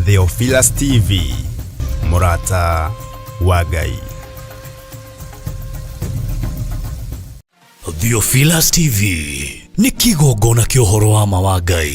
Theophilus TV, mũrata wa Ngai. Theophilus TV nĩ kĩgongona kĩa ũhoro wa ma wa Ngai.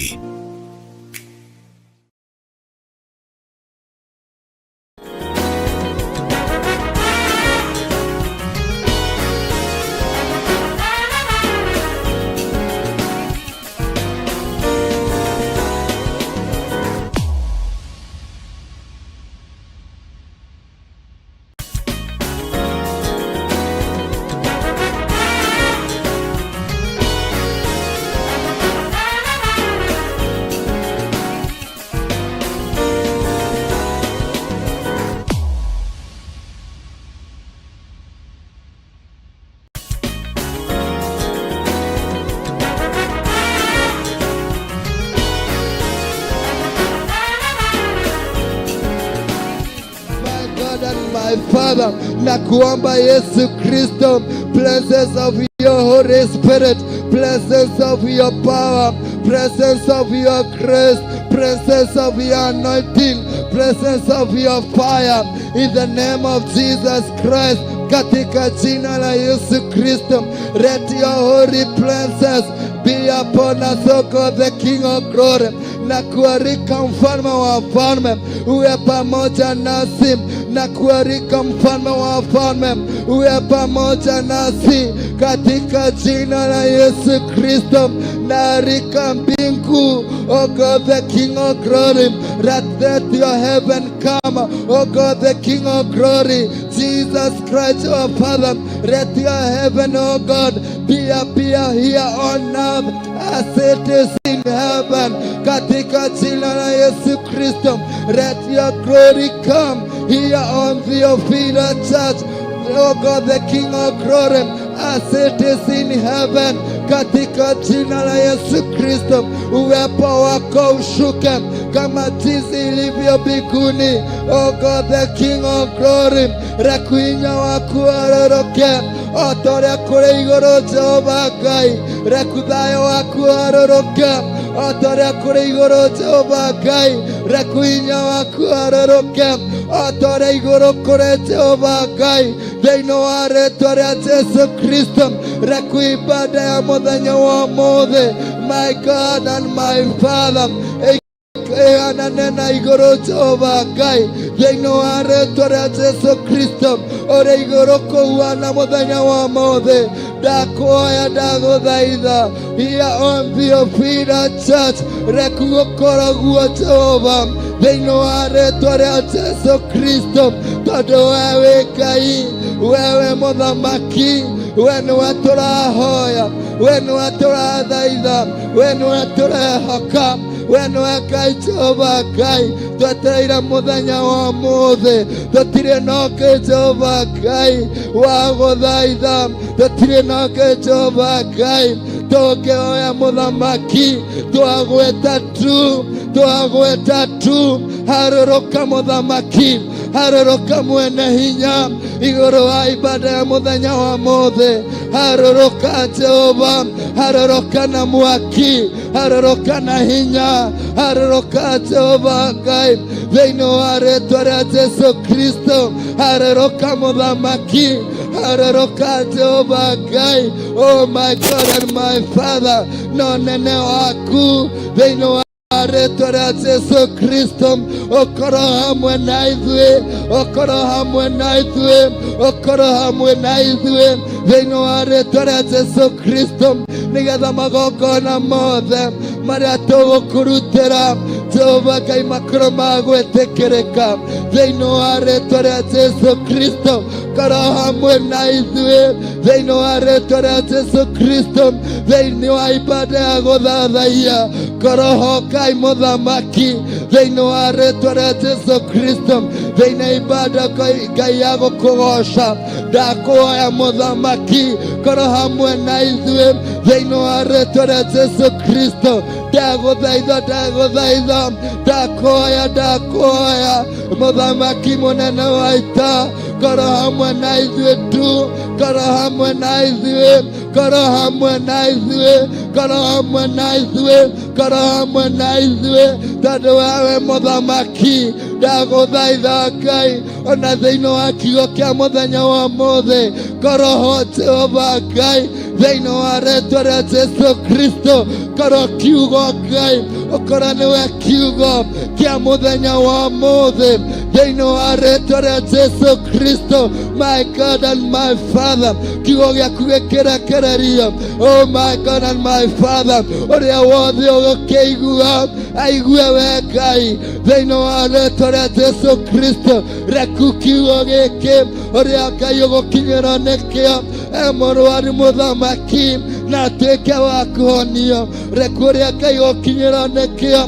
My God and my Father, na kuomba Yesu Kristo, presence of your Holy Spirit, presence of your power, presence of your grace, presence of your anointing, presence of your fire, in the name of Jesus Christ, katika jina la Yesu Kristo, let your holy presence be upon us, O God, the King of glory, na kualika mfalme wa wafalme uwe pamoja nasi, na kualika mfalme wa wafalme uwe pamoja nasi katika jina la Yesu Kristo. Naarika mbingu, O God the King of glory, let your heaven come, O God the King of glory, Jesus Christ our Father, let your heaven, O God, be appear here on earth as it is in heaven. Katika jina la Yesu Kristo, let your glory come here on Theophilus Church. O God, the King of glory, as it is in heaven. Katika jina la Yesu Kristo, uwepo wako ushuke kama jinsi ilivyo mbinguni. O God, the King of glory, reku hinya waku ororoke o ta ũrĩa kũrĩ igũrũ Jehova Ngai, reku thayũ waku ororoke o ta ũrĩa kũrĩ igũrũ Jehova Ngai, reku hinya waku ororoke o ta ũrĩa igũrũ kũrĩ Jehova Ngai, thĩinĩ wa rĩtwa rĩa Jesu Kristo, reku ibada ya mũthenya wa ũmũthĩ, my God and my Father, ĩhanane na igũrũ Jehova Ngai, thĩinĩ wa rĩtwa rĩa Jesu Kristo, ũrĩ igũrũ kũhuana mũthenya wa ũmũthĩ, ndakũhoya ndagũthaitha, here on Theophilus Church, reku gũkoragwo Jehova, thĩinĩ wa rĩtwa rĩa Jesu Kristo, tondũ we wĩ Ngai, wewe mũthamaki, we nĩwe tũrahoya, we nĩwe tũrathaitha, we nĩwe tũrehoka, we nĩwe Ngai Jehova Ngai, twetereire mũthenya wa ũmũthĩ, tũtirĩ na ũngĩ Jehova Ngai wa gũthaitha, tũtirĩ na ũngĩ Jehova Ngai tũngĩhoya mũthamaki, twagweta tu, twagweta tu, harũrũka mũthamaki, harũrũka mwene hinya igũrũ wa ibada ya mũthenya wa ũmũthĩ, harũrũka Jehova, harũrũka na mwaki, harũrũka na hinya, harũrũka Jehova Ngai, thĩinĩ wa rĩtwa rĩa Jesu Kristo, harũrũka mũthamaki, harũrũka Jehova Ngai, oh my God and my Father, no nene waku thĩinĩ wa rĩtwa rĩa Jesu Kristo, ũkorwo hamwe na ithuĩ, ũkorwo hamwe na ithuĩ, ũkorwo hamwe na ithuĩ thĩinĩ wa rĩtwa rĩa Jesu Kristo, nĩgetha magongona mothe marĩa tũgũkũrutĩra Jehova Ngai makorwo ma gwĩtĩkĩrĩka thĩinĩ wa rĩtwa rĩa Jesu Kristo, korwo hamwe na ithuĩ thĩinĩ wa rĩtwa rĩa Jesu Kristo, thĩinĩ wa ibada ya gũthathaiya, korwo ho Ngai mũthamaki thĩinĩ wa rĩtwa rĩa Jesu Kristo, thĩinĩ wa ibada Ngai ya gũkũgoca, ndakũhoya mũthamaki korwo hamwe na ithuĩ thĩinĩ wa rĩtwa rĩa Jesu Kristo, ndagũthaitha, ndagũthaitha, ndakũhoya, ndakũhoya mũthamaki mũnene wa ita, Korwo hamwe na ithuĩ tu, korwo hamwe na ithuĩ, korwo hamwe na ithuĩ, korwo hamwe na ithuĩ, korwo hamwe na ithuĩ, tondũ wewe mũthamaki. Ndagũthaitha Ngai, ona thĩinĩ wa kiugo kĩa mũthenya wa ũmũthĩ, korwo ho Jehova Ngai, thĩinĩ wa rĩtwa rĩa Jesu Kristo, korwo kiugo Ngai, ũkorwo nĩwe kiugo kĩa mũthenya wa ũmũthĩ, thĩinĩ wa rĩtwa rĩa Jesu Kristo. My God and my Father, kiugo gĩaku gĩkĩrekererio. Oh my God and my Father, ũrĩa wothe ũgũkĩigua aigue we Ngai, thĩinĩ wa rĩtwa rĩa Jesu Kristo. Reku kiugo gĩkĩ, ũrĩa Ngai ũgũkinyĩrwo nĩkĩo e mũrwaru mũthamaki na atuĩke wa kũhonio. Reku ũrĩa Ngai ũgũkinyĩrwo nĩkĩo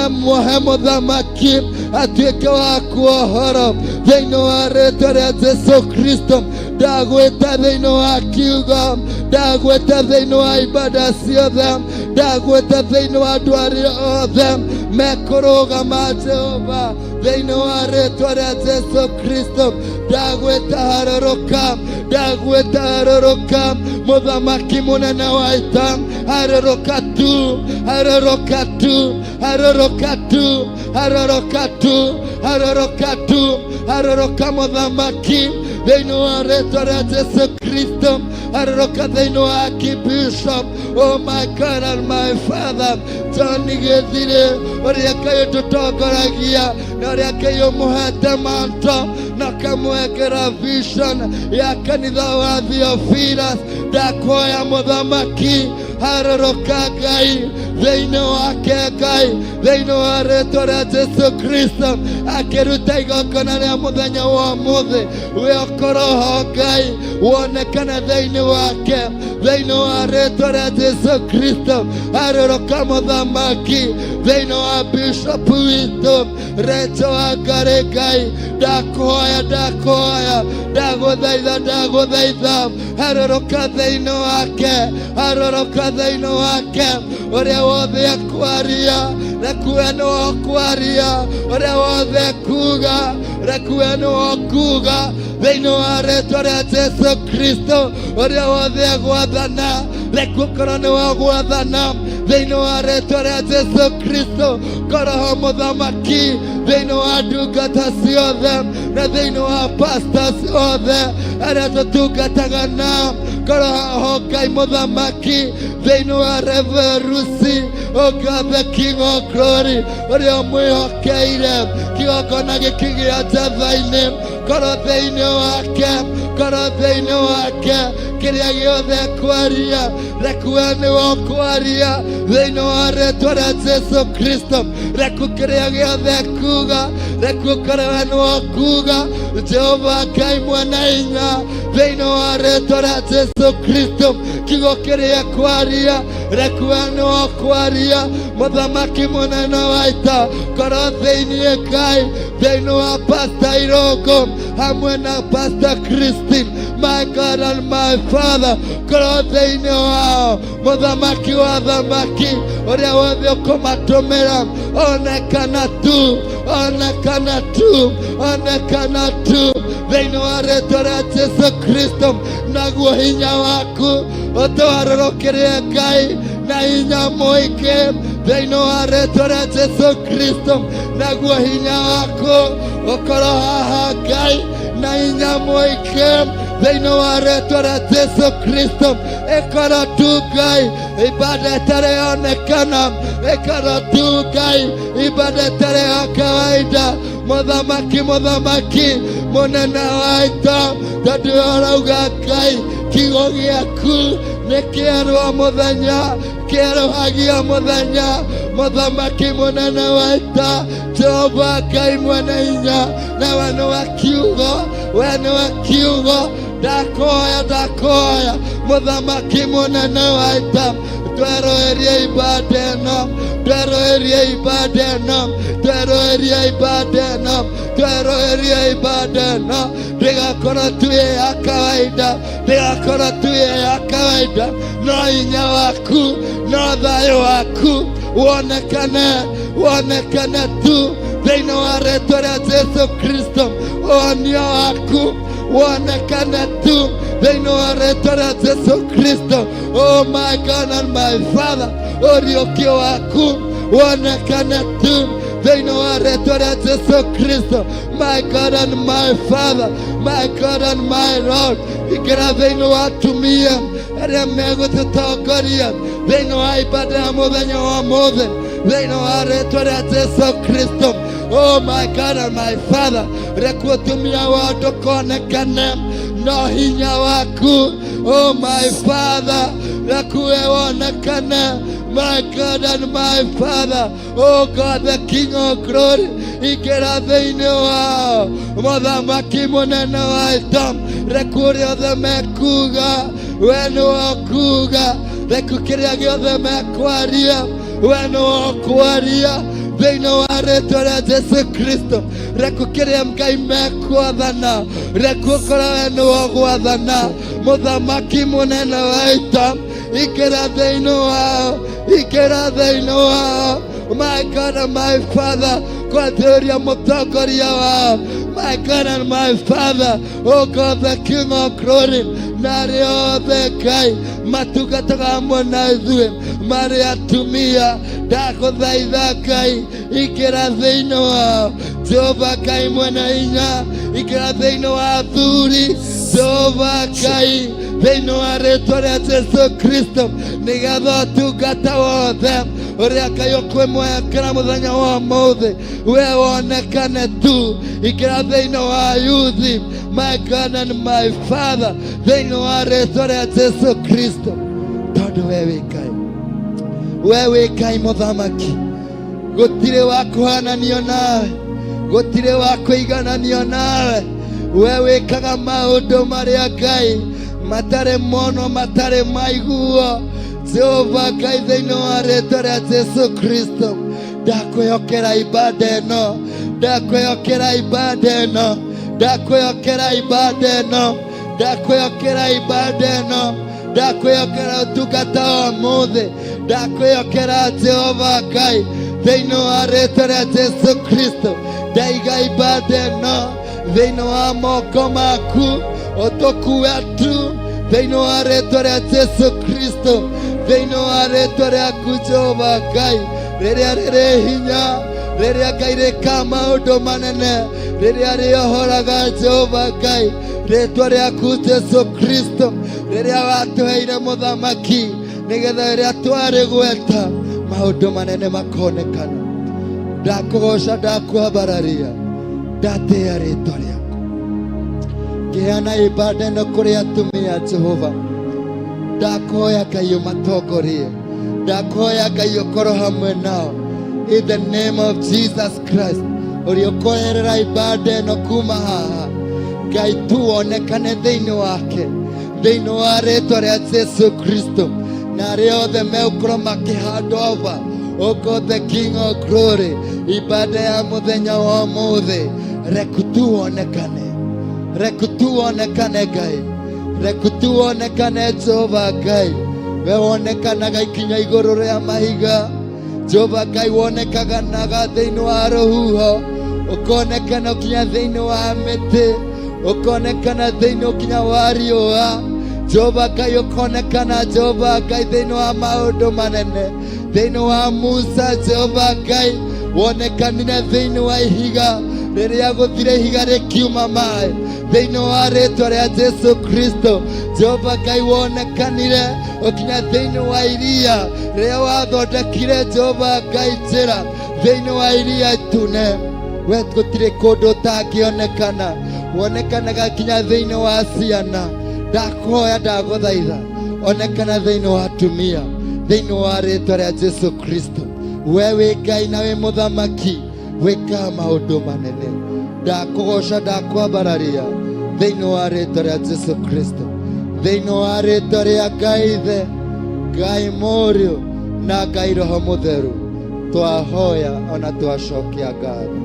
e muohe mũthamaki atuĩke wa kuohoro, thĩinĩ wa rĩtwa rĩa Jesu Kristo. Ndagwĩta thĩinĩ wa kiugo, ndagwĩta thĩinĩ wa ibada ciothe, ndagwĩta thĩinĩ wa andũ arĩa othe mekũrũgama, Jehova, thĩinĩ wa rĩtwa rĩa Jesu Kristo. Ndagwĩta harũrũka, ndagwĩta harũrũka, mũthamaki mũnene wa ita, harũrũka tu, harũrũka tu, harũrũka tu, harũrũka tu, harũrũka tu, harũrũka mũthamaki, thĩinĩ wa rĩtwa rĩa Jesu Kristo. Harũrũka thĩinĩ wa Archbishop, oh my God and my Father, John Gĩthirĩ, ũrĩa Ngai ũtũtongoragia na ũrĩa Ngai ũmũhete manto na kamwekera vision ya kanitha wa Theophilus. Ndakuoya mũthamaki, harũrũka Ngai thĩinĩ wake, Ngai, thĩinĩ wa rĩtwa rĩa Jesu Kristo. Akĩruta igongona rĩa mũthenya wa ũmũthĩ, we ũkorwo ho Ngai, wonekane thĩinĩ wake, thĩinĩ wa rĩtwa rĩa Jesu Kristo. Harũrũka mũthamaki thĩinĩ wa bishop witũ Recho wa Ngarĩ. Ngai, ndakuhoya, ndakuhoya, ndagũthaitha, ndagũthaitha, harũrũka thĩinĩ wake, harũrũka thĩinĩ wake. Ũrĩa wothe akwaria, rekuwe nĩwe ũkwaria. Ũrĩa wothe kuga, rekuwe nĩwe ũkuga, thĩinĩ wa rĩtwa rĩa Jesu Kristo. Ũrĩa wothe agwathana, rekuo korwo nĩwe ũgwathana, thĩinĩ wa rĩtwa rĩa Jesu Kristo. Korwo ho mũthamaki thĩinĩ wa ndungata ciothe na thĩinĩ wa pastors othe arĩa tũtungataga nao. Korwo ho Ngai mũthamaki thĩinĩ wa Reverusi, O God the King of Glory, ũrĩa ũmwĩhokeire kĩgongona gĩkĩ gĩa njetha-inĩ. Korwo thĩinĩ wake, korwo thĩinĩ wake, kĩrĩa gĩothe kwaria, rekuwe nĩwe ũkwaria, thĩinĩ wa rĩtwa rĩa Jesu Kristo. Reku kĩrĩa gĩothe kuga, reku korwo nĩwe ũkuga, Jehova Ngai mwene hinya, thĩinĩ wa rĩtwa rĩa Jesu Kristo. Kiugo kĩrĩa kwaria, rekuwe nĩwe ũkwaria, mũthamaki mũnene wa ita. Korwo thĩinĩ Ngai thĩinĩ wa Pastor Irongo hamwe na Pastor Christine, my God and my Father, korwo thĩinĩ wao, mũthamaki wa thamaki. Ũrĩa wothe ũkũmatũmĩra, onekana tu, onekana tu, onekana tu, thĩinĩ wa rĩtwa rĩa Jesu Kristo. Naguo hinya waku ũtwarũrũkĩrie Ngai na hinya mũingĩ, thĩinĩ wa rĩtwa rĩa Jesu Kristo. Naguo hinya waku ũkorwo haha Ngai na hinya mũingĩ, thĩinĩ wa rĩtwa rĩa Jesu Kristo. Ĩkorwo tu Ngai ibada ĩtarĩ yonekana, ĩkorwo tu Ngai ibada ĩtarĩ ya kawaida, mũthamaki, mũthamaki mũnene wa ita, tondũ ũrauga Ngai kiugo gĩaku nĩ kĩerũ mũthenya, kĩerũhagia mũthenya. Mũthamaki mũnene wa ita, Jehova Ngai mwene hinya, nawe nĩwe kiugo, we nĩwe kiugo. Ndakoya, ndakoya, mũthamaki mũnene wa ita, tweroerie ibada ĩno, tweroerie ibada ĩno, tweroerie ibada ĩno, tweroerie ibada ĩno. Ndĩgakorwo tu ya kawaida, ndĩgakorwo tu ya kawaida, no hinya waku, no thayũ waku. Wonekane, wonekane tu thĩinĩ wa rĩtwa rĩa Jesu Kristo. Ũhonio waku wonekane tu thĩinĩ wa rĩtwa rĩa Jesu Kristo. Oh my God and my Father, ũriũkio waku wonekane tu thĩinĩ wa rĩtwa rĩa Jesu Kristo. My God and my Father, my God and my Lord, ingĩra thĩinĩ wa atumia arĩa megũtũtongoria thĩinĩ wa ibada ya mũthenya wa ũmũthĩ, thĩinĩ wa rĩtwa rĩa Jesu Kristo. Oh my God and my Father, reke ũtumia wao ndũkonekane no hinya waku. Oh my Father, reke we wonekane. My God and my Father, oh God, the King of glory, ingĩra thĩinĩ wao, mũthamaki mũnene wa ita, reke ũrĩa othe mekuga we nĩwe ũkuga, reke kĩrĩa gĩothe mekwaria we nĩwe ũkwaria thĩinĩ wa rĩtwa rĩa Jesu Kristo. Reke kĩrĩa Ngai mekwathana, reke ũkorwo we nĩwe ũgwathana, mũthamaki mũnene wa ita, ingĩra thĩinĩ wao, ingĩra thĩinĩ wao. My God and my Father, kwanjĩrĩria mũtongoria wao. My God and my Father, oh God, the King of glory, na arĩa othe Ngai matungataga hamwe na ithuĩ marĩ atumia, ndagũthaitha Ngai, ingĩra thĩinĩ wao. Jehova Ngai mwene hinya, ingĩra thĩinĩ wa athuri. Jehova Ngai, thĩinĩ wa rĩtwa rĩa Jesu Kristo, nĩgetha ũtungata wothe ũrĩa Ngai ũkwĩmwekĩra mũthenya wa ũmũthĩ we wonekane tu. Ingĩra thĩinĩ wa yuthi. My God and my Father, thĩinĩ wa rĩtwa rĩa Jesu Kristo, tondũ we wĩ Ngai, we wĩ Ngai mũthamaki, gũtirĩ wa kũhananio nawe, gũtirĩ wa kũigananio nawe. We wĩkaga maũndũ marĩa Ngai matarĩ mono, matarĩ maiguo. Jehova Ngai, thĩinĩ wa rĩtwa rĩa Jesu Kristo, ndakwĩhokera ibada ĩno, ndakwĩhokera ibada ĩno, ndakwĩhokera ibada ĩno, ndakwĩhokera ibada ĩno, ndakwĩhokera ũtungata wa ũmũthĩ, ndakwĩhokera Jehova Ngai, thĩinĩ wa rĩtwa rĩa Jesu Kristo. Ndaiga ibada ĩno thĩinĩ wa moko maku, ũtũkue tu thĩinĩ wa rĩtwa rĩa Jesu Kristo, thĩinĩ wa rĩtwa rĩaku Jehova Ngai, rĩrĩa rĩrĩ hinya, rĩrĩa Ngai rĩkaga maũndũ manene, rĩrĩa rĩohoraga. Jehova Ngai, rĩtwa rĩaku Jesu Kristo, rĩrĩa watũheire mũthamaki, nĩgetha rĩrĩa twarĩgweta maũndũ manene makonekana. Ndakũgoca, ndakwambararia, ndatĩĩa rĩtwa rĩaku. Ngĩheana ibada ĩno kũrĩ atumia, Jehova, ndakũhoya Ngai ũmatongorie, ndakũhoya Ngai ũkorwo hamwe nao, in the name of Jesus Christ. Ũrĩa ũkweherera ibada ĩno kuma haha, Ngai tu wonekane thĩinĩ wake, thĩinĩ wa rĩtwa rĩa Jesu Kristo. Na arĩa othe megũkorwo makĩhand over, O God the King of glory, ibada ya mũthenya wa ũmũthĩ, reku tu wonekane, reku tu wonekane Ngai, reku tu wonekane Jehova Ngai. We wonekanaga ikinya igũrũ rĩa mahiga. Jehova Ngai, wonekaga naga thĩinĩ wa rũhuho, ũkonekana ũkinya thĩinĩ wa mĩtĩ, ũkonekana thĩinĩ ũkinya wa riũa. Jehova Ngai, ũkonekana Jehova Ngai thĩinĩ wa maũndũ manene, thĩinĩ wa Musa. Jehova Ngai, wonekanire thĩinĩ wa ihiga, rĩrĩa gũthire ihiga rĩkiuma maĩ, thĩinĩ wa rĩtwa rĩa Jesu Kristo. Jehova Ngai, wonekanire ũkinya thĩinĩ wa iria, rĩrĩa wathondekire Jehova Ngai njĩra thĩinĩ wa Iria Itune. We gũtirĩ kũndũ ũtangĩonekana, wonekanaga nginya thĩinĩ wa ciana. Ndakũhoya, ndagũthaitha, onekana thĩinĩ wa atumia, thĩinĩ wa rĩtwa rĩa Jesu Kristo. We wĩ Ngai na wĩ mũthamaki wĩkaga maũndũ manene. Ndakũgoca, ndakwambararia thĩinĩ wa rĩtwa rĩa Jesu Kristo, thĩinĩ wa rĩtwa rĩa Ngai Ithe, Ngai Mũriũ na Ngai Roho Mũtheru, twahoya ona twacokia ngatho.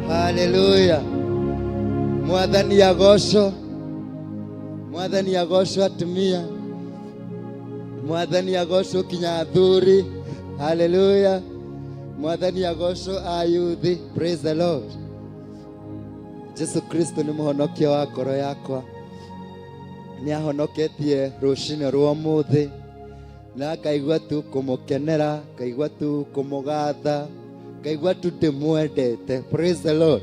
Haleluya! Mwathani agocwo, Mwathani agocwo. Atumia, Mwathani agocwo, kinya athuri. Haleluya. Mwathani agocwo ayuthi. Praise the Lord. Jesu Kristo nĩ mũhonokia wa ngoro yakwa. Nĩ ahonoketie rũcinĩ rwa ũmũthĩ na ngaigua tu kũmũkenera, ngaigua tu kũmũgatha, ngaigua tu ndĩmwendete. Praise the Lord.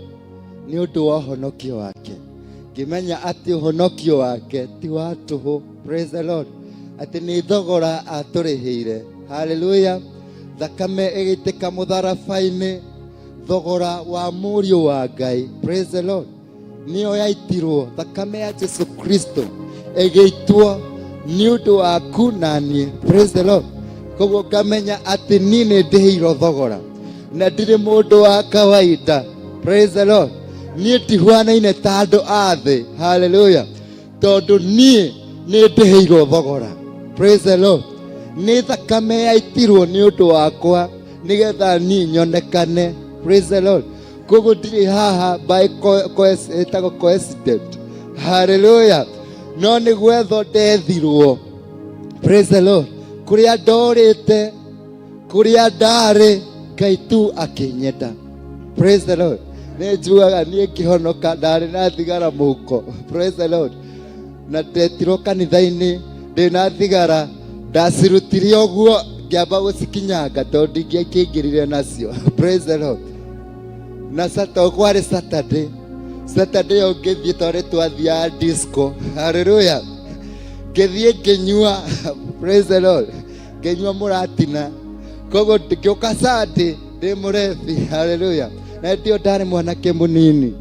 Nĩ ũndũ wa ũhonokio wake. Ngĩmenya atĩ ũhonokio wake ti wa tũhũ. Praise the Lord. Atĩ nĩ thogora atũrĩhĩire. Haleluya. Thakame ĩgĩitĩka mũtharaba-inĩ, thogora wa mũriũ wa Ngai. Praise the Lord. Nĩyo yaitirwo, thakame ya Jesu Kristo ĩgĩitwo nĩ ũndũ waku na niĩ. Praise the Lord. Koguo ngamenya atĩ niĩ nĩ ndĩhĩirwo thogora na ndirĩ mũndũ wa kawaida. Praise the Lord. Niĩ ndihuanaine ta andũ a thĩ. Haleluya. Tondũ niĩ nĩ ndĩhĩirwo thogora. Praise the Lord. Nĩ thakame yaitirwo nĩ ũndũ wakwa nĩgetha niĩ nyonekane. Praise the Lord. Koguo ndirĩ haha by ĩtagwo coincidence. Haleluya. No nĩ gwethwo ndethirwo. Praise the Lord. Kũrĩa ndorĩte, kũrĩa ndarĩ, Ngai tu akĩnyenda. Praise the Lord. Nĩ njugaga niĩ ngĩhonoka ndarĩ na thigara mũhuko. Praise the Lord. Na ndetirwo kanitha-inĩ ndĩna thigara, ndacirutire ũguo ngĩamba gũcikinyanga tondũ ndingĩakĩingĩrire nacio. Praise the Lord. Na sato kwarĩ Saturday. Saturday ĩyo ngĩthiĩ tondũ twathiaga disco. Hallelujah. Ngĩthiĩ ngĩnyua. Praise the Lord. Ngĩnyua mũratina. Koguo ngĩũka Sunday ndĩ mũrebi. Hallelujah. Na hĩndĩ ĩyo ndarĩ mwanake mũnini.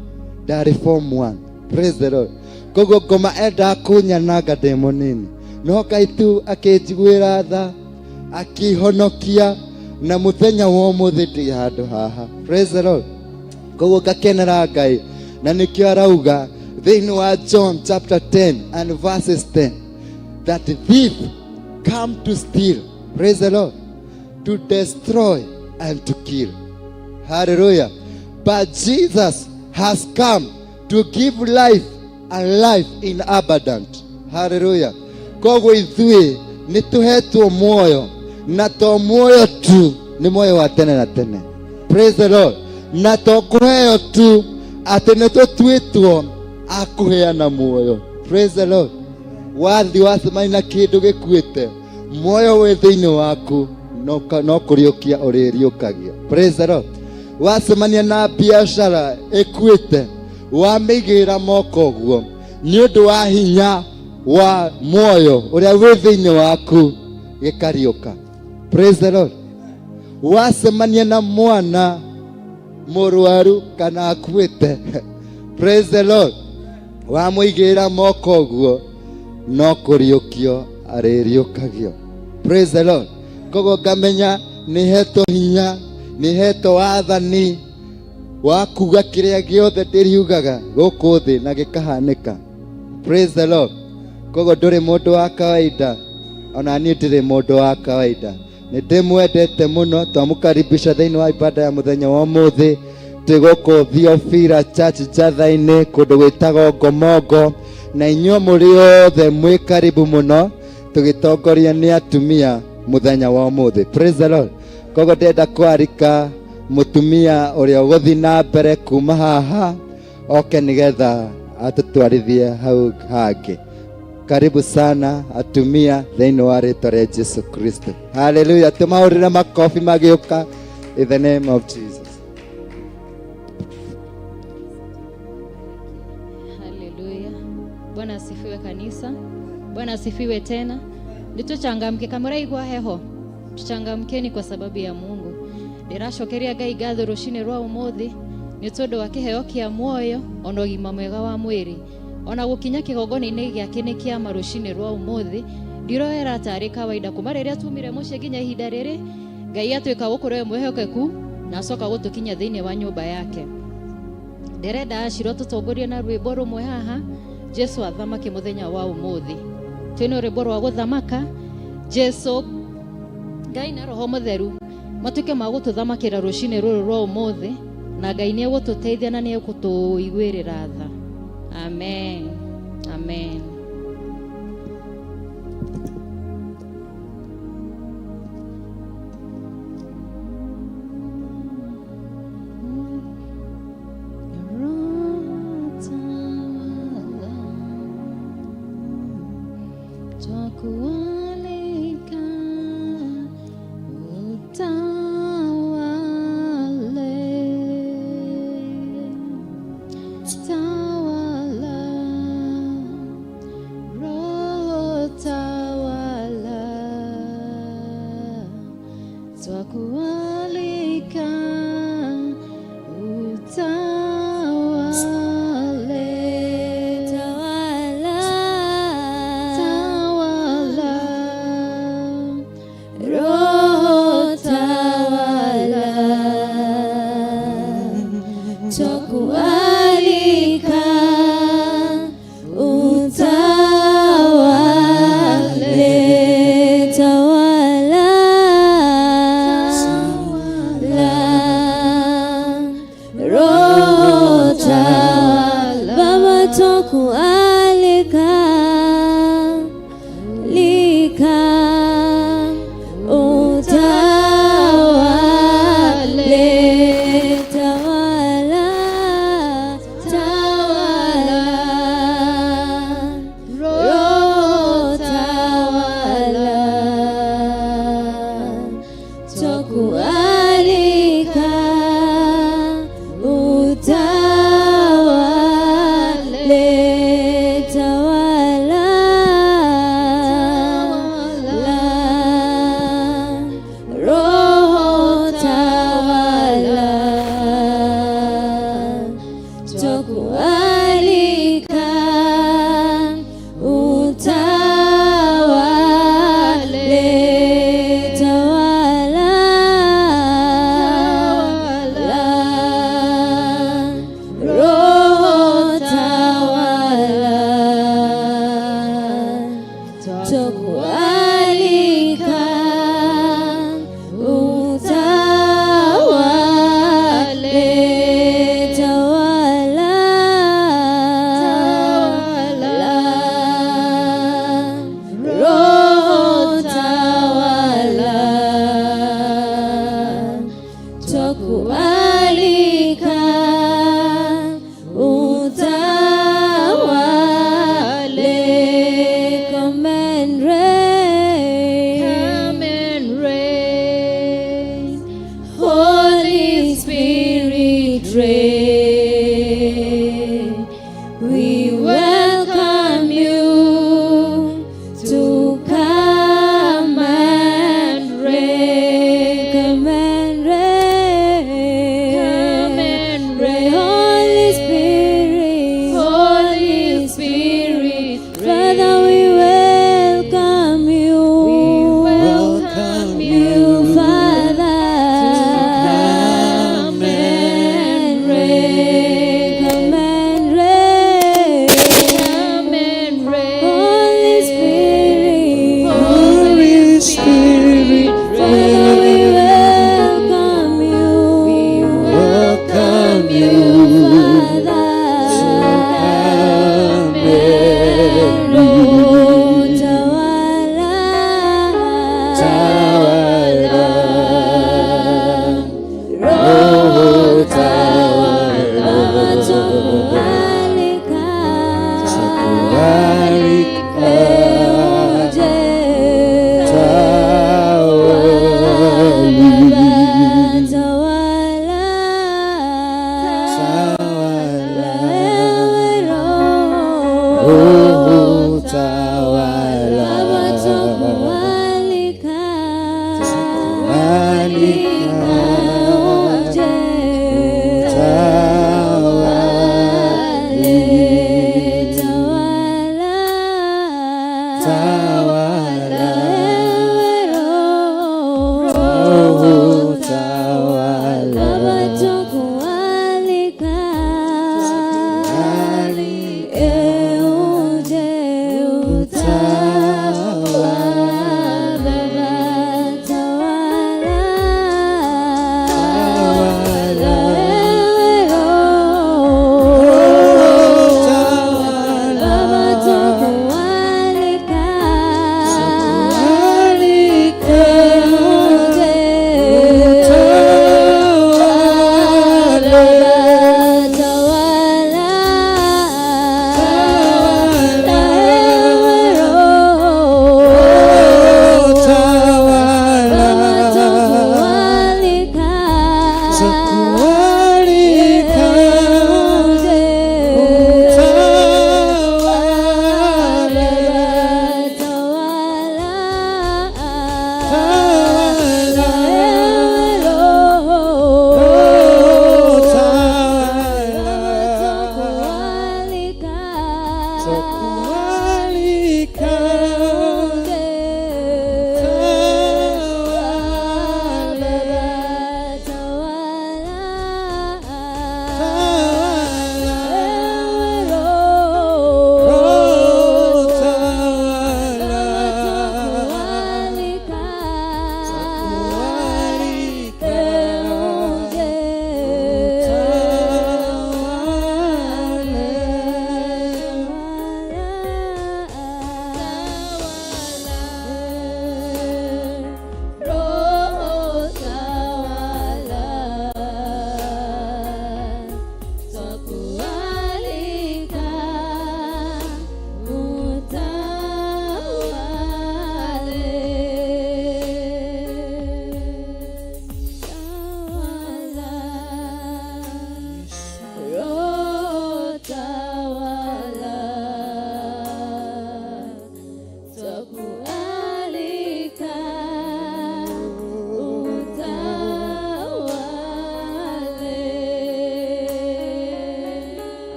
Ndarĩ form 1. Praise the Lord. Koguo ngoma endaga kũnyananga ndĩ mũnini. No Ngai tu akĩnjiguĩra tha, akĩhonokia na mũthenya wa ũmũthĩ ndĩ handũ haha. Praise the Lord. Koguo ngakenera Ngai na nĩkĩo arauga thĩinĩ wa John chapter 10 and verses 10 that thief come to steal. Praise the Lord. To destroy and to kill. Hallelujah. But Jesus has come to give life and life in abundant. Hallelujah. Koguo ithuĩ nĩ tũhetwo muoyo na to muoyo tu, nĩ muoyo wa tene na tene. Praise the Lord. Na to kũheo tu, atĩ nĩ tũtuĩtwo a kũheana muoyo. Praise the Lord. Wathi wacemania na kĩndũ gĩkuĩte, muoyo wĩ thĩinĩ waku no kũriũkia ũrĩriũkagia. Praise the Lord. Wacemania na biacara ĩkuĩte, wamĩigĩrĩra moko ũguo nĩ ũndũ wa hinya wa muoyo ũrĩa wĩ thĩinĩ waku, gĩkariũka. Praise the Lord. Wacemania na mwana mũrwaru kana akuĩte, praise the Lord, wamũigĩrĩra moko ũguo no kũriũkio arĩriũkagio. Praise the Lord. Koguo ngamenya nĩ hetwo hinya, nĩ hetwo wathani wa kuga kĩrĩa gĩothe ndĩriugaga gũkũ thĩ na gĩkahanĩka. Praise the Lord. Koguo ndũrĩ mũndũ wa kawaida, ona niĩ ndirĩ mũndũ wa kawaida. Nĩ ndĩmwendete mũno, twamũkaribisha thĩinĩ wa ibada ya mũthenya wa ũmũthĩ. Twĩ gũkũ Theophila Church Njatha-inĩ kũndũ gwĩtagwo Ngomongo, na inyuĩ mũrĩ othe mwĩ karibu mũno, tũgĩtongoria nĩ atumia mũthenya wa ũmũthĩ. Praise the Lord. Koguo ndĩrenda kwarika mũtumia ũrĩa ũgũthiĩ na mbere kuma haha oke nĩgetha atũtwarithie hau hangĩ. Karibu sana atumia thĩinĩ wa rĩtwa rĩa Jesu Kristo. Haleluya. Tũmahũrĩre makobi magĩũka in the name of Jesus. Haleluya. Bwana asifiwe kanisa. Bwana asifiwe tena. Nituchangamke kama muraigua heho. Tuchangamkeni kwa sababu ya Mungu. Ndĩracokeria Ngai ngatho rũcinĩ rwa ũmũthĩ nĩ tondũ wa kĩheo kĩa muoyo ona ũgima mwega wa mwĩrĩ. Ona gũkinya kĩgongona-inĩ gĩake nĩ kĩama rũcinĩ rwa ũmũthĩ. Ndiroera tarĩ kawaida kuma rĩrĩa tumire mũciĩ nginya ihinda rĩrĩ Ngai atuĩka gũkorwo e mwĩhokeku na acoka gũtũkinya thĩinĩ wa nyũmba yake. Ndĩrenda acirwo tũtongorie na rwĩmbo rũmwe haha Jesu athamake mũthenya wa ũmũthĩ. Twĩna rwĩmbo rwa gũthamaka Jesu Ngai na Roho Mũtheru matuĩke ma gũtũthamakĩra rũcinĩ rũrũ rwa ũmũthĩ, na Ngai nĩ egũtũteithia na nĩ egũtũiguĩrĩra tha. Amen. Amen. Twakualika utawale, tawala, Roho tawala, twakualika utawale, Tawala, tawala, Roho tawala, twakualika utawale, tawala, Roho tawala, Baba twakualika lika utawale, tawala, tawala, Roho tawala, twakualika utawale, tawala, Roho tawala, twakualika utawale, tawala, Roho tawala, twakualika utawale, tawala, Roho tawala, twakualika utawale, come and reign, Come and reign, Holy Spirit reign. We welcome you to come and reign, come and reign, come and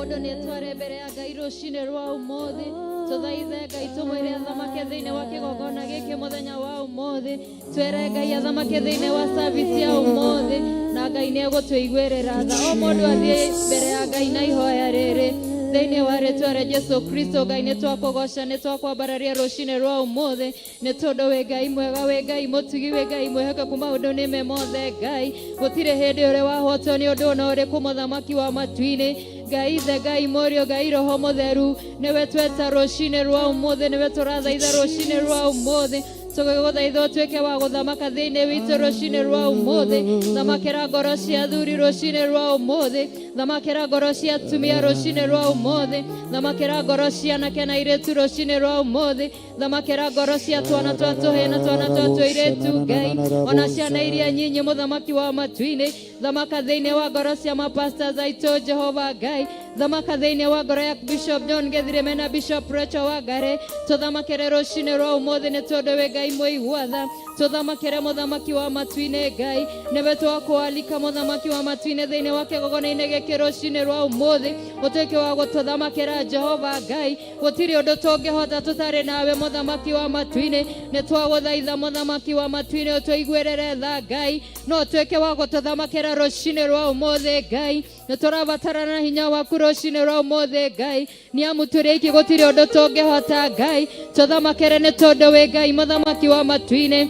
Mũndũ nĩ etware mbere ya Ngai rũcinĩ rwa ũmũthĩ. Tũthaithe Ngai tũmwĩre athamake thĩinĩ wa kĩgongona gĩkĩ mũthenya wa ũmũthĩ. Twĩre Ngai athamake thĩinĩ wa service ya ũmũthĩ na Ngai nĩ egũtũiguĩrĩra tha. O mũndũ athiĩ mbere ya Ngai na ihoya rĩrĩ thĩinĩ wa rĩtwa rĩa Jesu Kristo. Ngai, nĩ twakũgoca, nĩ twakwambararia rũcinĩ rwa ũmũthĩ nĩ tondũ wĩ Ngai mwega, wĩ Ngai mũtugi, wĩ Ngai mwĩhokeku maũndũ-inĩ me mothe. Ngai, gũtirĩ hĩndĩ ũrĩ wahotwo nĩ ũndũ ona ũrĩkũ, mũthamaki wa matu-inĩ. Ngai Ithe, Ngai Mũriũ, Ngai Roho Mũtheru, nĩwe tweta rũcinĩ rwa ũmũthĩ, nĩwe tũrathaitha rũcinĩ rwa ũmũthĩ, tũgĩgũthaitha ũtuĩke wa gũthamaka thĩinĩ witũ rũcinĩ rwa ũmũthĩ. Thamakĩra ngoro cia athuri rũcinĩ rwa ũmũthĩ, thamakĩra ngoro cia atumia rũcinĩ rwa ũmũthĩ, thamakĩra ngoro cia anake na airĩtu rũcinĩ rwa ũmũthĩ, thamakĩra ngoro cia twana twa tũhĩĩ na twana twa tũirĩtu, Ngai, ona ciana iria nyinyi, mũthamaki wa matu-inĩ. Thamaka thĩinĩ wa ngoro cia mapastors aitũ, Jehova Ngai. Thamaka thĩinĩ wa ngoro ya Bishop John Gethireme na Bishop Rachel Wangari. Tũthamakĩre rũcinĩ rwa ũmũthĩ nĩ tondũ wĩ Ngai mũigua tha. Tũthamakĩre, mũthamaki wa matu-inĩ. Ngai, nĩwe twakwalika, mũthamaki wa matu-inĩ, thĩinĩ wa kĩgongona-inĩ gĩkĩ rũcinĩ rwa ũmũthĩ, ũtuĩke wa gũtũthamakĩra, Jehova Ngai. Gũtirĩ ũndũ tũngĩhota tũtarĩ nawe, mũthamaki wa matu-inĩ. Nĩ twagũthaitha, mũthamaki wa matu-inĩ, ũtũiguĩrĩre tha. Ngai, no ũtuĩke wa gũtũthamakĩra rũcinĩ rwa ũmũthĩ. Ngai, nĩ tũrabatarana hinya waku rũcinĩ rwa ũmũthĩ. Ngai, nĩ amu tũrĩ aingĩ, gũtirĩ ũndũ tũngĩhota. Ngai, tũthamakĩre nĩ tondũ wĩ Ngai, mũthamaki wa matu-inĩ.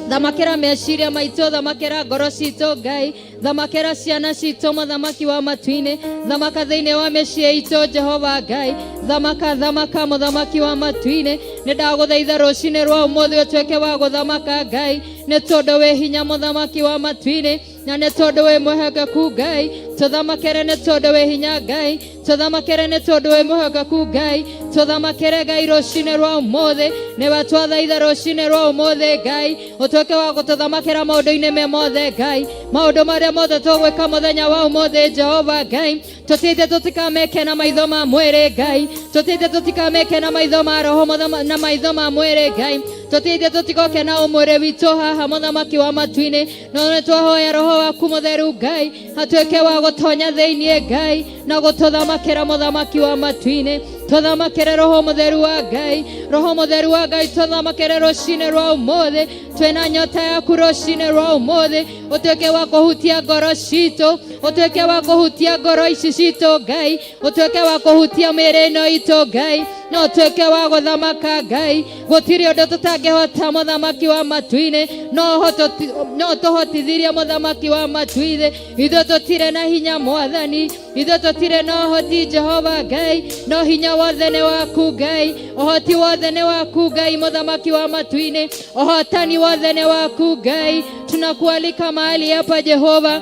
Thamakĩra meciria maitũ, thamakĩra ngoro citũ. Ngai, thamakĩra ciana citũ, mũthamaki wa matu-inĩ. Thamaka thĩinĩ wa mĩciĩ itũ, Jehova Ngai. Thamaka, thamaka, mũthamaki wa matu-inĩ. Nĩ ndagũthaitha rũcinĩ rwa ũmũthĩ ũtuĩke wa gũthamaka, Ngai, nĩ tondũ wĩ hinya, mũthamaki wa matu-inĩ, na nĩ tondũ wĩ mwĩhokeku. Ngai, tũthamakĩre nĩ tondũ wĩ hinya. Ngai, tũthamakĩre nĩ tondũ wĩ mwĩhokeku. Ngai, tũthamakĩre, Ngai, rũcinĩ rwa ũmũthĩ. Nĩwe twathaitha rũcinĩ rwa ũmũthĩ. Ngai, ũtuĩke wa gũtũthamakĩra maũndũ-inĩ me mothe. Ngai, maũndũ marĩa mothe tũgwĩka mũthenya wa ũmũthĩ, Jehova Ngai, tũtĩte tũtikameke na maitho ma mwĩrĩ. Ngai, tũtĩte tũtikameke na maitho ma roho na maitho ma mwĩrĩ. Ngai, tũtĩte tũtigoke na ũmwĩrĩ witũ haha, mũthamaki wa matu-inĩ, no nĩ twahoya Roho waku Mũtheru, Ngai, atuĩke wa gũtonya thĩinĩ, Ngai, na gũtũthamakĩra. Mũthamaki wa matu-inĩ, tũthamakĩre. Roho Mũtheru wa Ngai, Roho Mũtheru wa Ngai, tũthamakĩre rũcinĩ rwa ũmũthĩ. Twĩna nyota yaku rũcinĩ rwa ũmũthĩ. Ũtuĩke wa kũhutia ngoro citũ, ũtuĩke wa kũhutia ngoro ici citũ. Ngai, ũtuĩke wa kũhutia mĩĩrĩ ĩno itũ. Ngai, no ũtuĩke wa gũthamaka. Ngai, gũtirĩ ũndũ tũtangĩhota, mũthamaki wa matu-inĩ. No tũhotithirie, mũthamaki wa matu-inĩ. Ithuĩ tũtirĩ na hinya, Mwathani, ithuĩ tũtirĩ na ũhoti, Jehova Ngai, no hinya wothe nĩ waku. Ngai, ũhoti wothe nĩ waku. Ngai, mũthamaki wa matu-inĩ, ũhotani wothe nĩ waku. Ngai, tunakualika mahali hapa, Jehova,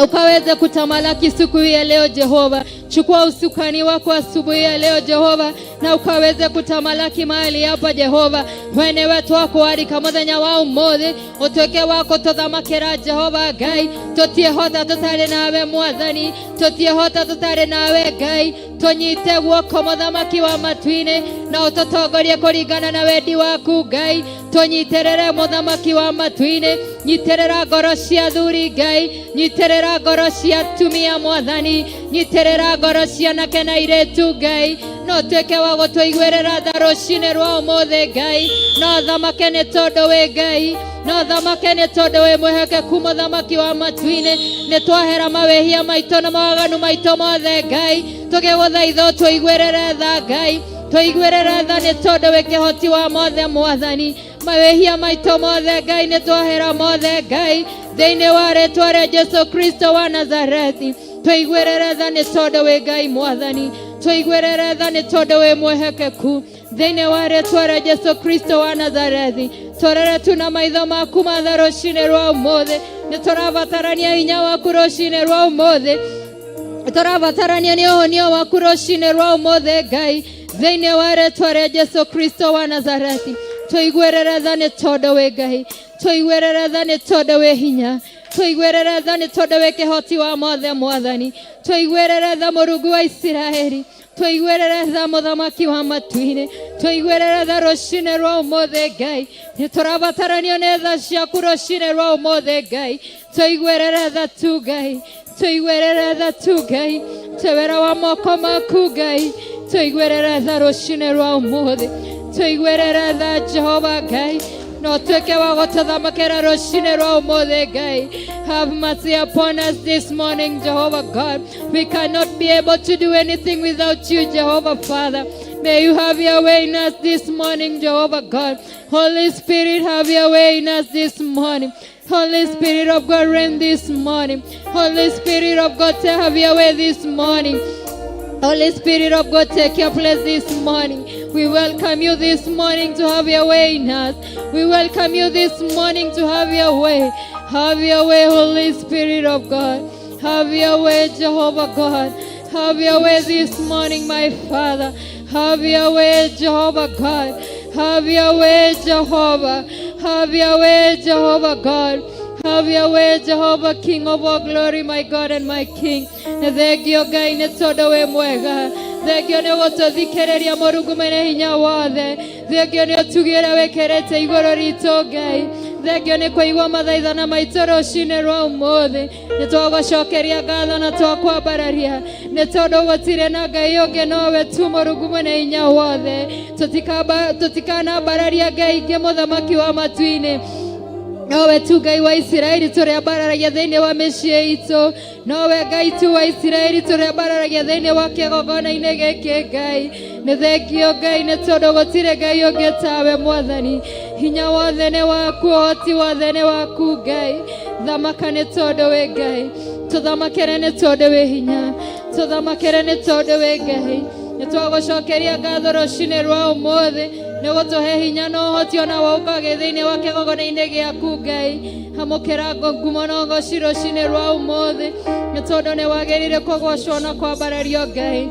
ukaweze kutamalaki siku hii ya leo. Jehova, chukua usukani wako asubuhi ya leo, Jehova, na ukaweze kutamalaki mahali hapa. Jehova, wene wetu wakwarika muthenya wa umuthi, utuike wa gututhamakira. Jehova Ngai, tutiehota tutari nawe. Mwathani, tutiehota tutari nawe. Ngai, tunyite guoko, mũthamaki wa matu-inĩ, na ũtũtongorie kũringana na wendi waku. Ngai, tũnyitĩrĩre, mũthamaki wa matu-inĩ. Nyitĩrĩra ngoro cia athuri. Ngai, nyitĩrĩra ngoro cia atumia. Mwathani, nyitĩrĩra ngoro cia anake na airĩtu. Ngai, no ũtuĩke wa gũtũiguĩrĩra tha rũcinĩ rwa ũmũthĩ. Ngai, no thamake nĩ tondũ wĩ Ngai, no thamake nĩ tondũ wĩ mwĩhokeku, mũthamaki wa matu-inĩ. Nĩ twahera mawĩhia maitũ na mawaganu maitũ mothe. Ngai, tũgĩgũthaitha ũtũiguĩrĩre tha. Ngai, tũiguĩrĩre tha nĩ tondũ wĩ kĩhoti wa mothe. Mwathani, mawĩhia maitũ mothe, Ngai, nĩ twahera mothe. Ngai, thĩinĩ wa rĩtwa rĩa Jesu Kristo wa Nazarethi, tũiguĩrĩre tha nĩ tondũ wĩ Ngai. Mwathani, tũiguĩrĩre tha nĩ tondũ wĩ mwĩhokeku. Thĩinĩ wa rĩtwa rĩa Jesu Kristo wa Nazarethi, tũrere tu na maitho maku matha rũcinĩ rwa ũmũthĩ. Nĩ tũrabatarania hinya waku rũcinĩ rwa ũmũthĩ, tũrabatarania nĩ ũhonio waku rũcinĩ rwa ũmũthĩ. Ngai, thĩinĩ wa rĩtwa rĩa Jesu Kristo wa Nazarethi, tũiguĩrĩre tha nĩ tondũ wĩ Ngai, tũiguĩrĩre tha nĩ tondũ wĩ hinya, tũiguĩrĩre tha nĩ tondũ wĩ kĩhoti wa mothe. Mwathani, tũiguĩrĩre tha. Mũrungu wa Isiraeli, tũiguĩrĩre tha. Mũthamaki wa matu-inĩ, tũiguĩrĩre tha rũcinĩ rwa ũmũthĩ. Ngai, nĩ tũrabataranio nĩ tha ciaku rũcinĩ rwa ũmũthĩ. Ngai, tũiguĩrĩre tha tu. Ngai, tũiguĩrĩre tha tu. Ngai, tũiguĩrĩre tha. Twĩ wĩra wa moko maku Ngai, tũiguĩrĩre tha rũcinĩ rwa ũmũthĩ, tũiguĩrĩre tha Jehova Ngai, na ũtuĩke wa gũtũthamakĩra rũcinĩ rwa ũmũthĩ Ngai. Have mercy upon us this morning, Jehovah God. We cannot be able to do anything without you, Jehovah Father. May you have your way in us this morning, Jehovah God. Holy Spirit, have your way in us this morning. Holy Spirit of God, reign this morning. Holy Spirit of God, have your way this morning. Holy Spirit of God, take your place this morning. We welcome you this morning to have your way in us. We welcome you this morning to have your way. Have your way, Holy Spirit of God. Have your way, Jehovah God. Have your way this morning, my Father. Have your way, Jehovah God. Have your way, Jehovah. Have your way, Jehovah God. Have your way, Jehovah, King of all glory, my God and my King. Nĩ thengio Ngai nĩ tondũ wĩ mwega. Thengio nĩ gũtũthikĩrĩria Mũrungu mwene hinya wothe. Thengio nĩ ũtugi ũrĩa wĩkĩrĩte igũrũ ritũ Ngai. Thengio nĩ kũigua mathaithana maitũ rũcinĩ rwa ũmũthĩ. Nĩ twagũcokeria ngatho na twakwambararia nĩ tondũ gũtirĩ na Ngai ũngĩ nowe tu Mũrungu mwene hinya wothe. Tũtikanambararia Ngai ingĩ mũthamaki wa matu-inĩ, nowe tu Ngai wa Isiraeli tũrĩambararagia thĩinĩ wa mĩciĩ itũ, nowe Ngai tu wa Isiraeli tũrĩambararagia thĩinĩ wa kĩgongona-inĩ gĩkĩ. Ngai, nĩ thengio Ngai nĩ tondũ gũtirĩ Ngai ũngĩ tawe Mwathani. Hinya wothe nĩ waku, ũhoti wothe nĩ waku Ngai. Thamaka nĩ tondũ wĩ Ngai, tũthamakĩre nĩ tondũ wĩ hinya, tũthamakĩre nĩ tondũ wĩ Ngai. Nĩ twagũcokeria ngatho rũcinĩ rwa ũmũthĩ nĩ gũtũhe hinya na ũhoti ona wa ũkage thĩinĩ wa kĩgongona-inĩ gĩaku Ngai. Amũkĩra ngumo na ũgoci rũcinĩ rwa ũmũthĩ nĩ tondũ nĩ wagĩrĩire kũgocwo na kwambarario Ngai.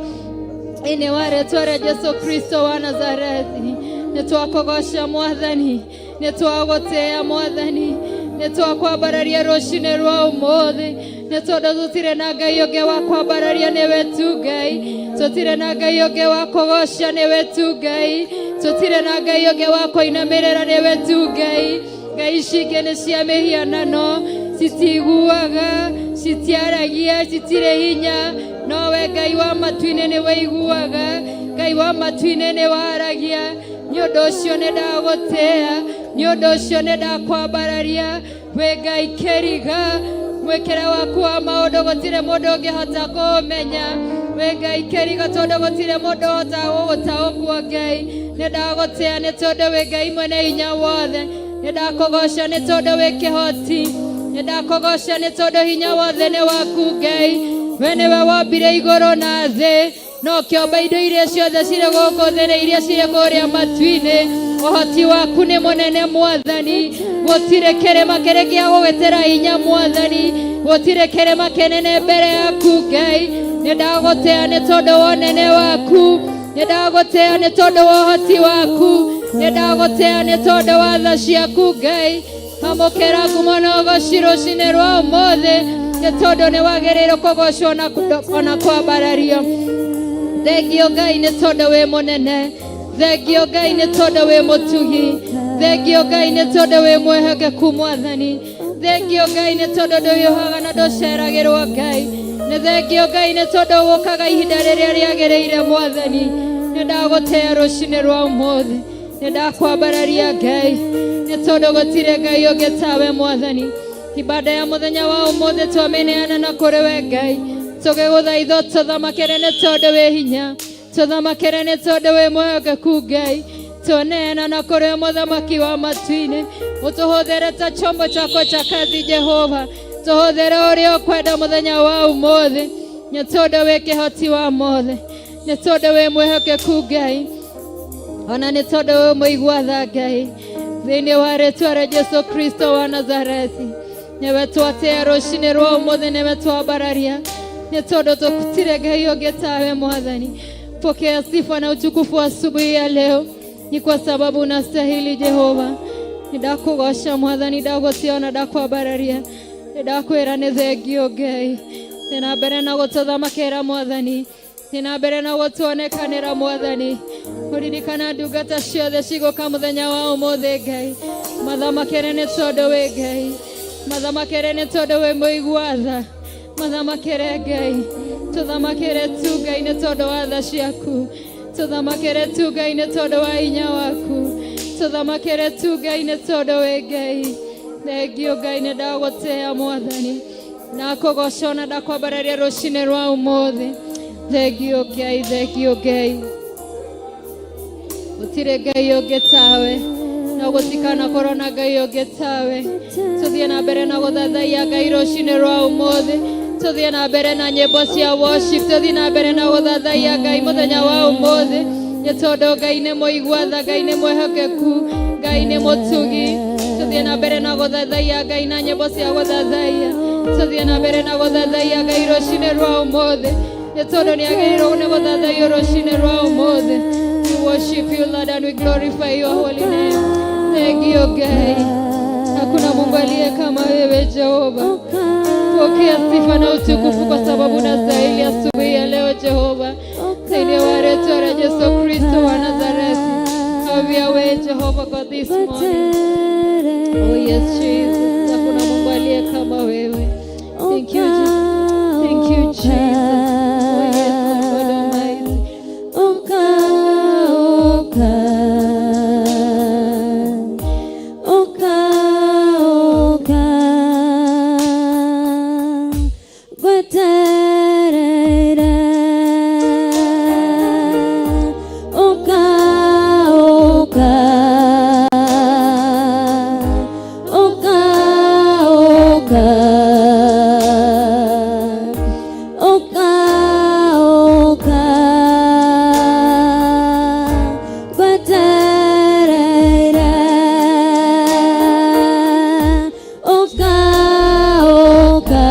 Thĩinĩ wa rĩtwa rĩa Jesu Kristo wa Nazarethi, nĩ twakũgoca Mwathani, nĩ twagũtĩĩa Mwathani, nĩ twakwambararia rũcinĩ rwa ũmũthĩ nĩ tondũ tũtirĩ na Ngai ũngĩ wa kwambararia, nĩwe tu Ngai. Tũtirĩ na Ngai ũngĩ wa kũgoca, nĩwe tu Ngai. Tũtirĩ na Ngai ũngĩ wa kũinamĩrĩra, nĩwe tu Ngai. Ngai ici ingĩ nĩ cia mĩhianano, citiguaga, citiaragia, citirĩ hinya, nowe Ngai wa matu-inĩ nĩ wĩiguaga, Ngai wa matu-inĩ nĩ waragia. Nĩ ũndũ ũcio nĩ ndagũtĩĩa, nĩ ũndũ ũcio nĩ ndakwambararia. Wĩ Ngai kĩriga, mwĩkĩre waku wa maũndũ gũtirĩ mũndũ ũngĩhota kũũmenya. Wĩ Ngai kĩriga tondũ gũtirĩ mũndũ ũhotaga gũgũtaũkwo. Ngai, nĩ ndagũtĩĩa nĩ tondũ wĩ Ngai mwene hinya wothe. Nĩ ndakũgoca nĩ tondũ wĩ kĩhoti. Nĩ ndakũgoca nĩ tondũ hinya wothe nĩ waku Ngai. We nĩwe wombire igũrũ na thĩ no kĩomba indo iria ciothe cirĩ gũkũ thĩ na iria cirĩ kũrĩa matu-inĩ. Ũhoti waku nĩ mũnene Mwathani, gũtirĩ kĩrĩma kĩrĩ gĩa gũgĩtĩra hinya Mwathani, gũtirĩ kĩrĩma kĩnene mbere yaku Ngai. Nĩ ndagũtĩĩa nĩ tondũ wa ũnene waku, nĩ ndagũtĩĩa nĩ tondũ wa ũhoti waku, nĩ ndagũtĩĩa nĩ tondũ wa tha ciaku Ngai. Amũkĩra ngumo na ũgoci rũcinĩ rwa ũmũthĩ nĩ tondũ nĩ wagĩrĩirwo kũgocwo ona kwambarario. Thengio Ngai nĩ tondũ wĩ mũnene. Thengio Ngai nĩ tondũ wĩ mũtugi. Thengio Ngai nĩ tondũ wĩ mwĩhokeku Mwathani. Thengio Ngai nĩ tondũ ndũhiũhaga na ndũceragĩrwo Ngai. Nĩ thengio Ngai nĩ tondũ ũkaga ihinda rĩrĩa rĩagĩrĩire Mwathani. Nĩ ndagũtĩĩa rũcinĩ rwa ũmũthĩ, nĩ ndakwambararia Ngai nĩ tondũ gũtirĩ Ngai ũngĩ tawe Mwathani. Ibada ya mũthenya wa ũmũthĩ twamĩneana na kũrĩ we Ngai, tũgĩgũthaitha tũthamakĩre nĩ tondũ wĩ hinya, tũthamakĩre nĩ tondũ wĩ mwĩhokeku Ngai. Twaneana na kũrĩ mũthamaki wa matu-inĩ, ũtũhũthĩre ta chombo chako cha kazi Jehova, tũhũthĩre ũrĩa ũkwenda mũthenya wa ũmũthĩ nĩ tondũ wĩ kĩhoti wa mothe, nĩ tondũ wĩ mwĩhokeku Ngai, ona nĩ tondũ wĩ mũigua tha Ngai. Thĩinĩ wa rĩtwa rĩa Jesu Kristo wa Nazarethi, nĩwe twatĩĩa rũcinĩ rwa ũmũthĩ, nĩwe twambararia nĩ tondũ tũtirĩ Ngai ũngĩ tawe Mwathani. Pokea sifa na utukufu asubuhi ya leo, ni kwa sababu unastahili Jehova. Nĩndakũgoca Mwathani, ndagũtĩĩa na ndakwambararia, nĩndakwĩra nĩ thengio Ngai. Thiĩ na mbere na gũtũthamakĩra Mwathani, thiĩ na mbere na gũtuonekanĩra Mwathani. Kũririkana ndungata ciothe cigũka mũthenya wa ũmũthĩ Ngai, mathamakĩre nĩ tondũ wĩ Ngai, mathamakĩre nĩ tondũ wĩ mũigua tha, mathamakĩre Ngai. Tũthamakĩre tu Ngai nĩ tondũ wa tha ciaku. Tũthamakĩre tu Ngai nĩ tondũ wa hinya waku. Tũthamakĩre tu Ngai nĩ tondũ wĩ Ngai. Thengiũ Ngai nĩ ndagũtĩĩa Mwathani. Nakũgoca na ndakwambararia rũcinĩ rwa ũmũthĩ. Thengiũ Ngai, thengiũ Ngai. Gũtirĩ Ngai ũngĩ tawe, no gũtikanakorwo na Ngai ũngĩ tawe. Tũthiĩ na mbere na gũthathaiya Ngai rũcinĩ rwa ũmũthĩ. Tũthiĩ na mbere na nyĩmbo cia worship. Tũthiĩ na mbere na gũthathaiya Ngai mũthenya wa ũmũthĩ, nĩ tondũ Ngai nĩ mũigua tha, Ngai nĩ mwĩhokeku, Ngai nĩ mũtugi. Tũthiĩ na mbere na gũthathaiya Ngai na nyĩmbo cia gũthathaiya. Tũthiĩ na mbere na gũthathaiya Ngai rũcinĩ rwa ũmũthĩ, nĩ tondũ nĩ agĩrĩirwo nĩ gũthathaiyo rũcinĩ rwa ũmũthĩ. We worship you, Lord, and we glorify your holy name. Thank you, Ngai. Hakuna Mungu aliye kama wewe, Jehova. Pokea sifa na utukufu kwa sababu unastahili asubuhi ya leo, Jehova. Saidia waretu wa Yesu Kristo wa Nazareti. Have your way, Jehovah God, this morning. Oh yes, Jesus. Hakuna Mungu aliye kama wewe. Thank you, Jesus. Thank you, Jesus. Oh yes, Lord God Almighty. Oka, oka, oka, oka, gweterera. Oka, oka, oka, oka, oka, oka, gweterera. Oka, oka, oka,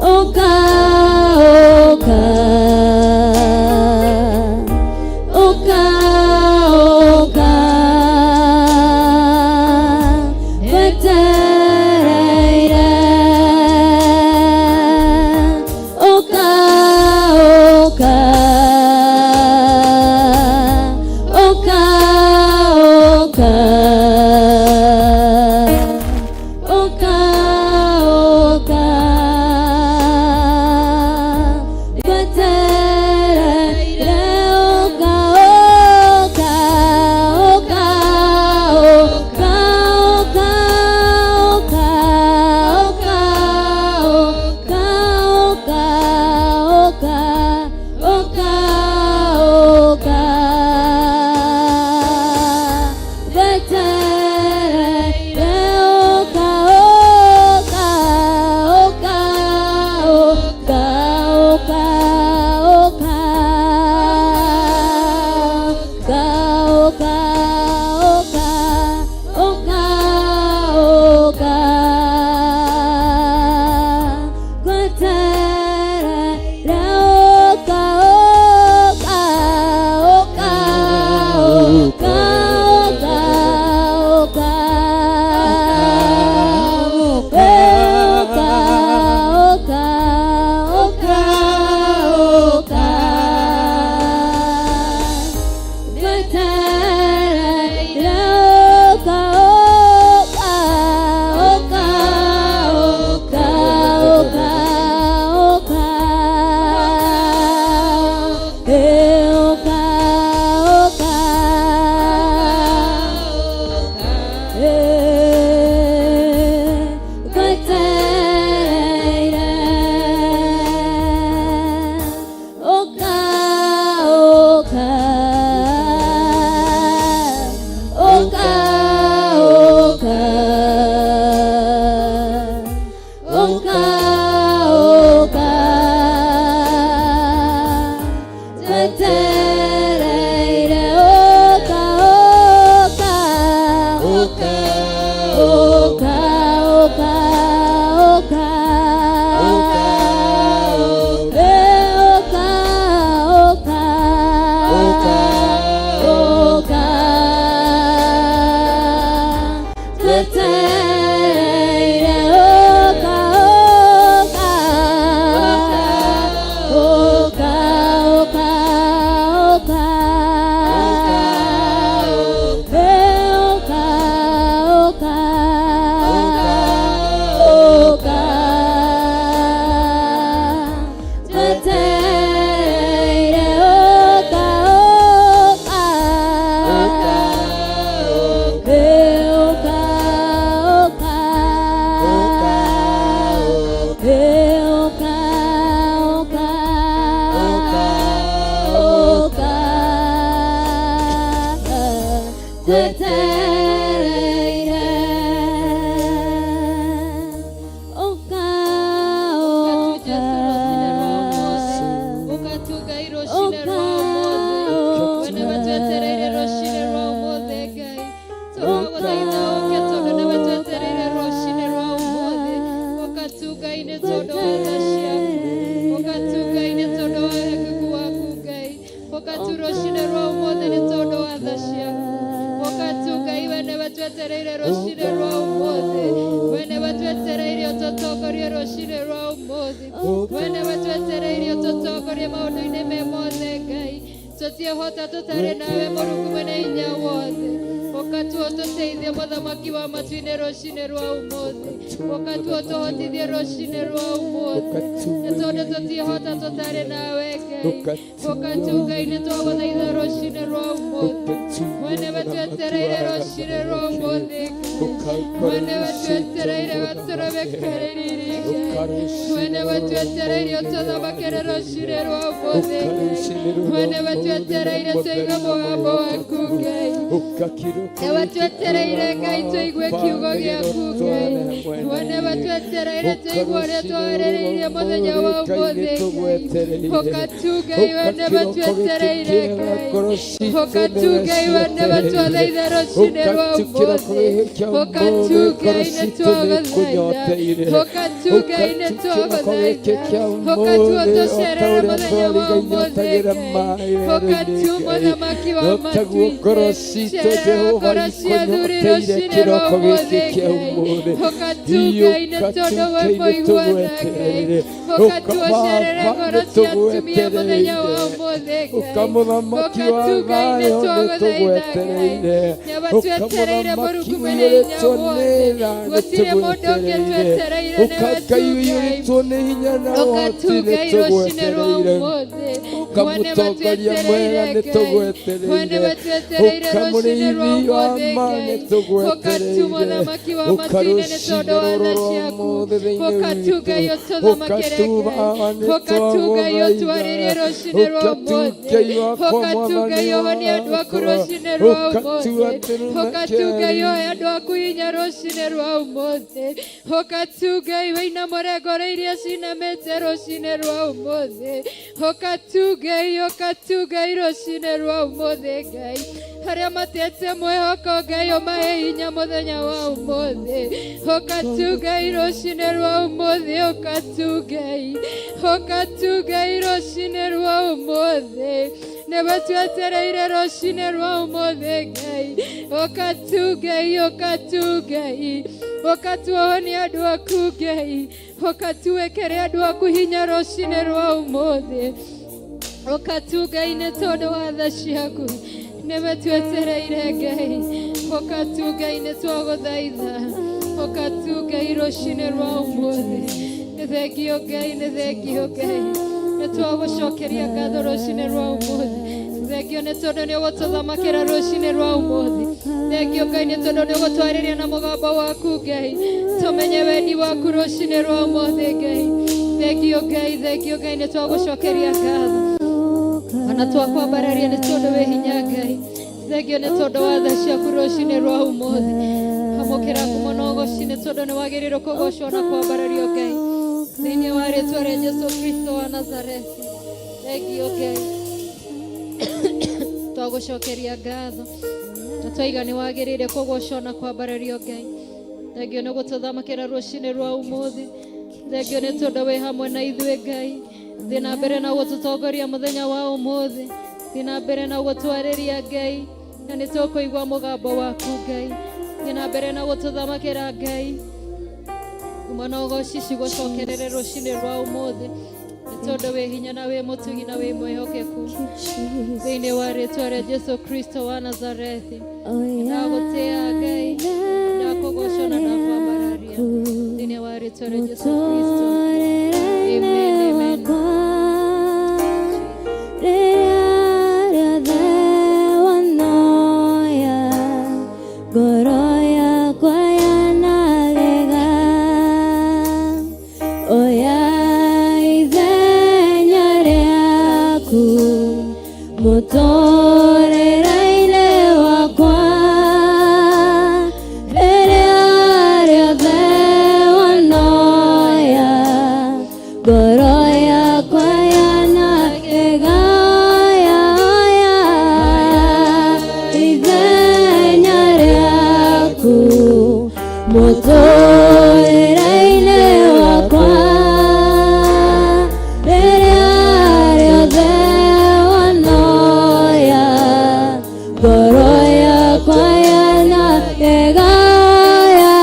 oka, oka, oka, gweterera. Oka, oka, oka, oka, oka, oka, gweterera. Oka, oka, oka, oka, oka, oka, oka, oka, oka, oka, oka, gweterera. Oka, oka, oka, oka, oka, oka, oka, oka, oka, oka, gweterera. Oka, oka, oka, oka, oka, oka, oka, oka, oka, oka, gweterera. Oka, oka, oka, oka, oka, oka, oka, oka, gweterera. Oka, oka, oka, oka, oka, oka, gweterera. Oka, oka, oka, oka, oka, oka, oka, oka, oka, gweterera. Oka, oka, oka, oka, oka, oka, oka, oka. ũmũthĩ. We nĩwe twetereire ũtũtongorie rũcinĩ rwa ũmũthĩ. We nĩwe twetereire ũtũtongorie maũndũ-inĩ me mothe Ngai. Tũtiĩhota tũtarĩ nawe Mũrungu mwene hinya wothe. Ũka tu ũtũteithie mũthamaki wa matu-inĩ rũcinĩ rwa ũmũthĩ. Ũka tu ũtũhotithie rũcinĩ rwa ũmũthĩ. Nĩ tondũ tũtiĩhota tũtarĩ nawe Ngai. Ũka tu Ngai nĩ twagũthaitha rũcinĩ rwa ũmũthĩ. We nĩwe twetereire rũcinĩ rwa ũmũthĩ Ngai. We nĩwe twetereire gatũrũme riri Ngai. We nĩwe twetereire ũtũthamakĩre rũcinĩ rwa ũmũthĩ Ngai. We nĩwe twetereire tũigue mũgambo waku Ngai. Nĩwe twetereire Ngai tũigue kiugo gĩaku Ngai. We nĩwe twetereire tũigue ũrĩa twarĩrĩirie mũthenya wa ũmũthĩ Ngai. Ũka tu Ngai we nĩwe twetereire Ngai. Ũka tu Ngai we nĩwe twathaitha rũcinĩ rwa ũmũthĩ. Ũka tu Ngai nĩ twagũthaitha. Ũka tu Ngai nĩ twagũthaitha. Ũka tu ũtũcerere mũthenya wa ũmũthĩ Ngai. Ũka tu mũthamaki wa matu-inĩ. Cerera ngoro cia athuri rũcinĩ rwa ũmũthĩ Ngai. Ũka tu Ngai nĩ tondũ we mũigua tha Ngai. Ũka tu ũcerere ngoro cia atumia mũthenya wa ũmũthĩ Ngai. Ũka tu Ngai nĩ twagũthaitha Ngai. Nĩwe twetereire Mũrungu mwene hinya wothe. Gũtirĩ mũndũ ũngĩ twetereire nĩwe tu Ngai. Ũka tu Ngai rũcinĩ rwa ũmũthĩ. We nĩwe twetereire Ngai. We nĩwe twetereire rũcinĩ rwa ũmũthĩ Ngai. Ũka tu mũthamaki wa matu-inĩ nĩ tondũ wa tha ciaku. Ũka tu Ngai ũtũthamakĩre Ngai. Ũka tu Ngai ũtwarĩrie rũcinĩ rwa ũmũthĩ. Ũka tu Ngai ũhonie andũ aku rũcinĩ rwa ũmũthĩ. Ũka tu Ngai ũhe andũ aku hinya rũcinĩ rwa ũmũthĩ. Ũka tu Ngai wĩinamũre ngoro iria cinamĩte rũcinĩ rwa ũmũthĩ. Ũka tu Ngai, ũka tu Ngai rũcinĩ rwa ũmũthĩ Ngai. Arĩa matete mwĩhoko Ngai ũmahe hinya mũthenya wa ũmũthĩ. Ũka tu Ngai rũcinĩ rwa ũmũthĩ, ũka tu Ngai. Ũka tu Ngai rũcinĩ rwa ũmũthĩ. Nĩwe twetereire rũcinĩ rwa ũmũthĩ Ngai. Ũka tu Ngai, ũka tu Ngai. Ũka tu ũhonie andũ aku Ngai. Ũka tu wĩkĩre andũ aku hinya rũcinĩ rwa ũmũthĩ. Ũka tu Ngai nĩ tondũ wa tha ciaku. Nĩwe twetereire Ngai. Ũka tu Ngai nĩ twagũthaitha. Ũka tu Ngai rũcinĩ rwa ũmũthĩ. Nĩ thengio Ngai, nĩ thengio Ngai. Nĩ twagũcokeria ngatho rũcinĩ rwa ũmũthĩ. Thengio nĩ tondũ nĩ ũgũtũthamakĩra rũcinĩ rwa ũmũthĩ. Thengio Ngai nĩ tondũ nĩ ũgũtwarĩria na mũgambo waku Ngai. Tũmenye wendi waku rũcinĩ rwa ũmũthĩ Ngai. Thengio Ngai, thengio Ngai nĩ twagũcokeria ngatho. Ona twakwambararia nĩ tondũ wĩ hinya Ngai. Thengio nĩ tondũ wa tha ciaku rũcinĩ rwa ũmũthĩ. Amũkĩra ngumo na ũgoci nĩ tondũ nĩ wagĩrĩirwo kũgocwo na kwambarario Ngai. Thĩinĩ wa rĩtwa rĩa Jesu Kristo wa Nazarethi. Thengio Ngai. Twagũcokeria ngatho. Na twaiga nĩ wagĩrĩire kũgocwo na kwambarario Ngai. Thengio nĩ gũtũthamakĩra rũcinĩ rwa ũmũthĩ. Thengio nĩ tondũ wĩ hamwe na ithuĩ Ngai. Thiĩ na mbere na gũtũtongoria mũthenya wa ũmũthĩ. Thiĩ na mbere na gũtwarĩria Ngai. Na nĩ tũkũigua mũgambo waku Ngai. Thiĩ na mbere na gũtũthamakĩra Ngai. Ngumo na ũgoci cigũcokerere rũcinĩ rwa ũmũthĩ. Nĩ tondũ wĩ hinya na wĩ mũtugi na wĩ mwĩhokeku. Thĩinĩ wa rĩtwa rĩa Jesu Kristo wa Nazarethi. Ndagũtĩĩa Ngai, ndakũgoca na ndakwambararia. Thĩinĩ wa rĩtwa rĩa Jesu Kristo. Amen, amen. Ngoro yakwa yanagega oya ithenya rĩaku mũtũrĩre-inĩ wakwa rĩrĩa rĩothe wanoya ngoro yakwa yanagega oya ithenya rĩaku mũtũrĩre-inĩ wakwa rĩrĩa rĩothe wanoya ngoro yakwa yanagega oya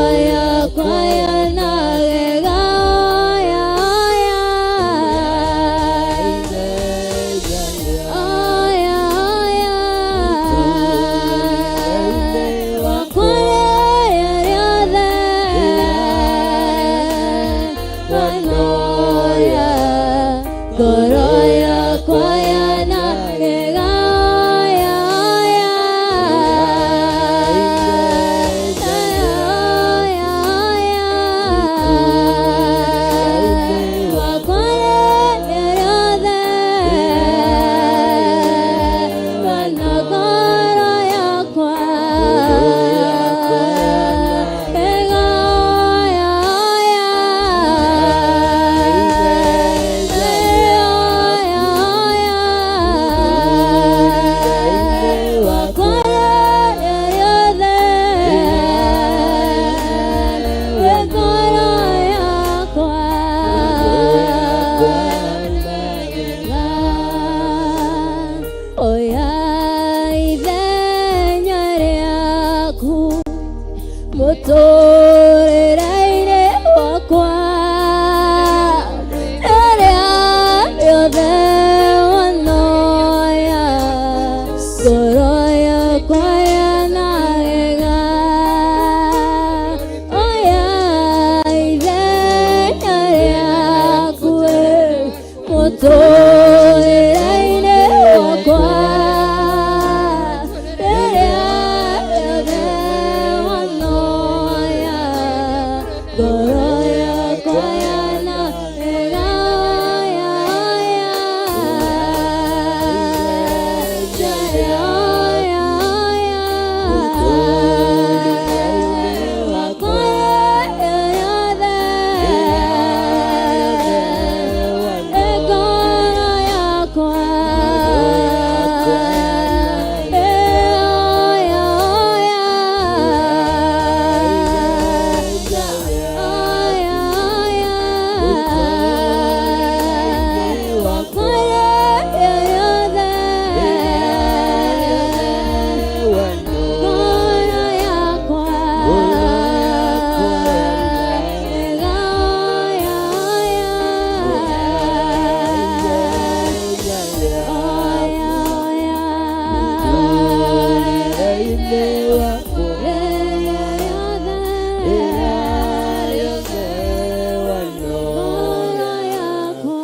Ngoro yakwa yanagega oya oya oya oya wakwa rĩrĩa rĩothe wanoya ngoro yakwa yanagega oya oya oya oya wakwa rĩrĩa rĩothe wana ngoro yakwa ega oya oya oya oya wakwa rĩrĩa rĩothe we ngoro yakwa oya ithenya rĩaku mũtũrĩre-inĩ wakwa rĩrĩa rĩothe wanoya ngoro yakwa yanagega oya ithenya rĩaku mũtũrĩre-inĩ wakwa rĩrĩa rĩothe wanoya ngoro yakwa yanagega oya oya oya oya wakwa rĩrĩa rĩothe ngoro yakwa oya oya oya oya wakwa rĩrĩa rĩothe ngoro yakwa ega oya oya oya oya rĩrĩa rĩothe ngoro yakwa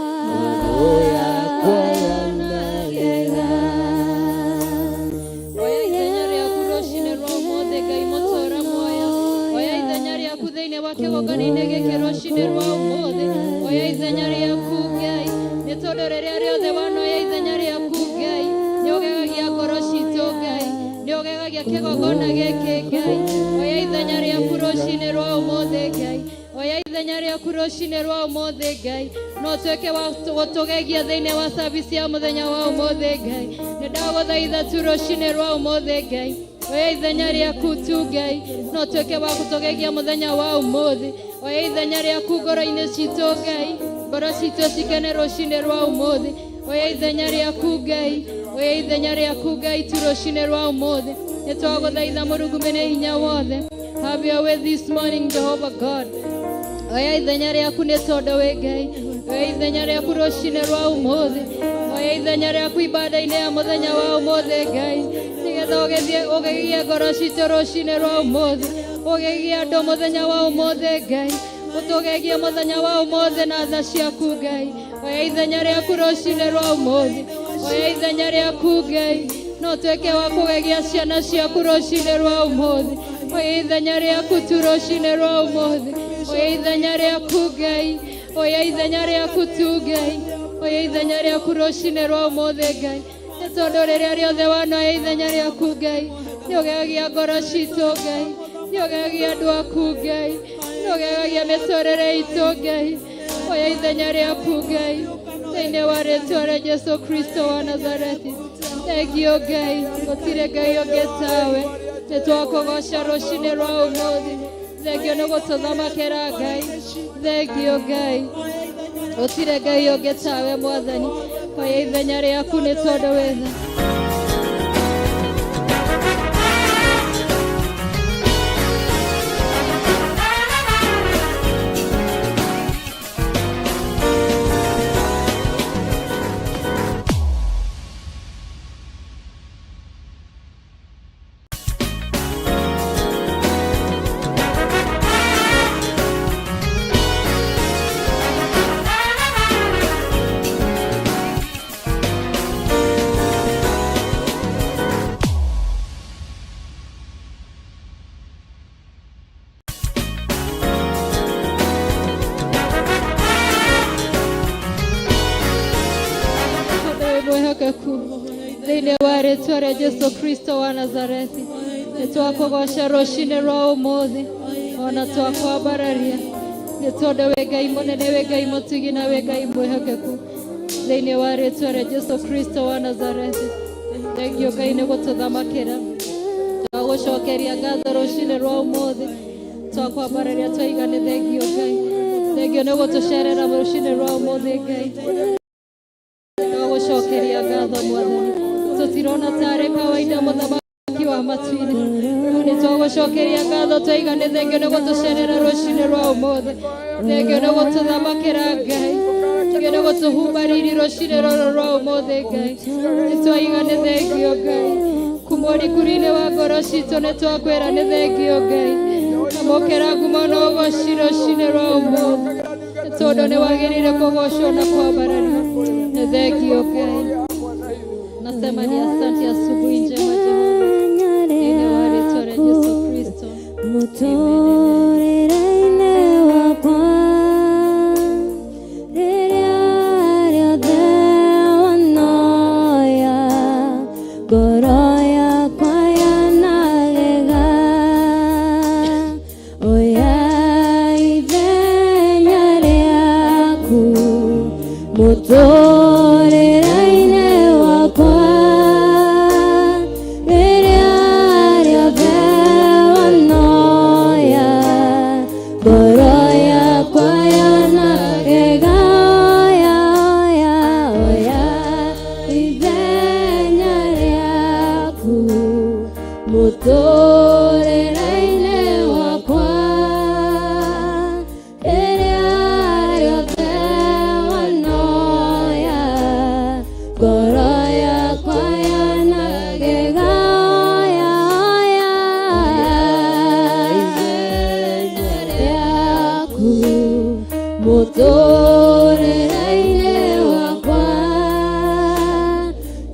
Oya ithenya rĩaku rũcinĩ rwa ũmũthĩ Ngai mũtũũra muoyo. Oya ithenya rĩaku thĩinĩ wa kĩgongona-inĩ gĩkĩ rũcinĩ rwa ũmũthĩ. Oya ithenya rĩaku Ngai, nĩ tondũ rĩrĩa rĩothe wanoya ithenya rĩaku Ngai, nĩ ũgegagia ngoro citũ Ngai, nĩ ũgegagia kĩgongona gĩkĩ Ngai. Oya ithenya rĩaku rũcinĩ rwa ũmũthĩ Ngai. Oya ithenya rĩaku rũcinĩ rwa ũmũthĩ Ngai, no ũtuĩke wa gũtũgegia thĩinĩ wa service ya mũthenya wa ũmũthĩ Ngai. Nĩ ndagũthaitha tu rũcinĩ rwa ũmũthĩ Ngai, oya ithenya rĩaku tu Ngai, no ũtuĩke wa gũtũgegia mũthenya wa ũmũthĩ. Oya ithenya rĩaku ngoro-inĩ citũ Ngai, ngoro citũ cikene rũcinĩ rwa ũmũthĩ. Oya ithenya rĩaku Ngai, oya ithenya rĩaku Ngai tu rũcinĩ rwa ũmũthĩ. Nĩ twagũthaitha Mũrungu mwene hinya wothe. Have your way this morning, Jehovah God. Oya ithenya rĩaku nĩ tondũ wĩ Ngai. Oya ithenya rĩaku rũcinĩ rwa ũmũthĩ. Oya ithenya rĩaku ibada-inĩ ya mũthenya wa ũmũthĩ Ngai, nĩgetha ũgĩthiĩ ũgegie ngoro citũ rũcinĩ rwa ũmũthĩ, ũgegie andũ mũthenya wa ũmũthĩ Ngai, ũtũgegie mũthenya wa ũmũthĩ na tha ciaku Ngai. Oya ithenya rĩaku rũcinĩ rwa ũmũthĩ. Oya ithenya rĩaku Ngai, no ũtuĩke wa kũgegia ciana ciaku rũcinĩ rwa ũmũthĩ. Oya ithenya rĩaku tu rũcinĩ rwa ũmũthĩ. Oya ithenya rĩaku Ngai, oya ithenya rĩaku tu Ngai, oya ithenya rĩaku rũcinĩ rwa ũmũthĩ Ngai, nĩ tondũ rĩrĩa rĩothe wanoya ithenya rĩaku Ngai, nĩ ũgegagia ngoro citũ Ngai, nĩ ũgegagia andũ aku Ngai, nĩ ũgegagia mĩtũrĩre itũ Ngai. Oya ithenya rĩaku Ngai, thĩinĩ wa rĩtwa rĩa Jesu Kristo wa Nazarethi. Thengiũ Ngai, gũtirĩ Ngai ũngĩ tawe. Nĩ twakũgoca rũcinĩ rwa ũmũthĩ. Thengiũ nĩ gũtũthamakĩra Ngai. Thengiũ Ngai, gũtirĩ Ngai ũngĩ tawe Mwathani. Oya ithenya rĩaku nĩ tondũ wĩ tha. Thĩinĩ wa rĩtwa rĩa Jesu Kristo wa Nazarethi, nĩ twakũgoca rũcinĩ rwa ũmũthĩ, ona twakwambararia nĩ tondũ wĩ Ngai mũnene, wĩ Ngai mũtugi na wĩ Ngai mwĩhokeku. Thĩinĩ wa rĩtwa rĩa Jesu Kristo wa Nazarethi, thengio Ngai nĩ gũtũthamakĩra. Twagũcokeria ngatho rũcinĩ rwa ũmũthĩ, twakwambararia twaiga nĩ thengio Ngai, thengio nĩ gũtũcerera rũcinĩ rwa ũmũthĩ Ngai. Twagũcokeria ngatho Mwathani, tũtirona tarĩ kawaida mũthamaki wa matu-inĩ, no nĩ twagũcokeria ngatho twaiga nĩ thengio nĩ gũtũcerera rũcinĩ rwa ũmũthĩ, thengio nĩ gũtũthamakĩra Ngai, thengio nĩ gũtũhumba riri rũcinĩ rũrũ rwa ũmũthĩ Ngai. Nĩ twaiga nĩ thengio Ngai, kuma ũrikũru-inĩ wa ngoro citũ nĩ twakwĩra nĩ thengio Ngai. Amũkĩra ngumo na ũgoci rũcinĩ rwa ũmũthĩ, nĩ tondũ nĩ wagĩrĩire kũgocwo na kwambarario. Nĩ thengio Ngai, nasema ni asante. Asubuhi njema Jehova, thĩinĩ wa rĩtwa rĩa Jesu Kristo. Mũtũrĩre-inĩ wakwa rĩrĩa rĩothe wanoya, ngoro yakwa yanagega, oya ithenya rĩaku mũtũrĩre-inĩ wakwa rĩrĩa rĩothe wanoya, ngoro yakwa yanagega, oya, oya, oya ithenya rĩaku mũtũrĩre-inĩ wakwa rĩrĩa rĩothe wanoya, ngoro yakwa yanagega, oya, oya rĩaku mũtũrĩre-inĩ wakwa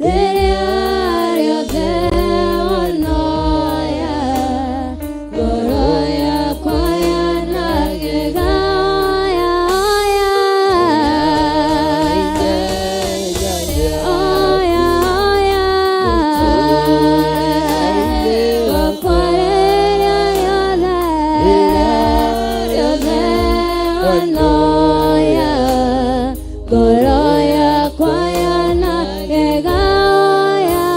rĩrĩa rĩothe wanoya, ngoro yakwa yanagega, oya, oya, oya, oya wakwa rĩrĩa rĩothe rĩothe wanoya, ngoro yakwa yanagega, oya, oya,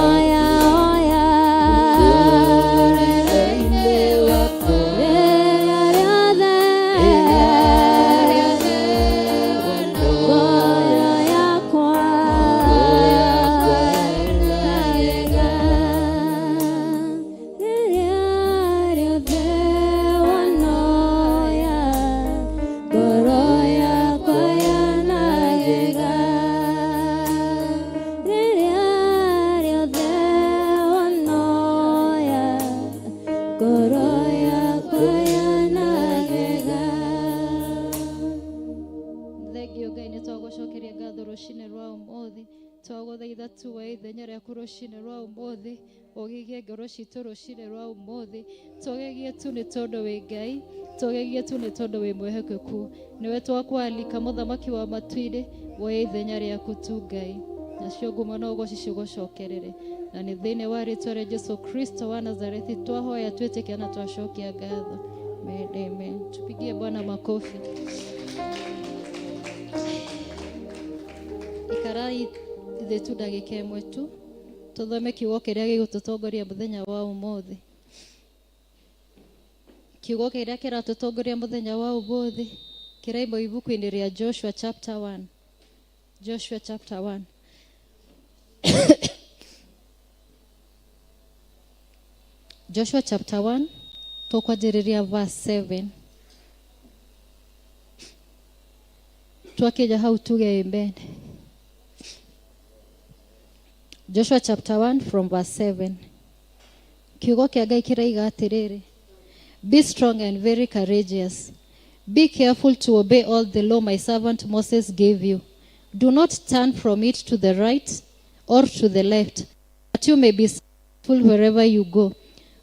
oya, oya rĩrĩa rĩothe ngoro yakwa yanagega, rĩrĩa rĩothe wanoya, ngoro yakwa yanagega, rĩrĩa rĩothe wanoya, ngoro yakwa yanagega. Thengio Ngai, nĩ twagũcokeria ngatho rũcinĩ rwa ũmũthĩ. Twagũthaitha tuoe ithenya rĩaku rũcinĩ rwa ũmũthĩ, ũgegie ngoro citũ rũcinĩ rwa ũmũthĩ. Tũgegie tu nĩ tondũ wĩ Ngai, tũgegie tu nĩ tondũ wĩ mwĩhokeku. Nĩwe twakwalika mũthamaki wa matu-inĩ, woe ithenya rĩaku tu Ngai, nacio ngumo no ũgoci cigũcokerere, na nĩ thĩinĩ wa rĩtwa rĩa Jesu Kristo wa Nazarethi twahoya, twĩtĩkia na twacokia ngatho. Amen, amen. Tupigie Bwana makofi. Ikarai thĩ tu ndagĩka ĩmwe tu, tũthome kiugo kĩrĩa gĩgũtũtongoria mũthenya wa ũmũthĩ. Kiugo kĩrĩa kĩratũtongoria mũthenya wa ũmũthĩ kĩraimwo ibuku-inĩ rĩa Joshua chapter 1. Joshua chapter 1. Joshua chapter 1, tũkwanjĩrĩria verse 7. Twakinya hau tuge amen. Joshua chapter 1 from verse 7. Kiugo kĩa Ngai kĩraiga atĩrĩrĩ, "Be strong and very courageous. Be careful to obey all the law my servant Moses gave you. Do not turn from it to the right or to the left, that you may be successful wherever you go.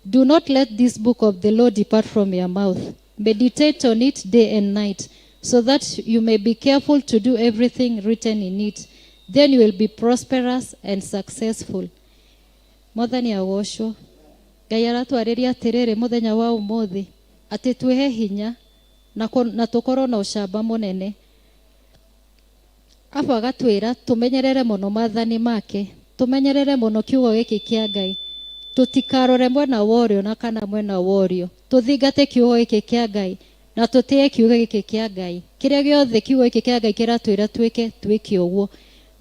Do not let this book of the law depart from your mouth. Meditate on it day and night, so that you may be careful to do everything written in it. Then you will be prosperous and successful. Mwathani agocwo. Ngai aratwarĩria atĩrĩrĩ mũthenya wa ũmũthĩ atĩ twĩhe hinya na na tũkorwo na ũcamba mũnene. Abu agatwĩra tũmenyerere mũno maathani make, tũmenyerere mũno kiugo gĩkĩ kĩa Ngai, tũtikarore mwena wa ũrĩo na kana mwena wa ũrĩo, tũthingate kiugo gĩkĩ kĩa Ngai na tũtĩe kiugo gĩkĩ kĩa Ngai. Kĩrĩa gĩothe kiugo gĩkĩ kĩa Ngai kĩratwĩra twĩke, twĩke ũguo,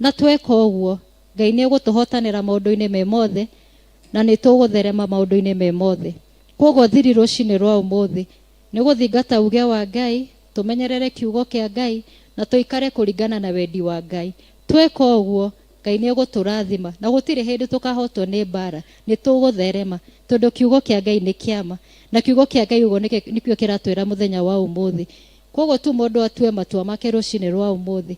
na tweka ũguo Ngai nĩ egũtũhotanĩra maũndũ-inĩ me mothe na nĩ tũgũtherema maũndũ-inĩ me mothe. Koguo thiri rũcinĩ rwa ũmũthĩ nĩ gũthingata uge wa Ngai, tũmenyerere kiugo kĩa Ngai na tũikare kũringana na wendi wa Ngai. Tweka ũguo Ngai nĩ egũtũrathima na gũtirĩ hĩndĩ tũkahotwo nĩ mbara, nĩ tũgũtherema tondũ kiugo kĩa Ngai nĩ kĩama na kiugo kĩa Ngai ũguo nĩkĩo kĩratwĩra mũthenya wa ũmũthĩ. Koguo tu mũndũ atue matua make rũcinĩ rwa ũmũthĩ,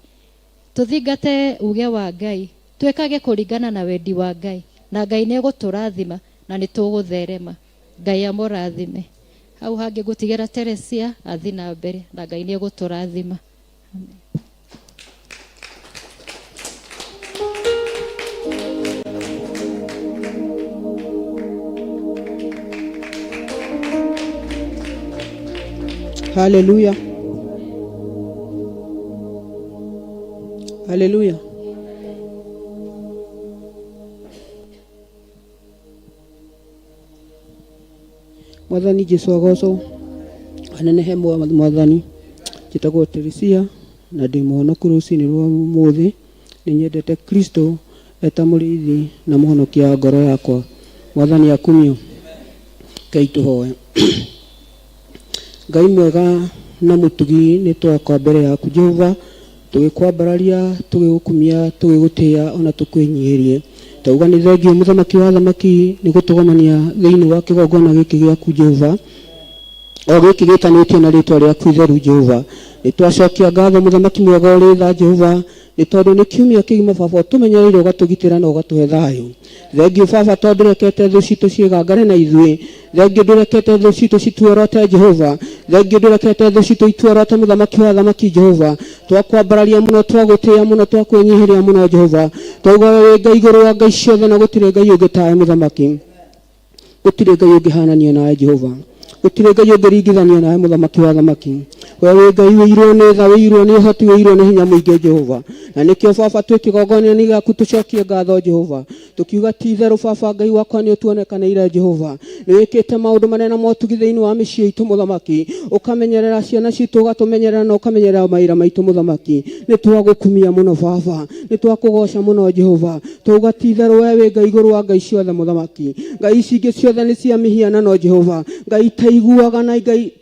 tũthingate uge wa Ngai, twĩkage kũringana na wendi wa Ngai na Ngai nĩ egũtũrathima na nĩ tũgũtherema. Ngai amũrathime. Hau hangĩ ngũtigĩra Teresia athi na mbere na Ngai nĩ egũtũrathima. Haleluya. Haleluya. Mwathani Jesu agocwo. Anenehe Mwathani. Njĩtagwo Teresia na ndĩ mũhonoku rũcinĩ rwa ũmũthĩ. Nĩ nyendete Kristo eta mũrĩithi na mũhonokia wa ngoro yakwa. Mwathani akumio. Ngai tũhoe. Ngai mwega na mũtugi nĩ twakwa mbere yaku Jehova, tũgĩkwambararia, tũgĩgũkumia, tũgĩgũtĩĩa ona tũkwĩnyihĩrie. Tauga nĩ thengiũ mũthamaki wa thamaki nĩ gũtũgomania thĩinĩ wa kĩgongona gĩkĩ gĩaku Jehova, o gĩkĩ gĩtanĩtio na rĩtwa rĩaku itheru Jehova. Nĩ twacokia ngatho mũthamaki mwega ũrĩ tha Jehova, nĩ tondũ nĩ kiumia kĩgima baba ũtũmenyereire ũgatũgitĩra na ũgatũhe thayũ. Thengiũ baba tondũ ndũrekete thũ citũ ciĩgangare na ithuĩ. Thengiũ ndũrekete thũ citũ cituorote Jehova. Thengiũ ndũrekete thũ citũ ituorote mũthamaki wa thamaki Jehova. Twakwambararia mũno, twagũtĩĩa mũno, twakwĩnyihĩria mũno Jehova. Twauga we wĩ Ngai igũrũ wa ngai ciothe na gũtirĩ Ngai ũngĩ tawe mũthamaki. Gũtirĩ Ngai ũngĩhananio nawe Jehova. Gũtirĩ Ngai ũngĩringithanio nawe mũthamaki wa thamaki. We wĩ Ngai wĩirwo nĩ tha, wĩirwo nĩ ũhoti, wĩirwo nĩ hinya mũingĩ Jehova. Na nĩkĩo baba twĩ kĩgongona-inĩ gĩaku tũcokie ngatho Jehova. Tũkiuga ti itherũ baba Ngai wakwa nĩ ũtuonekanĩire Jehova. Nĩ wĩkĩte maũndũ manene na motugi thĩinĩ wa mĩciĩ itũ mũthamaki. Ũkamenyerera ciana citũ, ũgatũmenyerera na ũkamenyerera mawĩra maitũ mũthamaki. Nĩ twagũkumia mũno baba. Nĩ twakũgoca mũno Jehova. Twauga ti itherũ we wĩ Ngai igũrũ wa ngai ciothe mũthamaki. Ngai ici ingĩ ciothe nĩ cia mĩhianano Jehova. Ngai itaiguaga na Ngai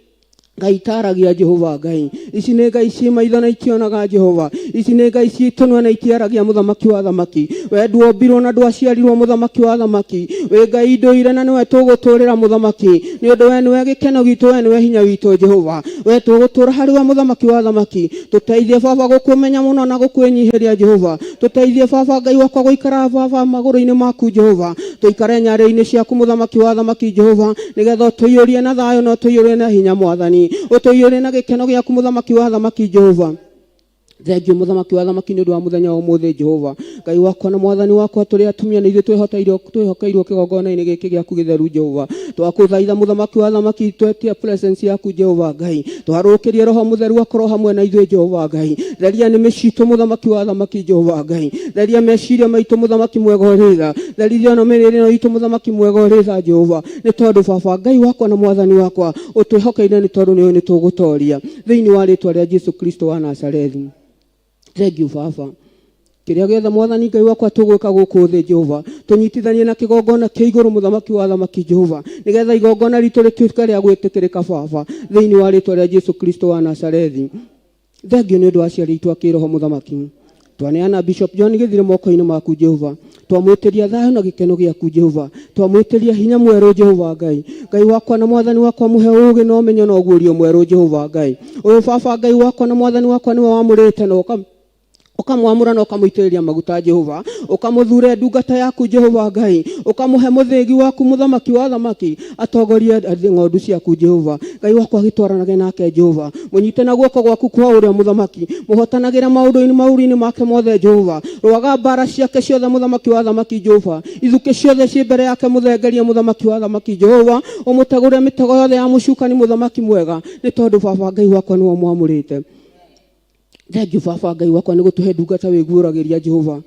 Ngai itaragia Jehova Ngai. Ici nĩ Ngai ciĩ maitho na itionaga Jehova. Ici nĩ Ngai ciĩ tũnua na itiaragia mũthamaki wa thamaki. We ndwombirwo na ndwaciarirwo mũthamaki wa thamaki. Wĩ Ngai ndũire na nĩwe tũgũtũrĩra mũthamaki. Nĩ ũndũ we nĩwe gĩkeno gitũ, we nĩwe hinya witũ Jehova. We tũgũtũra harĩ we mũthamaki wa thamaki. Tũteithie baba gũkũmenya mũno na gũkwĩnyihĩria Jehova. Tũteithie baba Ngai wakwa gũikara baba magũrũ-inĩ maku Jehova. Tũikare nyarĩrĩ-inĩ ciaku mũthamaki wa thamaki Jehova, nĩgetha ũtũiyũrie na thayũ na ũtũiyũrie na hinya Mwathani. Ũtũiyũrie na gĩkeno gĩaku mũthamaki wa thamaki Jehova. Thengiũ mũthamaki wa thamaki nĩ ũndũ wa mũthenya wa ũmũthĩ Jehova. Ngai wakwa na Mwathani wakwa, tũrĩ atumia na ithuĩ twĩhokeirwo kĩgongona-inĩ gĩkĩ gĩaku gĩtheru Jehova. Twakũthaitha mũthamaki wa thamaki, twetie presence yaku Jehova Ngai. Twarũkĩrie roho mũtheru akorwo hamwe na ithuĩ Jehova Ngai. Theria nĩmĩ citũ mũthamaki wa thamaki Jehova Ngai. Theria meciria maitũ mũthamaki mwega ũrĩ tha. Theria ona mĩrĩre ĩno itũ mũthamaki mwega ũrĩ tha Jehova. Nĩ tondũ baba Ngai wakwa na Mwathani wakwa ũtwĩhokeire nĩ tondũ nĩũĩ nĩ tũgũtoria. Thĩinĩ wa rĩtwa rĩa Jesu Kristo wa Nazarethi. Thank you baba. Kĩrĩa gĩothe Mwathani Ngai wakwa tũgwĩka gũkũ thĩ Jehova, tũnyitithanie na kĩgongona kĩa igũrũ mũthamaki wa thamaki Jehova, nĩgetha igongona ritũ rĩtuĩke rĩa gwĩtĩkĩrĩka baba, thĩinĩ wa rĩtwa rĩa Jesu Kristo wa Nazarethi. Thengiũ nĩ ũndũ wa aciari aitũ a kĩroho mũthamaki. Twaneana Bishop John Gĩthire moko-inĩ maku Jehova. Twamwĩtĩria thayũ na gĩkeno gĩaku Jehova. Twamwĩtĩria hinya mwerũ Jehova Ngai. Ngai wakwa na Mwathani wakwa mũhe ũũgĩ na ũmenyo na ũguũrio mwerũ Jehova Ngai. Ũyũ baba Ngai wakwa na Mwathani wakwa nĩwe wamũrĩte na Ũkamwamũra na ũkamũitĩrĩria maguta Jehova, ũkamũthure ndungata yaku Jehova Ngai, ũkamũhe mũthĩgi waku mũthamaki wa thamaki, atongorie ng'ondu ciaku Jehova. Ngai wakwa, gĩtwaranage nake Jehova, mũnyite na guoko gwaku kwa ũrĩa mũthamaki, mũhotanagĩre maũndũ-inĩ maũru-inĩ make mothe Jehova. Rũaga mbara ciake ciothe mũthamaki wa thamaki Jehova, ithukĩ ciothe ciĩ mbere yake mũthengerie mũthamaki wa thamaki Jehova, ũmũtegũre mĩtego yothe ya mũcukani mũthamaki mwega, nĩ tondũ baba Ngai wakwa nĩwe ũmwamũrĩte. Thengiũ baba Ngai wakwa nĩ gũtũhe ndungata wĩguũragĩria Jehova,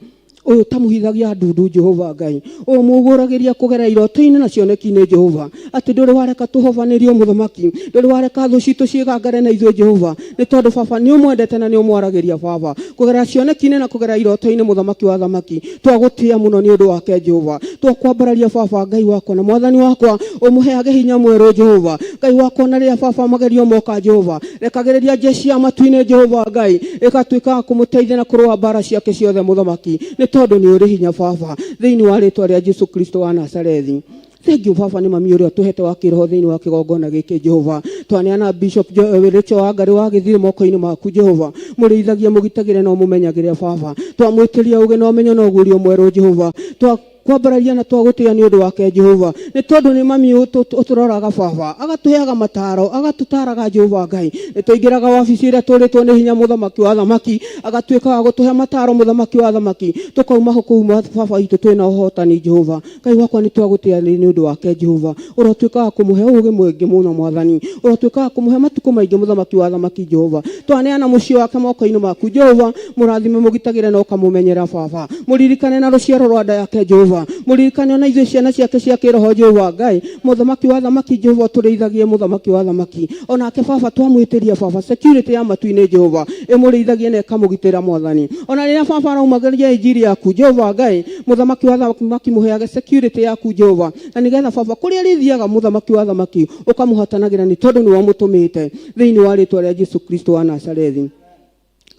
ũyũ ũtamũhithagia ndundu Jehova Ngai, ũyũ mũguũragĩria kũgerera iroto-inĩ na cioneki-inĩ Jehova, atĩ ndũrĩ wareka tũhobanĩrio mũthamaki, ndũrĩ wareka thũ citũ ciĩgangare na ithuĩ Jehova, nĩ tondũ baba nĩ ũmwendete na nĩ ũmwaragĩria baba kũgerera cioneki-inĩ na kũgerera iroto-inĩ mũthamaki wa thamaki. Twagũtĩĩa mũno nĩ ũndũ wake Jehova, twakwambararia baba Ngai wakwa na mwathani wakwa, ũmũheage hinya mwerũ Jehova Ngai wakwa, na rĩrĩa baba magerio moka Jehova, rekagĩrĩria jeshi ya matu-inĩ Jehova Ngai ĩgatuĩka ya kũmũteithia na kũrũa mbara ciake ciothe mũthamaki, nĩ tondũ nĩ ũrĩ hinya baba, thĩinĩ wa rĩtwa rĩa Jesu Kristo wa Nazarethi. Thengiũ baba nĩ mami ũrĩa ũtũhete wa kĩroho thĩinĩ wa kĩgongona gĩkĩ Jehova. Twaneana Bishop Rachel Wangari wa Gĩthirĩ moko-inĩ maku Jehova, mũrĩithagie, mũgitagĩre na ũmũmenyagĩre baba. Twamwĩtĩria ũgĩ na ũmenyo na ũguũrio mwerũ Jehova, twa kwambararia na twagũtĩĩa nĩ ũndũ wake Jehova, nĩ tondũ nĩ mami ũtũroraga baba, agatũheaga mataro, agatũtaraga Jehova Ngai. Nĩ tũingĩraga wabici ĩrĩa tũrĩtwo nĩ hinya mũthamaki wa thamaki, agatuĩka wa gũtũhe mataro mũthamaki wa thamaki, tũkauma kũu baba witũ twĩna ũhotani Jehova Ngai wakwa. Nĩ twagũtĩĩa nĩ ũndũ wake Jehova, ũrotuĩka wa kũmũhe ũũgĩ mũingĩ mũno mwathani, ũrotuĩka wa kũmũhe matukũ maingĩ mũthamaki wa thamaki Jehova. Twaneana mũciĩ wake moko-inĩ maku Jehova, mũrathime, mũgitagĩre na ũkamũmenyera baba, mũririkane na rũciaro rwa nda yake Jehova, mũririkane ona ithuĩ ciana ciake cia kĩroho Jehova Ngai, mũthamaki wa thamaki Jehova, ũtũrĩithagie mũthamaki wa thamaki. Onake baba twamwĩtĩria baba security ya matu-inĩ Jehova, ĩmũrĩithagie na ĩkamũgitĩra mwathani, ona rĩrĩa baba araumagĩria injiri yaku Jehova Ngai, mũthamaki wa thamaki, mũheage security yaku Jehova, na nĩgetha baba kũrĩa arĩthiaga mũthamaki wa thamaki ũkamũhatanagĩra, nĩ tondũ nĩwe ũmũtũmĩte, thĩinĩ wa rĩtwa rĩa Jesu Kristo wa Nazarethi.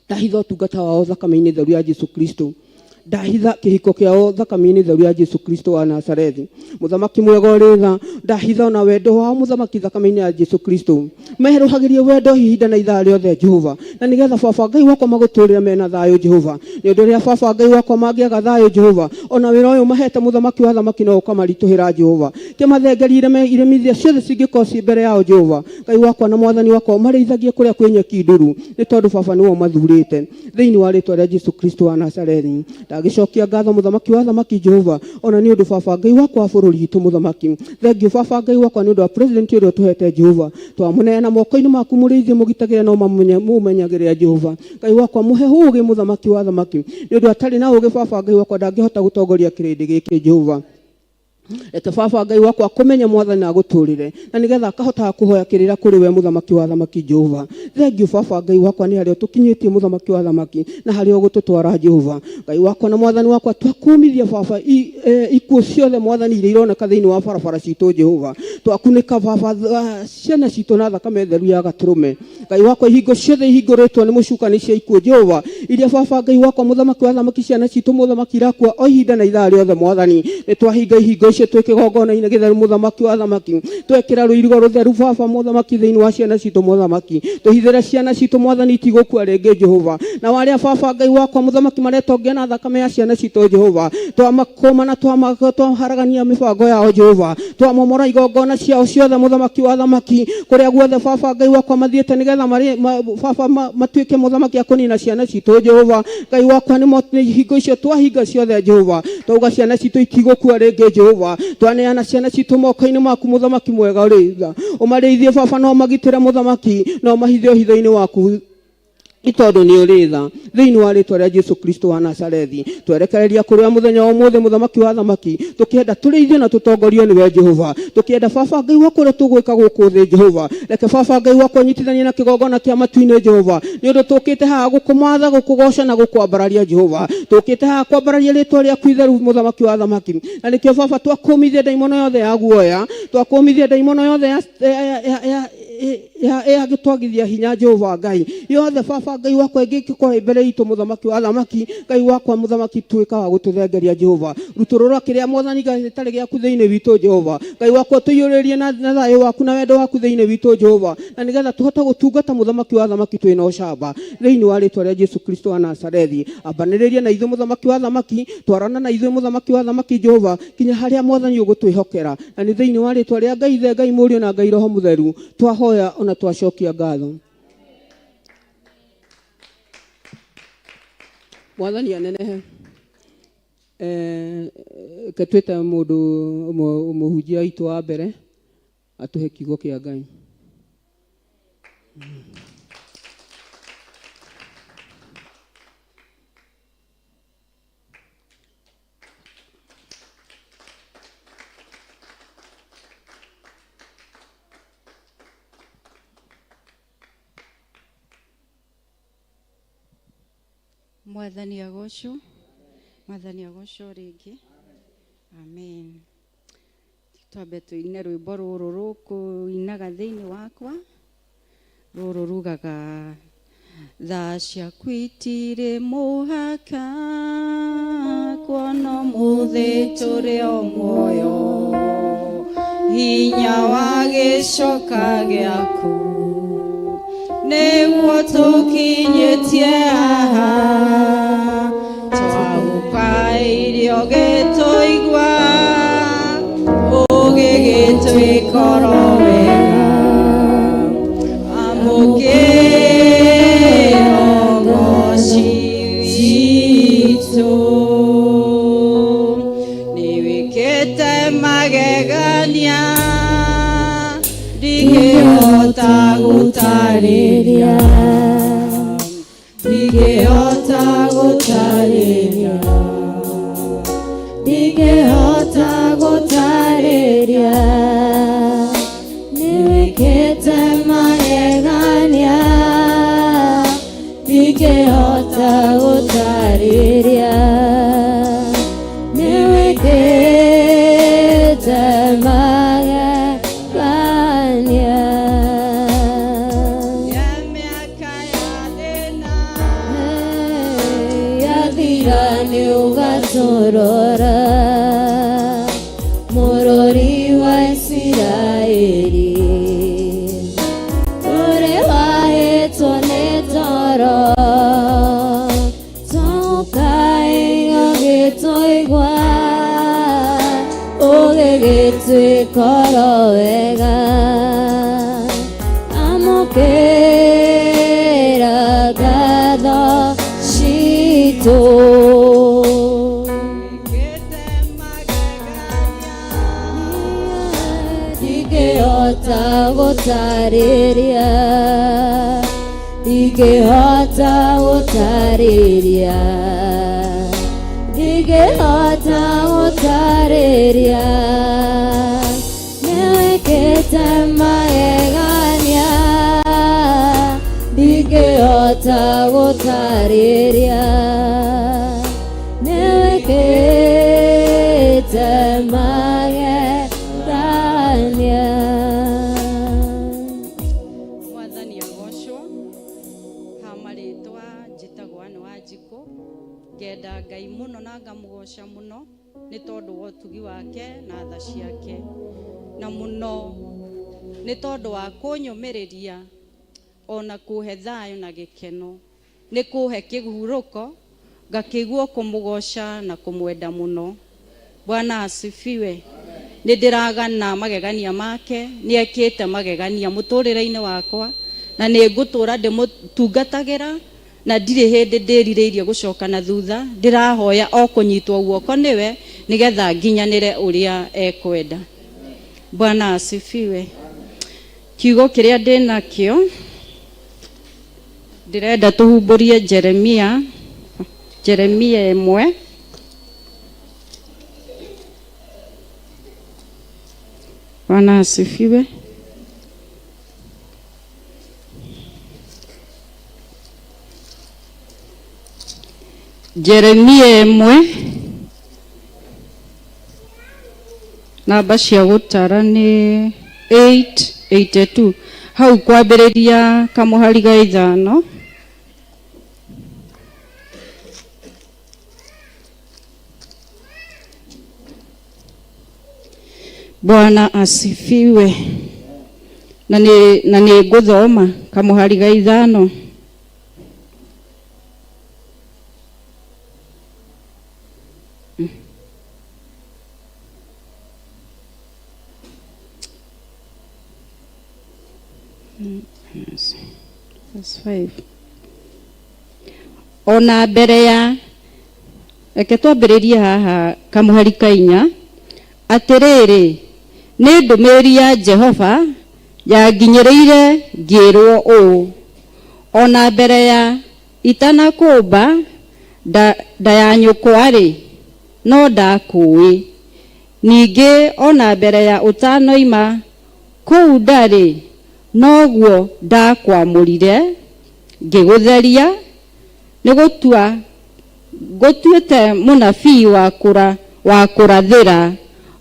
Ndahitha ũtungata wao thakame-inĩ theru ya Jesu Kristo, ndahitha kĩhiko kĩao thakame-inĩ theru ya Jesu Kristo wa Nazarethi. Mũthamaki mwega ũrĩ tha, ndahitha ona wendo wao mũthamaki thakame-inĩ ya Jesu Kristo, meherũhagĩrie wendo ihinda na ithaa rĩothe Jehova, na nĩgetha baba Ngai wakwa magũtũrĩre mena thayũ Jehova, nĩ ũndũ rĩrĩa baba Ngai wakwa mangĩaga thayũ Jehova, ona wĩra ũyũ mahete mũthamaki wa thamaki no ũkamaritũhĩra Jehova. Kĩmathengerie iremithia ciothe cingĩkorwo ciĩ mbere yao Jehova Ngai wakwa na mwathani wakwa, ũmarĩithagie kũrĩa kwĩ nyeki nduru, nĩ tondũ baba nĩwe ũmathurĩte, thĩinĩ wa rĩtwa rĩa Jesu Kristo wa Nazarethi. Ndagĩcokia ngatho mũthamaki wa thamaki Jehova, ona nĩ ũndũ baba Ngai wakwa wa bũrũri witũ mũthamaki. Thengiũ baba Ngai wakwa nĩ ũndũ wa president ũrĩa ũtũhete Jehova, twamũneana moko-inĩ maku, mũrĩithie, mũgitagĩre na ũmũmenyagĩrĩra Jehova Ngai wakwa, mũhe ũũgĩ mũthamaki wa thamaki, nĩ ũndũ atarĩ na ũũgĩ baba Ngai wakwa ndangĩhota gũtongoria kĩrĩndĩ gĩkĩ Jehova. Reke baba Ngai wakwa kũmenya mwathani na agũtũrĩre, na nĩgetha akahotaga kũhoya kĩrĩra kũrĩ we mũthamaki wa thamaki Jehova. Thengiũ baba Ngai wakwa nĩ harĩa ũtũkinyĩtie mũthamaki wa thamaki, na harĩa ũgũtũtwara Jehova Ngai wakwa na mwathani wakwa. Twakumithia baba ikuũ ciothe mwathani iria ironeka thĩinĩ wa barabara citũ Jehova, twakunĩka baba ciana citũ na thakame theru ya gatũrũme. Ngai wakwa, ihingo ciothe ihingũrĩtwo nĩ mũcukani cia ikuũ Jehova, iria baba Ngai wakwa mũthamaki wa thamaki ciana citũ mũthamaki irakua o ihinda na ithaa rĩothe mwathani, nĩ twahinga ihingo icio twĩ kĩgongona-inĩ gĩtheru mũthamaki wa thamaki, twekĩra rũirigo rũtheru baba mũthamaki thĩinĩ wa ciana citũ mũthamaki, tũhithĩre ciana citũ mwathani itigũkua rĩngĩ Jehova. Na warĩa baba Ngai wakwa mũthamaki maretongia na thakame ya ciana citũ Jehova, twamakũma na twaharagania mĩbango yao Jehova, twamomora igongona ciao ciothe mũthamaki wa thamaki, kũrĩa guothe baba Ngai wakwa mathiĩte nĩgetha baba matuĩke mũthamaki a kũnina ciana citũ Jehova Ngai wakwa, nĩ hingo icio twahinga ciothe Jehova, twauga ciana citũ itigũkua rĩngĩ Jehova. Twaneana ciana citũ moko-inĩ maku mũthamaki mwega ũrĩ tha, ũmarĩithie baba no magitĩre mũthamaki, no mahithe ũhitho-inĩ waku, nĩ tondũ nĩ ũrĩ tha, thĩinĩ wa rĩtwa rĩa Jesu Kristo wa Nazarethi. Twerekereria kũrĩa mũthenya wa ũmũthĩ mũthamaki wa thamaki, tũkĩenda tũrĩithio na tũtongorio nĩwe Jehova, tũkĩenda baba Ngai wakwa ũrĩa tũgwĩka gũkũ thĩ Jehova, reke baba Ngai wakwa nyitithanie na kĩgongona kĩa matu-inĩ Jehova, nĩ ũndũ tũkĩte haha gũkũmatha, gũkũgoca na gũkwambararia Jehova. Tũkĩte haha kwambararia rĩtwa rĩaku itheru mũthamaki wa thamaki, na nĩkĩo baba twakũmithia ndaimono yothe ya guoya, twakũmithia ndaimono yothe ya Yagĩtwagithia hinya Jehova Ngai yothe baba Ngai wakwa ĩngĩkorwo mbere itũ mũthamaki wa athamaki Ngai wakwa mũthamaki tuĩka wa gũtũthengeria Jehova rutũrũra kĩrĩa mwathani Ngai gĩtarĩ gĩaku thĩinĩ witũ Jehova Ngai wakwa tũiyũrĩrie na thayũ waku na wendo waku thĩinĩ witũ Jehova na nĩgetha tũhote gũtungata mũthamaki wa athamaki twĩna ũcamba thĩinĩ wa rĩtwa rĩa Jesu Kristo wa Nazarethi. Ambanĩrĩria na ithuĩ mũthamaki wa athamaki, twarana na ithuĩ mũthamaki wa athamaki Jehova kinya harĩa mwathani ũgũtwĩhokera, na nĩ thĩinĩ wa rĩtwa rĩa Ngai Ithe, Ngai Mũriũ na Ngai Roho Mũtheru twahoya ona twacokia ngatho. Mwathani anenehe. Ke twĩte mũndũ mũhunjia witũ wa mbere atũhe kiugo kĩa Ngai. Mwathani agocwo, Mwathani agocwo rĩngĩ. Amen. Twambe tũine rwĩmbo rũrũ rũkũinaga thĩinĩ wakwa, rũrũ rugaga tha ciaku itirĩ mũhaka, kuona ũmũthĩ tũrĩ o muoyo, hinya wa gĩcoka gĩaku nĩguo tũkinyĩtie haha, twagũkaĩire ũgĩtũigua, ũgĩgĩtwĩkora wega, amũkĩra ũgoci witũ. Nĩwĩkĩte magegania, ndingĩhota gũtarĩria, ndingĩhota gũtarĩria, ndingĩhota gũtarĩria, nĩwĩkĩte magegania, ndingĩhota gũtarĩria, nĩwĩkĩte magegania. Yathira nĩũgatũrora, mũrori wa Isiraeli, ũrĩ wahĩtwo nĩ toro, tũkaĩra ũgĩtũigua, ũgĩgĩtwĩkora wega, amũkĩra ngatho citũ. Ndingĩhota gũtarĩria, ndingĩhota gũtarĩria, ndingĩhota gũtarĩria, nĩwĩkĩte magegania, ndingĩhota gũtarĩria, nĩwĩkĩte magegania. Mwathani agocwo. Ha marĩtwa njĩtagwo Anne Wanjikũ, ngenda Ngai mũno na ngamũgoca mũno nĩ tondũ wa ũtugi wake na tha ciake, na mũno nĩ tondũ wa kũnyũmĩrĩria ona kũhe thayũ na gĩkeno, nĩ kũhe kĩhurũko ngakĩigua kũmũgoca na kũmwenda mũno. Bwana asifiwe. Nĩ ndĩragana magegania make, nĩ ekĩte magegania mũtũrĩre-inĩ wakwa, na nĩ ngũtũra ndĩmũtungatagĩra, na ndirĩ hĩndĩ ndĩrirĩirie gũcoka na thutha. Ndĩrahoya o kũnyitwo guoko nĩwe nĩgetha nginyanĩre ũrĩa ekwenda. Bwana asifiwe. Kiugo kĩrĩa ndĩnakĩo ndĩrenda tũhumbũrie Jeremia, Jeremia 1. Bwana asifiwe. Jeremia 1 namba cia gũtara nĩ 882. Hau kwambĩrĩria kamũhari ga ithano. Bwana asifiwe. Na nĩ ngũthoma kamũhari ga ithano. Verse 5. Ona mbere ya, reke twambĩrĩrie haha kamũhari ka inya. Atĩrĩrĩ, nĩ ndũmĩrĩri ya Jehova yanginyĩrĩire ngĩĩrwo ũũ, ona mbere ya itanakũmba nda ya nyũkwa-rĩ, no ndakũũĩ. Ningĩ ona mbere ya ũtanoima kũu nda-rĩ, noguo ndakwamũrire ngĩgũtheria, nĩ gũtua ngũtuĩte mũnabii wa kũrathĩra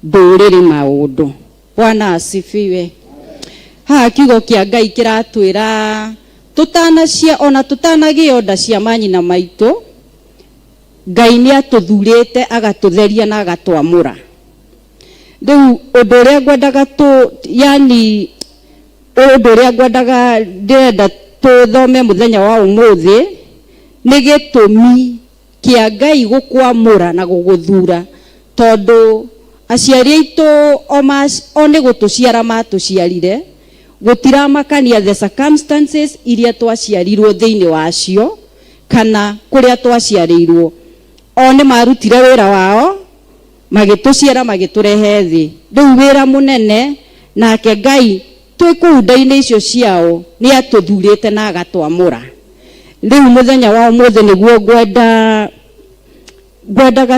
ndũrĩrĩ maũndũ. Bwana asifiwe. Haha kiugo kĩa Ngai kĩratwĩra tũtanacia ona tũtanagĩo nda cia manyina maitũ, Ngai nĩ atũthurĩte agatũtheria na agatwamũra. Rĩu ũndũ ũrĩa ngwendaga tũ, yani ũndũ ũrĩa ngwendaga ndĩrenda tũthome mũthenya wa ũmũthĩ nĩ gĩtũmi kĩa Ngai gũkwamũra na gũgũthura, tondũ aciari aitũ o nĩ gũtũciara matũciarire, gũtiramakania the circumstances iria twaciarirwo thĩinĩ wacio kana kũrĩa twaciarĩirwo. O nĩ marutire wĩra wao magĩtũciara magĩtũrehe thĩ. Rĩu wĩra mũnene nake Ngai twĩ kũu nda-inĩ icio ciao nĩ atũthurĩte na agatwamũra. Rĩu mũthenya wa ũmũthĩ nĩguo ngwendaga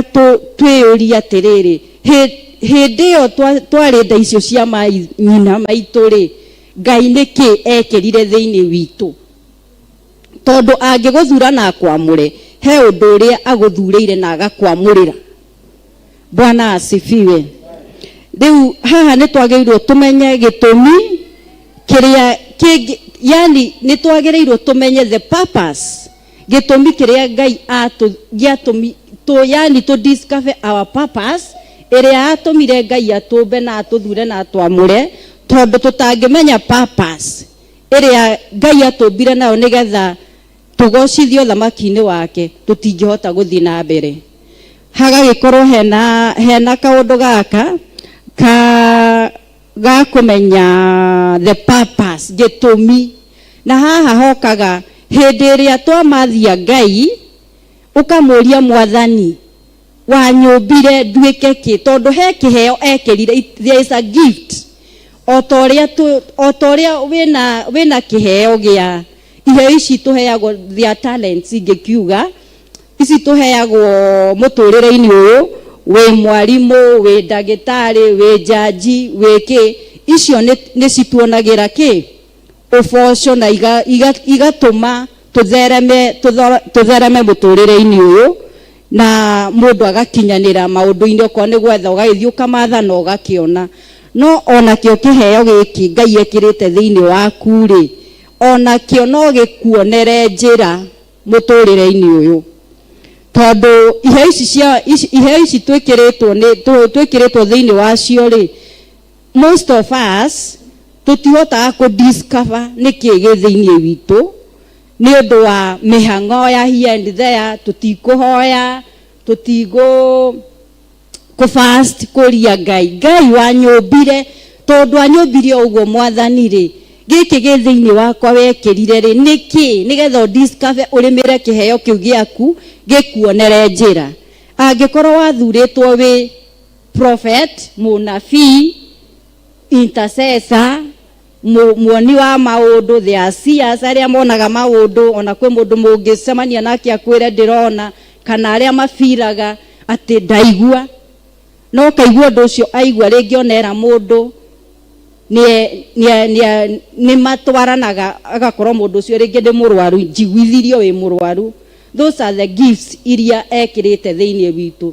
twĩyũrie atĩrĩrĩ, hĩndĩ ĩyo twarĩ nda icio cia nyina maitũ rĩ, Ngai nĩkĩ ekĩrire thĩinĩ witũ? Tondũ angĩgũthura na akwamũre, he ũndũ ũrĩa agũthurĩire na agakwamũrĩra. Bwana asifiwe. Rĩu haha nĩ twagĩrĩirwo tũmenye gĩtũmi kĩrĩa kĩngĩ, yani nĩ twagĩrĩirwo tũmenye the purpose, gĩtũmi kĩrĩa Ngai gĩatũmi, yani to discover our purpose ĩrĩa atũmire Ngai atũmbe na atũthure na atwamũre, tondũ tũtangĩmenya purpose ĩrĩa Ngai atũmbire nayo nĩgetha tũgocithio thamaki-inĩ wake, tũtingĩhota gũthiĩ na mbere. Hagagĩkorwo hena kaũndũ gaka ka ga kũmenya the purpose, gĩtũmi. Na haha hokaga hĩndĩ ĩrĩa twamathia Ngai, ũkamũria Mwathani wanyũmbire nduĩke kĩ, tondũ he kĩheo ekĩrire, there is a gift. O ta ũrĩa wĩna kĩheo gĩa iheo ici tũheagwo, their talents ingĩkiuga, ici tũheagwo mũtũrĩre-inĩ ũyũ, wĩ mwarimũ, wĩ ndagĩtarĩ, wĩ jaji, wĩ kĩ, icio nĩ cituonagĩra kĩ ũboco na igatũma tũthereme mũtũrĩre-inĩ ũyũ, na mũndũ agakinyanĩra maũndũ-inĩ, okorwo nĩ gwetha ũgagĩthiĩ ũkamatha na ũgakĩona. No onakĩo kĩheo gĩkĩ Ngai ekĩrĩte thĩinĩ waku rĩ, onakĩo no gĩkuonere njĩra mũtũrĩre-inĩ ũyũ, tondũ iheo ici twĩkĩrĩtwo nĩ, twĩkĩrĩtwo thĩinĩ wacio rĩ, most of us tũtihotaga kũ discover nĩkĩ gĩ thĩinĩ witũ nĩ ũndũ wa mĩhang'o ya here and there, tũtikũhoya, tũtigũ kũ fast kũria Ngai, Ngai wanyũmbire, tondũ anyũmbire o ũguo Mwathani rĩ, gĩkĩ gĩ thĩinĩ wakwa wekĩrire rĩ, nĩkĩ? Nĩgetha ũ discover ũrĩmĩre kĩheo kĩu gĩaku gĩkuonere njĩra. Angĩkorwo wathurĩtwo wĩ prophet, mũnabii, intercessor, muoni wa maũndũ, they are seers, arĩa monaga maũndũ, ona kwĩ mũndũ mũngĩcemania nake akwĩre ndĩrona, kana arĩa mabiraga atĩ ndaigua, no kaigua ũndũ ũcio aigua rĩngĩ onera mũndũ, nĩ matwaranaga, agakorwo mũndũ ũcio rĩngĩ nĩ mũrwaru, njiguithirio wĩ mũrwaru. Those are the gifts iria ekĩrĩte thĩinĩ witũ.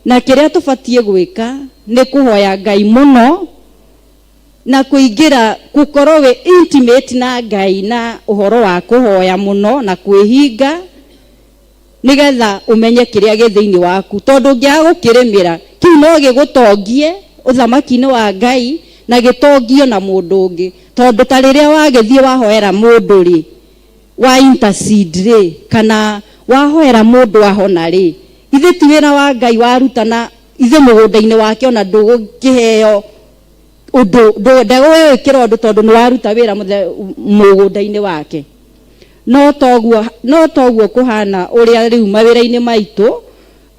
Na kĩrĩa tũbatiĩ gwĩka nĩ kũhoya Ngai mũno, Na kũingĩra gũkorwo wĩ intimate na Ngai na ũhoro wa kũhoya mũno na kwĩhinga, nĩgetha ũmenye kĩrĩa gĩ thĩinĩ waku, tondũ ũngĩaga gũkĩrĩmĩra kĩu no gĩgũtongie ũthamaki-inĩ wa Ngai na gĩtongio na mũndũ ũngĩ. Tondũ ta rĩrĩa wagĩthiĩ wahoera mũndũ rĩ, wa intercede rĩ, kana wahoera mũndũ ahona rĩ, ithe ti wĩra wa Ngai waruta na ithe mũgũnda-inĩ wake ona ndũgũkĩheo ũndũ, ndegũgĩkĩra ũndũ tondũ nĩ waruta wĩra mũgũnda-inĩ wake. No toguo kũhana ũrĩa rĩu mawĩra-inĩ maitũ.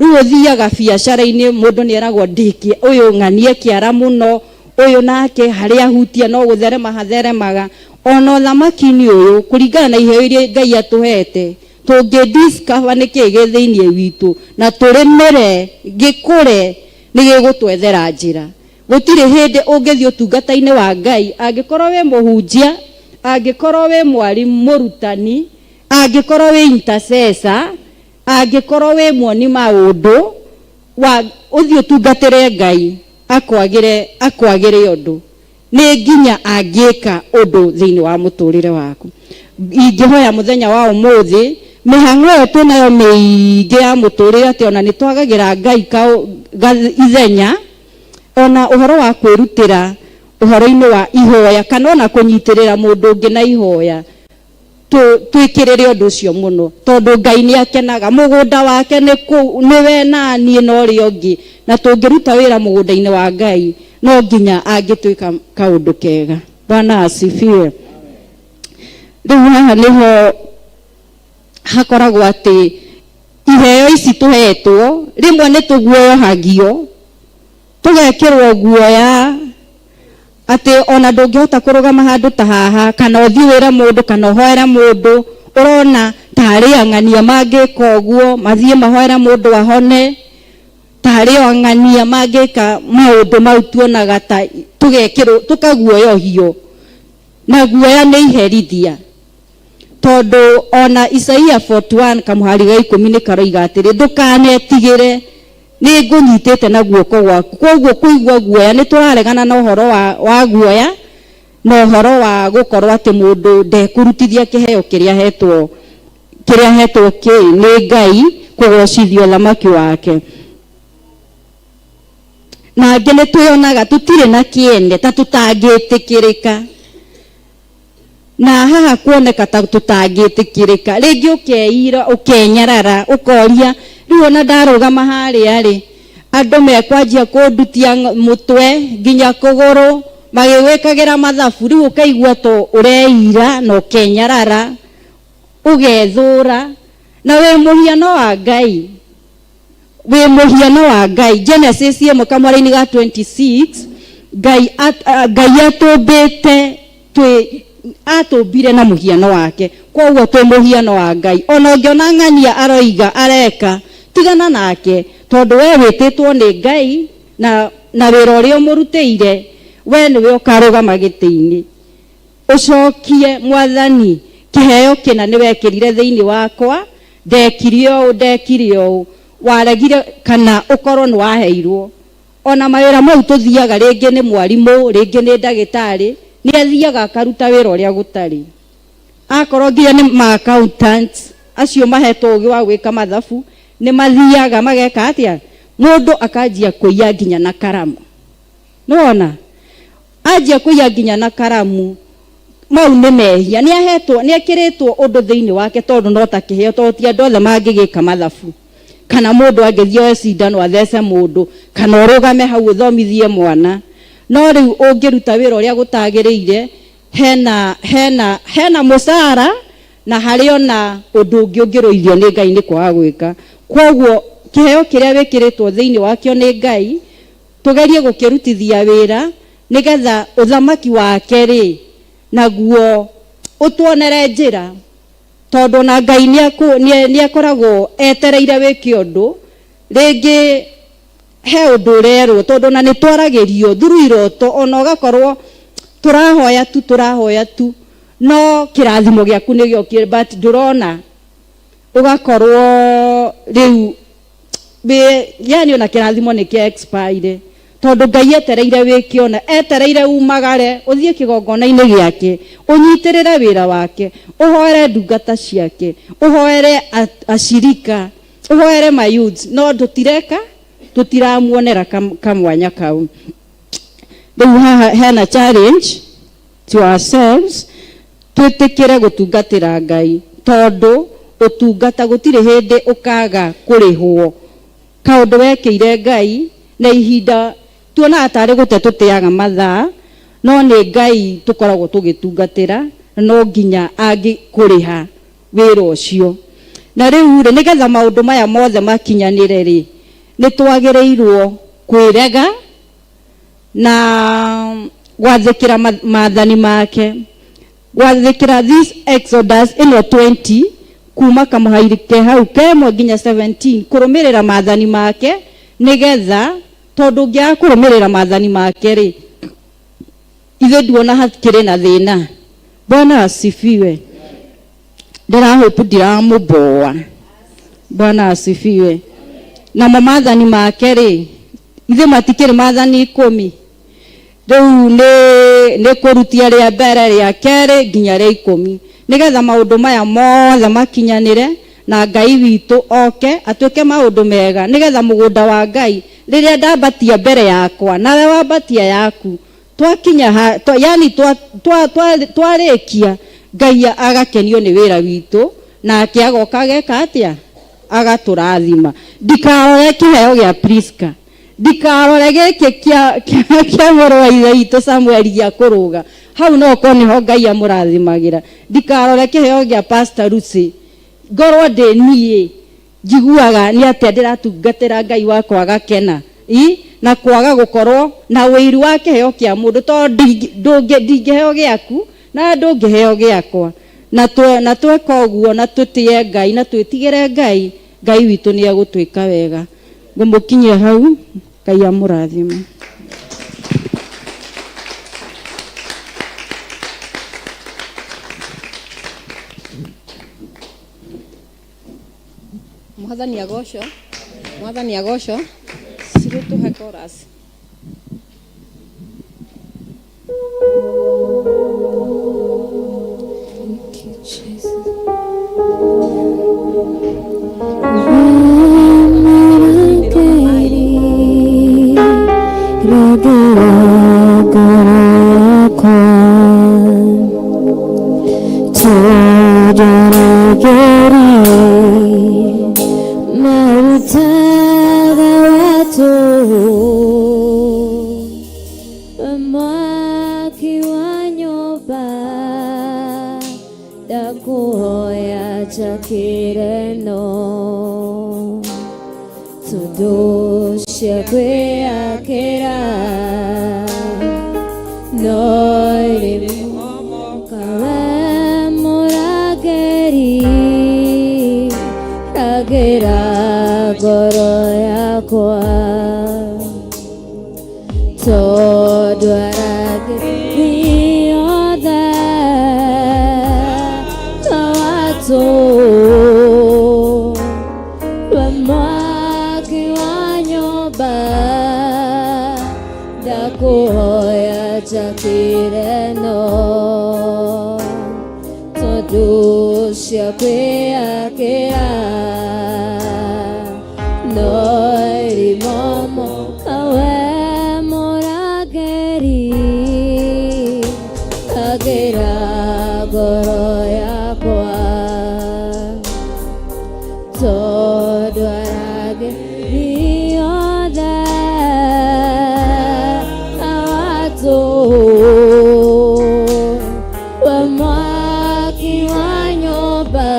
Rĩu ũthiaga biacara-inĩ, mũndũ nĩ eragwo ndĩkie ũyũ ng'anie kĩara mũno, ũyũ nake harĩa ahutia no gũtherema hatheremaga. Ona ũthamaki-inĩ ũyũ, kũringana na iheo iria Ngai atũhete, tũngĩ discover nĩ kĩĩ gĩ thĩinĩ witũ na tũrĩmĩre gĩkũre, nĩ gĩgũtwethera njĩra. Gũtirĩ hĩndĩ ũngĩthiĩ ũtungata-inĩ wa Ngai, angĩkorwo wĩ mũhunjia, angĩkorwo wĩ mwarimũ mũrutani, angĩkorwo wĩ intercessor, angĩkorwo wĩ muoni maũndũ wa ũthiĩ ũtungatĩre Ngai akwagĩre ũndũ, nĩ nginya angĩka ũndũ thĩinĩ wa mũtũrĩre waku. Ingĩhoya mũthenya wa ũmũthĩ, mĩhang'o ĩyo twĩnayo mĩingĩ ya mũtũrĩre, atĩ ona nĩ twagagĩra Ngai ithenya, ona ũhoro wa kwĩrutĩra ũhoro-inĩ wa ihoya kana ona kũnyitĩrĩra mũndũ ũngĩ na ihoya, twĩkĩrĩre ũndũ ũcio mũno, tondũ Ngai nĩ akenaga. Mũgũnda wake nĩ nĩwe na niĩ na ũrĩa ũngĩ, na tũngĩruta wĩra mũgũnda-inĩ wa Ngai no nginya angĩtwĩka kaũndũ kega. Bwana asifiwe. Rĩu haha nĩho hakoragwo atĩ iheo ici tũhetwo rĩmwe nĩ tũguoyohagio, tũgekĩrwo guoya atĩ ona ndũngĩhota kũrũgama handũ ta haha kana ũthiĩ wĩre mũndũ kana ũhoere mũndũ. Ũrona tarĩ ang'ania mangĩka ũguo, mathiĩ mahoere mũndũ ahone, tarĩ o ang'ania mangĩka maũndũ mau. Tuonaga ta tũgekĩrwo tũkaguoyohio, na guoya nĩ iherithia, tondũ ona Isaia 41 kamũhari ga 10 nĩ karoiga atĩrĩ, "Ndũkanetigĩre, nĩ ngũnyitĩte na guoko gwaku." Koguo kũigua guoya, nĩ tũraregana na ũhoro wa guoya na ũhoro wa gũkorwo atĩ mũndũ ndekũrutithia kĩheo kĩrĩa ahetwo kĩ nĩ Ngai kũgocithio ũthamaki wake. Na angĩ nĩ twĩonaga tũtirĩ na kĩene, ta tũtangĩtĩkĩrĩka, na haha kuoneka ta tũtangĩtĩkĩrĩka, rĩngĩ ũkeira, ũkenyarara, ũkoria, rĩu ona ndarũgama harĩa rĩ, andũ mekwanjia kũndutia mũtwe nginya kũgũrũ magĩgwĩkagĩra mathabu. Rĩu ũkaigua to ũreira na ũkenyarara, ũgethũra, na wĩ mũhiano wa Ngai, wĩ mũhiano wa Ngai. Genesis 1 kamwara-inĩ ga 26, Ngai atũmbĩte twĩ atũmbire na mũhiano wake, koguo twĩ mũhiano wa Ngai. Ona ũngĩona ng'ania aroiga areka, tigana nake, tondũ we wĩtĩtwo nĩ Ngai na wĩra ũrĩa ũmũrutĩire, we nĩwe ũkarũgama gĩtĩ-inĩ ũcokie, "Mwathani, kĩheo kĩna nĩ wekĩrire thĩinĩ wakwa, ndekire ũũ, ndekire ũũ, waregire," kana ũkorwo nĩ waheirwo. Ona mawĩra mau tũthiaga, rĩngĩ nĩ mwarimũ, rĩngĩ nĩ ndagĩtarĩ, nĩ athiaga akaruta wĩra ũrĩa gũtarĩ. Akorwo nginya nĩ ma accountant acio mahetwo ũgĩ wa gwĩka mathabu, nĩ mathiaga mageka atĩa? Mũndũ akanjia kũiya nginya na karamu. Nĩwona anjia kũiya nginya na karamu, mau nĩ mehia. Nĩ ahetwo, nĩ ekĩrĩtwo ũndũ thĩinĩ wake, tondũ no ta kĩheo, tondũ ti andũ othe mangĩgĩka mathabu, kana mũndũ angĩthiĩ oe cindano athece mũndũ, kana ũrũgame hau ũthomithie mwana. No rĩu ũngĩruta wĩra ũrĩa gũtagĩrĩire, hena mũcara, na harĩ ona ũndũ ũngĩ ũngĩrũithio nĩ Ngai nĩ kwaga gwĩka. Koguo kĩheo kĩrĩa wĩkĩrĩtwo thĩinĩ wakĩo nĩ Ngai, tũgerie gũkĩrutithia wĩra nĩgetha ũthamaki wake rĩ naguo ũtuonere njĩra, tondũ ona Ngai nĩ akoragwo etereire wĩke ũndũ. Rĩngĩ he ũndũ ũrerwo, tondũ ona nĩ twaragĩrio through iroto, ona ũgakorwo tũrahoya tu, tũrahoya tu, no kĩrathimo gĩaku nĩ gĩokire, but ndũrona, ũgakorwo rĩu yani ona kĩrathimo nĩ kĩa expire. Tondu Ngai etereire wĩkĩona, etereire umagare ũthiĩ kĩgongona-inĩ gĩake, ũnyitĩrĩre wĩra wake, ũhoere ndungata ciake, ũhoere acirika, ũhoere mayouths, no tũtireka, tũtiramuonera kamwanya kau. Rĩu haha hena challenge to ourselves, twĩtĩkĩre gũtungatĩra Ngai, tondũ ũtungata gũtirĩ hĩndĩ ũkaga kũrĩhwo. Kaũndũ wekĩire Ngai na ihinda tuonaga tarĩ gũte tũteaga mathaa, no nĩ Ngai tũkoragwo tũgĩtungatĩra, no nginya angĩkũrĩha wĩra ũcio. Na rĩu rĩ, nĩgetha maũndũ maya mothe makinyanĩre rĩ, nĩ twagĩrĩirwo kwĩrega na gwathĩkĩra maathani make, gwathĩkĩra this Exodus ĩno 20 kuma kamũhairi ke hau kemwe nginya 17, kũrũmĩrĩra maathani make, nĩgetha tondũ ũngĩaga kũrũmĩrĩra maathani make rĩ, ithuĩ nduona hakĩrĩ na thĩna. Bwana asifiwe. Ndĩrahope ndiramũboa. Bwana asifiwe. Namo maathani make rĩ, ithuĩ matikĩrĩ maathani 10. Rĩu nĩ kũrutia rĩa mbere, rĩa kerĩ nginya rĩa 10, nĩgetha maũndũ maya mothe makinyanĩre na Ngai witũ oke atuĩke maũndũ mega, nĩgetha mũgũnda wa Ngai rĩrĩa ndambatia mbere yakwa nawe wambatia yaku, twakinya ha, yani twarĩkia, Ngai agakenio nĩ wĩra witũ, nake agoka ageka atĩa? Agatũrathima. Ndikarore kĩheo gĩa Priska, ndikarore gĩkĩ kĩa mũrũ wa ithe witũ Samuel gĩa kũrũga hau, no korwo nĩho Ngai amũrathimagĩra. Ndikarore kĩheo gĩa Pastor Lucy, ngorwo ndĩ niĩ njiguaga nĩ atĩa ndĩratungatĩra Ngai wakwa agakena, i na kwaga gũkorwo na ũiru wa kĩheo kĩa mũndũ, tondũ ndingĩheo gĩaku na ndũngĩheo gĩakwa. Na tweka ũguo na tũtĩe Ngai na twĩtigĩre Ngai, Ngai witũ nĩ egũtwĩka wega. Ngũmũkinyia hau, Ngai amũrathime. Mwathani agocwo, Mwathani agocwo. Cirũtũhe chorus. Thank you, Jesus. Mwaki wa nyũmba ndakuhoya njakĩre no tondũ cia kwĩyakĩra no irĩmomoka. We mũrangĩri, rangĩra ngoro yakwa, tondũ arangĩri othe no atũ. We mwaki wa nyũmba ndakuhoya njakĩre no tondũ cia kwĩyakĩra no irimomoka. We mũrangĩri, rangĩra ngoro yakwa, tondũ arangĩri othe atũ. We mwaki wa nyũmba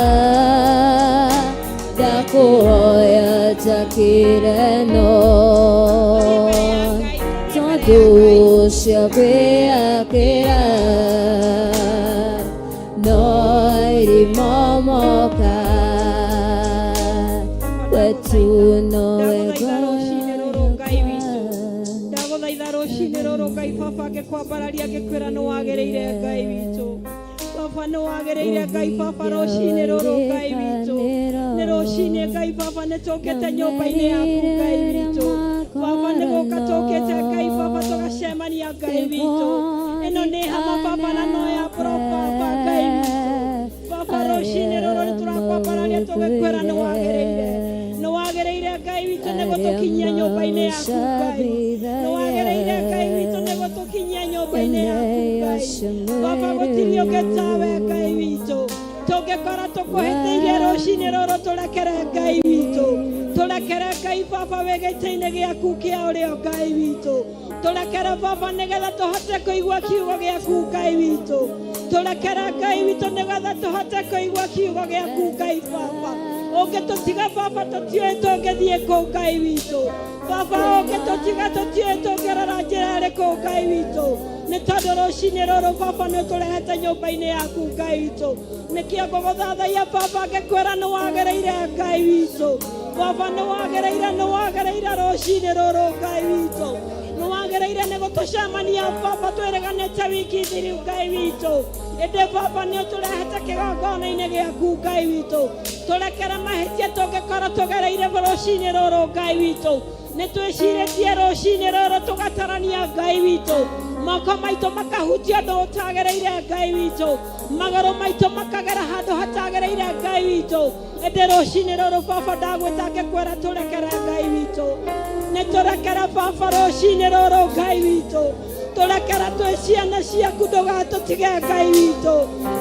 ndakuhoya njakĩre no tondũ cia kwĩyakĩra no irimomoka. Wetu nowe. Ndagũthaitha rũcinĩ rũrũ, Ngai Baba, ngĩkwambararia ngĩkwĩra nĩ wagĩrĩire. Ngai witũ Baba, nĩ wagĩrĩire. Ngai Baba, rũcinĩ rũrũ, Ngai witũ, nĩ rũcinĩ. Ngai Baba, nĩ tũkĩte nyũmba-inĩ yaku. Ngai witũ, Baba nĩ gũka tũkĩte Ngai baba tũgacemania Ngai witũ. Ĩno nĩ hama baba na no ya mbũro baba Ngai witũ. Baba rũcinĩ rũrũ nĩ tũrakwambararia tũgĩkwĩra nĩ wagĩrĩire. Nĩ wagĩrĩire Ngai witũ nĩ gũtũkinyia nyũmba-inĩ yaku Ngai. Nĩ wagĩrĩire Ngai witũ nĩ gũtũkinyia nyũmba-inĩ yaku Ngai. Baba gũtirĩ ũngĩ tawe Ngai witũ. Tũngĩkora tũkũhĩtĩirie rũcinĩ rũrũ tũrekere Ngai witũ. Tũrekere Ngai baba wĩ gĩtĩ-inĩ gĩaku kĩa ũrĩo Ngai witũ. Tũrekere baba nĩgetha tũhote kũigua kiugo gĩaku Ngai witũ. Tũrekere Ngai witũ nĩgetha tũhote kũigua kiugo gĩaku Ngai baba. Ũngĩtũtiga baba tũtiũĩ tũngĩthiĩ kũ Ngai witũ. Baba ũngĩtũtiga tũtiũĩ tũngĩrora njĩra ĩrĩkũ Ngai witũ. Nĩ tondũ rũcinĩ rũrũ baba nĩ ũtũrehete nyũmba-inĩ yaku Ngai witũ. Nĩkĩo ngũgũthathaiya baba ngĩkwĩra nĩ wagĩrĩire Ngai witũ. Baba nĩ wagĩrĩire nĩ wagĩrĩire rũcinĩ rũrũ Ngai witũ. Nĩ wagĩrĩire nĩ gũtũcemania baba twĩrĩganĩte wiki thiru Ngai witũ. Ĩndĩ baba nĩ ũtũrehete kĩgongona-inĩ gĩaku Ngai witũ. Tũrekere mahĩtia tũngĩkorwo tũgereire rũcinĩ rũrũ Ngai witũ. Nĩ twĩcirĩtie rũcinĩ rũrũ tũgatarania Ngai witũ. Moko maitũ makahutia ũndũ ũtagĩrĩire Ngai witũ. Magũrũ maitũ makagera handũ hatagĩrĩire Ngai witũ. Ĩndĩ rũcinĩ rũrũ baba ndagwĩta ngĩkwĩra tũrekere Ngai witũ. Nĩ tũrekere baba rũcinĩ rũrũ Ngai witũ. Tũrekere twĩ ciana ciaku ndũgatũtige Ngai witũ.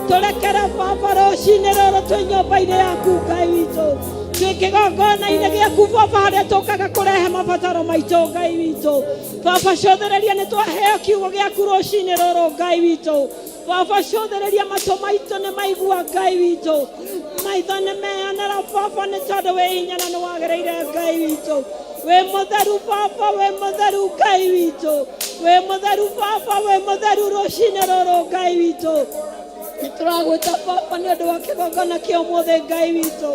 Tũrekere baba rũcinĩ rũrũ twĩ nyũmba-inĩ yaku Ngai witũ. Twĩ kĩgongona-inĩ gĩaku baba harĩa tũkaga kũrehe mabataro maitũ Ngai witũ. Baba cũthĩrĩria nĩ twaheo kiugo gĩaku rũcinĩ rũrũ Ngai witũ. Baba cũthĩrĩria matũ maitũ nĩ maigua Ngai witũ. Maitho nĩ meyonera baba nĩ tondũ wĩ hinya na nĩ wagĩrĩire Ngai witũ. Wĩ mũtheru baba wĩ mũtheru Ngai witũ. Wĩ mũtheru baba wĩ mũtheru rũcinĩ rũrũ Ngai witũ. Nĩ tũragwĩta baba nĩ ũndũ wa kĩgongona kĩa ũmũthĩ Ngai witũ.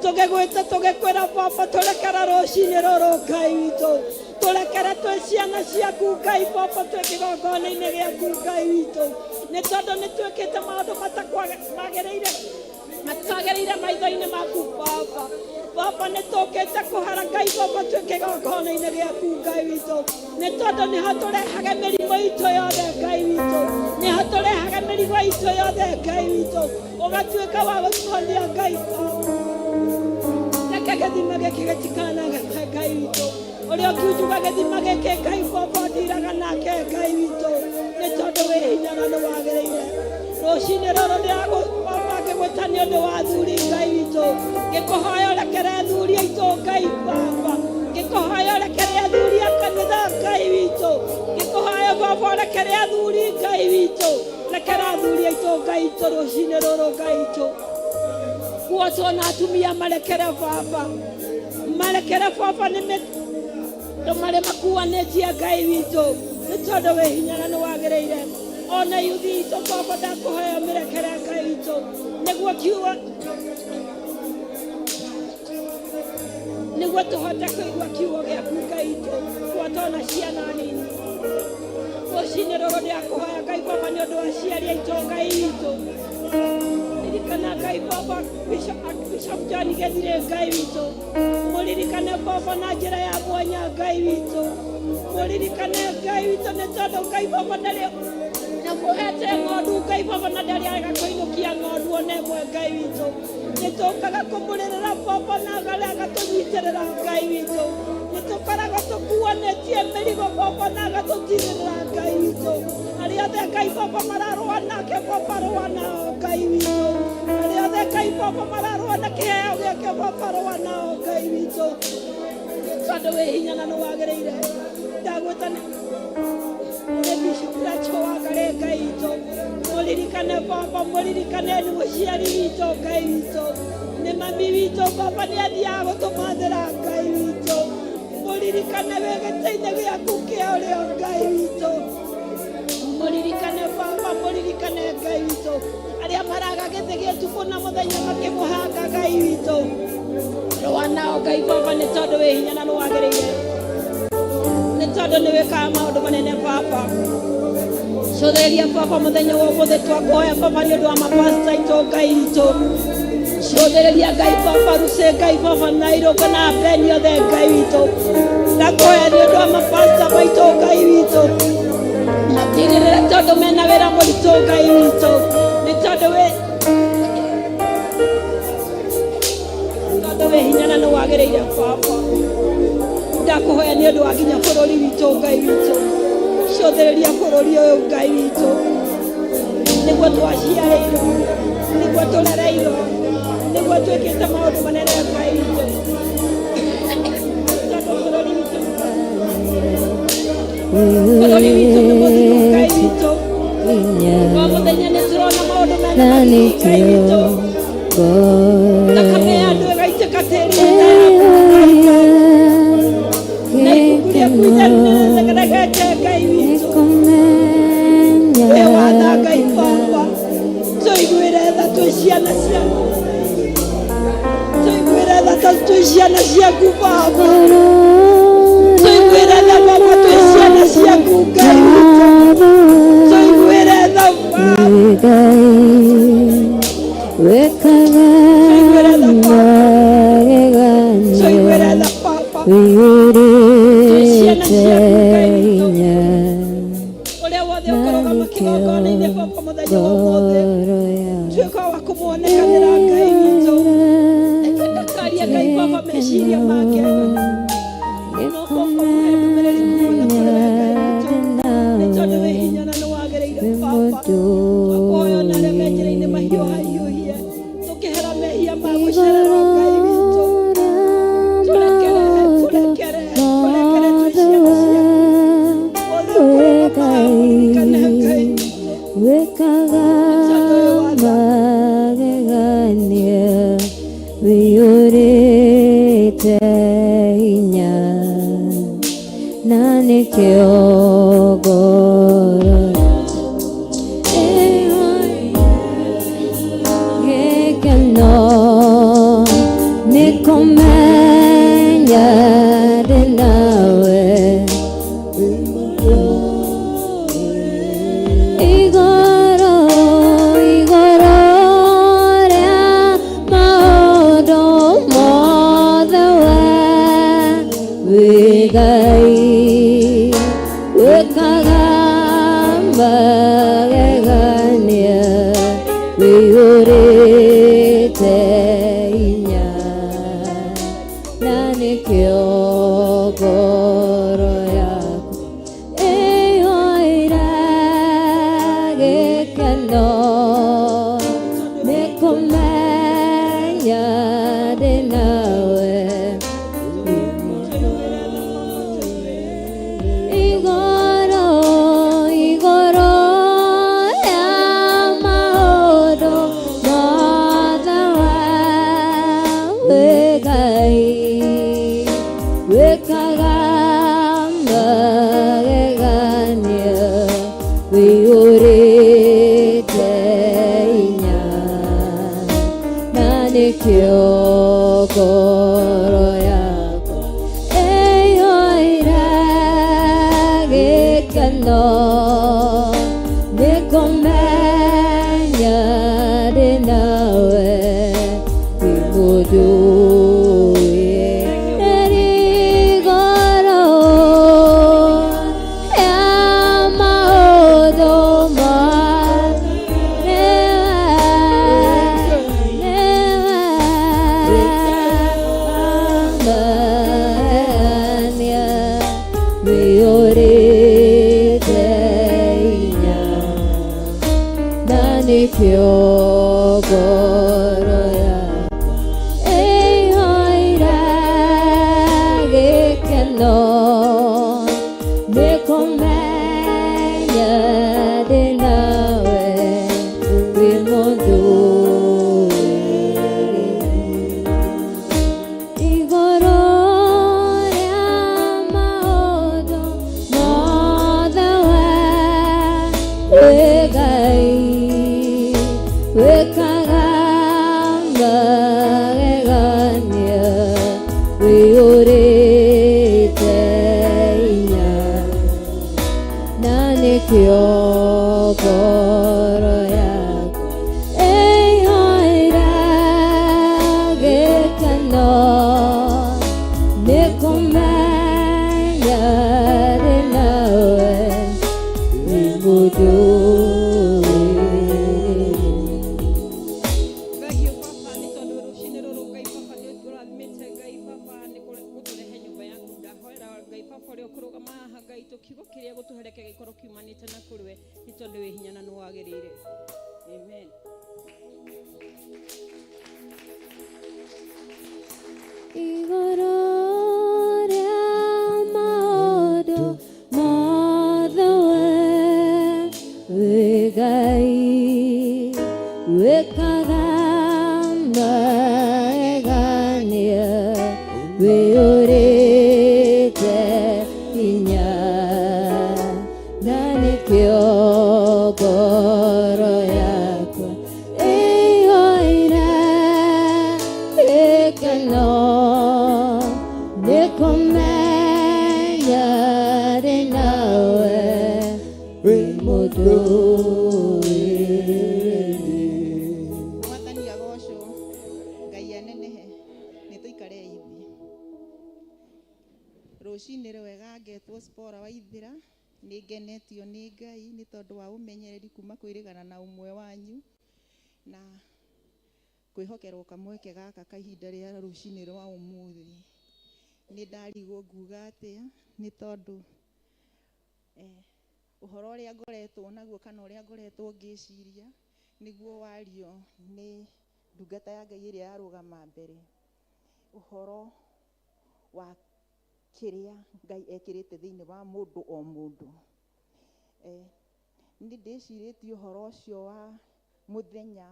Tũgĩgwĩta tũgĩkwĩra baba tũrekere rũcinĩ rũrũ Ngai witũ. Tũrekere twĩ ciana ciaku Ngai baba twĩ kĩgongona-inĩ gĩaku Ngai witũ. Nĩ tondũ nĩ twĩkĩte maũndũ matakwagĩrĩire matagĩrĩire maitho-inĩ maku baba. Baba nĩ tũkĩte kũhara Ngai baba twĩ kĩgongona-inĩ gĩaku Ngai witũ. Nĩ tondũ nĩho tũrehage mĩrimũ itũ yothe Ngai witũ. Nĩho tũrehage mĩrigo itũ yothe Ngai witũ. Ũgatuĩka wa gũtũhonia Ngai baba. Reke gĩthima gĩkĩ gĩtikanage Ngai witũ. Ũrĩa ũkiunjuga gĩthima gĩkĩ Ngai baba ndiraga nake Ngai witũ. Nĩ tondũ wĩ hinya na nĩ wagĩrĩire. Rũcinĩ rũrũ ndĩragũbaba ngĩgwĩta nĩ ũndũ wa athuri Ngai witũ. Ngĩkũhoya ũrekere athuri aitũ Ngai baba. Ngĩkũhoya ũrekere athuri a kanitha Ngai witũ. Ngĩkũhoya baba ũrekere athuri Ngai witũ. Rekera athuri aitũ Ngai witũ rũcinĩ rũrũ Ngai witũ. Guotwo na atumia marekere baba. Marekere baba nĩ andũ marĩa makuanĩtie Ngai witũ nĩ tondũ wĩ hinya na nĩ wagĩrĩire. Ona yuthi itũ baba ndakũhoya mĩrekere Ngai witũ nĩguo kiugo nĩguo tũhote kũigua kiugo gĩaku Ngai witũ gwata ona ciana nini. Rũcinĩ rũrũ ndĩrakũhoya Ngai baba nĩ ũndũ wa aciari aitũ Ngai witũ. Ririkana Ngai baba Bishop John Gĩthirĩ Ngai witũ. Mũririkane baba na njĩra ya mwanya Ngai witũ. Mũririkane Ngai witũ nĩ tondũ Ngai baba ndarĩ namũhete ng'ondu Ngai baba na ndarĩ arega kũinũkia ng'ondu ona ĩmwe Ngai witũ. Nĩ tũkaga kũmũrĩrĩra baba na agatũnyitĩrĩra Ngai witũ. Nĩ tũkoragwo tũkuanĩtie mĩrigo baba na agatũtirĩrĩra Ngai witũ. Arĩa othe Ngai baba mararũa nake baba rũa nao Ngai witũ. Arĩa othe Ngai baba mararũa na kĩheo gĩake baba rũa nao Ngai witũ. Tondũ wĩ hinya na nĩ wagĩrĩire. Ndagwĩta nĩ Bishop Racho Wangari Ngai witũ. Mũririkane baba, mũririkane nĩ mũciari witũ Ngai witũ. Nĩ mami witũ baba nĩ athiaga gũtũmathĩra Ngai witũ. Mũririkane wĩ gĩtĩ-inĩ gĩaku kĩa ũrĩo Ngai witũ. Mũririkane baba, mũririkane Ngai witũ. Arĩa maraga gĩthĩ gĩa ũtukũ na mũthenya makĩmũhanga Ngai witũ. Rũa nao Ngai baba nĩ tondũ wĩ hinya na nĩ wagĩrĩire. Nĩ tondũ nĩ wĩkaga maũndũ manene baba. Cũthĩrĩria baba mũthenya wa ũmũthĩ twakũhoya baba nĩ ũndũ wa mapasta aitũ Ngai witũ. Cũthĩrĩria Ngai baba Ruce Ngai baba Nairo kana Beni othe Ngai witũ. Ndakũhoya nĩ ũndũ wa mapasta maitũ Ngai witũ. Matirĩrĩre tondũ mena wĩra mũritũ Ngai witũ. Nĩ tondũ wĩ tondũ wĩ hinya na nĩ wagĩrĩire baba. Ndakũhoya nĩ ũndũ wa nginya bũrũri witũ Ngai witũ. Cũthĩrĩria bũrũri ũyũ Ngai witũ. Nĩguo twaciarĩirwo, nĩguo tũrereirwo, nĩguo twĩkĩte maũndũ manene Ngai witũ. Tondũ bũrũri witũ nĩ mũthiru Ngai witũ. O mũthenya nĩ tũrona maũndũ mena magigi Ngai witũ. Thakame ya andũ ĩgaitĩka tĩri-inĩ ta yaku Ngai. Na ibuku rĩaku itheru nĩrĩregete Ngai witũ. Wĩ watha Ngai baba. Tũiguĩre tha twĩ ciana ciaku. Tũiguĩre tha ta twĩ ciana ciaku baba. Tũiguĩre tha baba twĩ ciana ciaku Ngai witũ. Tũiguĩre tha baba. Tũiguĩre tha baba. Tũiguĩre tha baba. Twĩ ciana ciaku Ngai witũ. Ũrĩa wothe ũkũrũgama kĩgongona-inĩ baba mũthenya wa ũmũthĩ. Tuĩka wa kũmuonekanĩra Ngai witũ. Reke ndakarie Ngai baba meciria make. No baba mũhe ndũmĩrĩri kuma na kũrĩ we Ngai witũ. Nĩ tondũ wĩ hinya na nĩ wagĩrĩire baba. Twakũhoya ona arĩa me njĩra-inĩ mahiũhahiũhie. Tũkĩhera mehia ma gũcererwo Ngai witũ. Tũrekere, tũrekere, tũrekere twĩ ciana ciaku. Wothe ũkũrũgama haha mũririkane Ngai witũ. Wĩkaga Nĩ tondũ wĩ watha. magegania wĩiyũrĩte hinya na nĩkĩo ngoro gĩkeno nĩ kũmenya ndĩ nawe igoro igoro rĩa maũndũ mothe we wĩ Ngai wĩkaga magegania wĩiyũrĩte hinya na nĩkĩo ngoro yaku ĩiyũire gĩkeno nĩ kũmenya ndĩ nawe igoro igoro ya maũndũ mothe we wĩ Ngai wĩkaga magegania wĩiyũrĩte hinya na nĩkĩo ngoro yakwa ĩiyũire gĩkeno nĩ kũmenya ndĩ nawe wĩ mũndũ igoro ya maũndũ magegania wĩiyũrĩte hinya na nĩkĩo ngoro yakwa ĩiyũire gĩkeno nĩ kũmenya ndĩ nawe wĩ mũndũ igoro rĩa maũndũ mothe we wĩ Ngai wĩkaga magegania wĩiyũrĩte hinya na nĩkĩo ngoro yakwa ĩiyũire Wagĩrĩire. Amen. Igũrũ rĩa maũndũ mothe we wĩ Ngai wĩkaga magegania wĩyũrĩte hinya na nĩkĩo ngoro yakwa ĩiyũire gĩkeno nĩ kũmenya ndĩ nawe wĩ mũndũrĩrĩ. Mwathani agocwo, Ngai anenehe, nĩ tũikare ithi. Rũcinĩ rwega ngetwo Spora Waithĩra, nĩ ngenetio nĩ Ngai nĩ tondũ wa ũmenyereri kuma kwĩrĩgana na ũmwe wanyu na kwĩhokerwo kamweke gaka ka ihinda rĩa rũcinĩ rwa ũmũthĩ. Nĩ ndarigwo nguga atĩa nĩ tondũ ũhoro ũrĩa ngoretwo naguo kana ũrĩa ngoretwo ngĩciria nĩguo wario nĩ ndungata ya Ngai ĩrĩa yarũgama mbere, ũhoro wa kĩrĩa Ngai ekĩrĩte thĩinĩ wa mũndũ o mũndũ. Nĩ ndĩcirĩtie ũhoro ũcio wa mũthenya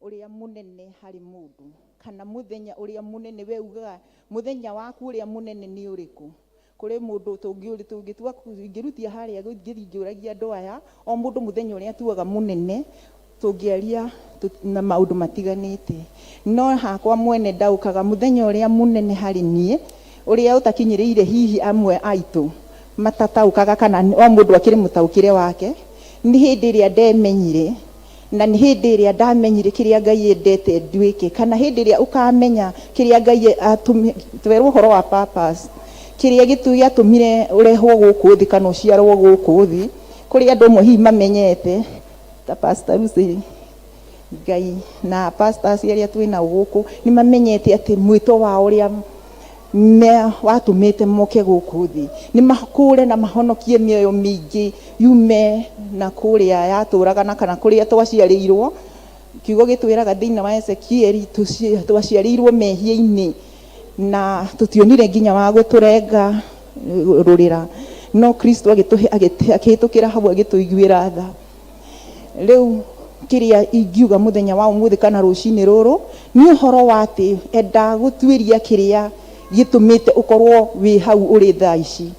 ũrĩa mũnene harĩ mũndũ, kana mũthenya ũrĩa mũnene we ugaga mũthenya waku ũrĩa mũnene nĩ ũrĩkũ. Kũrĩ mũndũ tũngĩtua ingĩrutia harĩa ngĩthiĩ ngĩũragia andũ aya o mũndũ mũthenya ũrĩa atuaga mũnene, tũngĩaria na maũndũ matiganĩte. No hakwa mwene ndaũkaga mũthenya ũrĩa mũnene harĩ niĩ, ũrĩa ũtakinyĩrĩire hihi amwe aitũ matataũkaga kana o mũndũ akĩrĩ mũtaũkĩre wake, nĩ hĩndĩ ĩrĩa ndemenyire na nĩ hĩndĩ ĩrĩa ndamenyire kĩrĩa Ngai endete nduĩke, kana hĩndĩ ĩrĩa ũkamenya kĩrĩa Ngai twerwo ũhoro wa purpose, kĩrĩa gĩatũmire ũrehwo gũkũ thĩ kana ũciarwo gũkũ thĩ. Kũrĩ andũ amwe hihi mamenyete ta Pastor Lucy Ngai na pastors arĩa twĩ nao gũkũ nĩ mamenyete atĩ mwĩto wao ũrĩa watũmĩte moke gũkũ thĩ nĩ makũre na mahonokie mĩoyo mĩingĩ yume na kũrĩa yatũraga na kana kũrĩa twaciarĩirwo. Kiugo gĩtwĩraga thĩinĩ wa Ezekieli twaciarĩirwo mehia-inĩ na tũtionire nginya wa gũtũrenga rũrĩra, no Kristo akĩhĩtũkĩra hau agĩtũiguĩra tha. Rĩu kĩrĩa ingiuga mũthenya wa ũmũthĩ kana rũcinĩ rũrũ nĩ ũhoro wa atĩ enda gũtuĩria kĩrĩa gĩtũmĩte ũkorwo wĩ hau ũrĩ thaa ici,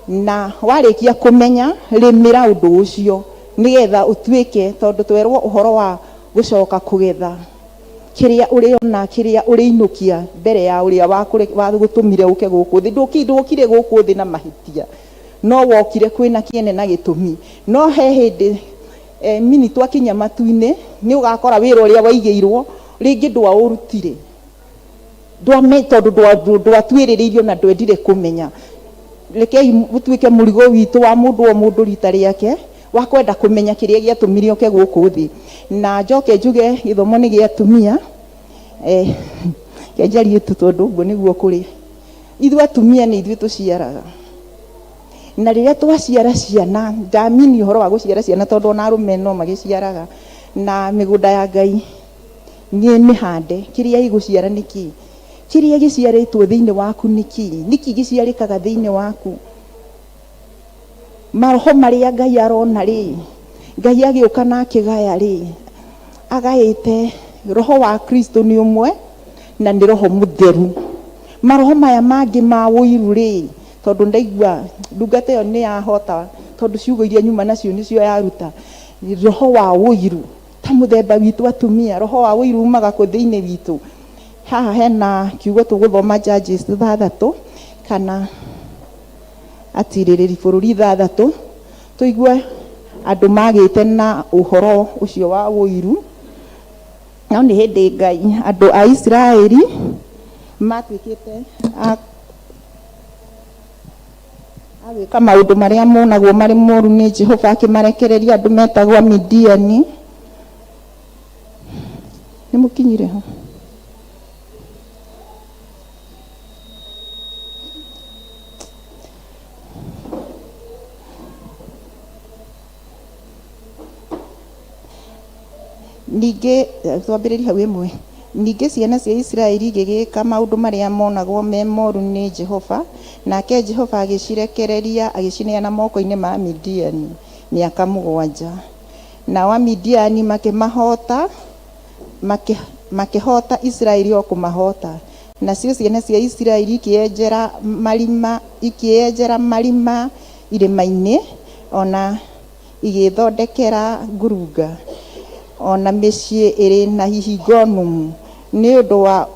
na warĩkia kũmenya rĩmĩra ũndũ ũcio nĩgetha ũtuĩke, tondũ twerwo ũhoro wa gũcoka kũgetha kĩrĩa ũrĩona kĩrĩa ũrĩinũkia mbere ya ũrĩa wagũtũmire ũke gũkũ thĩ. Ndũkire gũkũ thĩ na mahĩtia, no wokire kwĩna kĩene na gĩtũmi. No he hĩndĩ mini twakinya matu-inĩ nĩ ũgakora wĩra ũrĩa waigĩirwo rĩngĩ ndwaũrutire, tondũ ndwatuĩrĩrĩirio na ndwendire kũmenya. Rekei ũtuĩke mũrigo witũ wa mũndũ o mũndũ rita rĩake wa kwenda kũmenya kĩrĩa gĩatũmire ũke gũkũ thĩ. Na njoke njuge gĩthomo nĩ gĩa atumia, kĩanjarie tu tondũ ũguo nĩguo kũrĩ. Ithuĩ atumia nĩ ithuĩ tũciaraga, na rĩrĩa twaciara ciana, ndamini ũhoro wa gũciara ciana tondũ ona arũme no magĩciaraga, na mĩgũnda ya Ngai nĩ mĩhande, kĩrĩa ĩgũciara nĩ kĩĩ? Kĩrĩa gĩciarĩtwo thĩinĩ waku nĩ kĩĩ? Nĩkĩ gĩciarĩkaga thĩinĩ waku? Maroho marĩa Ngai arona rĩ, Ngai agĩũka na akĩgaya rĩ, agaĩte roho wa Kristo nĩ ũmwe na nĩ roho mũtheru. Maroho maya mangĩ ma ũiru rĩ, tondũ ndaigua ndungata ĩyo nĩ yahota, tondũ ciugo iria nyuma nacio nĩcio yaruta, roho wa ũiru ta mũthemba witũ atumia, roho wa ũiru umaga kũ thĩinĩ witũ. Haha hena kiugo tũgũthoma Judges 6 kana atirĩrĩri bũrũri 6, tũigue andũ magĩte na ũhoro ũcio wa ũiru. No nĩ hĩndĩ Ngai andũ a Isiraeli matuĩkĩte a gwĩka maũndũ marĩa monagwo marĩ moru nĩ Jehova, akĩmarekereria andũ metagwo Amidiani. Nĩ mũkinyire ho? Ningĩ twambĩrĩrie hau ĩmwe. Ningĩ ciana cia Isiraeli igĩgĩĩka maũndũ marĩa monagwo me moru nĩ Jehova, nake Jehova agĩcirekereria agĩcineana moko-inĩ ma Amidiani mĩaka 7. Nao Amidiani makĩmahoota, makĩhoota Isiraeli o kũmahoota. Nacio ciana cia Isiraeli ikĩĩenjera marima, ikĩĩenjera marima irĩma-inĩ, o na igĩĩthondekera ngurunga, o na mĩciĩ ĩrĩ na ihingo nũmu, nĩ ũndũ wa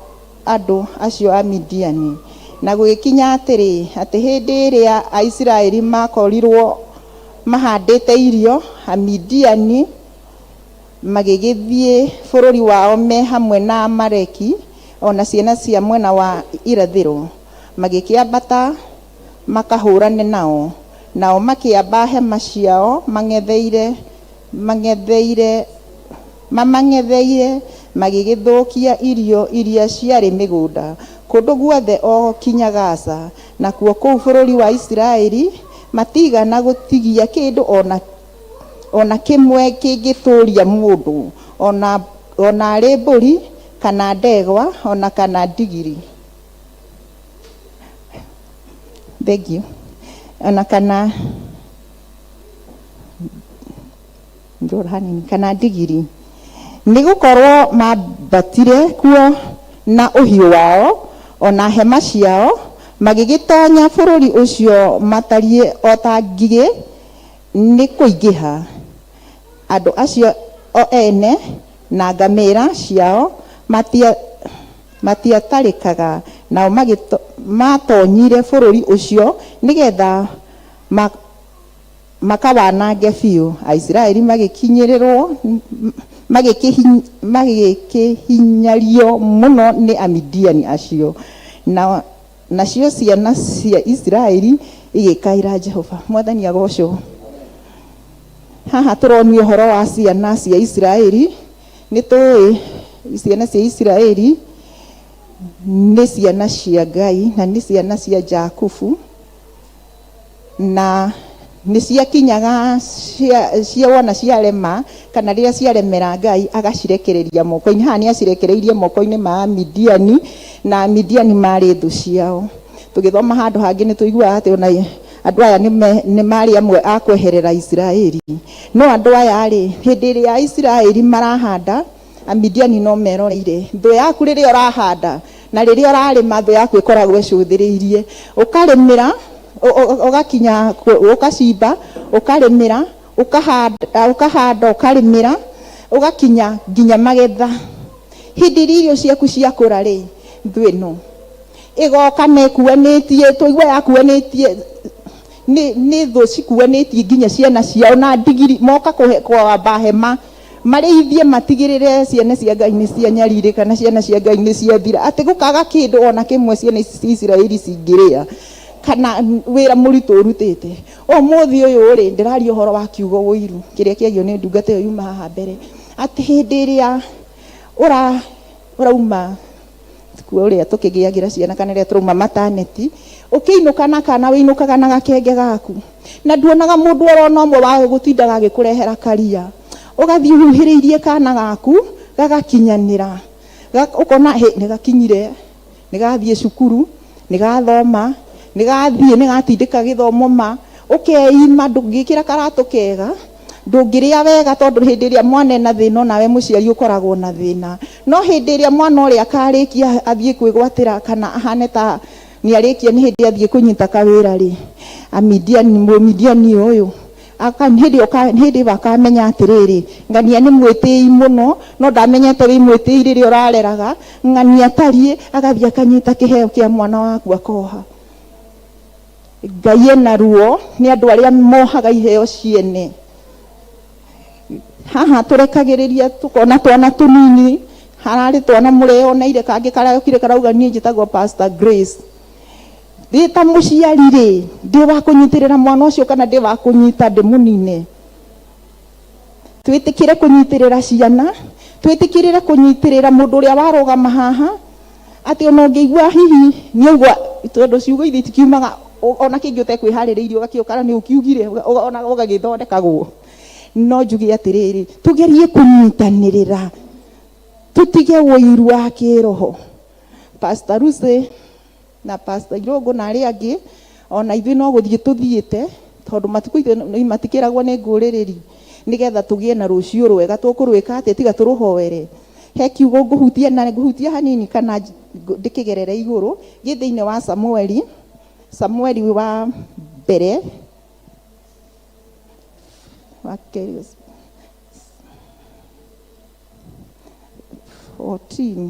andũ acio a Midiani. Na gũgĩkinya atĩrĩ, atĩ hĩndĩ ĩrĩa Aisiraeli maakorirũo mahandĩte irio, Amidiani magĩgĩthiĩ bũrũri wao me hamwe na Aamaleki, o na ciana cia mwena wa irathĩro, magĩkĩambata makahũrane nao, nao makĩamba hema ciao mang'etheire, mang'etheire, mamang'etheire, magĩgĩthũkia irio iria ciarĩ mĩgũnda, kũndũ guothe o kinya Gaza, nakuo kũu bũrũri wa Isiraeli matiigana gũtigia kĩndũ o na o na kĩmwe kĩngĩtũũria mũndũ, o na, o na arĩ mbũri, kana ndegwa, o na kana ndigiri. Thank you. Ona kana ndora hanini kana ndigiri, nĩ gũkorwo mambatire kuo na ũhiũ wao o na hema ciao, magĩgĩtonya bũrũri ũcio matariĩ o ta ngigĩ nĩ kũingĩha. Andũ acio o ene na ngamĩra ciao matiatarĩkaga, nao maatonyire bũrũri ũcio nĩgetha makawanange biũ. Aisiraeli magĩkinyĩrĩrwo, magĩkĩhinyario mũno nĩ Amidiani acio, nacio ciana cia Isiraeli igĩkaĩra Jehova. Mwathani agocwo. Haha tũronio ũhoro wa ciana cia Isiraeli. Nĩ tũĩ ciana cia Isiraeli nĩ ciana cia Ngai na nĩ ciana cia Jakubu, na nĩ ciakinyaga cia wona ciarema, kana rĩrĩa ciaremera Ngai agacirekereria moko-inĩ. Haha nĩ acirekereirie moko-inĩ ma Amidiani, na Amidiani marĩ thũ ciao. Tũgĩthoma handũ hangĩ nĩ tũiguaga atĩ ona andũ aya nĩ marĩ amwe a kweherera Isiraeli. No andũ aya rĩ, hĩndĩ ĩrĩa Isiraeli marahanda, Amidiani no meroreire. Thũ yaku rĩrĩa ũrahanda na rĩrĩa ũrarĩma, thũ yaku ĩkoragwo ĩcũthĩrĩirie. Ũkarĩmĩra, ũgakinya ũgacimba, ũkarĩmĩra, ũkahanda, ũkahanda, ũkarĩmĩra, ũgakinya nginya magetha. Hĩndĩ ĩrĩa irio ciaku ciakũra rĩ, thũ ĩno ĩgoka na ĩkuanĩtie, tũigua yakuanĩtie nĩ thũ cikuanĩtie nginya ciana ciao na ndigiri, moka kwamba hema marĩithie matigĩrĩre ciana cia Ngai nĩ cianyarirĩka na ciana cia Ngai nĩ ciathira, atĩ gũkaga kĩndũ ona kĩmwe ciana ici cia Isiraeli cingĩrĩa, kana wĩra mũritũ ũrutĩte. Ũmũthĩ ũyũ rĩ, ndĩraria ũhoro wa kiugo ũiru kĩrĩa kĩagio nĩ ndungata ĩyo yuma haha mbere, atĩ hĩndĩ ĩrĩa ũrauma kuo ũrĩa tũkĩgĩagĩra ciana kana rĩrĩa tũrauma maternity, ũkĩinũka na kana wĩinũkaga na gakenge gaku, na nduonaga mũndũ orona ũmwe wa gũtindaga agĩkũrehera karia, ũgathiĩ ũhuhĩrĩirie kana gaku gagakinyanĩra, ũkona hĩ nĩ gakinyire, nĩ gathiĩ cukuru, nĩ gathoma, nĩ gathiĩ, nĩ gatindĩka gĩthomo ma, ũkeima, ndũngĩkĩra karatũ kega, ndũngĩrĩa wega, tondũ hĩndĩ ĩrĩa mwana ena thĩna onawe mũciari ũkoragwo na thĩna. No hĩndĩ ĩrĩa mwana ũrĩa akarĩkia athiĩ kwĩgwatĩra kana ahane ta nĩ arĩkia, nĩ hĩndĩ athiĩ kũnyita kawĩra rĩ, Amidiani, Mũmidiani ũyũ hĩndĩ ĩyo akamenya atĩrĩrĩ, ng'ania nĩ mwĩtĩi mũno, no ndamenyete wĩ mwĩtĩi rĩrĩa ũrareraga, ng'ania atariĩ, agathiĩ akanyita kĩheo kĩa mwana waku akoha. Ngai ena ruo nĩ andũ arĩa mohaga iheo ciene. Haha tũrekagĩrĩria tũkona twana tũnini, hararĩ twana mũreyoneire, kangĩ karokire karauga niĩ njĩtagwo Pastor Grace. Ndĩ ta mũciari rĩ, ndĩ wa kũnyitĩrĩra mwana ũcio kana ndĩ wa kũnyita ndĩmũnine? Twĩtĩkĩre kũnyitĩrĩra ciana, twĩtĩkĩrĩre kũnyitĩrĩra mũndũ ũrĩa warũgama haha, atĩ ona ũngĩigua hihi nĩaigua, tondũ ciugo ithi itikiumaga ona kĩngĩ ũtekwĩharĩrĩirie, ũgakĩũkara nĩ ũkiugire, ona ũgagĩthondekagwo. No njuge atĩrĩrĩ, tũgerie kũnyitanĩrĩra, tũtige ũiru wa kĩroho. Pastor Lucy na Pastor Irũngũ na arĩa angĩ, ona ithuĩ no gũthiĩ tũthiĩte, tondũ matukũ ithuĩ matikĩragwo nĩ ngũrĩrĩri, nĩgetha tũgĩe na rũciũ rwega. Tũkũrwĩka atĩa tiga tũrũhoere? He kiugo ngũhutia na ngũhutia hanini kana ndĩkĩgerere igũrũ, gĩ thĩinĩ wa Samueli, Samueli wa mbere wa kerĩ 14.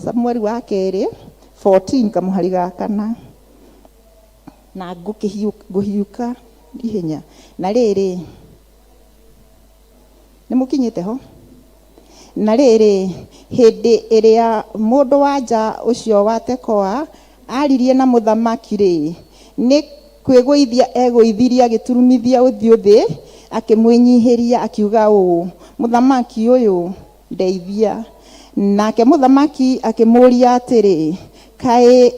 Samueli wa kerĩ 14 kamũhari ga kana, na ngũhiũka ihenya. Na rĩrĩ, nĩ mũkinyĩte ho? Na rĩrĩ, hĩndĩ ĩrĩa mũndũ wa nja ũcio wa Tekoa aririe na mũthamaki rĩ, nĩ kwĩgũithia egũithirie agĩturumithia ũthiũ thĩ, akĩmwĩnyihĩria akiuga ũũ, mũthamaki ũyũ ndeithia. Nake mũthamaki akĩmũũria atĩrĩ, kaĩ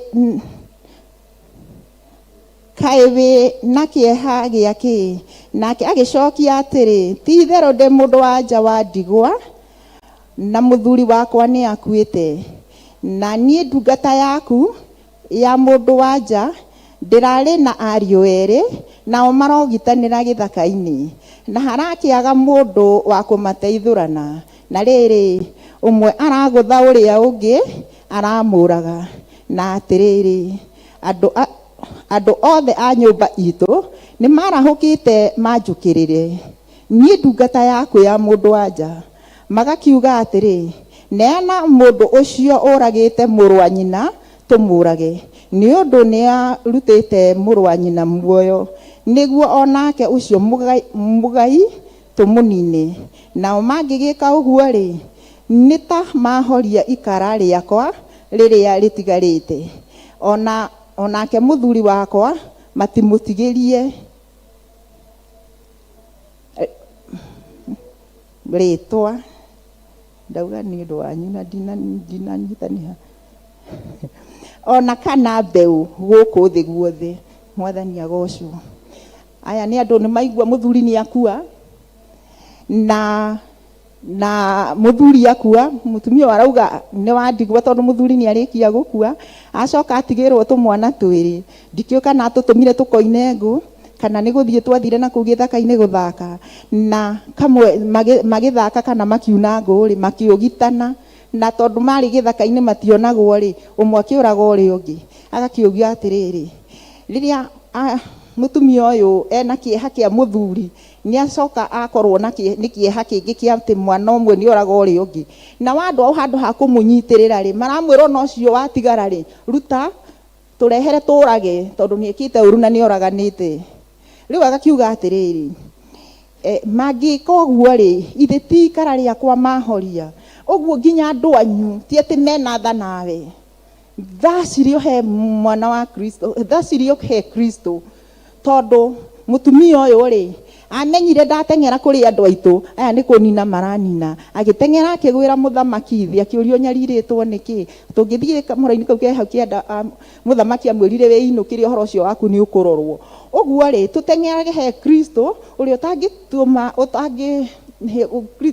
kaĩ wĩ na kĩeha gĩa kĩ? Nake agĩcokia atĩrĩ, ti itherũ ndĩ mũndũ wa nja wa ndigwa, na mũthuri wakwa nĩ akuĩte, na niĩ ndungata yaku ya mũndũ wa nja ndĩrarĩ na ariũ erĩ, nao marogitanĩra gĩthaka-inĩ, na harakĩaga mũndũ wa kũmateithũrana. Na rĩrĩ, ũmwe aragũtha ũrĩa ũngĩ aramũraga. Na atĩrĩrĩ, andũ othe a nyũmba itũ nĩ marahũkĩte manjũkĩrĩre, niĩ ndungata yaku ya mũndũ wa nja, magakiuga atĩrĩ, neana mũndũ ũcio ũragĩte mũrũ wa nyina tũmũrage, nĩ ũndũ nĩarutĩte mũrũ wa nyina muoyo, nĩguo onake ũcio mũgai tũmũnine. Nao mangĩgĩka ũguo rĩ, nĩ ta mahoria ikara rĩakwa rĩrĩa rĩtigarĩte, onake mũthuri wakwa matimũtigĩrie rĩtwa. Ndauga nĩ ũndũ wanyu na ndinanyitania ona kana mbeũ gũkũ thĩ guothe. Mwathani agocwo. Aya nĩ andũ nĩ maigua mũthuri nĩ akua, na mũthuri akua, mũtumia arauga nĩ wa ndigwa tondũ mũthuri nĩ arĩkia gũkua, acoka atigĩrwo tũmwana twĩrĩ. Ndikĩũĩ kana atũtũmire tũkoine ngũ, kana nĩ gũthiĩ twathire na kũu gĩthaka-inĩ gũthaka, na kamwe magĩthaka kana makiuna ngũ rĩ, makĩũgitana, na tondũ marĩ gĩthaka-inĩ mationagwo rĩ, ũmwe akĩũraga ũrĩa ũngĩ. Agakĩũria atĩrĩrĩ, rĩrĩa mũtumia ũyũ ena kĩeha kĩa mũthuri, nĩ acoka akorwo na nĩ kĩeha kĩngĩ kĩa atĩ mwana ũmwe nĩ oraga ũrĩa ũngĩ. Na andũ ao handũ ha kũmũnyitĩrĩra rĩ, maramwĩra ona ũcio watigara rĩ, ruta tũrehere tũrage, tondũ nĩ ekĩte ũru na nĩ oraganĩte. Rĩu agakiuga atĩrĩrĩ, mangĩka ũguo rĩ, ithe ti ikara rĩakwa mahoria. Ũguo nginya andũ anyu ti atĩ mena tha nawe. Tha cirĩ o he mwana wa Kristo, tha cirĩ o he Kristo, tondũ mũtumia ũyũ rĩ, amenyire ndateng'era kũrĩ andũ aitũ, aya nĩ kũnina maranina. Agĩteng'era akĩgwĩra mũthamaki thĩ, akĩũrio nyarirĩtwo nĩkĩ? Tũngĩthiĩ kamũra-inĩ kau ke hau kĩanda, mũthamaki amwĩrire wĩinũkĩre ũhoro ũcio waku nĩ ũkũrorwo. Ũguo rĩ, tũteng'erage he Kristo, ũrĩa ũtangĩtũma,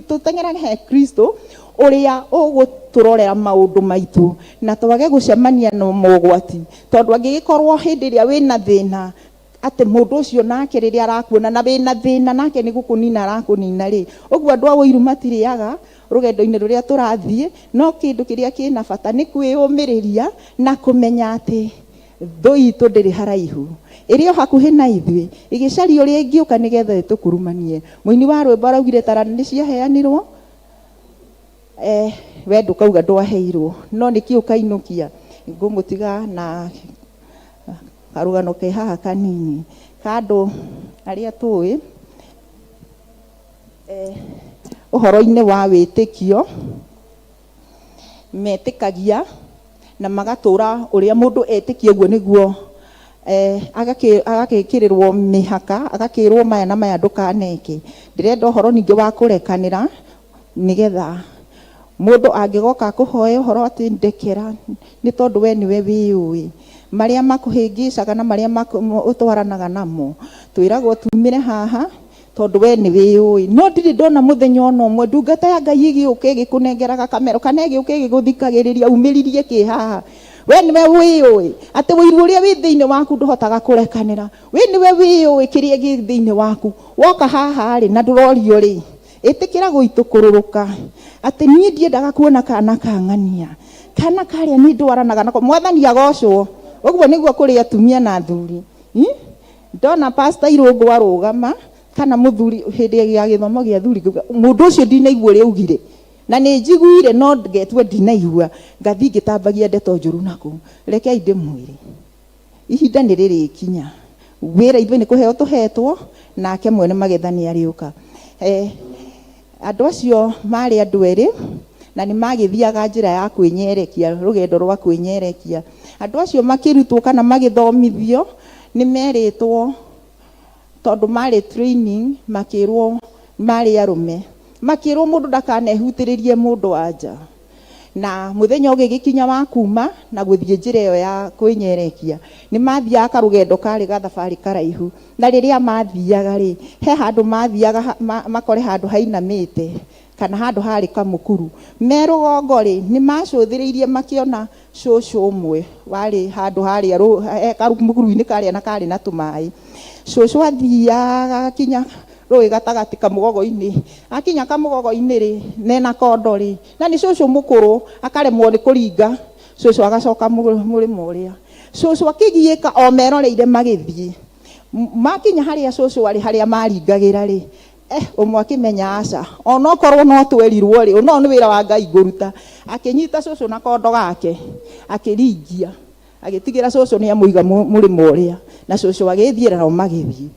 tũteng'erage he Kristo, ũrĩa ũgũtũrorera maũndũ maitũ, na twage gũcemania na mogwati, tondũ angĩgĩkorwo hĩndĩ ĩrĩa wĩna thĩna, atĩ mũndũ ũcio nake rĩrĩa arakuona na wĩna thĩna nake nĩ gũkũnina arakũnina rĩ, ũguo andũ a ũiru matirĩaga rũgendo-inĩ rũrĩa tũrathiĩ. No kĩndũ kĩrĩa kĩna bata nĩ kwĩyũmĩrĩria na kũmenya atĩ thũ itũ ndĩrĩ haraihu, ĩrĩ o hakuhĩ na ithuĩ, ĩgĩcaria ũrĩa ĩngĩũka nĩgetha ĩtũkurumanie. Mũini wa rwĩmbo araugire taranda nĩ ciaheanirwo, we ndũkauga ndwaheirwo, no nĩkĩ ũkainũkia. Ngũmũtiga na karũgano ke haha kanini ka andũ arĩa tũĩ, ũhoro-inĩ wa wĩtĩkio, metĩkagia na magatũra ũrĩa mũndũ etĩkia ũguo nĩguo Agagĩkĩrĩrwo mĩhaka, agakĩrwo maya na maya ndũkaneke. Ndĩrenda ũhoro ningĩ wa kũrekanĩra, nĩgetha mũndũ angĩgoka akũhoe ũhoro atĩ ndekera, nĩ tondũ we nĩwe wĩyũĩ marĩa makũhĩngĩcaga na marĩa ũtwaranaga namo. Twĩragwo tumĩre haha tondũ we nĩ wĩyũĩ. No ndirĩ ndona mũthenya ona ũmwe ndungata ya Ngai ĩgĩũka ĩgĩkũnengeraga kamero kana ĩgĩũka ĩgĩgũthikagĩrĩria umĩririe kĩ haha. We nĩwe wĩyũĩ atĩ ũiru ũrĩa wĩ thĩinĩ waku ndũhotaga kũrekanĩra. We nĩwe wĩyũĩ kĩrĩa gĩ thĩinĩ waku. Woka haha rĩ na ndũrorio rĩ, ĩtĩkĩra gũitũkũrũrũka atĩ niĩ ndiendaga kuona kana kang'ania kana karĩa niĩ ndwaranaga nako. Mwathani agocwo. Ũguo nĩguo kũrĩ atumia na athuri. Ndona Pastor Irũngũ arũgama kana mũthuri hĩndĩ ya gĩthomo gĩa athuri, ngauga mũndũ ũcio ndinaigua ũrĩa augire, na nĩ njiguire no ngetua ndinaigua, ngathiĩ ngĩtambagia ndeto njũru nakũu. Rekei ndĩmwĩre, ihinda nĩ rĩrĩkinya, wĩra ithuĩ nĩ kũheo tũhetwo, nake mwene magetha nĩ arĩũka. Andũ acio marĩ andũ erĩ na nĩ magĩthiaga njĩra ya kwĩnyerekia, rũgendo rwa kwĩnyerekia. Andũ acio makĩrutwo kana magĩthomithio nĩ merĩtwo, tondũ marĩ training, makĩrwo marĩ arũme, makĩrwo mũndũ ndakanehutĩrĩrie mũndũ wa nja. Na mũthenya ũgĩgĩkinya wa kuma na gũthiĩ njĩra ĩyo ya kwĩnyerekia, nĩ mathiaga karũgendo karĩ gathabarĩ karaihu. Na rĩrĩa mathiaga rĩ, he handũ mathiaga makore handũ hainamĩte kana handũ harĩ kamũkuru. Me rũgongo rĩ, nĩ macũthĩrĩirie makĩona cũcũ ũmwe warĩ handũ harĩa kamũkuru-inĩ karĩa na karĩ na tũmaĩ. Cũcũ athiaga agakinya rũĩ gatagatĩ kamũgogo-inĩ. Akinya kamũgogo-inĩ rĩ, nena kondo rĩ, na nĩ cũcũ mũkũrũ, akaremwo nĩ kũringa. Cũcũ agacoka mũrĩmo ũrĩa. Cũcũ akĩgiĩka o meroreire magĩthiĩ. Makinya harĩa cũcũ arĩ, harĩa maringagĩra rĩ, ũmwe akĩmenya aca, onokorwo no twerirwo rĩ, no nĩ wĩra wa Ngai ngũruta. Akĩnyita cũcũ na kondo gake, akĩringia, agĩtigĩra cũcũ nĩ amũiga mũrĩmo ũrĩa, na cũcũ agĩthiĩra nao magĩthiĩ.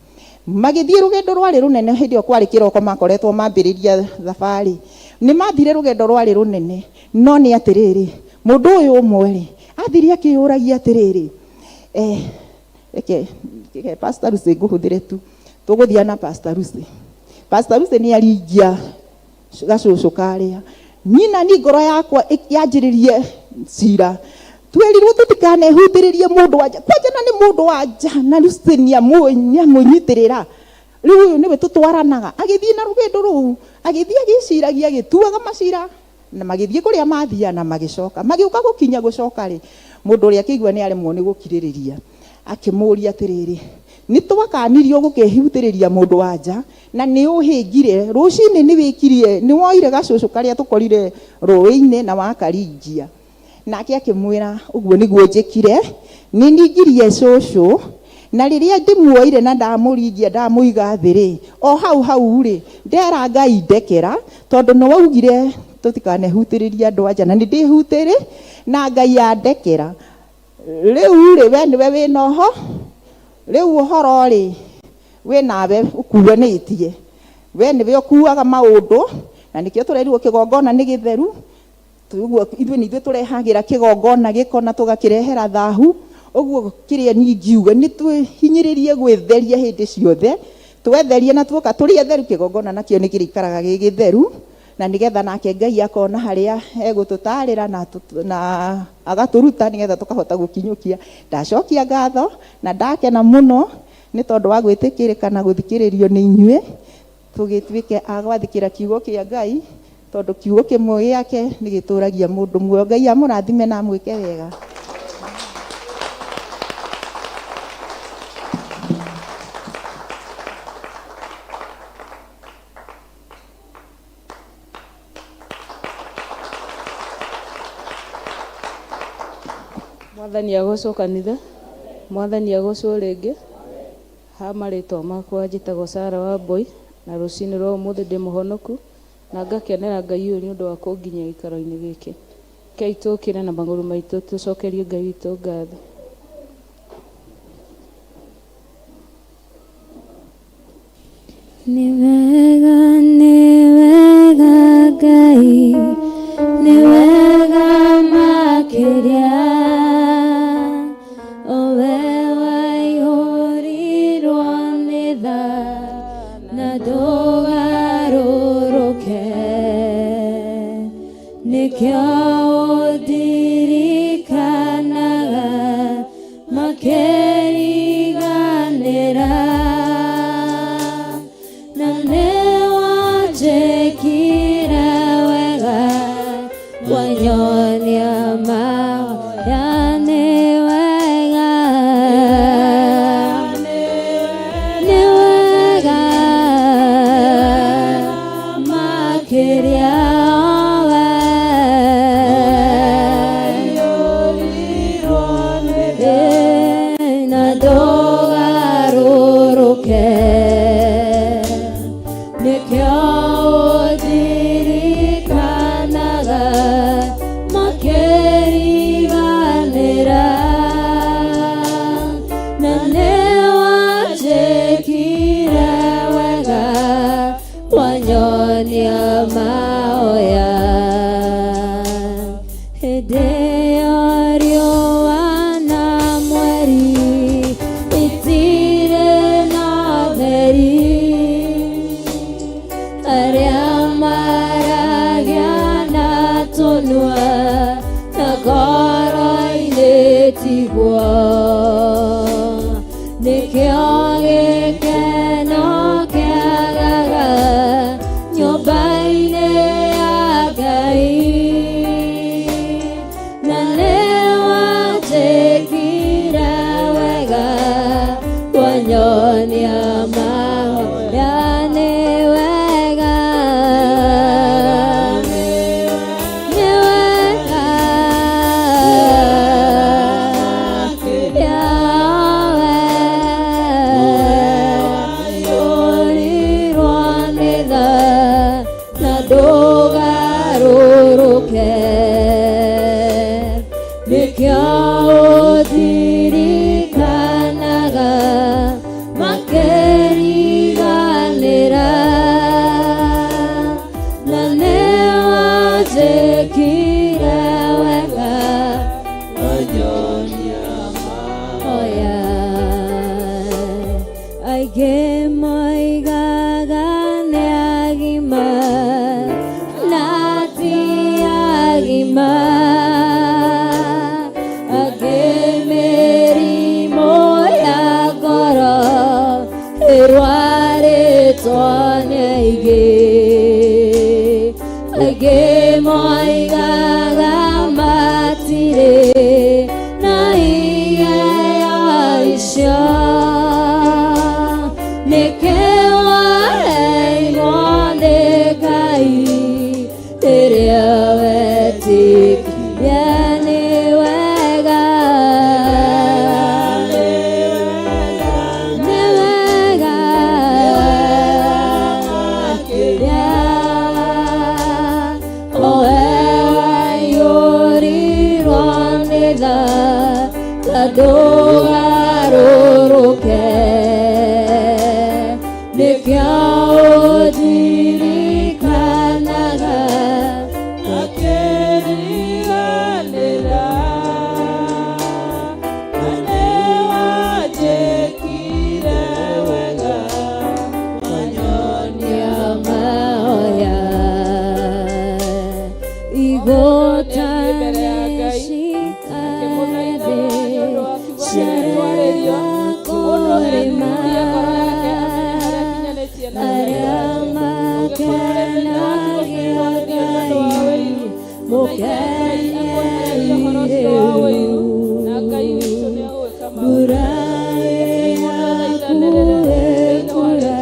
Magĩthiĩ rũgendo rwarĩ rũnene. Hĩndĩ ĩyo kwarĩ kĩroko makoretwo mambĩrĩria thabarĩ. Nĩ mathire rũgendo rwarĩ rũnene, no nĩ atĩrĩrĩ, mũndũ ũyũ ũmwe rĩ, athire akĩyũragia atĩrĩrĩ, reke Pastor Lucy ngũhũthĩre tu, tũgũthiĩ na Pastor Lucy. Pastor Lucy nĩ aringia gacũcũ karĩa. Niĩ na niĩ ngoro yakwa yanjĩrĩrie cira. Twerirwo tũtikanehutĩrĩrie mũndũ wa nja. Kwanja na nĩ mũndũ wa nja, na Lucy nĩ amũnyitĩrĩra. Rĩu ũyũ nĩwe tũtwaranaga. Agĩthiĩ na rũgendo rũu, agĩthiĩ agĩciragia, agĩtuaga macira, na magĩthiĩ kũrĩa mathiaga na magĩcoka. Magĩũka gũkinya gũcoka rĩ, mũndũ ũrĩa akĩigua nĩ aremwo nĩ gũkirĩrĩria. Akĩmũũria atĩrĩrĩ, nĩ twakanirio gũkĩhutĩrĩria mũndũ wa nja, na nĩ ũhĩngire. Rũcinĩ nĩ wĩkirie, nĩ woire gacũcũ karĩa tũkorire rũĩ-inĩ na wakaringia. Nake akĩmwĩra, ũguo nĩguo njĩkire, nĩ ningirie cũcũ, na rĩrĩa ndĩmuoire na ndamũringia ndamũiga thĩ rĩ, o hau hau rĩ, ndera Ngai ndekera, tondũ nĩ waugire tũtikanehutĩrĩrie andũ a nja, na nĩ ndĩhutĩrĩ, na Ngai andekera. Rĩu rĩ, we nĩwe wĩna ũho, rĩu ũhoro rĩ, wĩ nawe ũkuanĩtie. We nĩwe ũkuaga maũndũ, na nĩkĩo tũrerirwo kĩgongona nĩ gĩtheru. Ũguo ithuĩ nĩ ithuĩ tũrehagĩra kĩgongona gĩko na tũgakĩrehera thahu. Ũguo kĩrĩa niĩ ingiuga nĩ twĩhinyĩrĩrie gwĩtheria hĩndĩ ciothe, twetherie na tuoka tũrĩ atheru, kĩgongona nakĩo nĩ kĩrĩikaraga gĩ gĩtheru, na nĩgetha nake Ngai akona harĩa egũtũtarĩra na agatũruta nĩgetha tũkahota gũkinyũkia. Ndacokia ngatho na ndakena mũno nĩ tondũ wa gwĩtĩkĩrĩka na gũthikĩrĩrio nĩ inyuĩ, tũgĩtuĩke a gwathĩkĩra kiugo kĩa Ngai, tondũ kiugo kĩmwe gĩake nĩ gĩtũragia mũndũ muoyo. Ngai amũrathime na amwĩke wega. Mwathani agocwo kanitha, Mwathani agocwo rĩngĩ. Ha marĩtwa makwa njĩtagwo Sarah Wambui, na rũcinĩ rwa ũmũthĩ ndĩ mũhonoku na ngakenera Ngai ũyũ nĩ ũndũ wa kũnginyia gĩikaro-inĩ gĩkĩ. Rekei tũkĩre na magũrũ maitũ tũcokerie Ngai witũ ngatho. Nĩ wega, nĩ wega Ngai, nĩ wega makĩria. O we wa Nĩkĩo ũndirikanaga makĩriganĩra na nĩwanjĩkire wega wanyonia mahoya nĩ wega nĩ wega makĩria we na ndũgarũrũke nĩkĩo ũndirikanaga makĩriganĩra na nĩwanjĩkire wega wanyonia mahoya hĩndĩ ĩyo riũa na mweri itirĩ na ũtheri arĩa maragia na tũnua na ngoro-inĩ tiguo nĩkĩo gĩkeno kĩagaga nyũmba-inĩ ya Ngai na nĩwanjĩkire wega wanyonia mahoya nĩ wega nĩ wega Yahweh ũrirwo nĩ tha na ndũgarũrũke nĩkĩo ũndirikanaga makĩriganĩra na nĩwanjĩkire wega wanyonia mahoya aingĩ moigaga nĩ agima na ti agima angĩ mĩrimũ ya ngoro ĩrwarĩtwo nĩ aingĩ aingĩ moigaga matirĩ na iheo icio nĩkĩo waheirwo nĩ Ngai rĩrĩa wetĩkirie nĩ wega nĩ wega owe waiyũrirwo nĩ tha na ndũgarũrũke nĩkĩo ũndirikanaga Makĩriganĩra na nĩwanjĩkire wega wanyonia mahoya igũta nĩcikarĩ ciarega kũrĩma arĩa makenagia Ngai mũkene rĩu mbura yaku ĩkure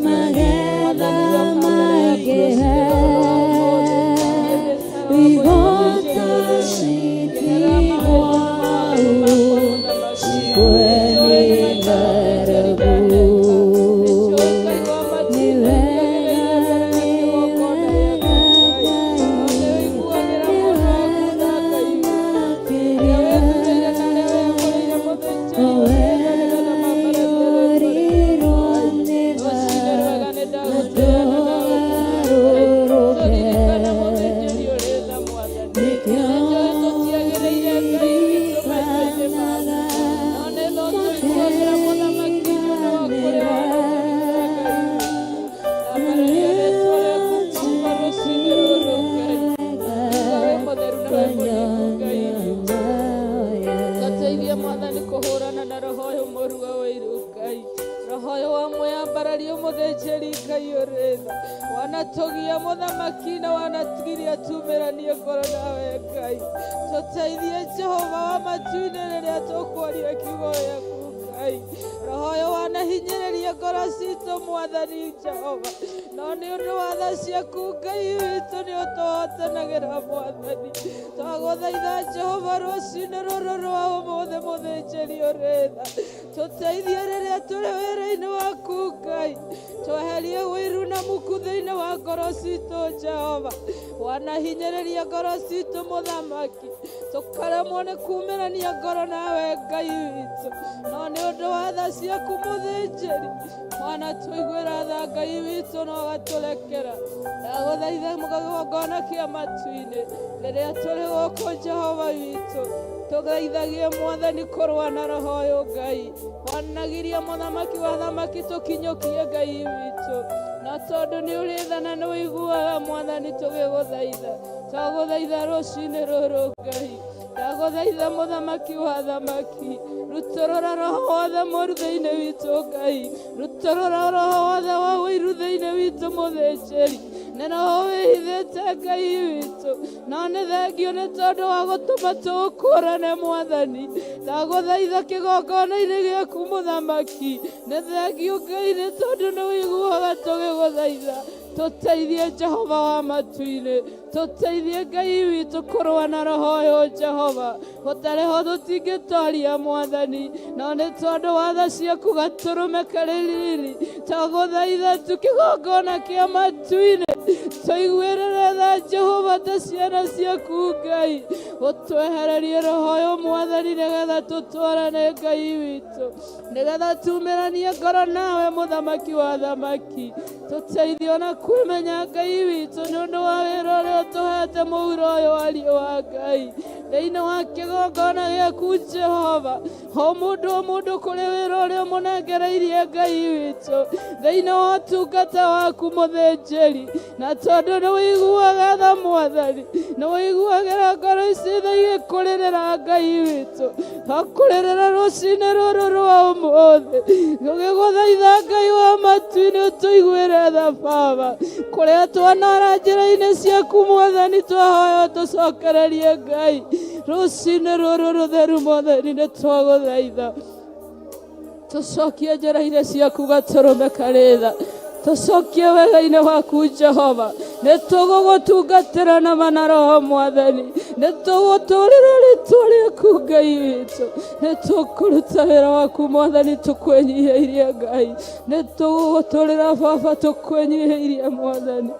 magetha maingĩhe igũta citigwo hau cikue nĩ ng'aragu nĩ wega nĩ wega Ngai nĩ wega Ngai ũrĩ tha. Wanatũgia mũthamaki na wanatugiria tumĩranie ngoro nawe Ngai. Tũteithie Jehova wa matu-inĩ rĩrĩa tũkwaria kiugo gĩaku Ngai. Roho ũyũ wanahinyĩrĩria ngoro citũ Mwathani Jehova, no nĩ ũndũ wa tha ciaku Ngai witũ nĩ ũtũhotanagĩra Mwathani. Twagũthaitha Jehova rũcinĩ rũrũ rwa ũmũthĩ mũthĩnjĩri ũrĩ tha. Tũteithie rĩrĩa tũrĩ wĩra-inĩ waku Ngai, tweherie ũiru na muku thĩinĩ wa ngoro citũ Jehova. Wanahinyĩrĩria ngoro citũ mũthamaki, tũkaremwo nĩ kumĩrania ngoro nawe Ngai witũ, no nĩ ũndũ wa tha ciaku mũthĩnjĩri wanatũiguĩra tha Ngai witũ na ũgatũrekera. Ndagũthaitha kĩgongona kĩa matu-inĩ rĩrĩa tũrĩ gũkũ Jehova witũ, tũgeithagie Mwathani kũrũa na roho ũyũ Ngai. Wanagiria mũthamaki wa thamaki tũkinyũkie Ngai witũ, na tondũ nĩ ũrĩ tha na nĩ ũiguaga Mwathani tũgĩgũthaitha, twagũthaitha rũcinĩ rũrũ Ngai. Ndagũthaitha mũthamaki wa thamaki, rutũrũra roho wothe mũru thĩinĩ witũ Ngai, rutũrũra roho wothe wa ũiru thĩinĩ witũ mũthĩnjĩri, nĩ roho wĩhithĩte Ngai witũ, no nĩ thengio nĩ tondũ wa gũtũma tũũkũrane Mwathani. Ndagũthaitha kĩgongona-inĩ gĩaku mũthamaki, nĩ thengio Ngai nĩ tondũ nĩ ũiguaga tũgĩgũthaitha. Tũteithie Jehova wa matu-inĩ, tũteithie Ngai witũ kũrũa na roho ũyũ Jehova. Gũtarĩ ho tũtingĩtwaria Mwathani, no nĩ tondũ wa tha ciaku gatũrũme karĩ riri. Twagũthaitha tu kĩgongona kĩa matu-inĩ, tũiguĩrĩre tha Jehova ta ciana ciaku Ngai. Ũtwehererie roho ũyũ Mwathani nĩgetha tũtwarane Ngai witũ, nĩgetha tumĩranie ngoro nawe mũthamaki wa thamaki. Tũteithie ona kwĩmenya Ngai witũ nĩ ũndũ wa wĩra ũrĩa ũtũhete mũhuro ũyũ wa riũa Ngai. Thĩinĩ wa kĩgongona gĩaku Jehova, o mũndũ o mũndũ kũrĩ wĩra ũrĩa ũmũnengereirie Ngai witũ thĩinĩ wa ũtungata waku mũthĩnjĩri, na tondũ nĩ ũiguaga tha Mwathani, nĩ ũiguagĩra ngoro ici tha igĩkũrĩrĩra Ngai witũ, twakũrĩrĩra rũcinĩ rũrũ rwa ũmũthĩ tũgĩgũthaitha Ngai wa matu-inĩ ũtũiguĩre tha Baba, kũrĩa twanara njĩra-inĩ ciaku Mwathani twahoya ũtũcokererie Ngai rũcinĩ rũrũ rũtheru Mwathani nĩ twagũthaitha tũcokie njĩra-inĩ ciaku gatũrũme karĩ tha, tũcokie wega-inĩ waku Jehova. Nĩ tũgũgũtungatĩra na ma na roho Mwathani, nĩ tũgũtũrĩra rĩtwa rĩaku Ngai witũ, nĩ tũkũruta wĩra waku Mwathani tũkwĩnyihĩirie Ngai, nĩ tũgũgũtũrĩra Baba tũkwĩnyihĩirie Mwathani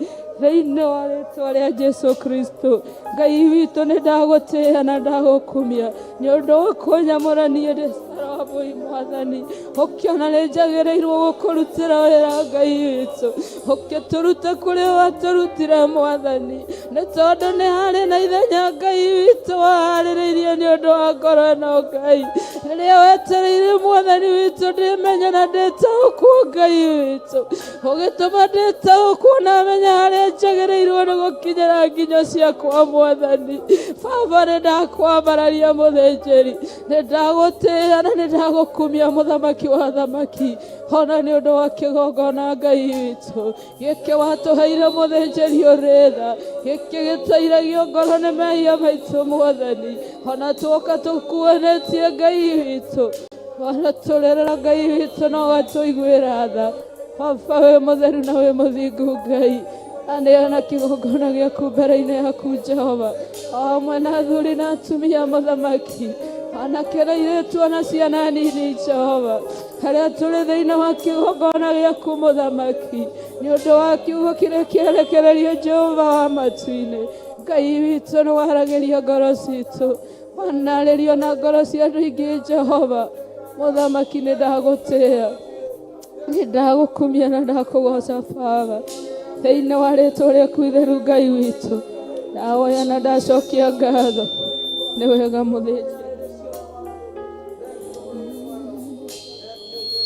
thĩinĩ wa rĩtwa rĩa Jesu Kristo. Ngai witũ nĩ ndagũtĩĩa na ndagũkumia nĩ ũndũ wa kũnyamũra niĩ ndĩ Sara wa Mbui Mwathani, ũkĩona nĩ njagĩrĩirwo gũkũrutĩra wĩra Ngai witũ, ũkĩtũruta kũrĩa watũrutire Mwathani, nĩ tondũ nĩ harĩ na ithenya Ngai witũ waharĩrĩirie nĩ ũndũ wa ngoro ĩno Ngai, rĩrĩa wetereire Mwathani witũ ndĩmenye na ndĩtaũkwo Ngai witũ, ũgĩtũma ndĩtaũkwo na menye harĩa njagĩrĩirwo nĩ gũkinyĩra nginyo ciakwa Mwathani. Baba nĩ ndakwambararia mũthĩnjĩri, nĩ ndagũtĩĩa na nĩ ndagũkumia mũthamaki wa thamaki, ona nĩ ũndũ wa kĩgongona Ngai witũ gĩkĩ watũheire mũthĩnjĩri ũrĩ tha, gĩkĩ gĩteithagio ngoro nĩ mehia maitũ Mwathani, ona tuoka tũkuanĩtie Ngai witũ, ona tũrĩrĩra Ngai witũ no gatũiguĩra tha. Baba wĩ mũtheru na wĩ mũthingu Ngai, aneana kĩgongona gĩaku mbere-inĩ yaku Jehova, o hamwe na athuri na atumia mũthamaki, anake na airĩtu ona ciana nini Jehova, harĩa tũrĩ thĩinĩ wa kĩgongona gĩaku mũthamaki, nĩ ũndũ wa kiugo kĩrĩa kĩarekererio Jehova wa matu-inĩ. Ngai witũ nĩ waragĩria ngoro citũ, wanarĩrio na ngoro cia andũ aingĩ Jehova mũthamaki, nĩ ndagũtĩĩa, nĩ ndagũkumia na ndakũgoca Baba thĩinĩ wa rĩtwa rĩaku itheru Ngai witũ, ndahoya na ndacokia ngatho nĩ wega mũthĩnjĩri.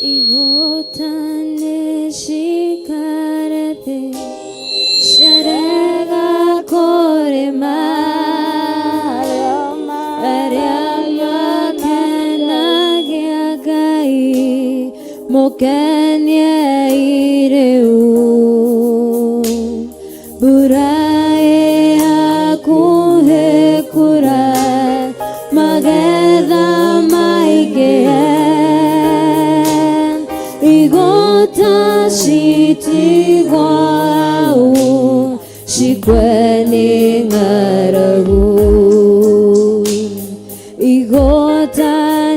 Igũta nĩ cikare thĩ ciarega kũrĩma, arĩa makenagia Ngai mũkeniei rĩu. cikwe nĩ ng'aragu igota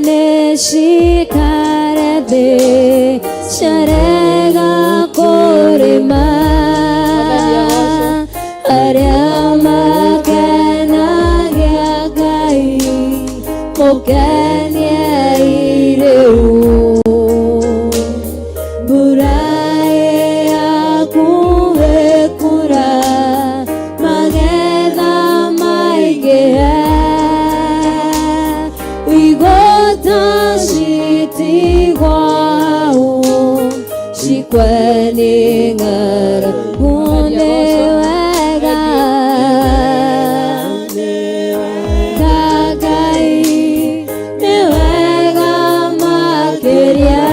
nĩ cikare thĩ ciarega kũrĩma arĩa makenagia Ngai mũkeniei rĩu mbura ĩhakuhĩ kura magetha maingĩhe igota citigwo hau cikwe nĩ ng'aragu nĩ wega Ngai nĩ wega makĩria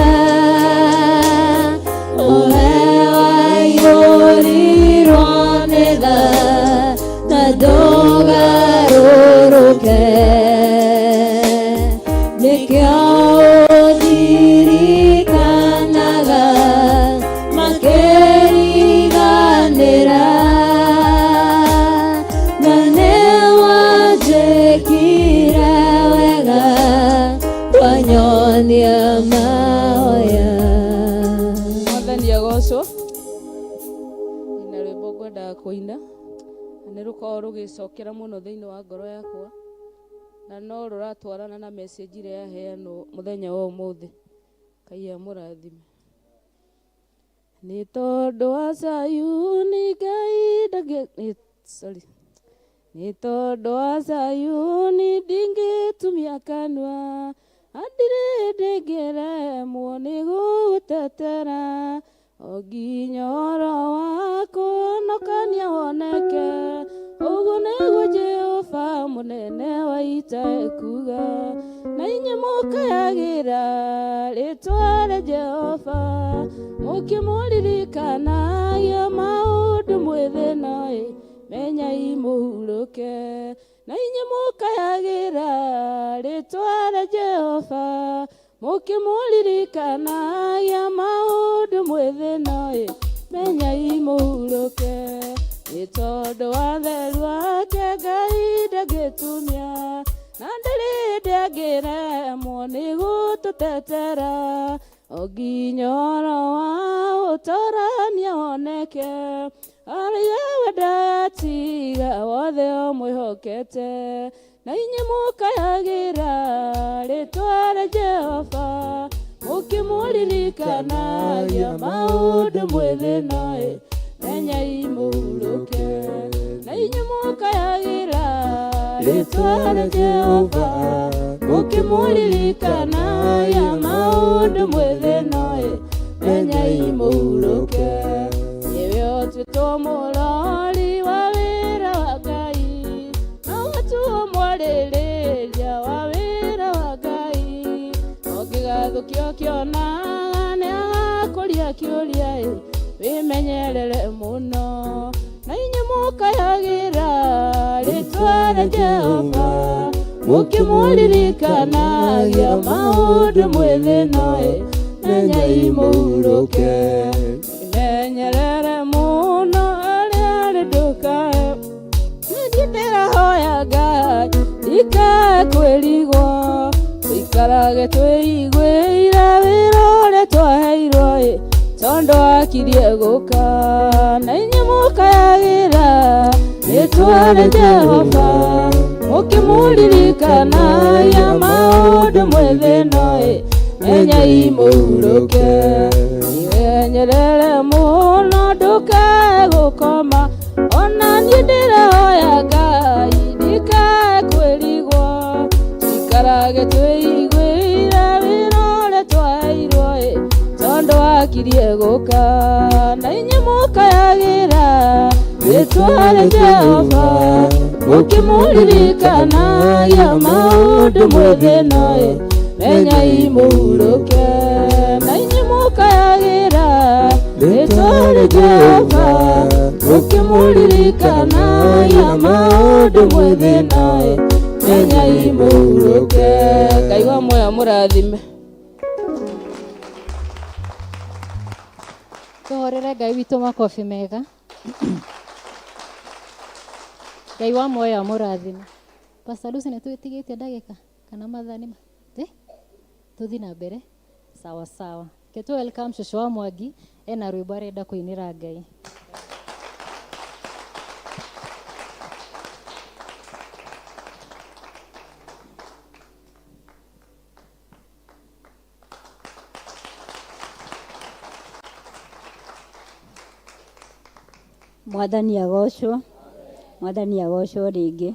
ũhe waiyũrirwo nĩ tha na ndũgarũrũke nĩkĩo ũndirikanaga makĩriganĩra na nĩwanjĩkire wega wanyonia mahoya Mwathani agocwo na rwĩmbo ngwendaga kũina na nĩ rũkoragwo rũgĩcokera mũno thĩinĩ wa ngoro yakwa na no rũratwarana na message ĩrĩa yaheanwo mũthenya wa ũmũthĩ Ngai amũrathime nĩ tondũ wa Zayuni Ngai ndangĩ nĩ- sorry nĩ tondũ wa Zayuni ndingĩtumia kanua na ndirĩ ndĩngĩremwo nĩ gũgũtetera o nginya ũhoro wa kũhonokania woneke ũguo nĩguo Jehova mũnene wa ita ekuuga na inyuĩ mũkayagĩra rĩtwa rĩa Jehova mũkĩmũririkanagia maũndũ mwĩthĩ-ĩ menyai mũhurũke na inyuĩ mũkayagĩra rĩtwa rĩa Jehova mũkĩmũririkanagia maũndũ mwĩthĩ-ĩ menyai mũhurũke nĩ tondũ wa theru wake Ngai ndangĩtumia na ndarĩ ndangĩremwo nĩ gũtũtetera o nginya ũhoro wa ũtorania woneke arĩa wendatiga wothe ũmwĩhokete na inyuĩ mũkayagĩra rĩtwa rĩa Jehova mũkĩmũririkanagia maũndũ mwĩthĩ-ĩ menyai mũhurũke na inyuĩ mũkayagĩra rĩtwa rĩa Jehova mũkĩmũririkanagia maũndũ mwĩthĩ-ĩ menyai mũhurũke nĩwe ũtuĩtwo mũrori wa wĩra wa Ngai no watuo mwarĩrĩria wa wĩra wa Ngai ũngĩgathũkio kĩonaga nĩagakũria kĩũria-ĩ wĩmenyerere mũno na inyuĩ mũkayagĩra rĩtwa rĩa Jehova mũkĩmũririkanagia maũndũ mwĩthĩ-ĩ menyai mũhurũke menyerere mũno arĩa arĩ ndũkae niĩ ndĩrahoya Ngai ndikae kwĩrigwo tũikarage twĩiguĩire wĩra ũrĩa twaheirwo-ĩ tondũ akirie gũka na inyuĩ mũkayagĩra rĩtwa rĩa Jehova mũkĩmũririkanagia maũndũ mwĩthĩ-ĩ menyai mũhurũke menyerere mũno ndũkae gũkoma ona niĩ ndĩrahoya Ngai ndikae kwĩrigwo tũikarage twĩiguĩire wĩra ũrĩa twaheirwo-ĩ tondũ akirie gũka na inyuĩ mũkayagĩra rĩtwa rĩa Jehova mũkĩmũririkanagia maũndũ mwĩthĩ-ĩ menyai mũhurũke na inyuĩ mũkayagĩra rĩtwa rĩa Jehova mũkĩmũririkanagia maũndũ mwĩthĩ-ĩ menyai mũhurũke Ngai wa muoyo amũrathime Tũhũrĩre Ngai witũ makobi mega. Ngai wa muoyo amũrathime. Pastor Lucy nĩ twĩtigĩtie ndagĩka kana mathaa nĩ tũthiĩ na mbere. Sawa sawa. Ketu welcome Shosho wa Mwangi ena rwĩmbo arenda kũinĩra Ngai. Mwathani agocwo, Mwathani agocwo rĩngĩ.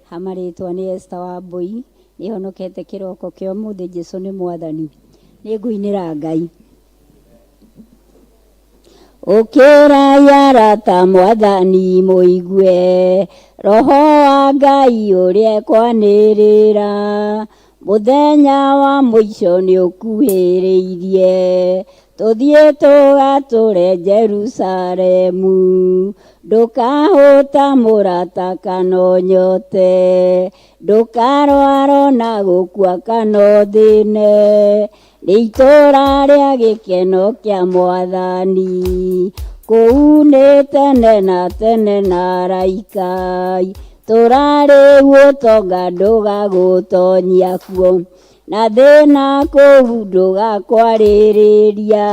Ha marĩtwa nĩ Esther Wambui, nĩ honokete kĩroko kĩa ũmũthĩ, Jesu nĩ Mwathani. Nĩ ngũinĩra Ngai. Ũkĩrai arata Mwathani mũigue, Roho wa Ngai ũrĩa ekwanĩrĩra, mũthenya wa mũico nĩ ũkuhĩrĩirie, tũthiĩ tũgatũre Jerusalemu, ndũkahũta mũrata kana ũnyote, ndũkarwara ona gũkua kana ũthĩne, nĩ itũũra rĩa gĩkeno kĩa Mwathani, kũu nĩ tene na tene na araika, itũũra rĩu ũtonga ndũgagũtonyia kuo, na thĩna kũu ndũgakwarĩrĩria,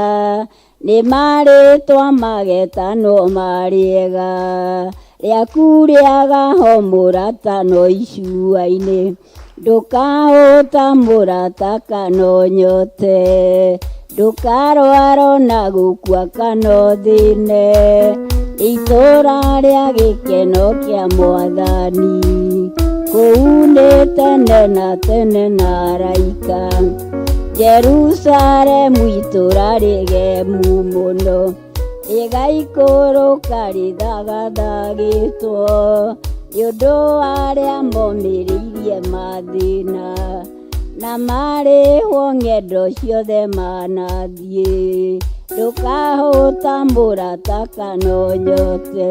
nĩ marĩtwa magetanwo marĩega, rĩaku rĩagaho mũrata no icua-inĩ, ndũkahũta mũrata kana ũnyote, ndũkarwara ona gũkua kana ũthĩne, itũũra rĩa gĩkeno kĩa Mwathani, kũu nĩ tene na tene na araika, Jerusalemu itũũra rĩgemu mũno, rĩgaikũrũka rĩthagathagĩtwo, nĩ ũndũ wa arĩa momĩrĩirie mathĩna, na marĩhwo ng'endo ciothe manathiĩ, ndũkahũta mũrata kana ũnyote,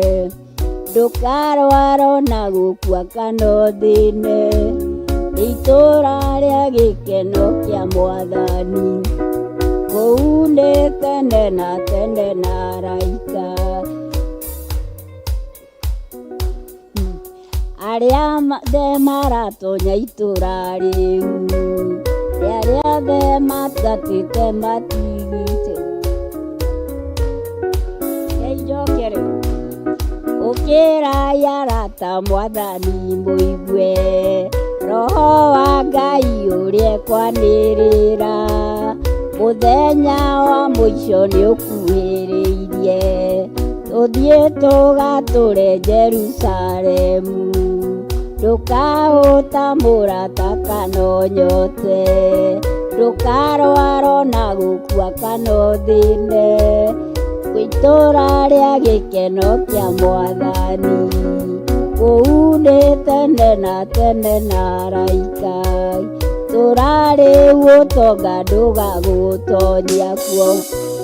ndũkarwara ona gũkua kana ũthĩne, itũũra rĩa gĩkeno kĩa Mwathani, kũu nĩ tene na tene na araika. Arĩa othe maratonya itũũra rĩu, arĩa othe matatĩte matigĩte, njoke rĩu. Ũkĩrai arata Mwathani mũigue, Roho wa Ngai ũrĩa ekwanĩrĩra, mũthenya wa mũico nĩ ũkuhĩrĩirie, tũthiĩ tũgatũre Jerusalemu, ndũkahũta mũrata kana ũnyote, ndũkarwara ona gũkua kana ũthĩne, itũũra rĩa gĩkeno kĩa Mwathani, kũu nĩ tene na tene na araika, itũũra rĩu ũtonga ndũgagũtonyia kuo,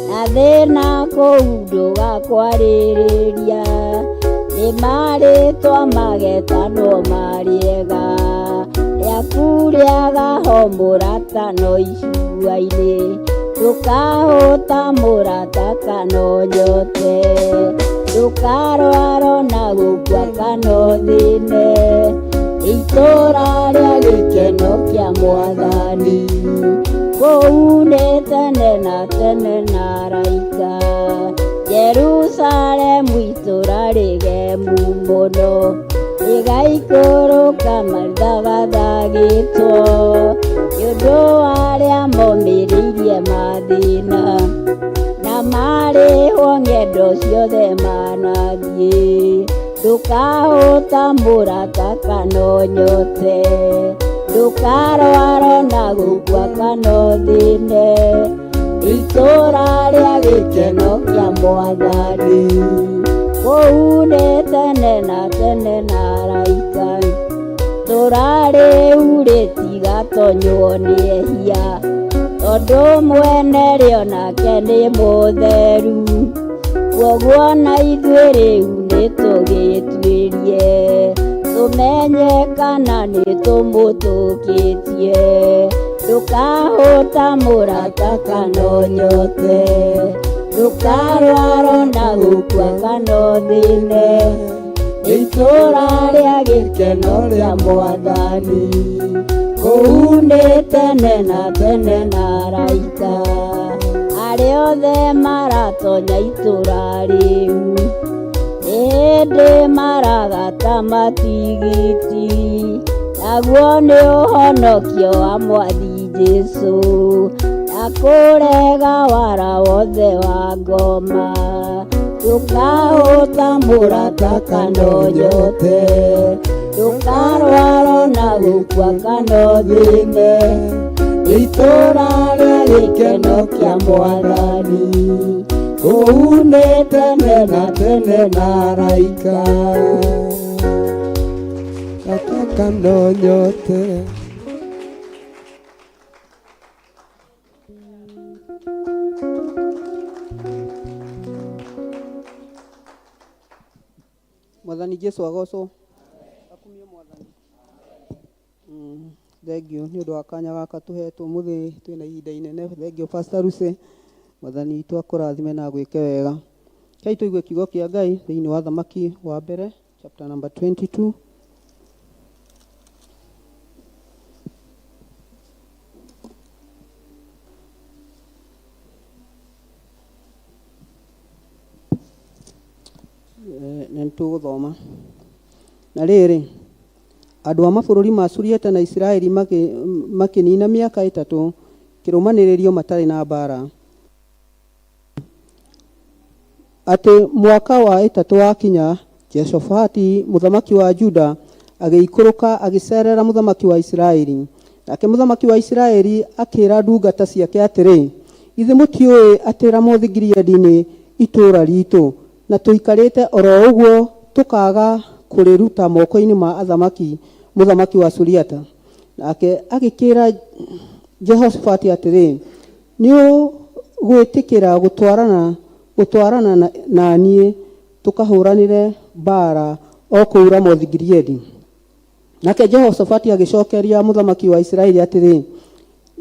na thĩna kũu ndũgakwarĩrĩria, nĩ marĩtwa magetanwo marĩega, rĩaku rĩagaho mũrata no icua-inĩ, ndũkahũta mũrata kana ũnyote, ndũkarwara ona gũkua kana ũthĩne, itũũra rĩa gĩkeno kĩa Mwathani, kũu nĩ tene na tene na araika, Jerusalemu itũũra rĩgemu mũno, rĩgaikũrũka mathagathagĩtwo, nĩ ũndũ wa arĩa momĩrĩirie mathĩna, na marĩhwo ng'endo ciothe manathiĩ, ndũkahũta mũrata kana ũnyote, ndũkarwara ona gũkua kana ũthĩne, itũũra rĩa gĩkeno kĩa Mwathani, kũu nĩ tene na tene na araika, itũũra rĩu rĩtigatonywo nĩ ehia, tondũ mwene rĩo nake nĩ mũtheru, kwoguo na ithuĩ rĩu nĩ tũgĩtuĩrie, tũmenye kana nĩ tũmũtũkĩtie, ndũkahũta mũrata kana ũnyote, ndũkarwara ona gũkua kana ũthĩne, itũũra Itũũra rĩa gĩkeno rĩa mwathani kũu nĩ tene na tene na araika arĩa othe maratonya itũũra rĩu ĩndĩ maragata matigiti naguo nĩ ũhonokio wa mwathi Jesũ na kũrega wara wothe wa ngoma ndũkahũta mũrata kana ũnyote ndũkarwara na gũkua kana ũthĩne itũũra rĩa gĩkeno kĩa mwathani kũu nĩ tene na tene na araika Nataka nonyote. Mwathani Jesu agocwo. Akumio mwathani. Thengio nĩ ũndũ wa kanya gaka tũhetwo mũthĩ twĩna ihinda inene. Thengio Pastor Ruse. Mwathani witũ akũrathime na agwĩke wega. Rekei tũigue kiugo kĩa Ngai thĩinĩ wa Thamaki wa mbere chapter number 22. Na nĩ tũgũthoma. Na rĩrĩ, andũ a mabũrũri ma Suriata na Isiraeli makĩnina mĩaka ĩtatũ kĩrũmanĩrĩrio matarĩ na mbaara. Atĩ mwaka wa ĩtatũ wakinya, Jehoshafati mũthamaki wa Juda agĩikũrũka agĩceerera mũthamaki wa Isiraeli. Nake mũthamaki wa Isiraeli akĩĩra ndungata ciake atĩrĩ, Githĩ mũtiũĩ atĩ Ramothu-Gileadi nĩ itũũra riitũ, na tũikarĩte o ro ũguo tũkaaga kũrĩruta moko-inĩ ma athamaki mũthamaki wa Suriata? Nake agĩkĩĩra Jehoshafati atĩrĩ, Nĩũgwĩtĩkĩra gũtwarana gũtwarana na niĩ tũkahũranĩre mbaara o kũu Ramothi-Gileadi? Nake Jehoshafatu agĩcokeria mũthamaki wa Isiraeli atĩrĩ,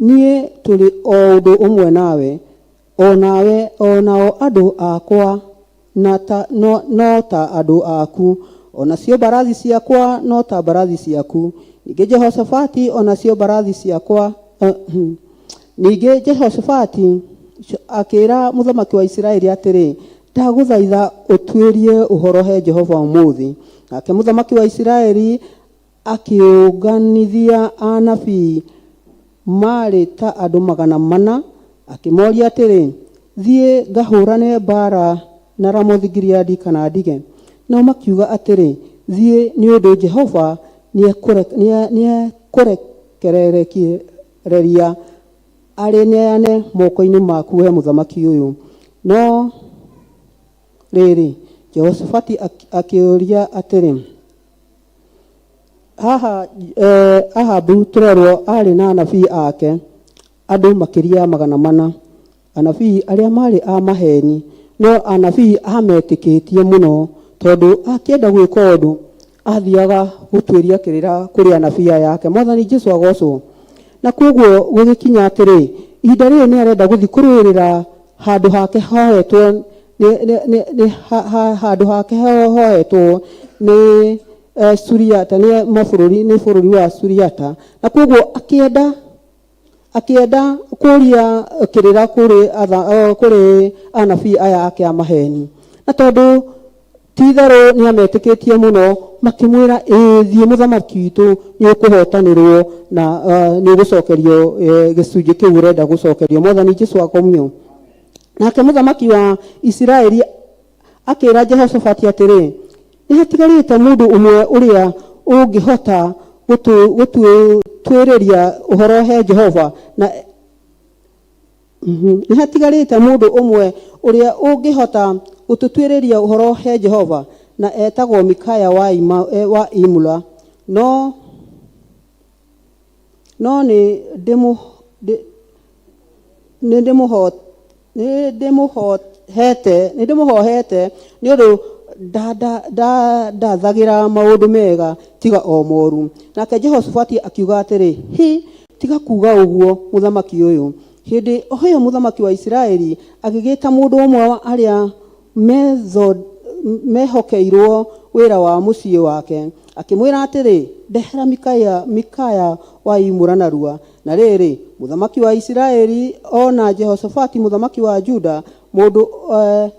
Niĩ tũrĩ o ũndũ ũmwe nawe, o nawe, o nao andũ akwa na ta, no, no ta andũ aku, o nacio mbarathi ciakwa no ta mbarathi ciaku. Ningĩ Jehoshafati o nacio mbarathi ciakwa Ningĩ Jehoshafati akĩĩra mũthamaki wa Isiraeli atĩrĩ, Ndagũthaitha ũtuĩrie ũhoro he Jehova ũmũthĩ. Nake mũthamaki wa Isiraeli akĩũnganithia anabii maarĩ ta andũ 400, akĩmoria atĩrĩ, Thiĩ ngahũũrane mbaara na Ramothi-Gileadi kana ndige? Nao makiuga atĩrĩ, Thiĩ, nĩ ũndũ Jehova nĩekũrekereria arĩneane moko-inĩ maku wee mũthamaki ũyũ. No rĩrĩ, Jehoshafati akĩũria atĩrĩ, haha Ahabu tũrerwo arĩ na anabii ake andũ makĩria ya 400, anabii arĩa marĩ a maheni, no anabii ametĩkĩtie mũno, tondũ akĩenda gwĩka ũndũ athiaga gũtuĩria kĩrĩra kũrĩ anabii aya ake. Mwathani Jesu agocwo. Na kwoguo gũgĩkinya atĩrĩ, ihinda rĩrĩ nĩ arenda gũthiĩ kũrũĩrĩra handũ hake hoetwo nĩ, nĩ, nĩ, nĩ, ha, ha, handũ hake hoetwo nĩ Suriata, nĩ mabũrũri, nĩ bũrũri wa Suriata. Na kwoguo akĩenda akĩenda kũria kĩrĩra kũrĩ atha, kũrĩ anabii aya ake a maheni. Na tondũ ti itherũ nĩ ametĩkĩtie mũno, makĩmwĩra, ĩĩ thiĩ mũthamaki witũ, nĩ ũkũhotanĩrwo na nĩ ũgũcokerio gĩcunjĩ kĩu ũrenda gũcokerio. Mwathani Jesu akomio. Nake mũthamaki wa Isiraeli akĩĩra Jehoshafati atĩrĩ, Nĩ hatigarĩte mũndũ ũmwe ũrĩa ũngĩhota gũtuĩrĩria ũhoro he Jehova, na nĩ hatigarĩte mũndũ ũmwe ũrĩa ũngĩhota gũtũtuĩrĩria ũhoro he Jehova, na etagwo Mikaya wa, Ima, wa Imula. No no nĩ ndĩmũ nĩ ndĩmũho nĩ ndĩmũhohete nĩ ndĩmũhohete nĩ ũndũ ndandathagĩra maũndũ mega tiga o moru. Nake Jehoshafati akiuga atĩrĩ, Hĩ, tiga kuuga ũguo, mũthamaki ũyũ. Hĩndĩ o ĩyo mũthamaki wa Isiraeli agĩgĩta mũndũ ũmwe wa arĩa mehokeirwo wĩra wa mũciĩ wake, akĩmwĩra atĩrĩ, Ndehera Mikaya, Mikaya wa Imũra narua. Na rĩrĩ, mũthamaki wa Isiraeli o na Jehoshafati mũthamaki wa Juda, mũndũ eh,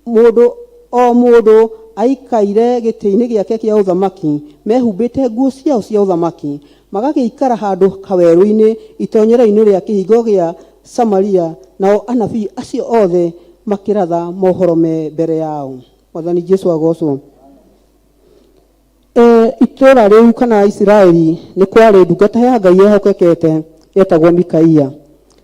mũndũ o mũndũ aikaire gĩtĩ-inĩ gĩake kĩa ũthamaki, mehumbĩte nguo ciao cia ũthamaki, magagĩikara handũ kawerũ-inĩ itonyero-inĩ rĩa kĩhingo gĩa Samaria, nao anabii acio othe makĩratha mohoro me mbere yao. Mwathani Jesu agocwo. E, itũũra rĩu kana Isiraeli nĩ kwarĩ ndungata ya Ngai yehokekete yetagwo Mikaia.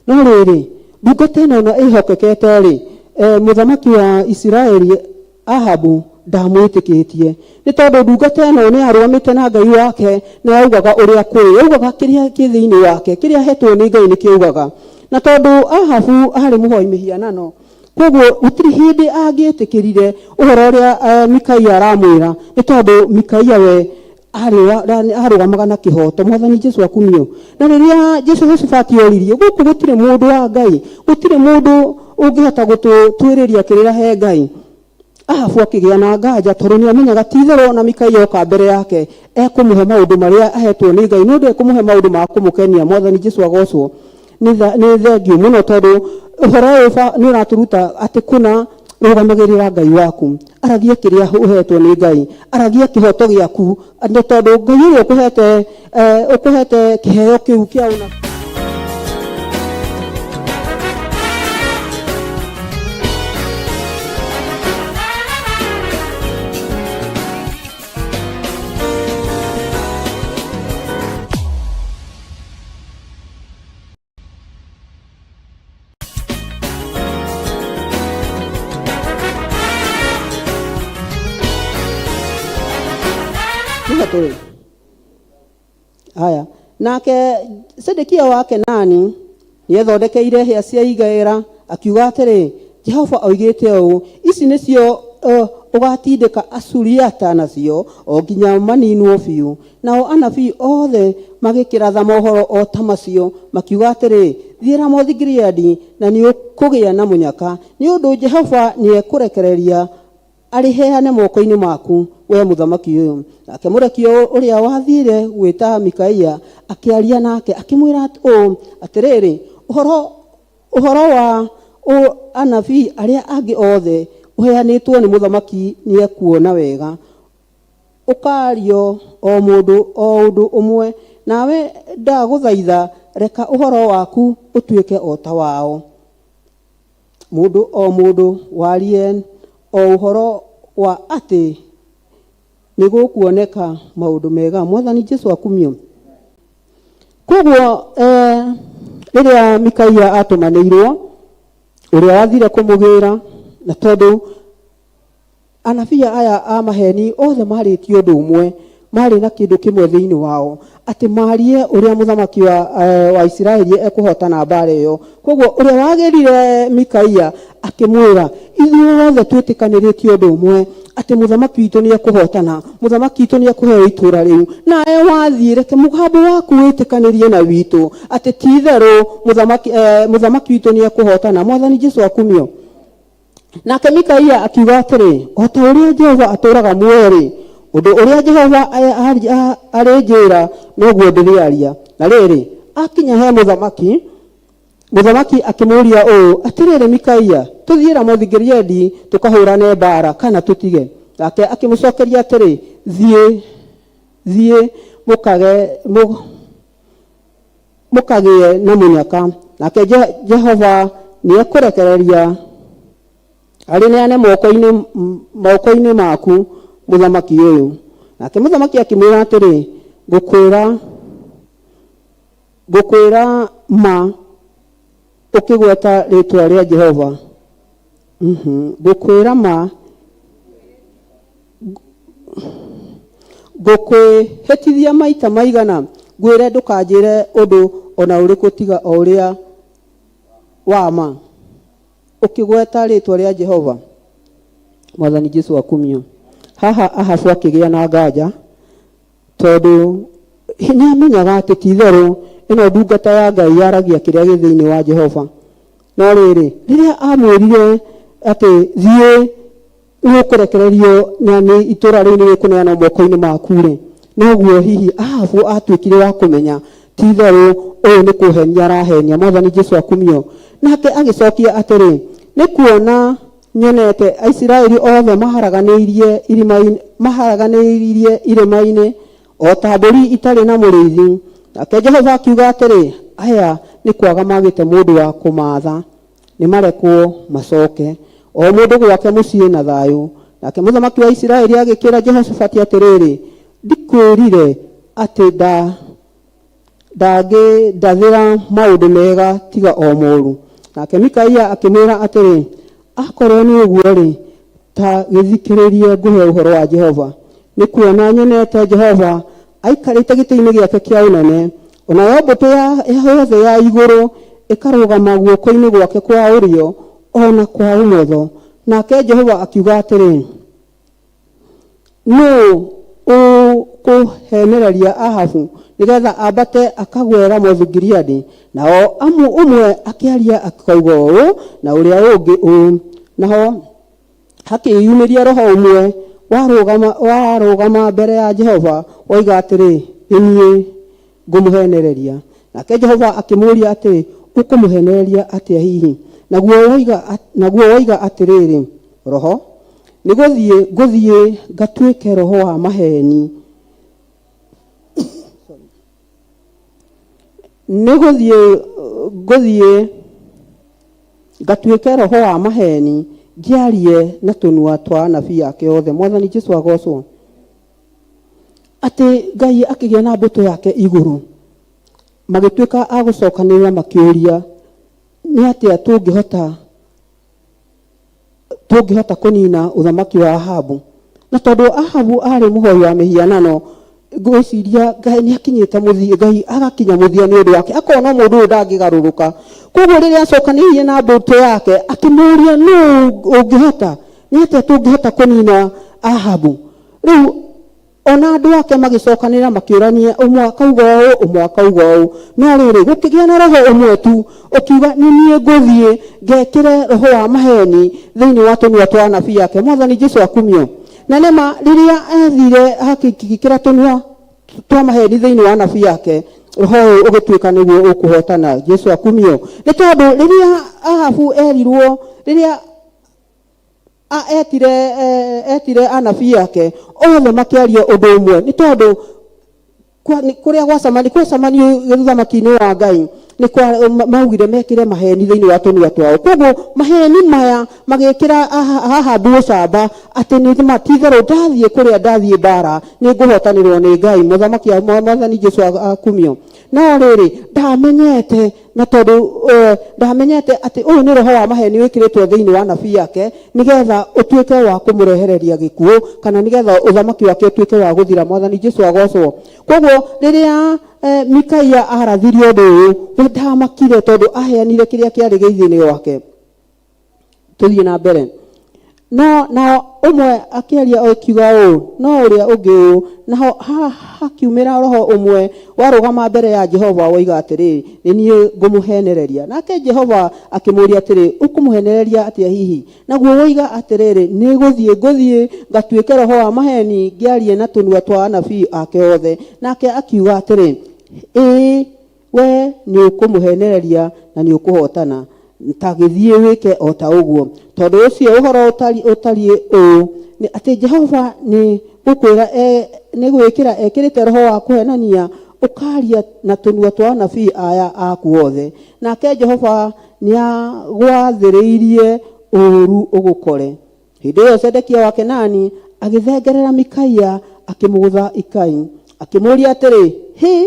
No rĩrĩ, ndungata ĩno na ĩhokekete-rĩ, e, mũthamaki wa Isiraeli Ahabu ndamwĩtĩkĩtie nĩ tondũ ndungata ĩno nĩ yarũgamĩte na Ngai wake na yaugaga ũrĩa kũrĩ, yaugaga kĩrĩa kĩ thĩinĩ wake, kĩrĩa ahetwo nĩ Ngai nĩkĩo augaga. Na tondũ Ahabu arĩ mũhoi mĩhianano, Koguo gũtirĩ hĩndĩ angĩetĩkĩrire ũhoro ũrĩa eh, Mikaia aramwĩra nĩ tondũ Mikaia we arũgamaga na kĩhoto. Mwathani Jesu akumio. Na rĩrĩa Jehoshafati oririe, gũkũ gũtirĩ mũndũ wa Ngai, gũtirĩ mũndũ ũngĩhota gũtũtuĩrĩria kĩrĩra he Ngai. Ahabu akĩgĩa na nganja tondũ nĩ amenyaga ti itherũ ona Mikaia oka mbere yake ekũmũhe maũndũ marĩa ahetwo nĩ Ngai, no ndekũmũhe maũndũ ma kũmũkenia. Mwathani Jesu agocwo. Nĩ nĩ thengiũ mũno tondũ ũhoro ũyũ nĩ ũratũruta atĩ kũna rũgamagĩrĩra Ngai waku, aragia kĩrĩa ũhetwo nĩ Ngai, aragia kĩhoto gĩaku, nĩ tondũ Ngai ũrĩa ũkũhete eh, ũkũhete kĩheo kĩu kĩa ũna Nĩho tũrĩ. Haya, nake Zedekia wa Kenani nĩethondekeire hĩa cia igera, akiuga atĩrĩ, Jehova oigĩte ũũ, ici nĩcio ũgatindĩka Asuriata nacio, o nginya maninwo biũ. Nao anabii othe magĩkĩratha mohoro o ta macio, makiuga atĩrĩ, Thiĩ Ramothi-Gileadi, na nĩũkũgĩa na mũnyaka, nĩ ũndũ Jehova nĩekũrekereria arĩheane moko-inĩ maku, wee mũthamaki ũyũ. Nake mũrekio ũrĩa wathiire gwĩta Mikaia akĩaria nake, akĩmwĩra ũũ, Atĩrĩrĩ, ũhoro, ũhoro wa anabii arĩa angĩ othe ũheanĩtwo nĩ mũthamaki nĩekuona wega, ũkaario o mũndũ o ũndũ ũmwe, nawe ndagũthaitha reka ũhoro waku ũtuĩke o ta wao. Mũndũ o mũndũ warie o ũhoro wa atĩ nĩgũkuoneka maũndũ mega. Mwathani Jesu akumio. Koguo eh, rĩrĩa Mikaia atũmanĩirwo ũrĩa wathire kũmũgĩra na tondũ Anabii aya a maheeni othe maarĩtie ũndũ ũmwe, maarĩ na kĩndũ kĩmwe thĩinĩ wao, atĩ maarie ũrĩa mũthamaki wa, eh, wa Isiraeli ekũhootana mbaara ĩyo. Kwoguo ũrĩa wagĩrire Mikaia akĩmwĩra, ithuothe twĩtĩkanĩrĩtie ũndũ ũmwe, atĩ mũthamaki witũ nĩ ekũhootana, mũthamaki witũ nĩ ekũheo itũũra rĩu. Nawe wathiĩ, reke mũgambo waku wĩtĩkanĩrie na witũ, atĩ ti itherũ mũthamaki, eh, mũthamaki witũ nĩ ekũhootana. Mwathani Jesu akumio. Nake Mikaia akiuga atĩrĩ, O ta ũrĩa Jehova atũũraga muoyo-rĩ, ũndũ ũrĩa Jehova arĩnjĩra noguo ndĩrĩaria. Na rĩrĩ, akinya he mũthamaki, mũthamaki akĩmũũria ũũ, Atĩrĩrĩ Mikaia, tũthiĩ Ramothi-Gileadi tũkahũrane mbaara, kana tũtige? Nake akĩmũcokeria atĩrĩ, Thiĩ, thiĩ, mũkage, mũkagĩe na mũnyaka, nake Jehova nĩekũrekereria arĩneane moko-inĩ moko-inĩ maku mũthamaki ũyũ. Nake mũthamaki akĩmwĩra atĩrĩ, ngũkwĩra ngũkwĩra ma ũkĩgweta rĩĩtwa rĩa Jehova. Ngũkwĩra ma Ngũkwĩhĩtithia maita maigana ngwĩre ndũkanjĩre ũndũ o na ũrĩkũ tiga o ũrĩa wa ma, ũkĩgweta rĩĩtwa rĩa Jehova? Mwathani Jesu akumio. Haha Ahabu akĩgĩa na nganja tondũ nĩ amenyaga atĩ ti itherũ ĩno ndungata ya Ngai yaragia kĩrĩa gĩ thĩinĩ wa Jehova. No rĩrĩ, rĩrĩa amwĩrire atĩ thiĩ Nĩ ũkũrekererio na nĩ itũra rĩu nĩ rĩkũneanwo moko-inĩ maku-rĩ, noguo hihi Ahabu atuĩkire wa kũmenya ti itherũ ũyũ nĩ kũhenia arahenia. Mwathani Jesu akumio. Nake agĩcokia atĩrĩ, Nĩ kuona nyonete Aisiraeli othe maharaganĩirie irima-inĩ, maharaganĩirie irĩma-inĩ o ta mbũri itarĩ na mũrĩithi. Nake Jehova akiuga atĩrĩ, Aya nĩ kwaga magĩte mũndũ wa kũmaatha. Nĩmarekwo macooke, o mũndũ gwake mũciĩ na thayũ. Nake mũthamaki wa Isiraeli agĩkĩĩra Jehoshafatu atĩrĩrĩ, Ndikwĩrire atĩ ndangĩndathĩra maũndũ mega tiga o mooru? Nake Mikaia akĩmwĩra atĩrĩ, Akorwo nĩ ũguo-rĩ, ta gĩthikĩrĩrie ngũhe ũhoro wa Jehova. Nĩ kuona nyonete Jehova aikarĩte gĩtĩ-inĩ gĩake kĩa ũnene, o nayo mbũtũ yothe ya igũrũ ĩkarũgama guoko-inĩ gwake kwa ũrĩo o na kwa ũmotho. Nake Jehova akiuga atĩrĩ, Nũũ ũkũheenereria Ahabu nĩgeetha ambate akagũe Ramothu-Gileadi? Nao ũmwe akĩaria akoiga ũũ, na ũrĩa ũngĩ ũũ. Naho hakĩĩyumĩria roho ũmwe warũgama, warũgama mbere ya Jehova woiga atĩrĩ, Nĩ niĩ ngũmũheenereria. Nake Jehova akĩmũũria atĩrĩ, Ũkũmũheenereria atĩa hihi? Naguo woiga, naguo woiga atĩrĩrĩ, Roho, nĩ gũthiĩ ngũthiĩ ngatuĩke roho wa maheeni. Nĩ gũthiĩ ngũthiĩ ngatuĩke roho wa maheeni ngĩarie na tũnua twa anabii ake othe. Mwathani Jesu agocwo. Atĩ Ngai akĩgĩa na mbũtũ yake igũrũ, magĩtuĩka a gũcokanĩrĩra makĩũria nĩ atĩa tũngĩhota tũngĩhota kũnina ũthamaki wa Ahabu. Na tondũ Ahabu arĩ mũhoi wa mĩhianano, ngwĩciria Ngai nĩ akinyĩte mũthia, Ngai agakinya mũthia nĩ ũndũ wake, akona mũndũ ũyũ ndangĩgarũrũka. Koguo rĩrĩa acokanĩrĩire na mbũtũ yake, akĩmũria nũ ũngĩhota, nĩ atĩa tũngĩhota kũnina Ahabu? Rĩu ona andũ ake magĩcokanĩrĩra makĩũrania, ũmwe akauga ũũ, ũmwe akauga ũũ. No rĩrĩ, gũkĩgĩa na roho ũmwe tu ũkiuga, nĩ niĩ ngũthiĩ ngekĩre roho wa maheni thĩinĩ wa tũnua twa anabii ake. Mwathani Jesu akumio. Na nĩma rĩrĩa athire akĩkĩra tũnua twa maheni thĩinĩ wa anabii ake, roho ũyũ ũgĩtuĩka nĩguo ũkũhotana. Jesu akumio. Nĩ tondũ rĩrĩa Ahabu erirwo, rĩrĩa A- etire eh, etire anabii ake othe makĩaria ũndũ ũmwe nĩ tondũ kwa- nĩ- kũrĩa gwacemani gwacemanio ũthamaki-inĩ wa Ngai nĩ kwa ma- maugire mekĩre maheni thĩinĩ wa tũnua twao koguo maheni maya magĩkĩra Aha- Ahabu ũcamba atĩ nĩ ma ti-itherũ ndathiĩ kũrĩa ndathiĩ mbara nĩ ngũhotanĩrwo nĩ Ngai mũthamaki mwathani Jesu akumio no rĩrĩ ndamenyete na tondũ eh, ndamenyete atĩ ũyũ nĩ roho wa maheni wĩkĩrĩtwo thĩinĩ wa nabii yake nĩgetha ũtuĩke wa kũmũrehereria gĩkuũ kana nĩgetha ũthamaki wake ũtuĩke wa gũthira mwathani Jesu agocwo koguo rĩrĩa eh, Mikaia arathirie ũndũ ũyũ we ndamakire tondũ aheanire kĩrĩa kĩarĩ gĩthĩinĩ wake tũthiĩ na mbere no na ũmwe akĩaria akiuga ũũ no ũrĩa ũngĩ ũũ naho hakiumĩra roho ũmwe warũgama mbere ya Jehova woiga atĩrĩ nĩ niĩ ngũmũhenereria nake Jehova akĩmũũria atĩrĩ ũkũmũhenereria atĩa hihi naguo woiga atĩrĩrĩ nĩ gũthiĩ ngũthiĩ ngatuĩke roho wa maheni ngĩarie na tũnua twa anabii ake othe nake akiuga atĩrĩ ĩĩ We nĩũkũmũheenereria na nĩũkũhootana. Ta gĩthiĩ wĩke o ta ũguo. Tondũ ũcio ũhoro ũtariĩ ũũ, nĩ atĩ Jehova nĩ gũkwĩra nĩ gwĩkĩra ekĩrĩte roho wa kũheenania, ũkaaria na tũnua twa anabii aya aku othe, nake Jehova nĩagwathĩrĩirie ũũru ũgũkore. Hĩndĩ ĩyo Zedekia wa Kenani agĩthengerera Mikaia akĩmũgũtha ikai, akĩmũũria atĩrĩ, Hĩ!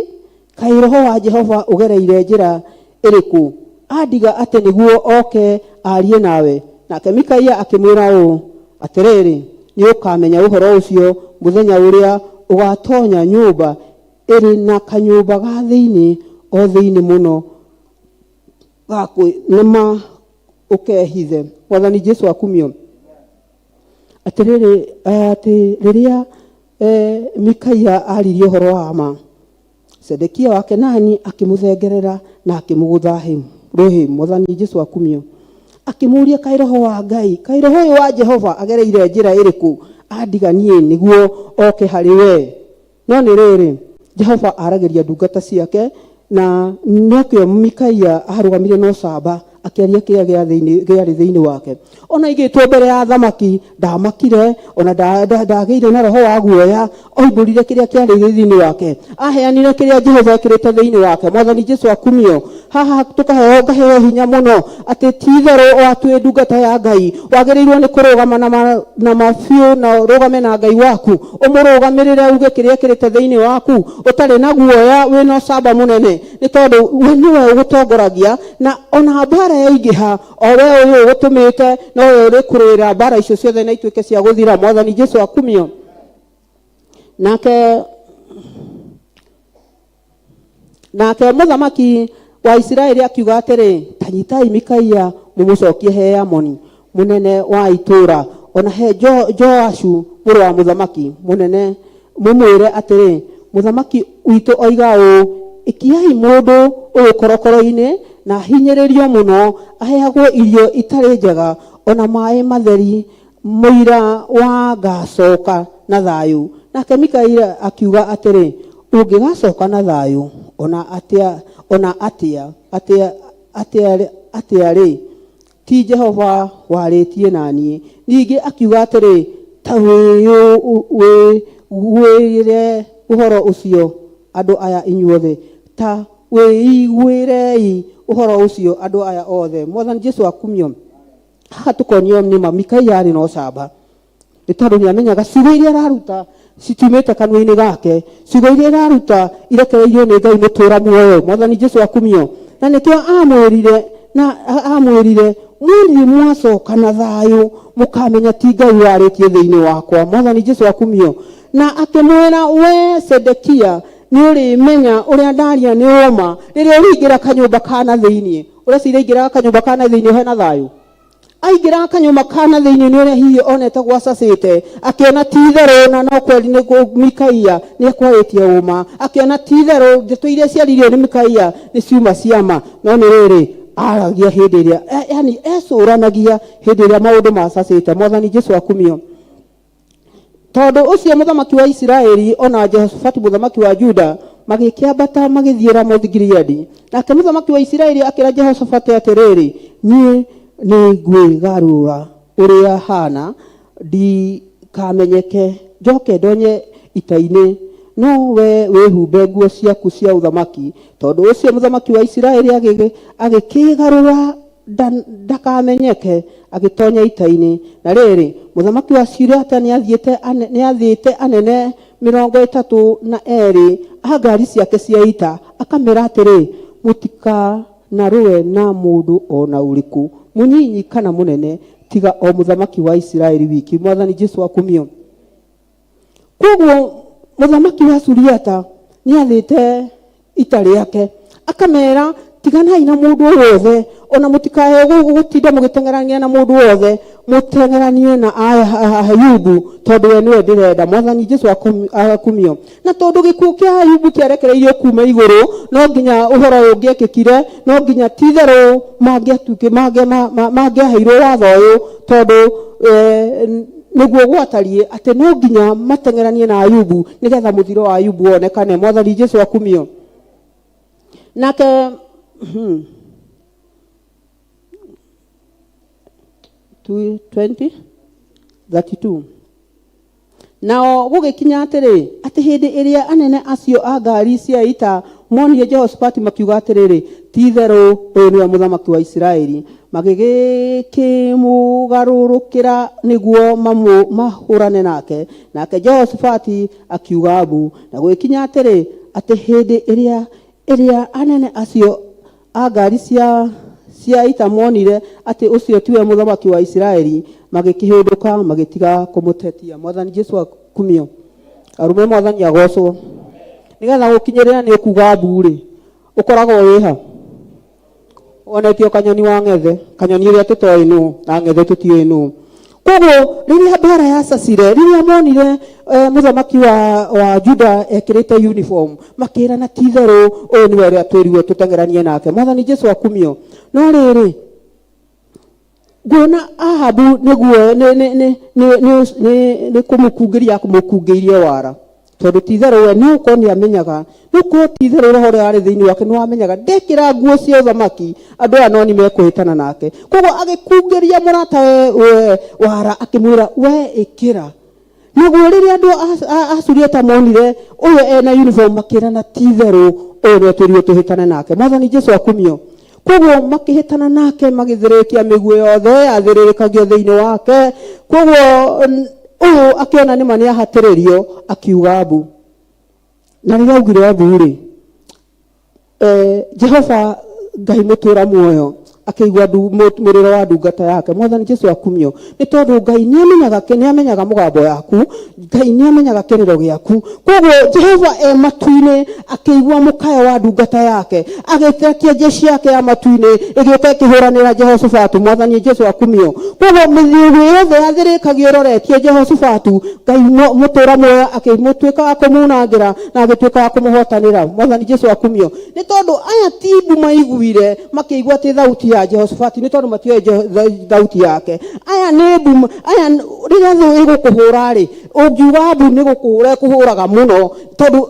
Kaĩ roho wa Jehova ũgereire njĩra ĩrĩkũ andiga atĩ nĩguo oke aarie nawe? Nake Mikaia akĩmwĩra ũũ, Atĩrĩrĩ, nĩũkamenya ũhoro ũcio mũthenya ũrĩa ũgaatoonya nyũmba ĩrĩ na kanyũmba ga thĩinĩ, o thĩinĩ mũno, ga nĩma ũkehithe. Mwathani Jesu akumio. Atĩrĩrĩ, atĩ rĩrĩa eh, Mikaia aririe ũhoro wa ma, Zedekia wa Kenani akĩmũthengerera na akĩmũgũtha rũhĩ. Mwathani Jesu akumio. Akĩmũria, kaĩ roho wa Ngai, kaĩ roho ũyũ wa Jehova agereire njĩra ĩrĩkũ andiganie nĩguo oke harĩ we? No nĩ rĩrĩ, Jehova aragĩria ndungata ciake, na nokĩo Mikaia arũgamire na ũcamba akĩaria kĩrĩa gĩa thĩinĩ- kĩarĩ thĩinĩ wake. Ona aigĩtwo mbere ya athamaki, ndamakire, ona ndagĩire na roho wa guoya, oimbũrire kĩrĩa kĩarĩ thĩinĩ wake. Aheanire kĩrĩa Jehova ekĩrĩte thĩinĩ wake. Mwathani Jesu akumio. Haha tũkaheo ngaheo hinya mũno atĩ ti itherũ watwĩ ndungata ya Ngai wagĩrĩirwo nĩ kũrũgama na mabiũ na ũrũgame na Ngai waku ũmũrũgamĩrĩre uge kĩrĩa ekĩrĩte thĩinĩ waku ũtarĩ na guoya wĩna ũcamba mũnene nĩ tondũ we nĩwe ũgũtongoragia na ona mbara yaingĩha o we ũyũ ũgũtũmĩte nowe ũrĩkũrũĩra mbara icio ciothe na ituĩke cia gũthira. Mwathani Jesu akumio. Nake mũthamaki wa Isiraeli akiuga atĩrĩ, ta nyitai Mikaia mũmũcokie he Amoni mũnene wa itũũra, ona he Joashu mũrũ wa mũthamaki mũnene, mũmwĩre atĩrĩ, mũthamaki witũ oiga ũũ, ikiai mũndũ ũyũ korokoro-inĩ na ahinyĩrĩrio mũno, aheagwo irio itarĩ njega ona maĩ matheri, mũira wa ngacoka na thayũ. Nake Mikaia akiuga atĩrĩ, ũngĩgacoka na thayũ ona atĩa, ona atĩa, atĩa, atĩa, atĩa rĩ, ti Jehova warĩtie na niĩ. Ningĩ akiuga atĩrĩ, ta wĩiguĩre ũhoro ũcio andũ aya inyuothe, ta wĩiguĩrei ũhoro ũcio andũ aya othe. Mwathani Jesu akumio. Haha tũkonio nĩ ma Mikaia arĩ na ũcamba nĩ tondũ nĩ amenyaga ciugo iria araruta citiumĩte kanua-inĩ gake, ciugo iria araruta irekereirio nĩ Ngai mũtũra muoyo. Mwathani Jesu akumio. Na nĩkĩo amwĩrire na amwĩrire mwathiĩ mwacoka na thayũ mũkamenya ti Ngai warĩtie thĩinĩ wakwa. Mwathani Jesu akumio. Na akĩmwĩra we Sedekia nĩ ũrĩmenya ũrĩa ndaria nĩ ũma rĩrĩa ũrĩingĩra kanyũmba ka na thĩinĩ. Ũreciria aingĩraga kanyũmba ka na thĩinĩ hena thayũ? Aingĩraga kanyũmba ka na thĩinĩ nĩ ũrĩa hihi onete gwacacĩte, akĩona ti itherũ na no kweri nĩ Mikaia nĩ ekwarĩtie ũma, akĩona ti itherũ ndeto iria ciaririo nĩ Mikaia nĩ ciuma ciama. No nĩ rĩrĩ aragia hĩndĩ ĩrĩa yani ecũranagia hĩndĩ ĩrĩa maũndũ macacĩte. Mwathani Jesu akumio. Tondũ ũcio mũthamaki wa Isiraeli ona Jehoshafatu mũthamaki wa Juda magĩkĩambata magĩthiĩ Ramothi Gileadi. Nake mũthamaki wa Isiraeli akĩra Jehoshafatu atĩrĩrĩ, niĩ nĩngwĩgarũra ũrĩa haana ndikamenyeke, njoke ndonye ita-inĩ, no we wĩhumbe nguo ciaku cia ũthamaki. Tondũ ũcio mũthamaki wa Isiraeli agĩkĩĩgarũra ndakamenyeke, agĩtonya ita-inĩ. Na rĩrĩ, mũthamaki wa Suriata nĩathĩte anene 32 a ngari ciake cia ita, akamera atĩrĩ, mũtikanarũe na mũndũ o na ũrĩkũ, mũnyinyi kana mũnene, tiga o mũthamaki wa Isiraeli wiki. Mwathani Jesu akumio. Koguo mũthamaki wa Suriata nĩathĩte ita rĩake akamera tiganai na mũndũ o wothe, ona mũtikae gũtinda mũgĩteng'erania na mũndũ wothe, mũteng'eranie na Ayubu tondũ we nĩwe ndĩrenda. Mwathani Jesu akumio. Na tondũ gĩkuũ kĩa Ayubu kĩarekereirio kuma igũrũ, no nginya ũhoro ũyũ ũngĩekĩkire, no nginya ti itherũ mangĩaheirwo watho ũyũ, tondũ nĩguo gwatariĩ atĩ no nginya mateng'eranie na Ayubu nĩgetha mũthiro wa Ayubu wonekane. Mwathani Jesu akumio. Nake 20 32. Nao gũgĩkinya atĩrĩ, atĩ hĩndĩ ĩrĩa anene acio a ngari cia ita monire Jehoshafatu makiuga atĩrĩrĩ, ti itherũ ũyũ nĩwe mũthamaki wa Isiraeli. Magĩgĩkĩmũgarũrũkĩra nĩguo mahũrane nake. Nake Jehoshafatu akiuga mbu. Na gũgĩkinya atĩrĩ, atĩ hĩndĩ ĩrĩa anene acio a ngari cia ita monire atĩ ũcio tiwe mũthamaki wa Isiraeli, magĩkĩhĩndũka magĩtiga kũmũtetia. Mwathani Jesu akumio. Arume Mwathani agocwo. Nĩgetha gũkinyĩrĩra nĩ ũkuga mbu rĩ, ũkoragwo wĩha? Wonetio kanyoni wa ng'ethe, kanyoni ũrĩa tũtoĩ nũ, na ng'ethe tũtiũĩ nũ. Koguo rĩrĩa mbara yacacire, rĩrĩa monire mũthamaki wa Juda ekĩrĩte uniform, makĩrana ti itherũ ũyũ nĩwe ũrĩa twĩrirwo tũteng'eranie nake. Mwathani Jesu akumio. No rĩrĩ, Nguona Ahabu nĩguo nĩ kũmũkungĩria akũmũkungĩirie wara, tondũ ti itherũ we no ũkorwo nĩ amenyaga, no ũkorwo ti itherũ roho ũrĩa warĩ thĩinĩ wake nĩ wamenyaga ndekĩra nguo cia ũthamaki andũ aya no nĩ mekũhĩtana nake. Koguo agĩkungĩria mũrata we wara akĩmwĩra, we ĩkĩra. Naguo rĩrĩa andũ a Suriata monire ũyũ ena uniform makĩrana, ti itherũ ũyũ nĩwe twĩrirwo tũhĩtane nake. Mwathani Jesu akumio. Koguo makĩhĩtana nake magĩthĩrĩkia mĩguĩ yothe yathĩrĩrĩkagio thĩinĩ wake. Koguo ũyũ akĩona nĩma nĩ ahatĩrĩrio, akiuga mbu. Na rĩrĩa augire mbu rĩ, Jehova Ngai mũtũra muoyo akĩigua mũrĩro wa ndungata yake. Mwathani Jesu akumio. Nĩ tondũ Ngai nĩamenyaga mũgambo yaku, Ngai nĩamenyaga kĩrĩro gĩaku. Koguo Jehova e matu-inĩ akĩigua mũkayo wa ndungata yake, agĩtekia jeshi yake ya matu-inĩ ĩgĩũka ĩkĩhũranĩra Jehoshafatu. Mwathani Jesu akumio. Koguo mĩthiũgũ yothe yathĩrĩkagio ĩroretie Jehoshafatu, Ngai mũtũra muoyo akĩmũtuĩka wa kũmunangĩra na agĩtuĩka wa kũmũhotanĩra. Mwathani Jesu akumio. Nĩ tondũ aya ti mbu maiguire makĩigua atĩ thauti ya Jehoshafati, nĩ tondũ matioĩ thauti yake. Aya nĩ mbu, aya rĩrĩa thũ ĩgũkũhũra rĩ, ũngiuga mbu nĩ gũkũhũra ĩkũhũraga mũno, tondũ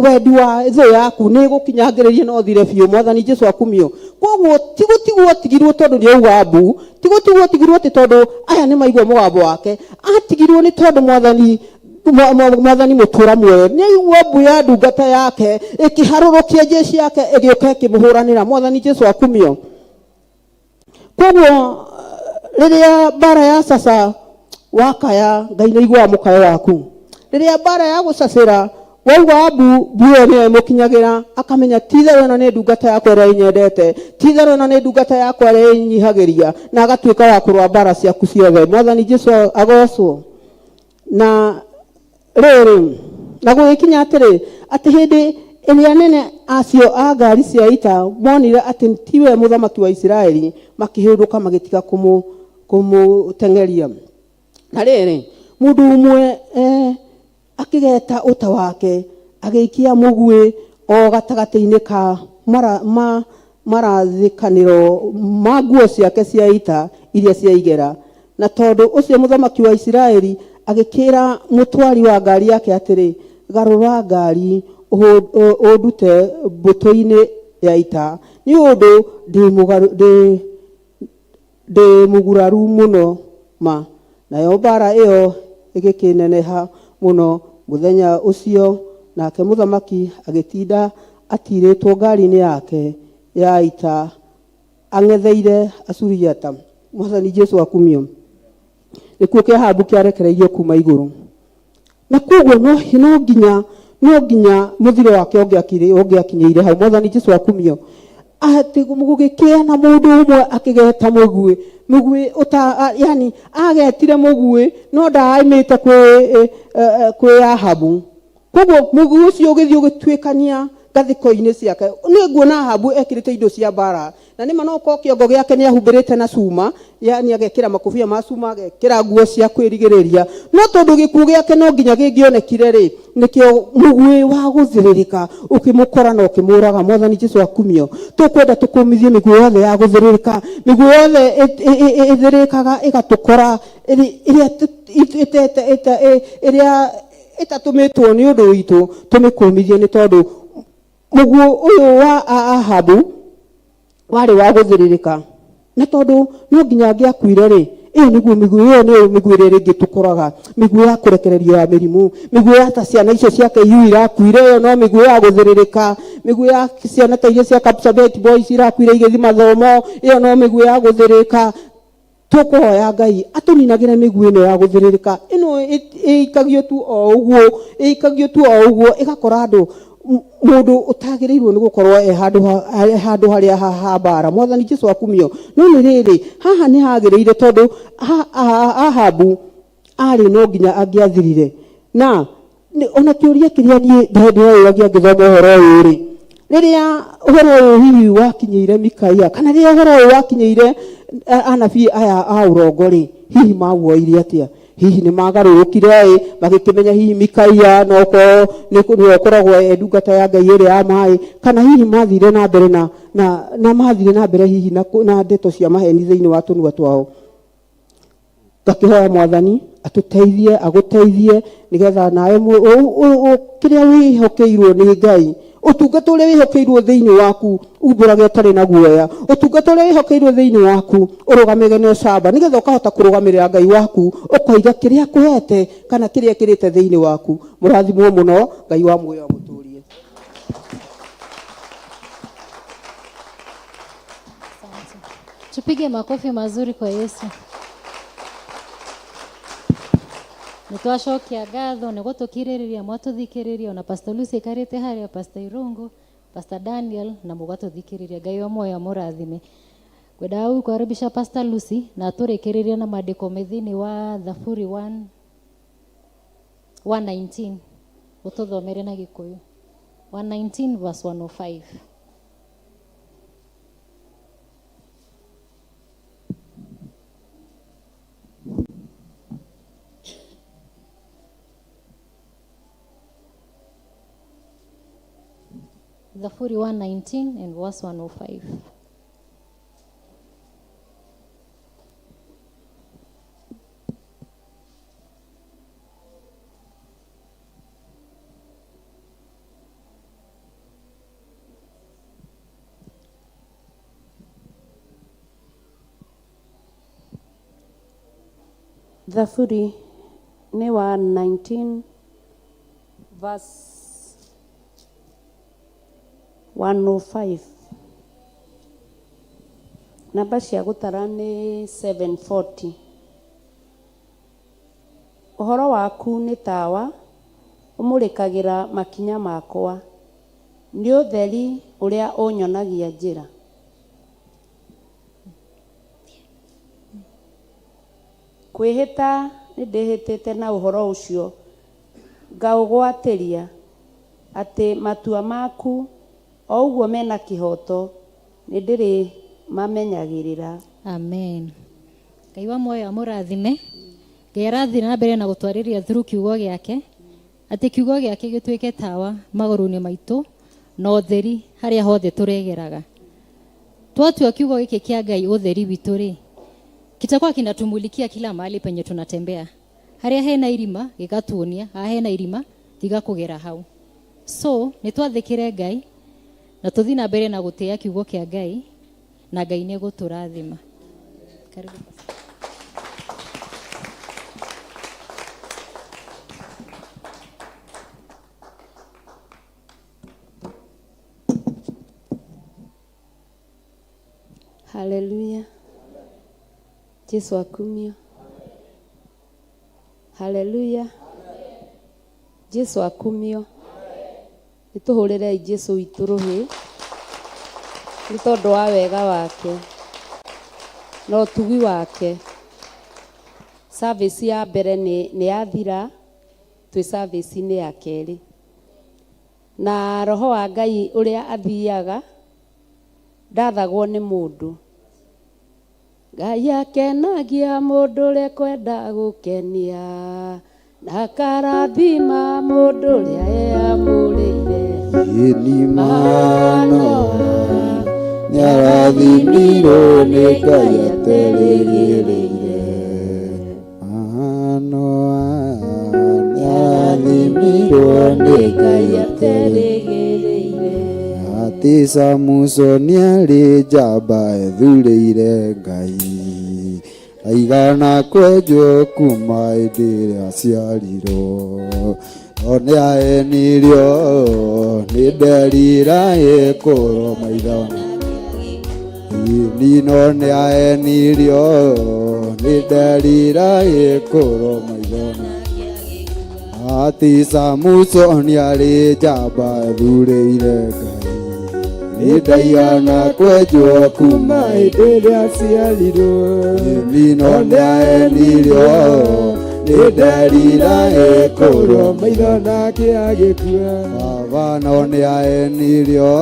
wendi wa thũ yaku nĩ ĩgũkinyangĩrĩria na ũthire biũ. Mwathani Jesu akumio. Koguo ti gũtigwo atigirwo tondũ nĩ auga mbu, ti gũtigwo atigirwo atĩ tondũ aya nĩ maigua mũgambo wake, atigirwo nĩ tondũ Mwathani Mwathani mũtũra muoyo nĩ aigua mbu ya ndungata yake ĩkĩharũrũkia jeshi yake ĩgĩũka ĩkĩmũhũranĩra. Mwathani Jesu akumio. Koguo rĩrĩa mbara ya sasa wakaya, Ngai nĩ aiguaga mũkayo waku. Rĩrĩa mbara ya gũcacĩra wauga mbu, mbu ĩyo nĩyo ĩmũkinyagĩra, akamenya ti itherũ ĩno nĩ ndungata yakwa ĩrĩa ĩnyendete, ti itherũ ĩno nĩ ndungata yakwa ĩrĩa ĩnyihagĩria, na agatuĩka wa kũrũa mbara ciaku ciothe. Mwathani Jesu agocwo. Na rĩrĩ, na gũgĩkinya atĩrĩ, atĩ hĩndĩ ĩrĩa anene acio a ngari cia ita monire atĩ tiwe mũthamaki wa Isiraeli, makĩhĩndũka magĩtiga kũmũteng'eria. Na rĩrĩ, mũndũ ũmwe akĩgeta ũta wake, agĩikia mũguĩ o gatagatĩ-inĩ ka marathĩkanĩro ma nguo ciake cia ita iria cia igera. Na tondũ ũcio mũthamaki wa Isiraeli agĩkĩra mũtwari wa ngari yake atĩrĩ, garũra ngari ũndute mbũtũ-inĩ ya ita, nĩ ũndũ ndĩ mũguraru mũno ma. Nayo mbara ĩyo ĩgĩkĩneneha mũno mũthenya ũcio, nake mũthamaki agĩtinda atirĩtwo ngari-inĩ yake ya ita ang'etheire Asuriata. Mwathani Jesu akumio. Gĩkuũ kĩa Ahabu kĩarekereirio kuma igũrũ, na koguo no nginya mũthiro wake ũngĩakinyĩire hau. Mwathani Jesu akumio. Atĩ gũgĩkĩa na mũndũ ũmwe akĩgeta mũguĩ, mũguĩ ũta, yani agetire mũguĩ no ndaaimĩte kwĩ Ahabu. Koguo mũguĩ ũcio ũgĩthiĩ ũgĩtuĩkania ngathĩko-inĩ ciake. Nĩ nguona Ahabu ekĩrĩte indo cia mbara, na nĩma no korwo kĩongo gĩake nĩ ahumbĩrĩte na cuma, yani agekĩra makobia ma cuma, agekĩra nguo cia kwĩrigĩrĩria, no tondũ gĩkuũ gĩake no nginya gĩngĩonekire rĩ, nĩkĩo mũguĩ wa gũthĩrĩrĩka ũkĩmũkora na ũkĩmũraga. Mwathani Jesu akumio. Tũkwenda tũkũmithie mĩguĩ yothe ya gũthĩrĩrĩka, mĩguĩ yothe ĩthĩrĩkaga ĩgatũkora, ĩrĩa ĩtatũmĩtwo nĩ ũndũ witũ, tũmĩkũmithie, nĩ tondũ mũguĩ ũyũ wa Ahabu warĩ wa gũthĩrĩrĩka, na tondũ no nginya angĩakuire rĩ, ĩyo nĩguo mĩguĩ ĩyo nĩyo mĩguĩ ĩrĩa rĩngĩ tũkoraga, mĩguĩ ya kũrekererio ya mĩrimũ, mĩguĩ ya ta ciana icio cia KU irakuire, ĩyo no mĩguĩ ya gũthĩrĩrĩka, mĩguĩ ya ciana ta iria cia Kapsabet Boys irakuire igĩthiĩ mathomo, ĩyo no mĩguĩ ya gũthĩrĩrĩka. Tũkũhoya Ngai atũninagĩre mĩguĩ ĩno ya gũthĩrĩrĩka, ĩno ĩikagio tu o ũguo, ĩikagio tu o ũguo, ĩgakora andũ mũndũ ũtagĩrĩirwo nĩ gũkorwo e handũ harĩa ha mbara. Mwathani Jesu akumio. No nĩ rĩrĩ, haha nĩ hagĩrĩire tondũ Ahabu arĩ no nginya angĩathirire. Na ona kĩũria kĩrĩa niĩ ndĩreyũragia ngĩthoma ũhoro ũyũ rĩ, rĩrĩa ũhoro ũyũ hihi wakinyĩire Mikaia, kana rĩrĩa ũhoro ũyũ wakinyĩire anabii aya a ũrongo rĩ, hihi mawuoire atĩa? Hihi nĩ magarũrũkire ĩ, magĩkĩmenya hihi Mikaia no korwo nĩwe ũkoragwo e ndungata ya Ngai ĩrĩa ya maĩ, kana hihi mathire na mbere na na na mathire na mbere hihi na, na ndeto cia maheni thĩinĩ wa tũnua twao. Ngakĩhoya Mwathani atũteithie, agũteithie nĩgetha nawe kĩrĩa wĩhokeirwo nĩ Ngai, ũtungata ũrĩa wĩhokeirwo thĩinĩ waku umbũrage ũtarĩ na guoya, ũtungata ũrĩa wĩhokeirwo thĩinĩ waku ũrũgamage na ũcamba, nĩgetha ũkahota kũrũgamĩrĩra Ngai waku, ũkoiga kĩrĩa akũhete kana kĩrĩa ekĩrĩte thĩinĩ waku. Mũrathimwo mũno, Ngai wa muoyo amũtũrie. Tupige makofi mazuri kwa Yesu. Nitwacokia ngatho nĩ gũtũkirĩrĩria mwatũthikĩrĩria, ona Pastor Lucy aikarĩte harĩa, Pastor Irungu, Pastor Daniel, na mũgatũthikĩrĩria. Ngai wa muoyo amũrathime. Ngwendaga gũkaribisha Pastor Lucy na atũrĩkĩrĩrie na maandĩko me thĩinĩ wa Thaburi 1 119, ũtũthomere na Gĩkũyũ 119 verse 105. Thaburi 119 and verse 105. Thaburi nĩ 119 verse 105, namba cia gũtara nĩ 740. Ũhoro waku nĩ tawa ũmũrĩkagĩra makinya makwa, nĩ ũtheri ũrĩa ũnyonagia njĩra. Kwĩhĩta nĩ ndĩhĩtĩte na ũhoro ũcio ngaũgwatĩria, atĩ matua maku o ũguo mena kĩhooto nĩ ndĩrĩmamenyagĩrĩra. Amen. Ngai wa muoyo amũrathime. Ngai arathiĩ na mbere na gũtwarĩria through kiugo gĩake, atĩ kiugo gĩake gĩtuĩke tawa magũrũ-inĩ maitũ na ũtheri harĩa hothe tũregeraga. Twatua kiugo gĩkĩ kĩa Ngai ũtheri witũ rĩ, kitakuwa kinatumulikia kila mahali penye tunatembea. Harĩa hena irima gĩgatuonia, haha hena irima, tiga kũgera hau. So nĩ twathĩkĩre Ngai na tũthiĩ na mbere na gũtĩĩa kiugo kĩa Ngai, na Ngai nĩ egũtũrathima. Karibu. Haleluya. Jesu akumio. Haleluya. Jesu akumio. Nĩ tũhũrĩrei Jesu witũ rũhĩ nĩ tondũ wa wega wake na ũtugi wake. Service ya mbere nĩ nĩ yathira, twĩ service-inĩ ya kerĩ. Na roho wa Ngai ũrĩa athiaga ndathagwo nĩ mũndũ. Ngai akenagia mũndũ ũrĩa kwenda gũkenia, na akarathima mũndũ ũrĩa eamũrĩire. Ĩni Manoa nĩarathimirwo nĩ Ngai aterĩgĩrĩire. Manoa nĩarathimirwo nĩ Ngai aterĩgĩrĩire. Atĩ Samusoni arĩ njamba ethurĩire Ngai, ndaigana kwenjwo kuma hĩndĩ ĩrĩa aciarirwo, no nĩahenirio nĩ Delila ĩkũrwo maitho. Nino nĩahenirio nĩ Delila ĩkũrwo maitho. Atĩ Samusoni arĩ njamba ethurĩire Ngai, ndaigana kwenjwo kuma hĩndĩ ĩrĩa aciarirwo. Nino nĩahenirio nĩ Delila ĩkũrwo maitho nake agĩkua. Baba no nĩahenirio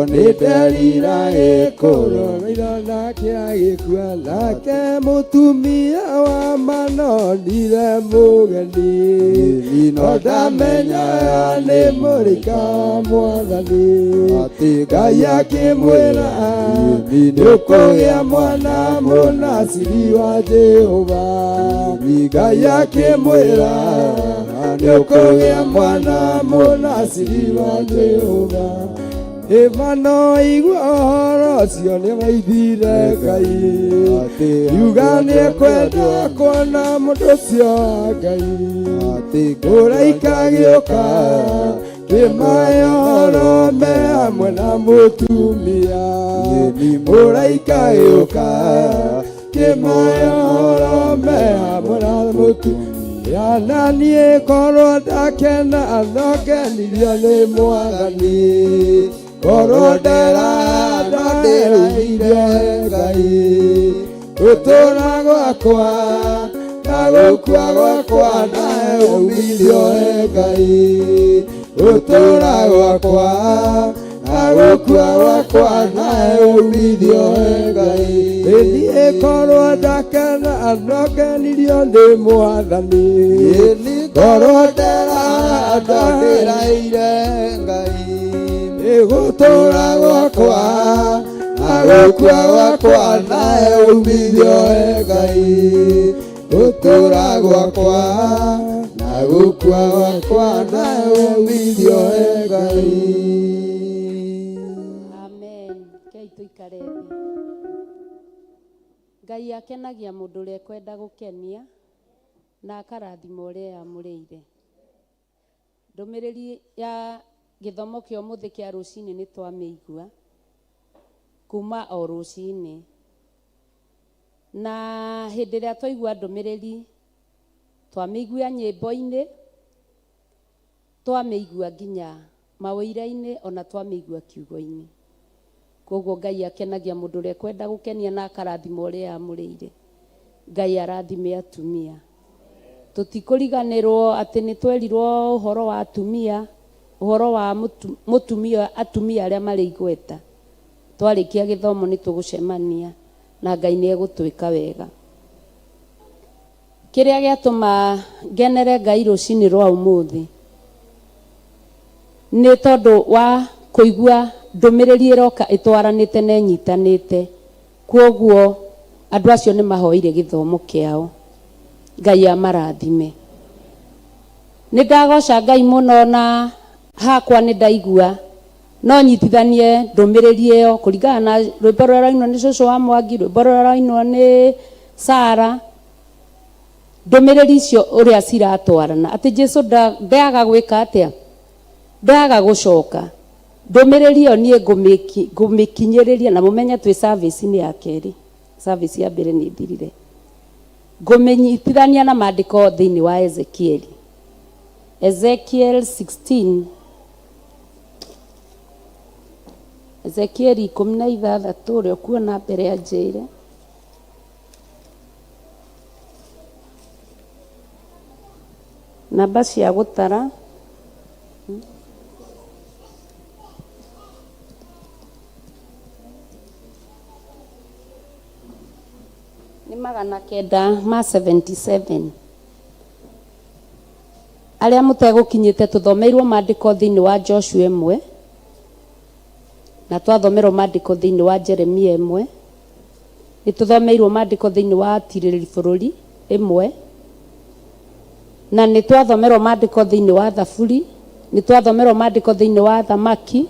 nĩ Delila ĩkũrwo maitho nake agĩkua. Nake mũtumia wa manonire mũgeni. No ndamenyaga nĩ mũrika mwathani Ngai akĩmwĩra nĩũkũgĩa mwana mũnaciri wa Jehova Ngai akĩmwĩra nĩũkũgĩa mwana mũnaciri wa Jehova Eva no igua ũhoro ũcio nĩwaithire Ngai yuga nĩekwenda kuona mũndũ ũcio wa Ngai mũraika agĩũka kĩmahe ũhoro me hamwe na mũtumia mũraika agĩũka kĩmahe ũhoro me hamwe na mũtumia na niĩ korwo ndakena no ngenirio nĩ mwathani korwo nderanda ndĩrũire Ngai gũtũra gwakwa na gũkua gwakwa nawe umithio he Ngai gũtũra gwakwa na gũkua gwakwa nawe umithio he Ngai ĩniĩ korwo ndakena no ngenirio nĩ mwathani korwo nderanda ndĩraire Ngai gũtũra gwakwa na gũkua gwakwa nawe umithio he Ngai gũtũra gwakwa na gũkua gwakwa nawe umithio he Ngai. Amen. Kei tũikare thĩ. Ngai akenagia mũndũ ũrĩa ekwenda gũkenia na akarathima ũrĩa eyamũrĩire. Ndũmĩrĩri ya gĩthomo kĩa ũmũthĩ kĩa rũcinĩ nĩ twamĩigua kuma o rũcinĩ. Na hĩndĩ ĩrĩa twaigua ndũmĩrĩri twamĩigua nyĩmbo-inĩ, twamĩigua nginya mawĩra-inĩ ona twamĩigua kiugo-inĩ. Koguo Ngai akenagia mũndũ ũrĩa ekwenda gũkenia na akarathima ũrĩa eyamũrĩire. Ngai arathime atumia. Tũtikũriganĩrwo atĩ nĩ twerirwo ũhoro wa atumia, ũhoro wa mũtumia, atumia arĩa marĩ igweta. Twarĩkia gĩthomo nĩ tũgũcemania na Ngai nĩ egũtwĩka wega. Kĩrĩa gĩatũma ngenere Ngai rũcinĩ rwa ũmũthĩ nĩ tondũ wa kũigua ndũmĩrĩri ĩroka ĩtwaranĩte na ĩnyitanĩte. Kwoguo andũ acio nĩ mahoire gĩthomo kĩao. Ngai amarathime. Nĩ ndagoca Ngai mũno na hakwa nĩ ndaigua no nyitithanie ndũmĩrĩri ĩyo kũringana na rwĩmbo rũrĩa rwainwo nĩ cũcũ wa Mwangi, rwĩmbo rũrĩa rwainwo nĩ Sara, ndũmĩrĩri icio ũrĩa ciratwarana atĩ Jesu ndaga gwĩka atĩa, ndaga gũcoka. Ndũmĩrĩri ĩyo niĩ ngũmĩkinyĩrĩria na mũmenye twĩ service-inĩ ya kerĩ, service ya mbere nĩ ĩthirire. Ngũmĩnyitithania na maandĩko thĩinĩ wa Ezekieli. Ezekiel 16 Ezekieli 16 ũrĩa ũkuona mbere anjĩre. Namba cia gũtara nĩ 977. Arĩa mũtegũkinyĩte tũthomeirwo maandĩko thĩinĩ wa Joshua 1 na twathomerwo maandĩko thĩinĩ wa Jeremia 1, nĩ tũthomeirwo maandĩko thĩinĩ wa Atirĩrĩri bũrũri 1, na nĩ twathomerwo maandĩko thĩinĩ wa Thaburi, nĩ twathomerwo maandĩko thĩinĩ wa Thamaki,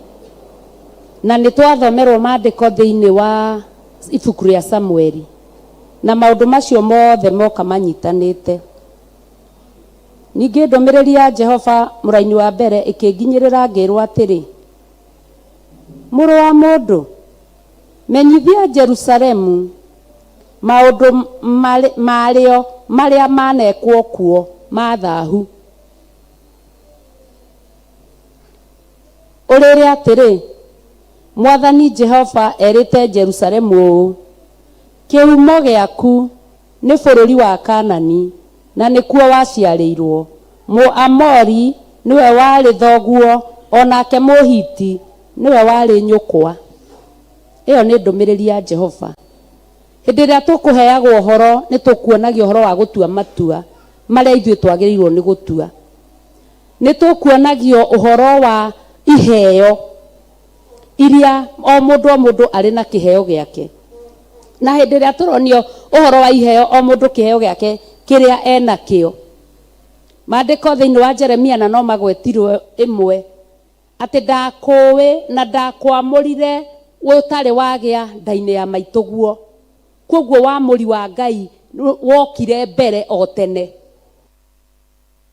na nĩ twathomerwo maandĩko thĩinĩ wa ibuku rĩa Samueli. Na maũndũ macio mothe moka manyitanĩte. Ningĩ ndũmĩrĩri ya Jehova mũraini wa mbere ĩkĩnginyĩrĩra ngĩrwo atĩrĩ, mũrũ wa mũndũ, menyithia Jerusalemu maũndũ marĩo marĩa manekwo kuo ma thahu. Ũrĩre atĩrĩ, Mwathani Jehova erĩte Jerusalemu ũũ, kĩhumo gĩaku nĩ bũrũri wa Kanani na nĩkuo waciarĩirwo. Mũamori nĩwe warĩ thoguo o nake Mũhiti nĩwe warĩ nyũkwa. Ĩyo nĩ ndũmĩrĩri ya Jehova. Hĩndĩ ĩrĩa tũkũheagwo ũhoro nĩ tũkuonagio ũhoro wa gũtua matua marĩa ithuĩ twagĩrĩirwo nĩ gũtua. Nĩ tũkuonagio ũhoro wa iheo iria o mũndũ o mũndũ arĩ na kĩheo gĩake. Na hĩndĩ ĩrĩa tũronio ũhoro wa iheo o mũndũ kĩheo gĩake kĩrĩa enakĩo. Maandĩko thĩinĩ wa Jeremia na no magwetirwo ĩmwe atĩ ndakũũĩ na ndakwamũrire ũtarĩ wagĩa nda-inĩ ya maitũguo. Kwoguo wamũri wa Ngai wokire mbere o tene.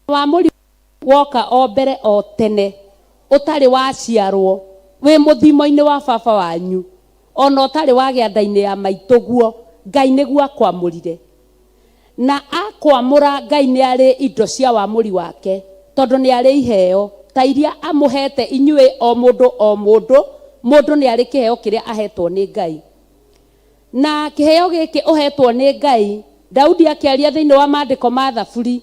Wamũri woka o mbere o tene ũtarĩ waciarwo, wĩ mũthimo-inĩ wa baba wanyu, o na ũtarĩ wagĩa nda-inĩ ya maitũguo, Ngai nĩguo akwamũrire. Na akwamũra Ngai nĩ arĩ indo cia wamũri wake, tondũ nĩ arĩ iheo ta iria amũhete inyuĩ o mũndũ o mũndũ, mũndũ nĩ arĩ kĩheo kĩrĩa ahetwo nĩ Ngai. Na kĩheo gĩkĩ ũhetwo nĩ Ngai, Daudi akĩaria thĩinĩ wa maandĩko ma Thaburi,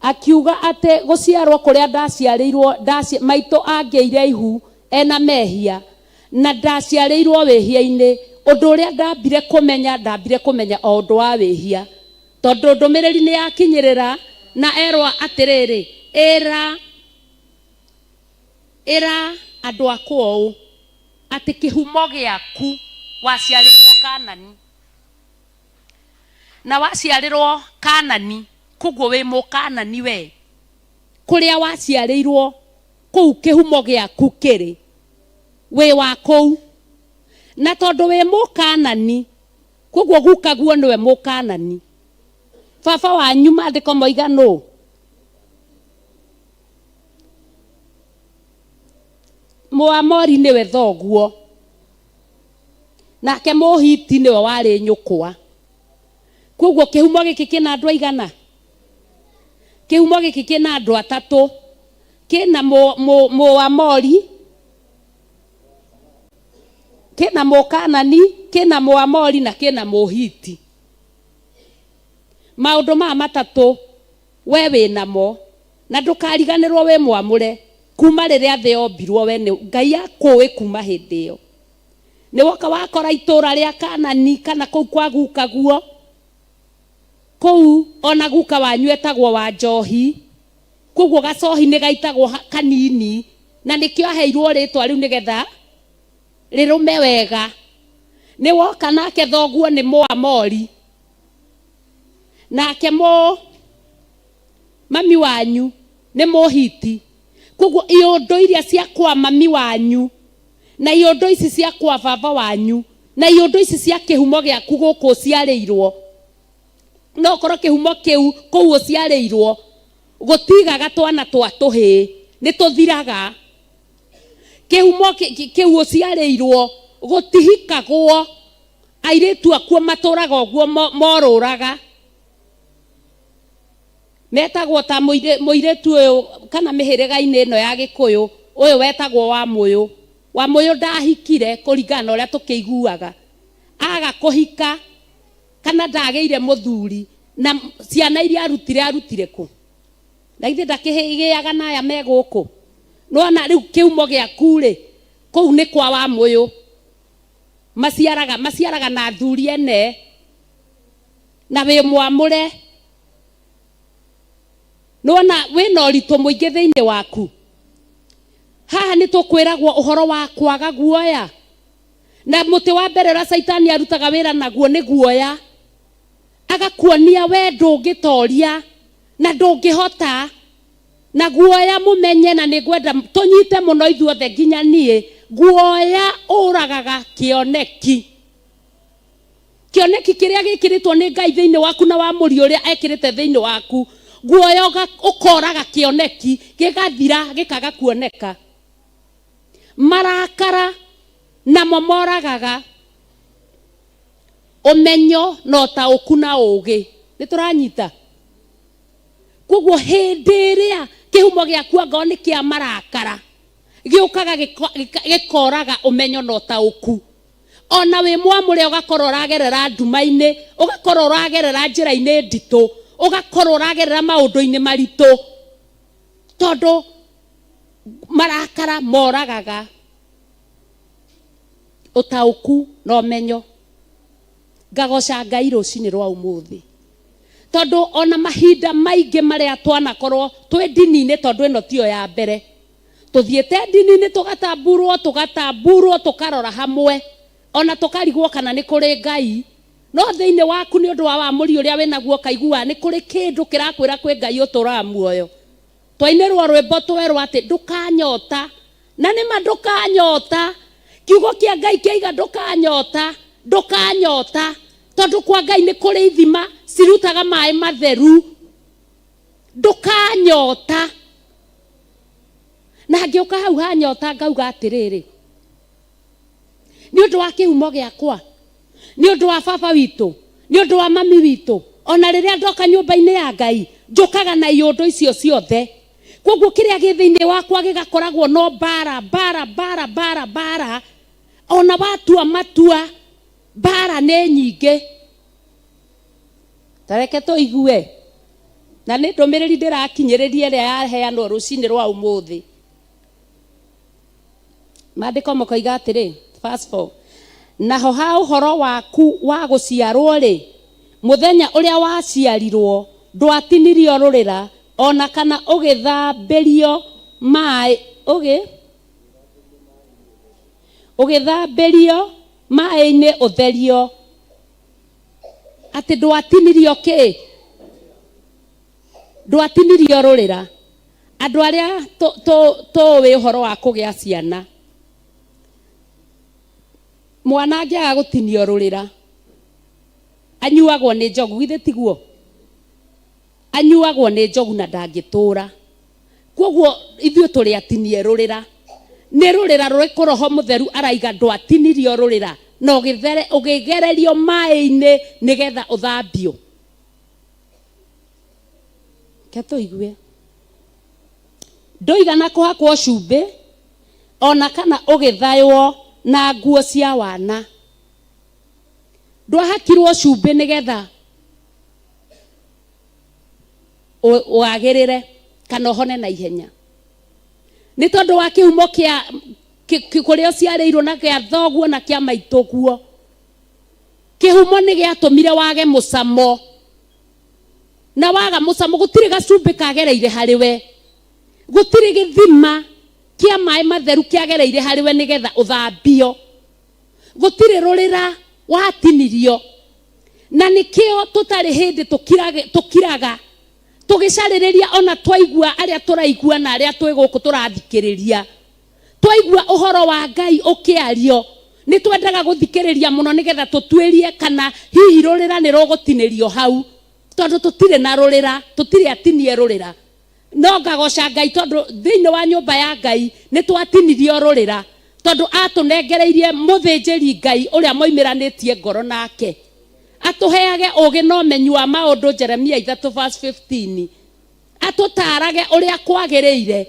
akiuga atĩ gũciarwo kũrĩa ndaciarĩirwo, ndaci, maitũ angĩire ihu ena mehia, na ndaciarĩirwo wĩhia-inĩ, ũndũ ũrĩa ndambire kũmenya, ndambire kũmenya o ũndũ wa wĩhia. Tondũ ndũmĩrĩri nĩ yakinyĩrĩra na erwo atĩrĩrĩ, ĩra, ĩra andũ akwa ũũ, atĩ kĩhumo gĩaku waciarĩirwo Kanani. Na waciarĩrwo Kanani, koguo wĩ Mũkanani we. Kũrĩa waciarĩirwo kũu kĩhumo gĩaku kĩrĩ, wĩ wa kũu. Na tondũ wĩ Mũkanani, koguo gukaguo nĩwe Mũkanani. Baba wanyu maandĩko moiga nũ? Mũamori nĩwe thoguo. Nake Mũhiti nĩwe warĩ nyũkwa. Koguo kĩhumo gĩkĩ kĩna andũ aigana? Kĩhumo gĩkĩ kĩna andũ atatũ. Kĩna Mũamori, kĩna Mũkanani, kĩna Mũamori na kĩna Mũhiti. Maũndũ maya matatũ we wĩ namo na ndũkariganĩrwo wĩ mwamũre kuma rĩrĩa thĩ yombirwo we nĩ Ngai akũĩ kuma hĩndĩ ĩyo. Nĩ woka wakora itũra rĩa Kanani kana kũu kwa gukaguo, kũu ona guka wanyu etagwo wa njohi, koguo gacohi nĩ gaitagwo kanini na nĩkĩo aheirwo rĩtwa rĩu nĩgetha rĩrũme wega. Nĩ woka nake thoguo nĩ Mũamori, nake mũ mami wanyu nĩ Mũhiti. Koguo iũndũ iria cia kwa mami wanyu na iũndũ ici cia kwa baba wanyu na iũndũ ici cia kĩhumo gĩaku gũkũ ũciarĩirwo, no korwo kĩhumo kĩu kũu ũciarĩirwo gũtigaga twana twa tũhĩĩ, nĩ tũthiraga. Kĩhumo kĩu ũciarĩirwo gũtihikagwo, airĩtu akuo matũraga ũguo morũraga. Metagwo ta mũirĩtu ũyũ kana mĩhĩrĩga-inĩ ĩno ya Gĩkũyũ, ũyũ wetagwo Wamũyũ. Wamũyũ ndahikire kũringana na ũrĩa tũkĩiguaga. Aga kũhika kana ndagĩire mũthuri na ciana iria arutire arutire kũ? Na githĩ ndakĩgĩaga na aya me gũkũ? Nĩwona rĩu kĩhumo gĩaku rĩ, kũu nĩ kwa Wamũyũ. Maciaraga, maciaraga na athuri ene na wĩ mwamũre. Nĩwona wĩna ũritũ mũingĩ thĩinĩ waku. Haha nĩ tũkwĩragwo ũhoro wa kwaga guoya. Na mũtĩ wa mbere ũrĩa Caitani arutaga wĩra naguo nĩ guoya. Agakuonia we ndũngĩtoria na ndũngĩhota. Na guoya mũmenye, na nĩngwenda tũnyite mũno ithuothe nginya niĩ, guoya ũragaga kĩoneki. Kĩoneki kĩrĩa gĩkĩrĩtwo nĩ Ngai thĩinĩ waku na wamũri ũrĩa ekĩrĩte thĩinĩ waku, guoya ũkoraga kĩoneki, gĩgathira, gĩkaga kuoneka. Marakara namo moragaga ũmenyo na ũtaũku na ũũgĩ. Nĩ tũranyita? Koguo hĩndĩ ĩrĩa kĩhumo gĩaku angorwo nĩ kĩa marakara, gĩũkaga gĩkoraga ũmenyo na ũtaũku. Ona wĩ mwamũre ũgakorwo ũragerera nduma-inĩ, ũgakorwo ũragerera njĩra-inĩ nditũ, ũgakorwo ũragerera maũndũ-inĩ maritũ, tondũ marakara moragaga ũtaũku na ũmenyo. Ngagoca Ngai rũcinĩ rwa ũmũthĩ. Tondũ ona mahinda maingĩ marĩa twanakorwo twĩ ndini-inĩ, tondũ ĩno tiyo ya mbere tũthiĩte ndini-inĩ, tũgatamburwo tũgatamburwo, tũkarora hamwe, ona tũkarigwo kana nĩ kũrĩ Ngai. No thĩinĩ waku, nĩ ũndũ wa wamũri ũrĩa wĩnaguo, ũkaigua nĩ kũrĩ kĩndũ kĩrakwĩra kwĩ Ngai ũtũraga muoyo. Twainĩrwo rwĩmbo twerwo atĩ ndũkanyota, na nĩma ndũkanyota. Kiugo kĩa Ngai kĩaiga ndũkanyota, ndũkanyota, tondũ kwa Ngai nĩ kũrĩ ithima cirutaga maĩ matheru. Ndũkanyota. Na ngĩũka hau hanyota ngauga atĩrĩrĩ, nĩ ũndũ wa kĩhumo gĩakwa, nĩ ũndũ wa baba witũ, nĩ ũndũ wa mami witũ, ona rĩrĩa ndoka nyũmba-inĩ ya Ngai njũkaga na iũndũ icio ciothe. Koguo kĩrĩa gĩ thĩinĩ wakwa gĩgakoragwo no mbara, mbara, mbara, mbara, mbara. Ona watua matua, mbara nĩ nyingĩ. Ta reke tũigue, na nĩ ndũmĩrĩri ndĩrakinyĩrĩria ĩrĩa yaheanwo rũcinĩ rwa ũmũthĩ. Maandĩko makoiga atĩrĩ, verse 4, naho ha ũhoro waku wa gũciarwo-rĩ, mũthenya ũrĩa waciarirwo ndwatinirio rũrĩra, ona kana ũgĩthambĩrio maĩ, ũgĩ ũgĩthambĩrio maĩ-inĩ ũtherio. Atĩ ndwatinirio kĩ? Ndwatinirio rũrĩra. Andũ arĩa tũĩ ũhoro wa kũgĩa ciana, mwana angĩaga gũtinio rũrĩra anyuagwo nĩ njogu, githĩ tiguo? Anyuagwo nĩ njogu na ndangĩtũra. Koguo ithuĩ tũrĩ atinie rũrĩra. Nĩ rũrĩra rũrĩkũ Roho Mũtheru araiga ndwatinirio rũrĩra na ũgĩgererio maĩ-inĩ nĩgetha ũthambio? Reke tũigue. Ndũigana kũhakwo cumbĩ ona kana ũgĩthaywo na nguo cia wana. Ndwahakirwo cumbĩ nĩgetha wagĩrĩre kana ũhone na ihenya. Nĩ tondũ wa kĩhumo kĩa kũrĩa ũciarĩirwo na kĩa thoguo na kĩa maitũguo. Kĩhumo nĩ gĩatũmire wage mũcamo. Na waga mũcamo, gũtirĩ gacumbĩ kagereire harĩ we. Gũtirĩ gĩthima kĩa maĩ matheru kĩagereire harĩ we nĩgetha ũthambio. Gũtirĩ rũrĩra watinirio. Na nĩkĩo tũtarĩ hĩndĩ tũkiraga tũgĩcarĩrĩria, ona twaigua arĩa tũraigua na arĩa twĩ gũkũ tũrathikĩrĩria. Twaigua ũhoro wa Ngai ũkĩario, nĩ twendaga gũthikĩrĩria mũno nĩgetha tũtuĩrie kana hihi rũrĩra nĩ rũgũtinĩrio hau, tondũ tũtirĩ na rũrĩra, tũtirĩ atinie rũrĩra. No ngagoca Ngai tondũ thĩinĩ wa nyũmba ya Ngai nĩ twatinirio rũrĩra, tondũ atũnengereirie mũthĩnjĩri Ngai ũrĩa moimĩranĩtie ngoro nake. Atũheage ũũgĩ na ũmenyi wa maũndũ, Jeremia 3 verse 15. Atũtaarage ũrĩa kwagĩrĩire.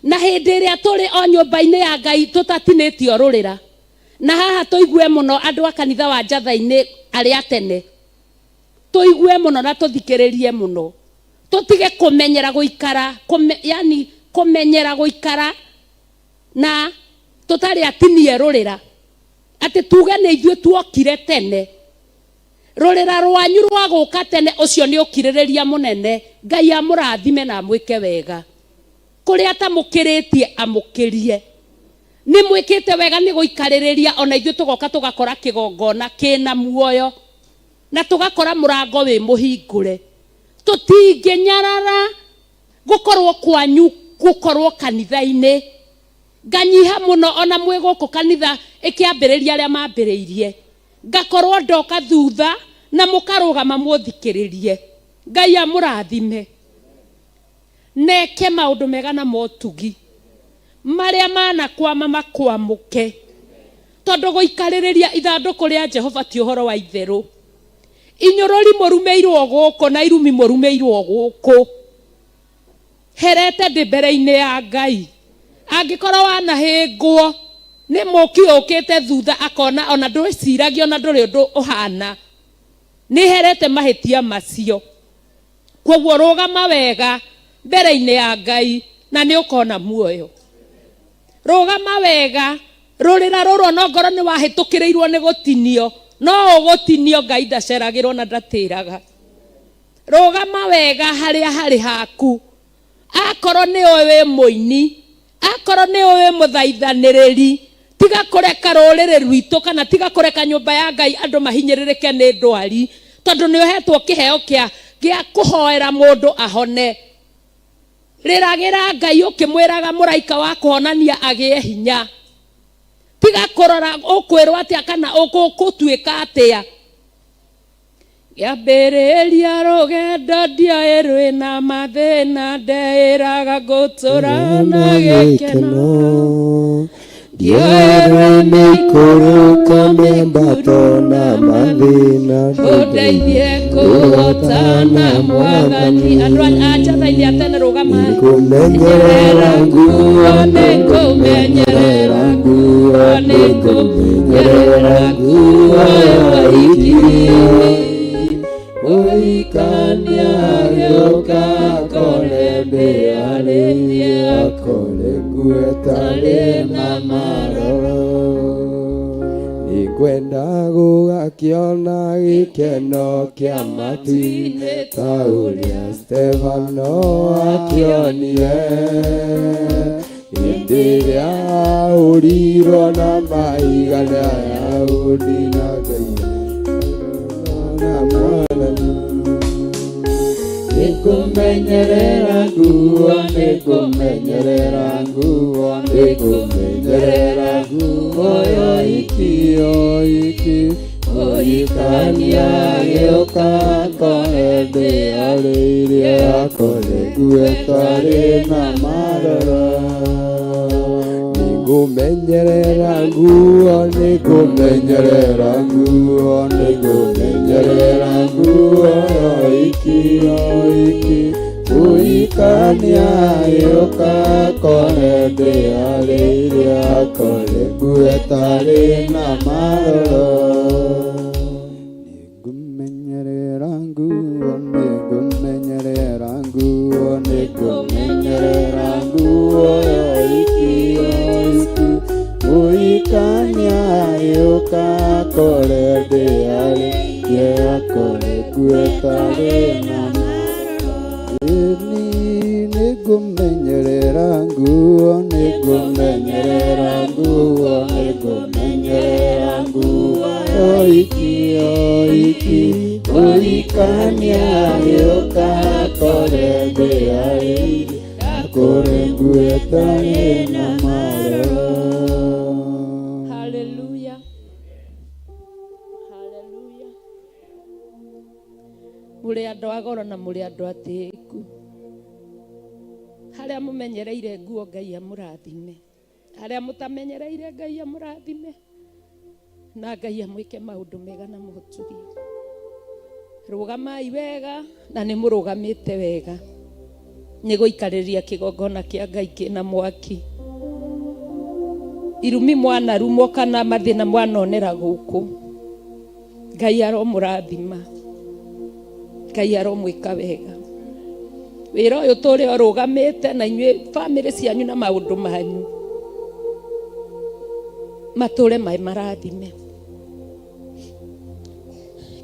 Na hĩndĩ ĩrĩa tũrĩ o nyũmba-inĩ ya Ngai tũtatinĩtio rũrĩra. Na haha tũigue mũno andũ a kanitha wa Njatha-inĩ arĩa tene. Tũigue mũno na tũthikĩrĩrie mũno. Tũtige kũmenyera gũikara, kũme, yani kũmenyera gũikara na tũtarĩ atinie rũrĩra. Atĩ tuge nĩ ithuĩ tuokire tene. Rũrĩra rwanyu rwa gũka tene, ũcio nĩ ũkirĩrĩria mũnene. Ngai amũrathime na amwĩke wega. Kũrĩa atamũkĩrĩtie amũkĩrie. Nĩ mwĩkĩte wega nĩ gũikarĩrĩria, ona ithuĩ tũgoka tũgakora kĩgongona kĩna muoyo na tũgakora mũrango wĩ mũhingũre. Tũtingĩnyarara gũkorwo kwanyu, gũkorwo kanitha-inĩ. Nganyiha mũno ona mwĩ gũkũ kanitha ĩkĩambĩrĩria arĩa mambĩrĩirie. Ngakorwo ndoka thutha na mũkarũgama mũthikĩrĩrie. Ngai amũrathime. Neke maũndũ mega na motugi marĩa manakwama makwamũke, tondũ gũikarĩrĩria ithandũkũ rĩa Jehova ti ũhoro wa itherũ. Inyũrũri mũrumĩirwo gũkũ na irumi mũrumĩirwo gũkũ. Herete ndĩ mbere-inĩ ya Ngai. Angĩkorwo wanahĩngwo nĩ mũki ũkĩte thutha akona ona ndwĩciragia ona ndũrĩ ũndũ ũhana, nĩ herete mahĩtia macio. Kwoguo rũgama wega mbere-inĩ ya Ngai na nĩ ũkona muoyo. Rũgama wega, rũrĩra rũrũ ona ongorwo nĩ wahĩtũkĩrĩirwo nĩ gũtinio, no ũgũtinio, Ngai ndaceragĩrwo na ndatĩraga. Rũgama wega harĩa harĩ haku. Akorwo nĩ ũĩ wĩ mũini, akorwo nĩ ũĩ wĩ mũthaithanĩrĩri, tiga kũreka rũrĩrĩ rwitũ kana tiga kũreka nyũmba ya Ngai andũ mahinyĩrĩrĩke nĩ ndwari, tondũ nĩ ũhetwo kĩheo kĩa gĩa kũhoera mũndũ ahone. Rĩragĩra Ngai ũkĩmwĩraga mũraika wa kũhonania agĩe hinya. Tiga kũrora ũkwĩrwo atĩa kana ũgũtuĩka atĩa. Ngĩambĩrĩria rũgendo ndioĩ rwĩna mathĩna, ndeĩraga ngũtũra na gĩkeno. Ndioĩ rwĩ mĩikũrũko mĩambato na mathĩna, ũndeithie kũhotana Mwathani. Andũ a njatha-inĩ a tene rũgamai. Nĩngũmenyerera nguo, nĩngũmenyerera nguo, nĩngũmenyerera nguo iki. Mũhikania agĩũka akore ndĩarĩirie, akore nguo ĩtarĩ na maroro. Nĩngwenda gũgakĩona gĩkeno kĩa matu-inĩ ta ũrĩa Stefano akĩonire hĩndĩ ĩrĩa ahũrirwo na mahiga nĩ Ayahudi na Ngai na Mwathani. Nĩngũmenyerera nguo, nĩngũmenyerera nguo, nĩngũmenyerera nguo yoiki yoiki. Mũhikania agĩũka akore ndĩarĩirie, akore nguo ĩtarĩ na maroro. Nĩngũmenyerera nguo, nĩngũmenyerera nguo, nĩngũmenyerera nguo yoiki yoiki. Mũhikania agĩũka akore ndĩarĩirie, akore nguo ĩtarĩ na maroro. Nĩngũmenyerera nguo, nĩngũmenyerera nguo, nĩngũmenyerera nguo yoiki yoiki. Mũhikania agĩũka akore ndĩarĩirie, akore nguo ĩtarĩ na Ĩni, nĩngũmenyerera nguo, nĩngũmenyerera nguo, nĩngũmenyerera nguo yoiki yoiki. Mũhikania agĩũka akore ndĩarĩirie, akore nguo ĩtarĩ na maroro. Haleluya. Haleluya. Mũrĩ andũ a goro na mũrĩ andũ atĩĩku. Harĩa mũmenyereire nguo Ngai amũrathime. Harĩa mũtamenyereire Ngai amũrathime. Na Ngai amwĩke maũndũ mega na motugi. Rũgamai wega na nĩ mũrũgamĩte wega. Nĩ gũikarĩria kĩgongona kĩa Ngai kĩna mwaki. Irumi mwanarumwo kana mathĩna mwanonera gũkũ. Ngai aromũrathima. Ngai aromwĩka wega. Wĩra ũyũ tũrĩ ũrũgamĩte na inyuĩ bamĩrĩ cianyu na maũndũ manyu matũre mai marathime.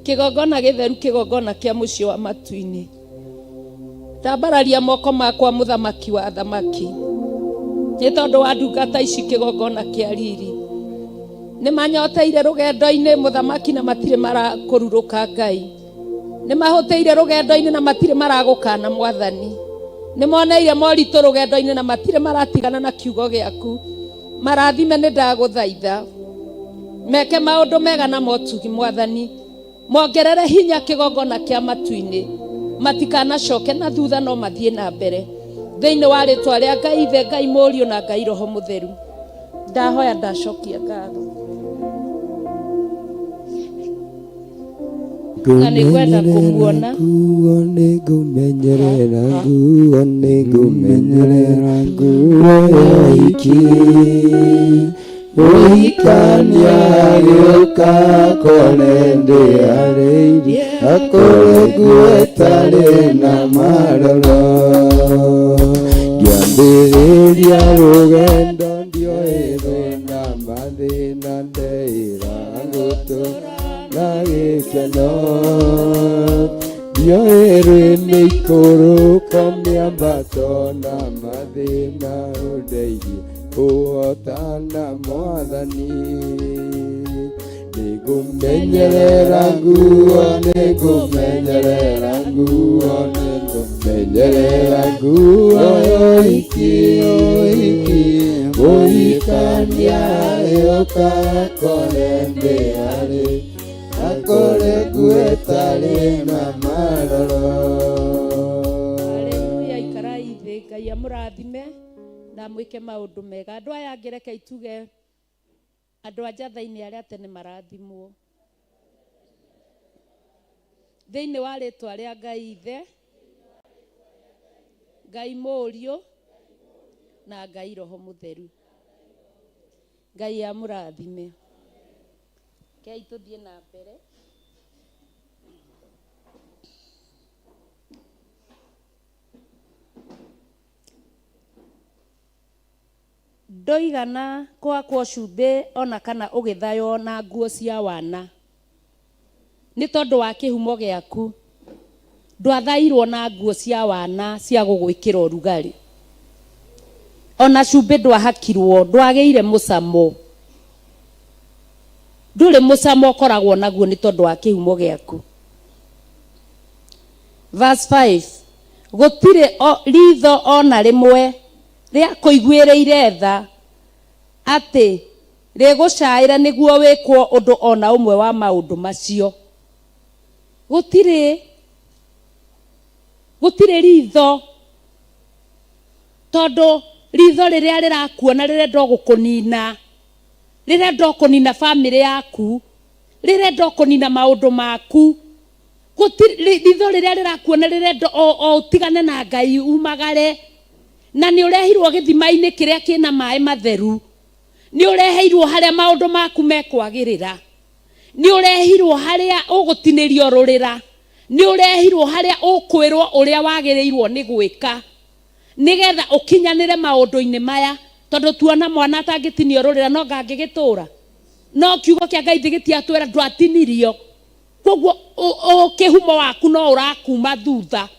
Kĩgongona gĩtheru, kĩgongona kĩa mũciĩ wa matu-inĩ. Ndambararia moko makwa mũthamaki wa athamaki, nĩ tondũ wa ndungata ici kĩgongona kĩa riri. Nĩ manyoteire rũgendo-inĩ mũthamaki na matirĩ marakũrurũka Ngai. Nĩ mahũtĩire rũgendo-inĩ na matirĩ maragũkana Mwathani. Nĩ moneire moritũ rũgendo-inĩ na matirĩ maratigana na kiugo gĩaku. Marathime nĩ ndagũthaitha. Meke maũndũ mega na motugi Mwathani. Mongerere hinya kĩgongona kĩa matu-inĩ. Matikanacoke na thutha no mathiĩ na mbere. Thĩinĩ wa rĩtwa rĩa Ngai Ithe, Ngai Mũriũ na Ngai Roho Mũtheru. Ndahoya ndacokia ngatho. Na nĩ ngwenda kũmuona. Nguo nĩngũmenyerera nguo, nĩngũmenyerera nguo yoiki. Mũhikania agĩũka akore ndĩarĩirie, akore nguo ĩtarĩ na maroro. Ngĩambĩrĩria rũgendo ndioĩ rwĩna mathĩna, ndeĩra ngũtũra na gĩkeno. Ndioĩ rwĩ mĩikũrũko mĩambato na mathĩna ũndeithie kũhotana mwathani nĩngũmenyerera nguo nĩngũmenyerera nguo nĩngũmenyerera nguo yoiki yoiki mũhikania agĩũka akore ndĩ harĩ akore nguo ĩtarĩ na maroro. Haleluya, ikarai thĩ. Ngai amũrathime na amwĩke maũndũ mega. Andũ aya angĩ reke ituge andũ a njatha-inĩ arĩa tene marathimwo thĩinĩ wa rĩtwa rĩa Ngai Ithe, Ngai Mũriũ na Ngai Roho Mũtheru. Ngai amũrathime. Rekei tũthiĩ na mbere. Ndũigana kũhakwo cumbĩ o na kana ũgĩthaywo na nguo cia wana, nĩ tondũ wa kĩhumo gĩaku, ndwathairwo na nguo cia wana cia gũgwĩkĩra ũrugarĩ, o na cumbĩ ndwahakirwo, ndwagĩire mũcamo, ndũrĩ mũcamo ũkoragwo naguo nĩ tondũ wa kĩhumo gĩaku. Verse 5, Gũtirĩ riitho o na rĩmwe rĩakũiguĩrĩire tha atĩ rĩgũcaĩre nĩguo wĩkwo ũndũ o na ũmwe wa maũndũ macio. Gũtirĩ, gũtirĩ ritho, tondũ ritho rĩrĩa rĩrakuona rĩrenda o gũkũnina, rĩrenda o kũnina bamĩrĩ yaku, rĩrenda o kũnina maũndũ maku. Gũtirĩ, ritho rĩrĩa rĩrakuona rĩrenda o, o ũtigane na Ngai umagare. Na nĩ ũrehirwo gĩthima-inĩ kĩrĩa kĩna maĩ matheru. Nĩ ũreheirwo harĩa maũndũ maku mekwagĩrĩra. Nĩ ũrehirwo harĩa ũgũtinĩrio rũrĩra. Nĩ ũrehirwo harĩa ũkwĩrwo ũrĩa wagĩrĩirwo nĩ gwĩka nĩgetha ũkinyanĩre maũndũ-inĩ maya. Tondũ tuona mwana atangĩtinio rũrĩra no anga angĩgĩtũra? No kiugo kĩa Ngai thĩ gĩtiatwĩra ndwatinirio. Kwoguo kĩhumo waku no ũrakuma thutha.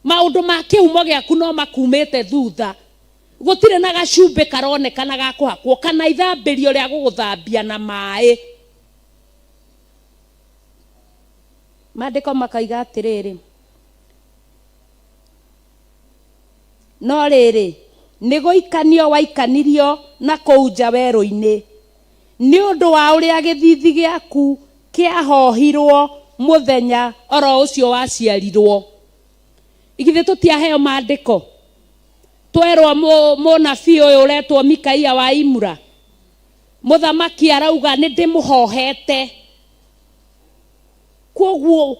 Maũndũ ma kĩhumo gĩaku no makumĩte thutha. Gũtirĩ na gacumbĩ karonekana ga kũhakwo kana ithambĩrio rĩa gũgũthambia na maĩ. Maandĩko makoiga atĩrĩrĩ, No rĩrĩ, nĩ gũikanio waikanirio na kũu nja werũ-inĩ, nĩ ũndũ wa ũrĩa gĩthiithi gĩaku kĩahohirũo mũthenya o ro ũcio waciarirũo. Githĩ tũtiaheo maandĩko, twerũo mũnabii ũyũ ũretwo Mikaia wa Imura, mũthamaki arauga nĩ ndĩmũhohete. Kwoguo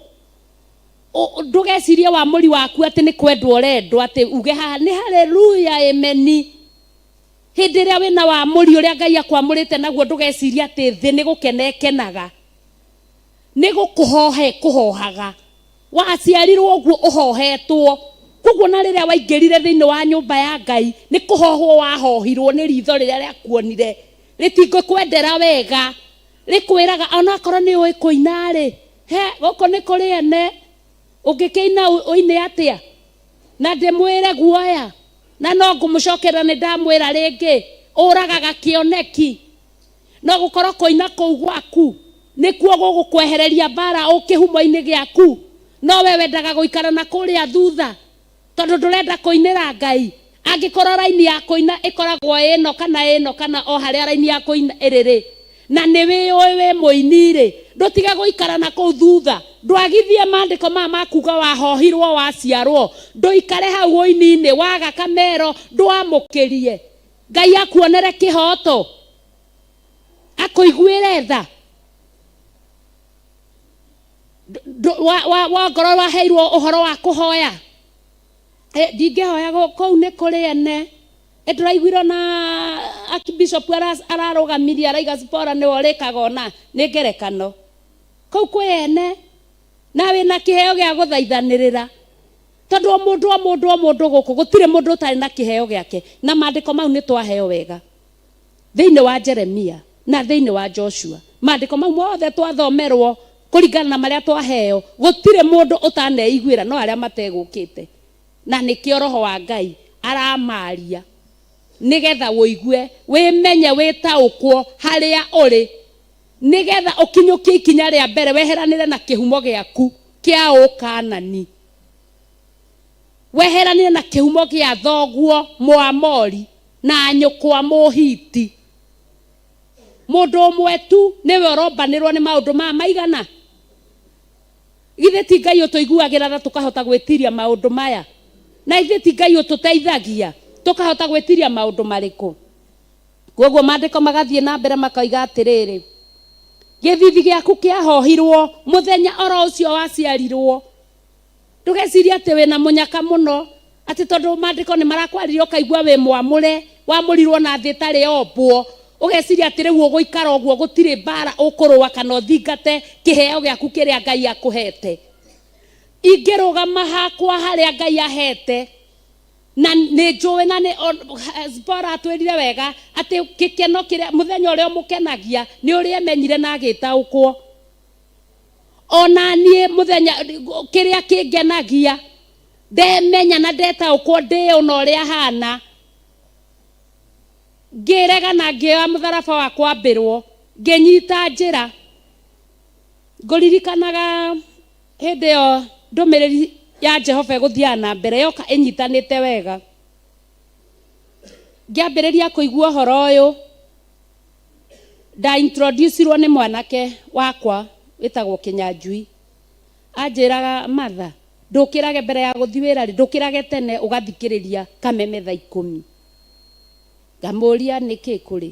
ndũgecirie wamũri waku atĩ nĩ kwendwo ũrendwo, atĩ uge haha nĩ haleluya ameni. Hĩndĩ ĩrĩa wĩna wamũri ũrĩa Ngai akwamũrĩte naguo ndũgecirie atĩ thĩ nĩ gũkena ĩkenaga. Nĩ gũkũhoha ĩkũhohaga. Waciarirwo ũguo ũhohetwo. Kwoguo na rĩrĩa waingĩrire thĩinĩ wa nyũmba ya Ngai nĩ kũhohwo wahohirwo nĩ ritho rĩrĩa rĩakuonire. Rĩtingĩkwendera wega. Rĩkwĩraga onakorwo nĩ ũĩ kũina rĩ, he gũkũ nĩ kũrĩ ene. Ũngĩkĩina ũine atĩa? Na ndĩmwĩre guoya, na no ngũmũcokerera nĩ ndamwĩra rĩngĩ, ũragaga kĩoneki. No gũkorwo kũina kũu gwaku nĩkuo gũgũkwehereria mbara ũ kĩhumo-inĩ gĩaku, no we wendaga gũikara na kũrĩa thutha tondũ ndũrenda kũinĩra Ngai. Angĩkorwo raini ya kũina ĩkoragwo ĩno kana ĩno kana o harĩa raini ya kũina ĩrĩ-rĩ, na nĩ wĩyũĩ wĩ mũini-rĩ, ndũtige gũikara na kũu thutha. Ndwagithie maandĩko maya ma kuuga wahohirwo waciarwo. Ndũikare hau ũini-inĩ, waga kamero ndwamũkĩrie. Ngai akuonere kĩhoto, akũiguĩre tha. Wongorwo waheirwo ũhoro wa kũhoya, ndingĩhoya kũu nĩ kũrĩ ene. Ĩ ndũraiguire ona Archbishop ararũgamirie araiga Zipporah nĩwe ũrĩkaga ũna, nĩ ngerekano. Kũu kwĩ ene, na wĩna kĩheo gĩa gũthaithanĩrĩra. Tondũ o mũndũ o mũndũ o mũndũ gũkũ, gũtirĩ mũndũ ũtarĩ na kĩheo gĩake. Na maandĩko mau nĩ twaheo wega thĩinĩ wa Jeremia na thĩinĩ wa Joshua. Maandĩko mau mothe twathomerwo Kũringana na marĩa twaheo, gũtirĩ mũndũ ũtaneiguĩra no arĩa mategũkĩte. Na nĩkĩo Roho wa Ngai aramaria nĩgetha ũigue, wĩmenye, wĩtaũkwo harĩa ũrĩ, nĩgetha ũkinyũkie ikinya rĩa mbere weheranĩre na kĩhumo gĩaku kĩa ũkanani, weheranĩre na kĩhumo gĩa thoguo Mũamori na nyũkwa Mũhiti. Mũndũ ũmwe tu nĩwe ũrombanĩrwo nĩ maũndũ maya maigana? Githĩ ti Ngai ũtũiguagĩra tha tũkahota gwĩtiria maũndũ maya? Na githĩ ti Ngai ũtũteithagia tũkahota gwĩtiria maũndũ marĩkũ? Kwoguo maandĩko magathiĩ na mbere makoiga atĩrĩrĩ, gĩthithi gĩaku kĩahohirwo mũthenya oro ũcio waciarirwo. Ndũgecirie atĩ wĩna mũnyaka mũno, atĩ tondũ maandĩko nĩ marakwaririe ũkaigua wĩ mwamũre, wamũrirwo na thĩ ĩtarĩ yombwo, ũgeciria atĩ rĩu ũgũikara ũguo gũtirĩ mbara ũkũrũa kana ũthingate kĩheo gĩaku kĩrĩa Ngai akũhete. Ingĩrũgama hakwa harĩa Ngai ahete, na nĩ njũĩ na nĩ Zipporah atwĩrire wega atĩ gĩkeno kĩrĩa mũthenya ũrĩa ũmũkenagia nĩ ũrĩa emenyire na agĩtaũkwo. Ona niĩ mũthenya kĩrĩa kĩngenagia ndemenya na ndetaũkwo ndĩ ũ na ũrĩa hana, ngĩrega na ngĩoya mũtharaba wa kwambĩrwo, ngĩnyita njĩra. Ngũririkanaga hĩndĩ ĩyo ndũmĩrĩri ya Jehova ĩgũthiaga na mbere yoka ĩnyitanĩte wega. Ngĩambĩrĩria kũigua ũhoro ũyũ, Nda introduce-irwo nĩ mwanake wakwa wĩtagwo Kĩnyanjui. Anjĩraga, Martha, ndũkĩrage mbere ya gũthiĩ wĩra rĩ, ndũkĩrage tene ũgathikĩrĩria Kameme thaa ikũmi. Ngamũria nĩkĩ kũrĩ?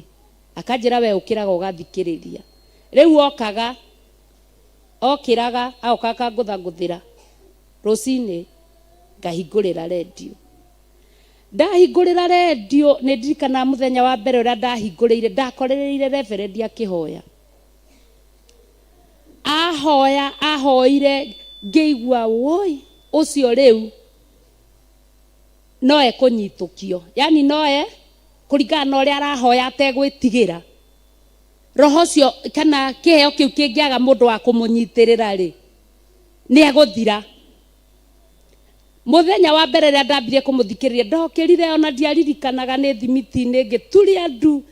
Akanjĩra we ũkĩraga ũgathikĩrĩria. Rĩu okaga, okĩraga agoka akangũthangũthĩra rũcinĩ ngahingũrĩra rendio. Ndahingũrĩra rendio, nĩ ndirikanaga mũthenya wa mbere ũrĩa ndahingũrĩire, ndakorereire reverendi akĩhoya. Ahoya, ahoire, ngĩigua woi, ũcio rĩu no ekũnyitũkio. Yaani no e, kũringana na ũrĩa arahoya ategwĩtigĩra. Roho ũcio kana kĩheo kĩu kĩngĩaga mũndũ wa kũmũnyitĩrĩra rĩ, nĩ egũthira. Mũthenya wa mbere rĩrĩa ndambirie kũmũthikĩrĩria, ndokĩrire ona ndiaririkanaga nĩ thimiti-inĩ, ngĩturia ndu,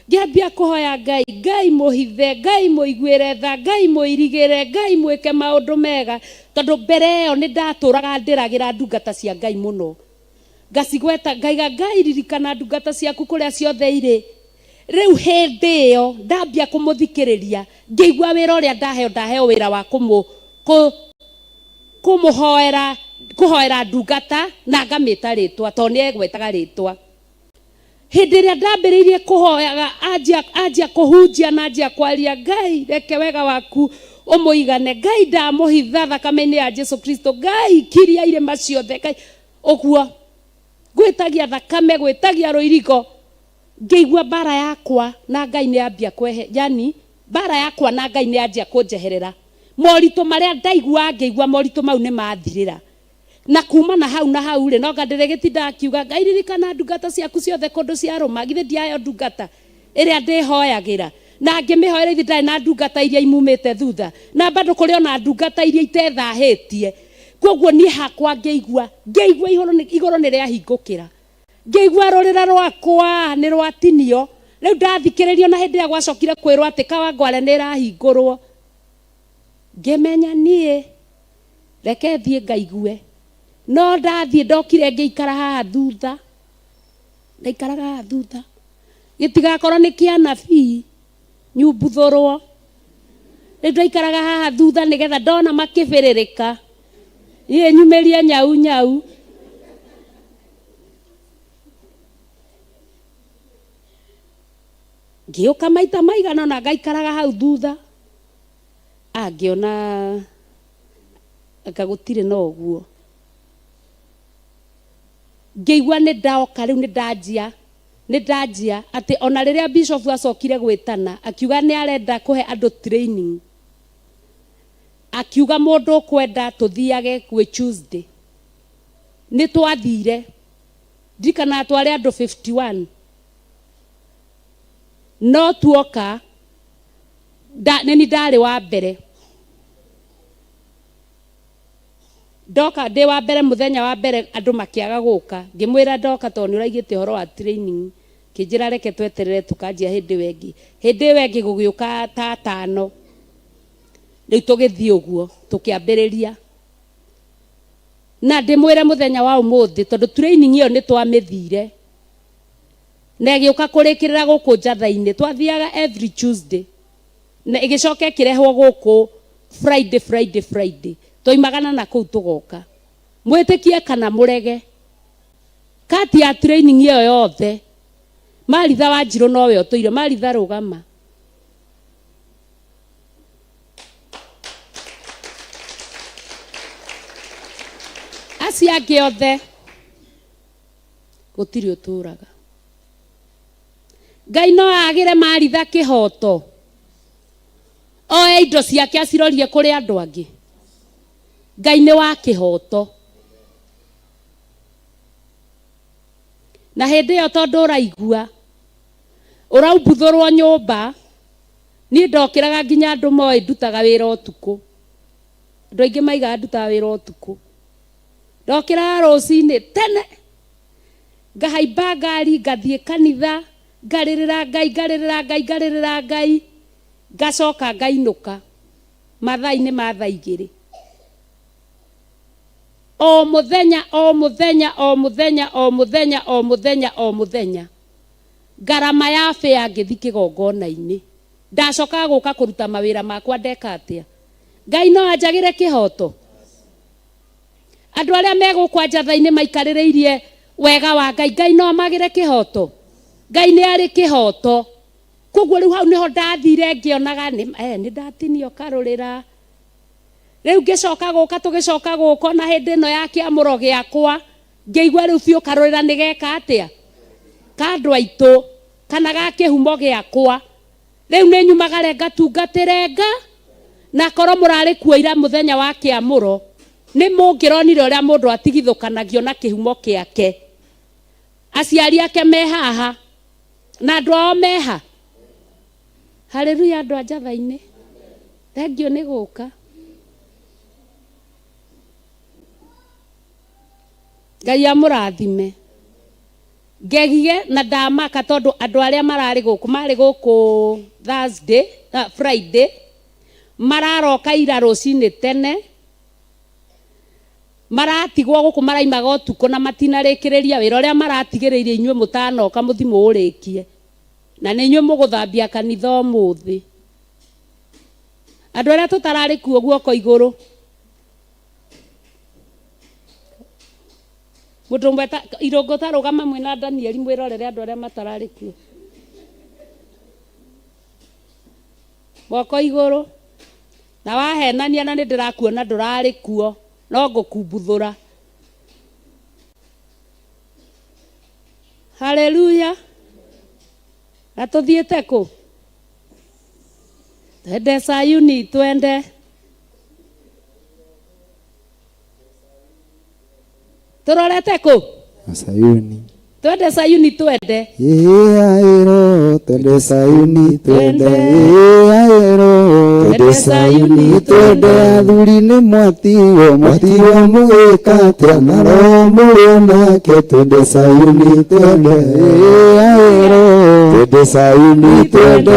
ngĩambia kũhoya Ngai, Ngai mũhithe, Ngai mũiguĩre tha, Ngai mũirigĩre, Ngai mwĩke maũndũ mega, tondũ mbere ĩyo nĩ ndatũraga ndĩragĩra ndungata cia Ngai mũno, ngacigweta ngaiga Ngai ririkana ndungata ciaku kũrĩa ciothe irĩ. Rĩu hĩndĩ ĩyo ndambia kũmũthikĩrĩria, ngĩigua wĩra ũrĩa ndaheo, ndaheo wĩra wa kũmũ, kũ, kũmũhoera kũhoera ndungata na ngamĩta rĩtwa tondũ nĩ egwetaga rĩtwa. Hĩndĩ ĩrĩa ndambĩrĩirie kũhoyaga anjia, anjia kũhunjia na anjia kwaria, Ngai reke wega waku ũmũigane, Ngai ndamũhitha thakame-inĩ ya Jesu Kristo, Ngai kiria irĩma ciothe, Ngai ũguo gwĩtagia thakame, gwĩtagia rũirigo, ngĩigua mbara yakwa na Ngai nĩ yambia kwehe, yani mbara yakwa na Ngai nĩ yanjia kũnjeherera. Moritũ marĩa ndaiguaga ngĩigua moritũ mau nĩ mathirĩra. Na kuma na hau na hau rĩ, no anga ndĩrĩgĩtindaga ngiuga, Ngai ririkana ndungata ciaku ciothe kũndũ ciarũma, githĩ ndiaheo ndungata ĩrĩa ndĩhoyagĩra? Na ngĩmĩhoera ithe ndarĩ na ndungata iria imumĩte thutha, na bado kũrĩ ona ndungata iria itethahĩtie. Kwoguo niĩ hakwa ngĩigua, ngĩigua igũrũ nĩ rĩahingũkĩra. Ngĩigua rũrĩra rwakwa nĩ rwatinio. Rĩu ndathikĩrĩrio na hĩndĩ ĩrĩa gwacokire kwĩrwo atĩ Kawangware nĩ ĩrahingũrwo, ngĩmenya niĩ reke thiĩ ngaigue. No ndathiĩ ndokire ngĩikara haha thutha, ndaikaraga haha thutha, gĩtigakorwo nĩ kĩa anabii nyumbuthũrwo. Rĩu ndaikaraga haha thutha nĩgetha ndona makĩbĩrĩrĩka, niĩ nyumĩrie nyau nyau. Ngĩũka maita maigana ũna ngaikaraga hau thutha, angĩona anga gũtirĩ na ũguo. Ngĩigua nĩ ndaoka rĩu nĩ ndanjia, nĩ ndanjia atĩ ona rĩrĩa bishop acokire gwĩtana akiuga nĩ arenda kũhe andũ training, akiuga mũndũ ũkwenda tũthiage gwĩ Tuesday. Nĩ twathire, ndirikanaga twarĩ andũ 51, no tuoka nĩ niĩ ndarĩ wa mbere. Ndoka ndĩ wa mbere mũthenya wa mbere andũ makĩaga gũka, ngĩmwĩra ndoka tondũ nĩ ũraigĩte ũhoro wa training, kĩnjĩra reke tweterere tũkanjia hĩndĩ ĩyo ĩngĩ. Hĩndĩ ĩyo ĩngĩ gũgĩũka ta atano, rĩu tũgĩthiĩ ũguo tũkĩambĩrĩria. Na ndĩmwĩre mũthenya wa ũmũthĩ tondũ training ĩyo nĩ twamĩthire na ĩgĩũka kũrĩkĩrĩra gũkũ Njatha-inĩ. Twathiaga every Tuesday na ĩgĩcoka ĩkĩrehwo gũkũ Friday, Friday, Friday. Twaimagana na kũu tũgoka. Mwĩtĩkie kana mũrege, kati ya training ĩyo yothe Maritha Wanjirũ nowe ũtũire. Maritha rũgama. Acio angĩ othe gũtirĩ ũtũraga. Ngai no agĩre Maritha kĩhoto oe indo ciake acirorie kũrĩ andũ angĩ. Ngai nĩ wa kĩhoto. Na hĩndĩ ĩyo tondũ ũraigua ũraumbuthũrwo nyũmba, niĩ ndokĩraga nginya andũ moĩ ndutaga wĩra ũtukũ. Andũ aingĩ maigaga ndutaga wĩra ũtukũ. Ndokĩraga rũcinĩ tene, ngahaimba ngari, ngathiĩ kanitha, ngarĩrĩra Ngai, ngarĩrĩra Ngai, ngarĩrĩra Ngai, ngacoka ngainũka mathaa-inĩ ma thaa igĩrĩ. O mũthenya, o mũthenya, o mũthenya, o mũthenya, o mũthenya, o mũthenya. Ngarama ya bĩa ngĩthi kĩgongona-inĩ. Ndacokaga gũka kũruta mawĩra makwa ndeka atĩa? Ngai no anjagĩre kĩhoto? Andũ arĩa me gũkũ Njatha-inĩ maikarĩrĩirie wega wa Ngai, Ngai no amagĩre kĩhoto? Ngai nĩ arĩ kĩhoto. Koguo rĩu hau nĩho ndathire ngĩonaga nĩ ndatinio karũrĩra. Rĩu ngĩcoka gũka, tũgĩcoka gũka ona hĩndĩ ĩno ya kĩamũro gĩakwa, ngĩigua rĩu biũ karũrĩra nĩ geka atĩa? Ka andũ aitũ, kana ga kĩhumo gĩakwa. Rĩu nĩ nyumagare ngatungatĩre nga, na korwo mũrarĩ kuo ira mũthenya wa kĩamũro, nĩ mũngĩronire ũrĩa mũndũ atigithũkanagio na kĩhumo kĩake. Aciari ake me haha, na andũ ao meha. Haleluya andũ a Njatha-inĩ. Thengiũ nĩ gũka. Ngai amũrathime. Ngegige na ndamaka tondũ andũ arĩa mararĩ gũkũ, marĩ gũkũ Thursday, Friday, mararoka ira rũcinĩ tene, maratigwo gũkũ maraimaga ũtukũ na matinarĩkĩrĩria wĩra ũrĩa maratigĩrĩirie inyuĩ mũtanoka mũthi mũũrĩkie. Na nĩ inyuĩ mũgũthambia kanitha ũmũthĩ. Andũ arĩa tũtararĩ kuo guoko igũrũ. Mũndũ ũmwe irũngũ tarũgama mwĩna Danieli mwĩrorere andũ arĩa matararĩ kuo. Moko igũrũ. Na wahenania na nĩ ndĩrakuona ndũrarĩ kuo, no ngũkumbuthũra. Haleluya. Na tũthiĩte kũ? Twende Sayuni, twende. Tũrorete kũ? Sayuni. Twende Sayuni, twende. Ĩaĩro, twende Sayuni, twende. Ĩaĩro, twende Sayuni, twende. Athuri nĩ mwatigwo, mwatigwo mũgĩka atĩa? Na roho mũrĩ nake, twende Sayuni, twende. Ĩaĩro, twende Sayuni, twende.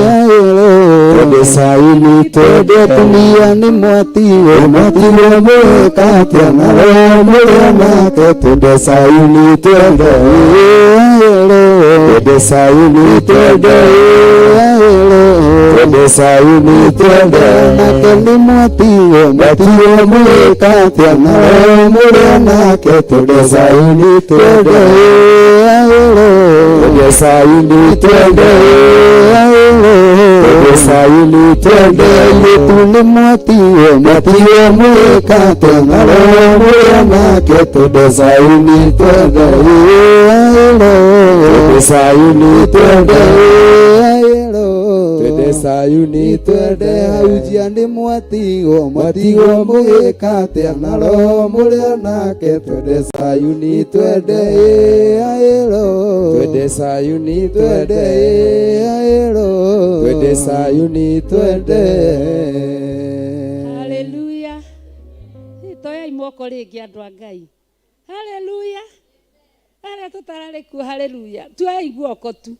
Ĩaĩro, twende Sayuni, twende. Atumia nĩ mwatigwo, mwatigwo mũgĩka atĩa? Na roho mũrĩ nake, twende Sayuni, twende. Twende Sayuni, twende. Twende Sayuni, twende. Nake nĩ mwatigwo, mwatigwo mũgĩka atĩa? Na roho mũrĩ nake, twende Sayuni, twende. Twende Sayuni, twende. Twende Sayuni, twende. Airĩtu nĩ mwatigwo, mwatigwo mũgĩka atĩa? Na roho mũrĩ nake, twende Sayuni, twende. Twende Sayuni, twende. Twende Sayuni, twende. Haujia nĩ mwatigwo, mwatigwo mũgĩka atĩa? Na roho mũrĩ nake, twende Sayuni, twende. Twende Sayuni, twende. Twende Sayuni, twende. Haleluya. Toyai moko rĩngĩ andũ a Ngai. Haleluya. Arĩa tũtararĩ kuo haleluya. Tuoyai guoko tu.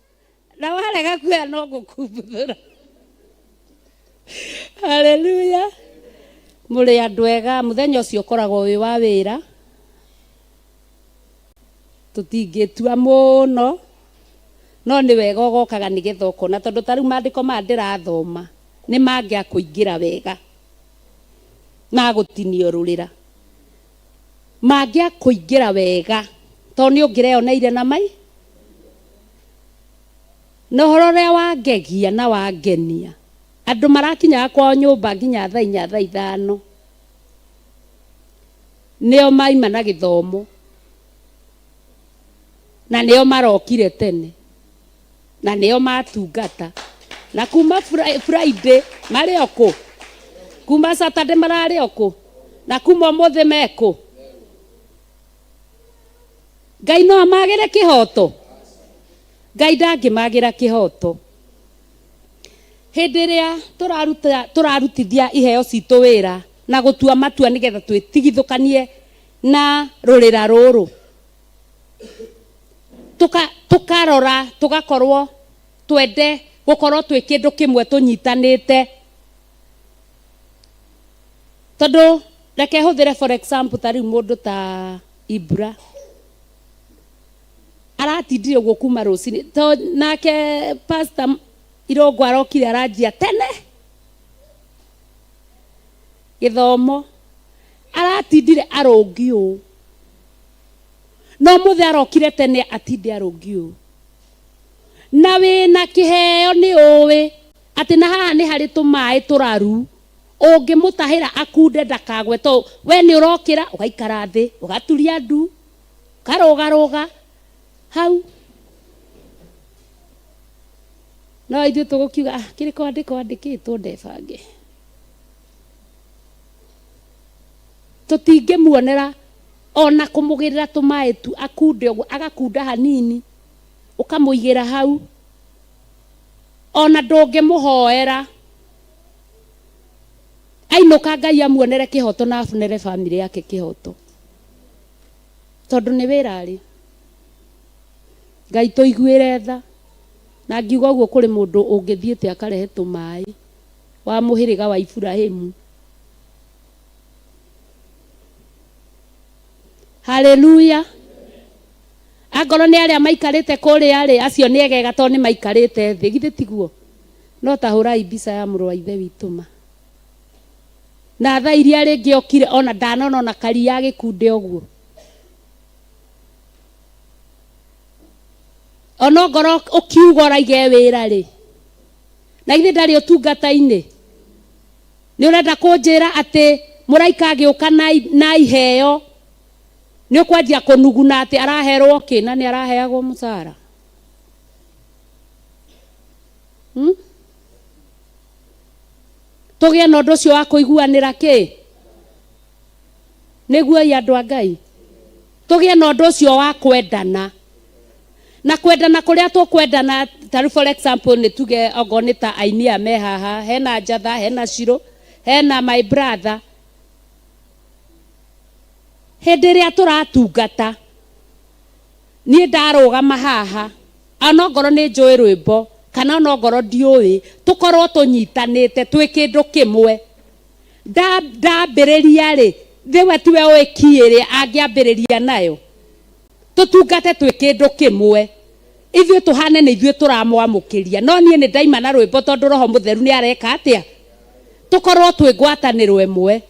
Na warega kuoya no ngũkumbuthũra. Haleluya. Mũrĩ andũ ega, mũthenya ũcio ũkoragwo wĩ wa wĩra. Tũtingĩtua mũno, no nĩ wega ũgokaga nĩgetha ũkona tondũ ta rĩu maandĩko maya ndĩrathoma nĩ mangĩakũingĩra wega, magũtinia rũrĩra. Mangĩakũingĩra wega tondũ nĩ ũngĩreyoneire na mai. Na ũhoro ũrĩa wangegia na wangenia, andũ marakinyaga kwao nyũmba nginya thaa inya thaa ithano, nĩo maima na gĩthomo, na nĩo marokire tene, na nĩo matungata, na kuma Friday marĩ o kũ, kuma Saturday mararĩ o kũ, na kuma ũmũthĩ me kũ. Ngai no amagĩre kĩhoto? Ngai ndangĩmagĩra kĩhoto. Hĩndĩ ĩrĩa tũraruta tũrarutithia iheo citũ wĩra na gũtua matua nĩgetha twĩtigithũkanie na rũrĩra rũrũ, tũkarora tũgakorwo twende gũkorwo twĩ kĩndũ kĩmwe tũnyitanĩte. Tondũ reke hũthĩre for example ta rĩu mũndũ ta Ibra aratindire ũguo kuma rũcinĩ to nake pastor Irũngũ arokire aranjia tene gĩthomo aratindire arũngi ũũ no mũthĩ arokire tene atinde arũngi ũũ na wĩna kĩheo nĩ ũĩ atĩ na haha nĩ harĩ tũmaĩ tũraru ũngĩmũtahĩra akunde ndakagwe to we nĩ ũrokĩra ũgaikara thĩ ũgaturia ndu ũkarũgarũga hau no ithuĩ tũgũkiuga ah, kĩrĩko andĩko andĩkĩtwo ndebange tũtingĩmuonera ona kũmũgĩrĩra tũmaĩ tu akunde ũguo agakunda hanini ũkamũigĩra hau ona ndũngĩmũhoera ainũka Ngai amuonere kĩhoto na afunere family yake kĩhoto tondũ nĩ wĩra arĩ Ngai tũiguĩre tha na ngiuga ũguo kũrĩ mũndũ ũngĩthiĩte akarehe tũmaĩ wa mũhĩrĩga wa Iburahĩmu. Haleluya. Angorwo nĩ arĩa maikarĩte kũrĩa rĩ, acio nĩ egega tondũ nĩ maikarĩte thĩ, githĩ tiguo? No ta hũrai mbica ya mũrũ wa ithe witũ ma. Na thaa iria rĩngĩ okire ona ndanona ona karia agĩkunde ũguo. Ona ongorwo ũkiuga ũraige wĩra rĩ, na githĩ ndarĩ ũtungata-inĩ? Nĩ ũrenda kũnjĩra atĩ mũraika agĩũka na iheo nĩ ũkwanjia kũnuguna atĩ araherwo kĩ na nĩ araheagwo mũcara? Hmm? Tũgĩe na ũndũ ũcio wa kũiguanĩra kĩ? Nĩguo ĩ andũ a Ngai, tũgĩe na ũndũ ũcio wa kwendana na kwendana kũrĩa tũkwendana. Ta rĩu for example nĩ tuge okorwo nĩ ta aini aya me haha, hena Njatha, hena Shiro, hena my brother. Hĩndĩ ĩrĩa tũratungata, niĩ ndarũgama haha, onongorwo nĩ njũĩ rwĩmbo kana onongorwo ndiũĩ, tũkorwo tũnyitanĩte twĩ kĩndũ kĩmwe. Ndambĩrĩria rĩ, we tiwe ũĩ key ĩrĩa angĩambĩrĩria nayo. Tũtungate twĩ kĩndũ kĩmwe. Ithuĩ tũhane nĩ ithuĩ tũramwamũkĩria. No niĩ nĩ ndaima na rwĩmbo tondũ Roho Mũtheru nĩ areka atĩa? Tũkorwo twĩ ngwatanĩro ĩmwe.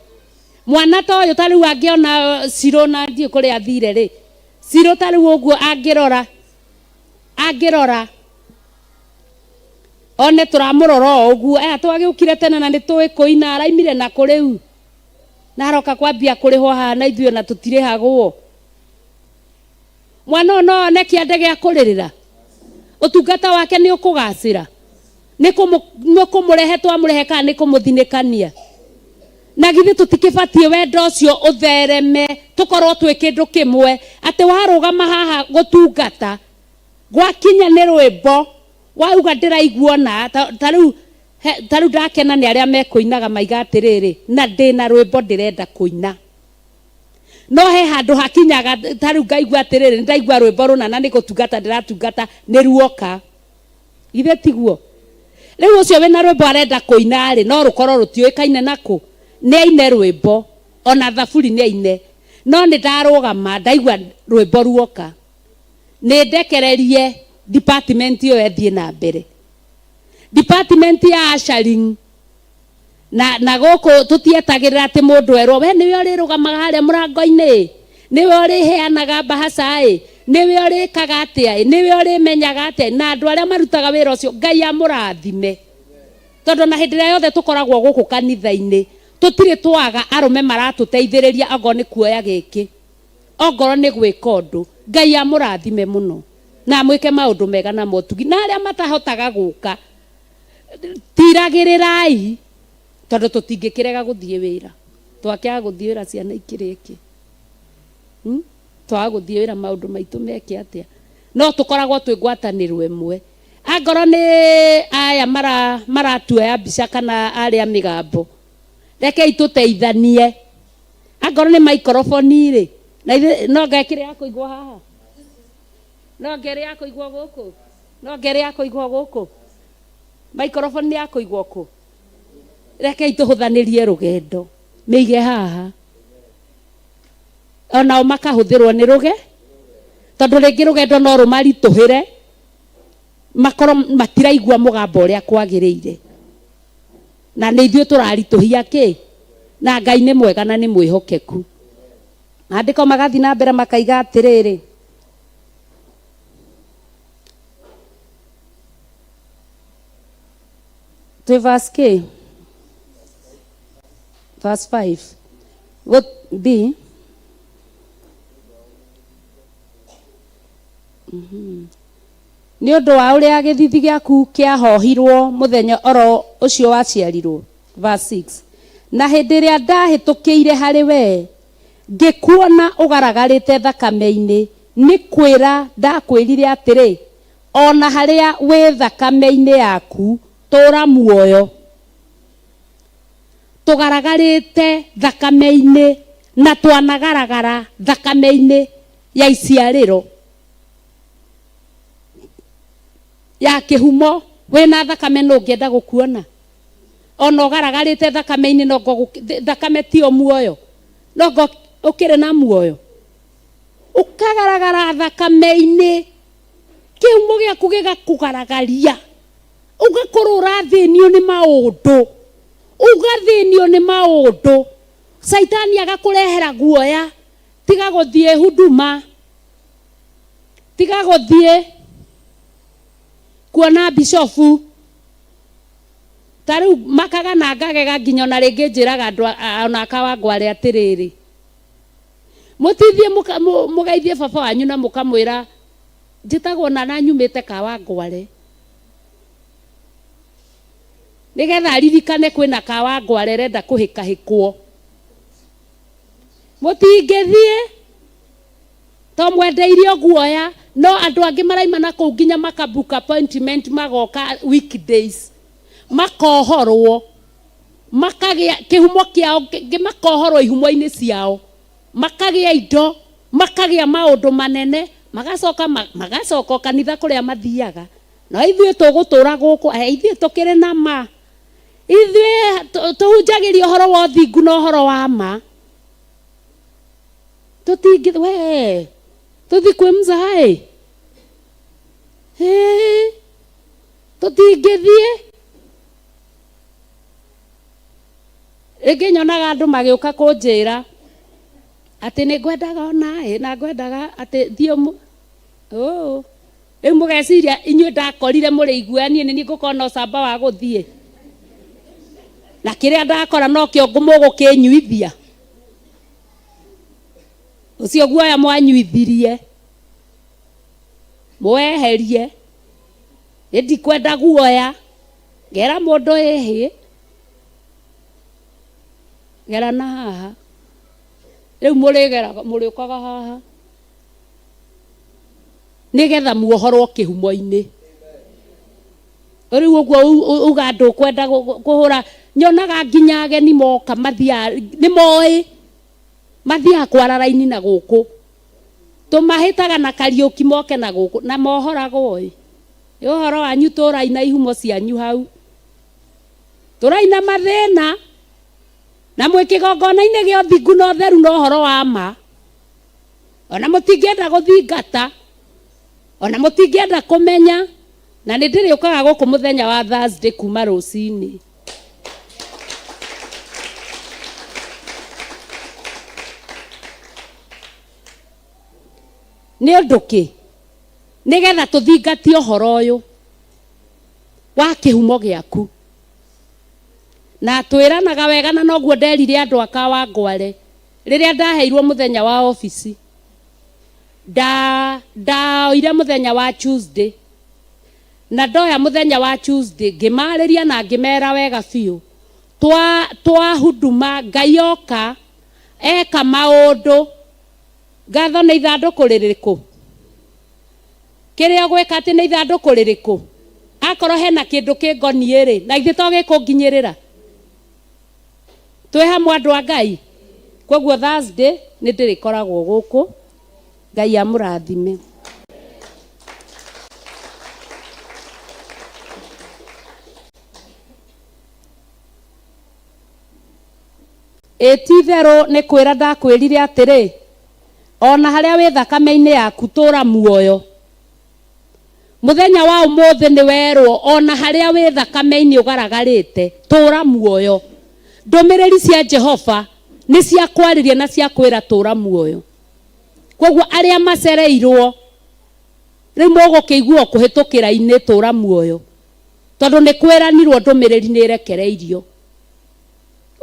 Mwana ta ũyũ ta rĩu angĩona Shiro na ndiũĩ kũrĩa athire rĩ, Shiro ta rĩu ũguo angĩrora, angĩrora one tũramũrora o ũguo, aya twagĩũkire tene na nĩ tũĩ kũina, araimire na kũ rĩu? Na aroka kwambia kũrĩhwo haha na ithuĩ ona tũtirĩhagwo. Mwana ũyũ no one kĩande gĩa kũrĩrĩra? Ũtungata wake nĩ ũkũgacĩra? Nĩ kũmũrehe twamũrehe kana nĩ kũmũthinĩkania? Na githĩ tũtikĩbatiĩ wendo ũcio ũthereme, tũkorwo twĩ kĩndũ kĩmwe, atĩ warũgama haha gũtungata, gwakinya nĩ rwĩmbo, wauga ndĩraigua ũna, ta rĩu ta rĩu ndakena nĩ arĩa mekũinaga maiga atĩrĩrĩ, na ndĩna rwĩmbo ndĩrenda kũina. No he handũ hakinyaga ta rĩu ngaigua atĩrĩrĩ, nĩ ndaigua rwĩmbo rũna na nĩ gũtungata ndĩratungata, nĩ ruoka. Githĩ tiguo? Rĩu ũcio wĩna rwĩmbo arenda kũina-rĩ, no rũkorwo rũtiũĩkaine na kũ? Nĩ aine rwĩmbo, ona thaburi nĩ aine. No nĩ ndarũgama ndaigua rwĩmbo ruoka, nĩ ndekererie department ĩyo ĩthiĩ na mbere. Department ya ushering na na gũkũ tũtietagĩrĩra atĩ mũndũ erwo we nĩwe ũrĩrũgamaga harĩa mũrango-inĩ ĩ nĩwe ũrĩheanaga mbahaca ĩ nĩwe ũrĩkaga atĩa ĩ nĩwe ũrĩmenyaga atĩa ĩ na andũ arĩa marutaga wĩra ũcio Ngai amũrathime tondũ na hĩndĩ ĩrĩa yothe tũkoragwo gũkũ kanitha-inĩ tũtirĩ twaga arũme maratũteithĩrĩria ongorwo nĩ kuoya gĩkĩ ongorwo nĩ gwĩka ũndũ Ngai amũrathime mũno na amwĩke maũndũ mega na motugi na arĩa matahotaga gũka tiragĩrĩrai tondũ tũtingĩkĩrega gũthiĩ wĩra twakĩaga gũthiĩ wĩra ciana ikĩrĩ kĩ hmm? Twaga gũthiĩ wĩra maũndũ maitũ meke atĩa no tũkoragwo twĩ ngwatanĩro ĩmwe angorwo nĩ aya maratuoya mbica kana arĩa mĩgambo rekei tũteithanie angorwo nĩ maikoroboni rĩ na ithuĩ no ngekĩrĩ ya kũigwo haha no ngerĩ ya kũigwo gũkũ no ngerĩ ya kũigwo gũkũ maikoroboni nĩ ya kũigwo kũ rekei tũhũthanĩrie rũgendo mĩige haha onao makahũthĩrwo nĩ rũge tondũ rĩngĩ rũgendo no rũmaritũhĩre makorwo matiraigua mũgambo ũrĩa kwagĩrĩire na nĩ ithuĩ tũraritũhia kĩ na Ngai nĩ mwega na nĩ mwĩhokeku maandĩko magathiĩ na mbere makaiga atĩrĩrĩ twĩ verse k verse 5 What b Nĩ ũndũ wa ũrĩa gĩthithi gĩaku kĩahohirwo mũthenya oro ũcio waciarirwo. Verse 6 Na hĩndĩ ĩrĩa ndahĩtũkĩire harĩ wee, ngĩkuona ũgaragarĩte thakame-inĩ, nĩ kwĩra ndakwĩrire atĩrĩ, O na harĩa wĩ thakame-inĩ yaku, tũũra muoyo. Tũgaragarĩte thakame-inĩ na twanagaragara thakame-inĩ ya iciarĩro ya kĩhumo. Wĩna thakame nũ ũngĩenda gũkuona? Ona ũgaragarĩte thakame-inĩ nongo thakame tiyo muoyo, nongo ũkĩrĩ na muoyo. Ũkagaragara thakame-inĩ, kĩhumo gĩaku gĩgakũgaragaria, ũgakorwo ũrathĩnio nĩ maũndũ, ũgathĩnio nĩ maũndũ, caitani agakũrehera guoya, tiga gũthiĩ huduma, tiga gũthiĩ kuona bishofu. Ta rĩu makaga na ngagega nginya ona rĩngĩ njĩraga andũ ona akawangware atĩrĩrĩ, mũtithiĩ mũgeithie baba wanyu na mũkamwĩra njĩtagwo na na nyumĩte Kawangware, nĩgetha aririkane kwĩna Kawangware ĩrenda kũhĩkahĩkwo. Mũtingĩthiĩ to mwendeirio guoya, no andũ angĩ maraima na kũu nginya maka book appointment magoka weekdays makohorwo makagĩa kĩhumo kĩao makohorwo ihumo-inĩ ciao makagĩa indo makagĩa maũndũ manene magacoka magacoka o kanitha kũrĩa mathiaga no ithuĩ tũgũtũra gũkũ ithuĩ tũkĩrĩ na ma ithuĩ tũhunjagĩria ũhoro wa ũthingu na ũhoro wa ma tũtingĩ we tũthi kwĩ mzae tũtingĩthiĩ rĩngĩ nyonaga andũ magĩũka kũnjĩra atĩ nĩ ngwendaga onaĩ na ngwendaga atĩ thiĩ ũũ rĩu mũgeciria inyuĩ ndakorire mũrĩ iguoya niĩ nĩ niĩ ngũkorwo na ũcamba wa gũthiĩ na kĩrĩa ndakora nokĩo mũgũkĩnyuithia ũcio guoya mwanyuithirie mũweherie nĩ ndikwenda guoya ngera mũndũ ĩhĩ gera na haha rĩu mũrĩgeraga mũrĩũkaga haha nĩgetha muohorwo kĩhumo-inĩ rĩu ũguo uga ndũkwenda kũhũra nyonaga nginya ageni moka mathiaga nĩ moĩ Mathiaga kwara raini na gũkũ. Tũmahĩtaga na Kariũki moke na gũkũ na mohoragwo ĩ. Nĩ ũhoro wanyu tũraina ihumo cianyu hau. Tũraina mathĩna na mwĩ kĩgongona-inĩ gĩa ũthingu na ũtheru na ũhoro wa ma. Ona mũtingĩenda gũthingata, ona mũtingĩenda kũmenya, na nĩ ndĩrĩũkaga gũkũ mũthenya wa Thursday kuma rũcinĩ. Nĩ ũndũ kĩ? Nĩgetha tũthingatie ũhoro ũyũ wa kĩhumo gĩaku. Na twĩranaga wega na noguo nderire andũ a Kawangware rĩrĩa ndaheirwo mũthenya wa obici. Nda ndaoire mũthenya wa Tuesday. Na ndoya mũthenya wa Tuesday ngĩmarĩria na ngĩmera wega biũ. Twa twahuduma Ngai oka eka maũndũ. Ngatho nĩ ithandũkũ rĩrĩkũ? Kĩrĩa ũgwĩka atĩ nĩ ithandũkũ rĩrĩkũ? Akorwo hena kĩndũ kĩngoniĩ-rĩ, na githĩ to gĩkũnginyĩrĩra? Twĩ hamwe andũ a Ngai? Kwoguo Thursday nĩ ndĩrĩkoragwo gũkũ. Ngai amũrathime. Ĩ ti-itherũ nĩ kwĩra ndakwĩrire atĩrĩ, O na harĩa wĩ thakame-inĩ yaku, tũũra muoyo. Mũthenya wa ũmũthĩ nĩ werwo, o na harĩa wĩ thakame-inĩ ũgaragarĩte, tũũra muoyo. Ndũmĩrĩri cia Jehova nĩ cia kwarĩria na cia kwĩra tũũra muoyo. Kwoguo arĩa macereirwo, rĩu mũgũkĩiguo kũhĩtũkĩra-inĩ tũũra muoyo, tondũ nĩ kwĩranirwo ndũmĩrĩri nĩ ĩrekereirio.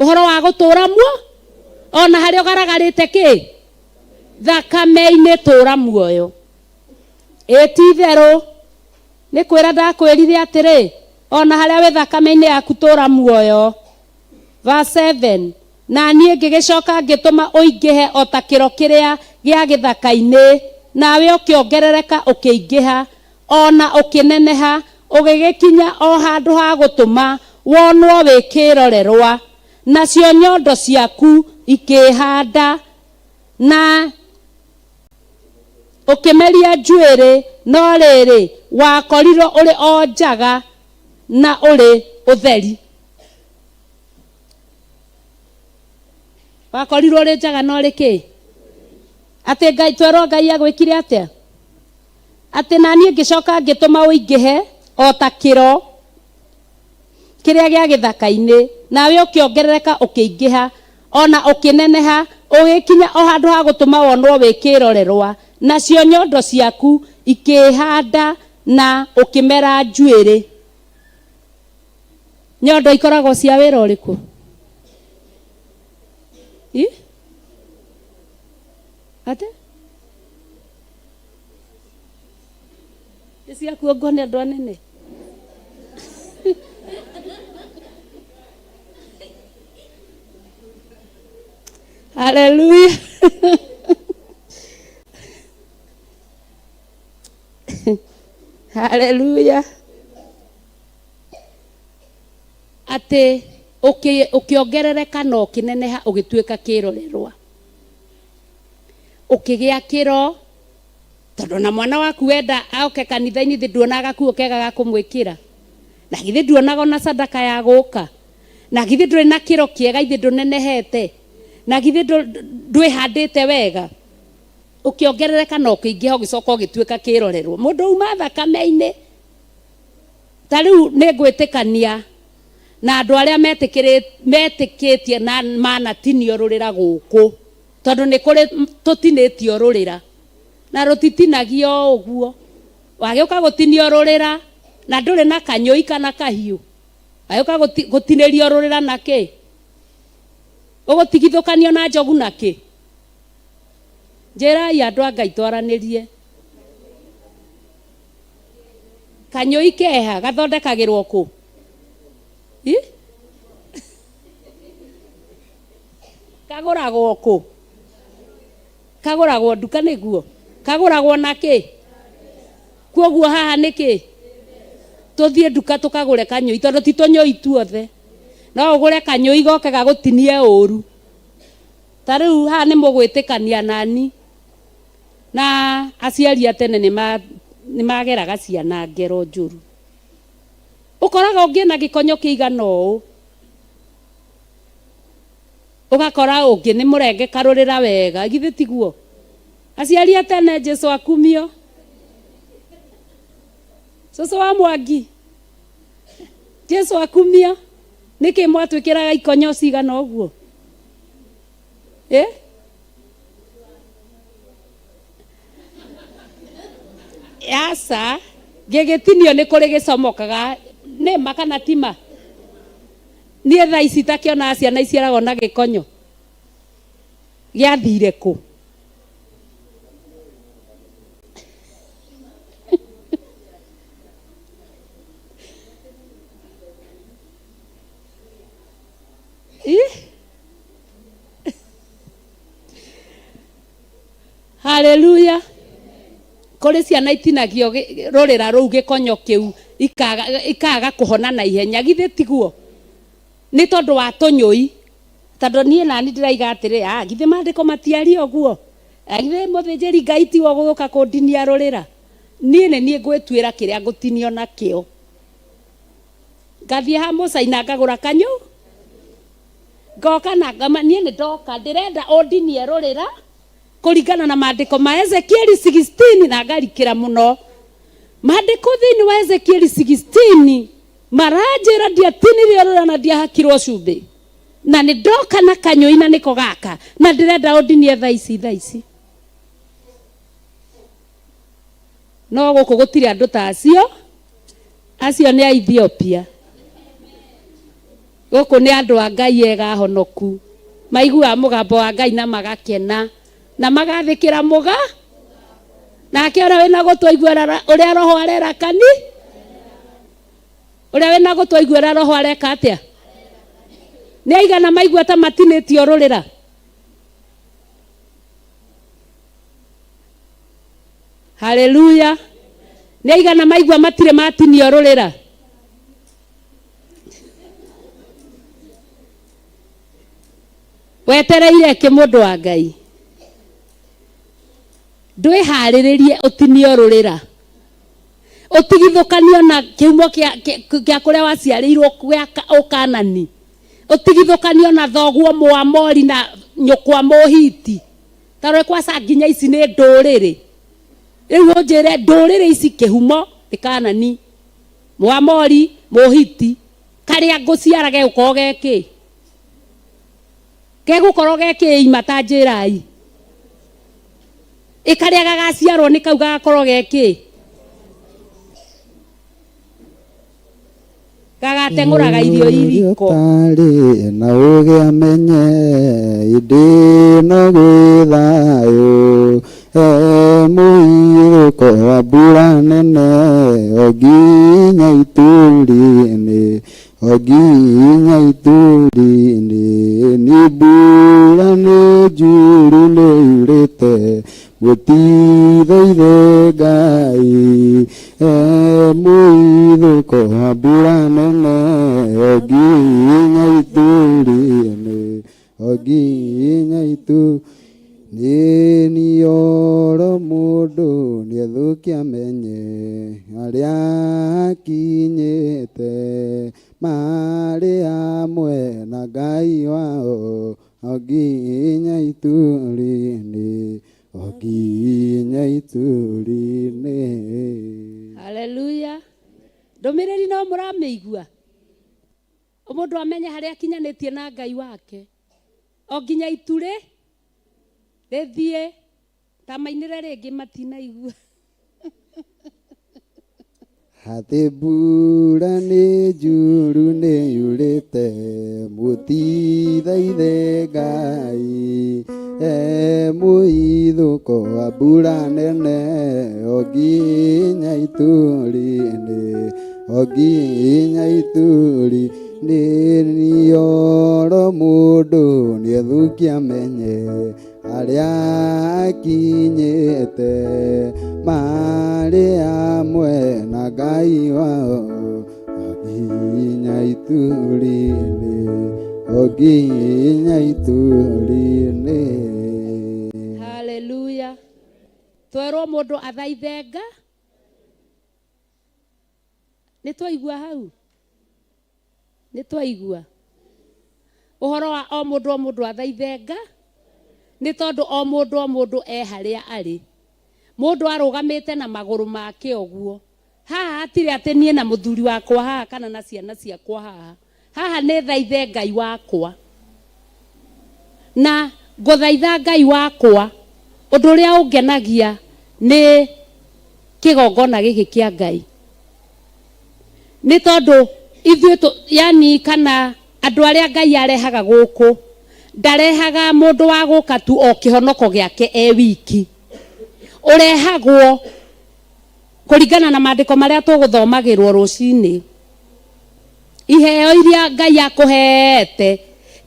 Ũhoro wa gũtũũra muo, o na harĩa ũgaragarĩte kĩ? Thakame-inĩ tũũra muoyo. Ĩ ti-itherũ, nĩ kwĩra ndakwĩrire atĩrĩ, o na harĩa wĩ thakame-inĩ yaku tũũra muoyo. Verse 7, Na niĩ ngĩgĩcoka ngĩtũma ũingĩhe o ta kĩro kĩrĩa gĩa gĩthaka-inĩ, nawe ũkĩongerereka ũkĩingĩha, o na ũkĩneneha, ũgĩgĩkinya o handũ ha gũtũma wonwo wĩ kĩĩrorerwa, nacio nyondo ciaku ikĩĩhanda, na ũkĩmeria njuĩrĩ, no rĩrĩ, wakorirũo ũrĩ o njaga na ũrĩ ũtheri. Wakorirũo ũrĩ njaga na ũrĩ kĩ? Atĩ Ngai, twerwo Ngai agwĩkire atĩa? Atĩ na niĩ ngĩcoka ngĩtũma ũingĩhe o ta kĩro kĩrĩa gĩa gĩthaka-inĩ, nawe ũkĩongerereka ũkĩingĩha, o na ũkĩneneha, ũgĩkinya o handũ ha gũtũma wonwo wĩ kĩĩrorerwa, nacio nyondo ciaku ikĩĩhanda na ũkĩmera njuĩrĩ. Nyondo ikoragwo cia wĩra ũrĩkũ? Ĩ? Atĩ? Nĩ cia kuongwo nĩ andũ anene. Haleluya. Haleluya. Atĩ ũkĩongerereka na ũkĩneneha ũgĩtuĩka kĩrorerwa. Ũkĩgĩa kĩro tondũ ona mwana waku wenda oke kanitha-inĩ githĩ nduonaga gakuo kega ga kũmwĩkĩra? Na githĩ nduonaga ona sadaka ya gũka? Na githĩ ndũrĩ na kĩro kĩega githĩ ndũnenehete? Na githĩ ndwĩhandĩte wega? Ũkĩongerereka na ũkĩingĩha ũgĩcoka ũgĩtuĩka kĩrorerwo. Mũndũ uma thakame-inĩ. Ta rĩu nĩ ngwĩtĩkania na andũ arĩa metĩkĩtie na manatinio rũrĩra gũkũ. Tondũ nĩ kũrĩ tũtinĩtio rũrĩra, na rũtitinagio o ũguo. Wagĩũka gũtinio rũrĩra na ndũrĩ na kanyũi kana kahiũ, wagĩũka gũtinĩrio rũrĩra na kĩ? Ũgũtigithũkanio na njogu na kĩ? Njĩrai andũ a Ngai twaranĩrie. Kanyũi keha gathondekagĩrwo kũ? Ĩ? Kagũragwo kũ? Kagũragwo nduka nĩguo? Kagũragwo na kĩ? Kwoguo haha nĩ kĩ? Tũthiĩ nduka tũkagũre kanyũi tondũ ti tũnyũi tuothe. No ũgũre kanyũi goke gagũtinie ũru. Ta rĩu haha nĩ mũgwĩtĩkania nani na aciari a tene nĩ mageraga ciana ngero njũru. Ũkoraga ũngĩ na gĩkonyo kĩigana ũũ, ũgakora ũngĩ nĩ mũrenge karũrĩra wega, githĩ tiguo? Aciari a tene Jesu akumio. Cũcũ wa Mwangi, Jesu akumio. Nĩkĩ mwatwĩkĩraga ikonyo cigana ũguo? Eh? Aca, gĩgĩtinio nĩ kũrĩ gĩcomokaga, nĩ ma kana ti ma? Niĩ thaa ici takĩonaga ciana iciaragwo na gĩkonyo, gĩathire kũ? Ih. Haleluya. Kũrĩ ciana itinagio rũrĩra rũu gĩkonyo kĩu ikaga ikaga kũhona na ihenya, githĩ tiguo? Nĩ tondũ wa tũnyũi. Tondũ niĩ nani ndĩraiga atĩrĩ, ah, githĩ maandĩko matiaria ũguo? Ah, githĩ mũthĩnjĩri Ngai tiwe ũgũka kũndinia rũrĩra? Niĩ nĩ niĩ ngwĩtuĩra kĩrĩa ngũtinio nakĩo. Ngathiĩ ha mũcaina ngagũra kanyũ, ngoka na ngama, niĩ nĩ ndoka ndĩrenda ũndinie rũrĩra kũringana na maandĩko ma Ezekieli 16 na ngarikĩra mũno. Maandĩko thĩinĩ wa Ezekieli 16 maranjĩra ndiatinirio rũrĩra na ndiahakirwo cumbĩ, na nĩ ndoka na kanyũi na nĩko gaka na ndĩrenda ũndinie thaa ici thaa ici. No gũkũ gũtirĩ andũ ta acio, acio nĩ a Ethiopia. Gũkũ nĩ andũ a Ngai ega ahonoku, maiguaga mũgambo wa Ngai na magakena na magathĩkĩra mũga nake ũrĩa wĩna gũtũ aigue ũrĩa Roho arera kani ũrĩa wĩna gũtũ aigue ũrĩa Roho areka atĩa. Nĩ aigana maigua ta matinĩtio rũrĩra? Haleluya. Nĩ aigana maigua matirĩ matinio rũrĩra? Wetereire kĩ mũndũ wa Ngai? Ndwĩharĩrĩrie ũtinio rũrĩra, ũtigithũkanio na kĩhumo kĩa kũrĩa waciarĩirwo gĩa Ũkanani, ũtigithũkanio na thoguo Mũamori na nyũkwa Mũhiti. Ta rore kwaca nginya ici nĩ ndũrĩrĩ. Rĩu ũnjĩre ndũrĩrĩ ici kĩhumo nĩ Kanani, Mũamori, Mũhiti, karĩa ngũciara gegũkorwo ge kĩ? Gegũkorwo ge kĩ ima ta njĩrai? Ĩ karĩa gagaciarwo nĩ kau gagakorwo ge kĩ? Gagateng'ũraga irio iriko. Ũtarĩ na ũũgĩ amenye ĩndĩ no gwĩ thayũ, e mũiyũko wa mbura nene o nginya ituri-inĩ, o nginya ituri-inĩ, nĩ mbura nĩ njuru nĩ yurĩte Mũtithaithe Ngai, e mũithũko wa mbura nene, o nginya ituri-inĩ, o nginya itu. Nĩ nioro mũndũ nĩethũkia amenye harĩa akinyĩte, marĩ hamwe na Ngai wao, O nginya ituri-inĩ, o nginya ituri-inĩ. Haleluya. Ndũmĩrĩri no mũramĩigua? Mũndũ amenye harĩa akinyanĩtie na Ngai wake. O nginya iturĩ rĩthiĩ. Ta mainĩre rĩngĩ matinaigua. Hathĩ mbura nĩ njuru nĩ yurĩte, mũtithaithe Ngai, e mũithũko wa mbura nene, o nginya ituri-inĩ, o nginya ituri nĩ nioro mũndũ nĩethukia amenye arĩa akinyĩte marĩ hamwe na Ngai wao o nginya ituri-inĩ, O nginya ituri-inĩ. Haleluya. Twerwo mũndũ athaithe nga. Nĩ twaigua hau? Nĩ twaigua ũhoro wa o mũndũ o mũndũ athaithe nga, nĩ tondũ o mũndũ o mũndũ e harĩa arĩ. Mũndũ arũgamĩte na magũrũ make ũguo. Haha hatirĩ atĩ niĩ na mũthuri wakwa haha kana na ciana ciakwa haha. Haha nĩ thaithe Ngai wakwa. Na ngũthaitha Ngai wakwa, ũndũ ũrĩa ũngenagia nĩ kĩgongona gĩkĩ kĩa Ngai. Nĩ tondũ ithuĩ tũ, yani kana andũ arĩa Ngai arehaga gũkũ, ndarehaga mũndũ wa gũka tu o kĩhonoko gĩake e wiki. Ũrehagwo kũringana na maandĩko marĩa tũgũthomagĩrwo rũcinĩ. Iheo iria Ngai akũheete,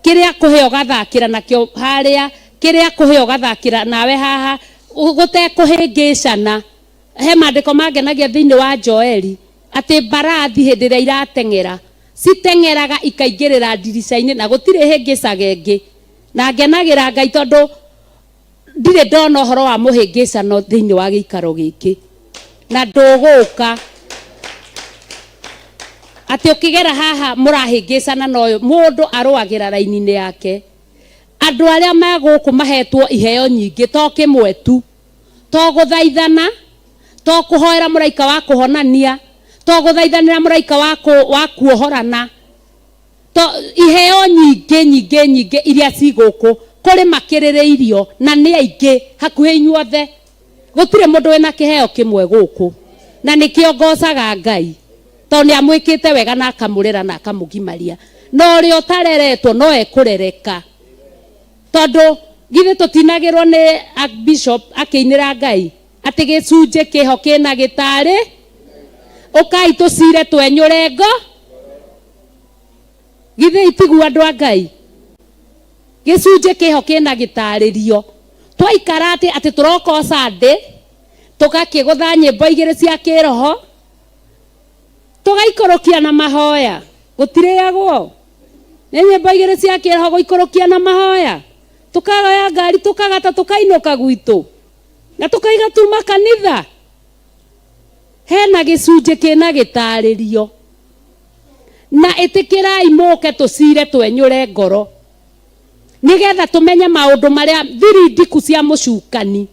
kĩrĩa akũhe ũgathakĩra nakĩo harĩa, kĩrĩa akũhe ũgathakĩra nawe haha, gũtekũhĩngĩcana. He maandĩko mangenagia thĩinĩ wa Joeli, atĩ mbarathi hĩndĩ ĩrĩa irateng'era, citeng'eraga ikaingĩrĩra ndirica-inĩ na gũtirĩ hĩngĩcaga ĩngĩ. Na ngenagĩra Ngai tondũ ndirĩ ndona ũhoro wa mũhĩngĩcano thĩinĩ wa gĩikaro gĩkĩ, na ndũgũka atĩ ũkĩgera haha mũrahĩngĩcana na ũyũ mũndũ arũagĩra raini-inĩ yake. Andũ arĩa me gũkũ mahetwo iheo nyingĩ, to kĩmwe tu, to gũthaithana, to kũhoera mũraika wa kũhonania, to gũthaithanĩra mũraika wa kuohorana, To iheo nyingĩ nyingĩ nyingĩ iria ci gũkũ, kũrĩ makĩrĩrĩirio na nĩ aingĩ hakuhĩ inyuothe. Gũtirĩ mũndũ wĩna kĩheo kĩmwe gũkũ. Na nĩkĩo ngocaga Ngai tondũ nĩ amwĩkĩte wega na akamũrera na akamũgimaria. Na ũrĩa ũtareretwo no ekũrereka. Tondũ githĩ tũtinagĩrwo nĩ Archbishop akĩinĩra Ngai atĩ gĩcunjĩ kĩho kĩna gĩtarĩ, ũkai tũcire twenyũre ngo. Githĩ itiguo andũ a Ngai? Gĩcunjĩ kĩho kĩna gĩtarĩrio. Twaikara atĩ atĩ tũroka o Sunday, tũgakĩgũtha nyĩmbo igĩrĩ cia kĩroho, tũgaikũrũkia na mahoya. Gũtirĩagwo. Nĩ nyĩmbo igĩrĩ cia kĩroho gũikũrũkia na mahoya. Tũkagoya ngari tũkagata tũkainũka gwitũ. Na tũkaiga tuma kanitha. Hena gĩcunjĩ kĩna gĩtarĩrio. Na ĩtĩkĩrai mũke tũcire twenyũre ngoro, nĩgetha tũmenye maũndũ marĩa thiri ndiku cia mũcukani,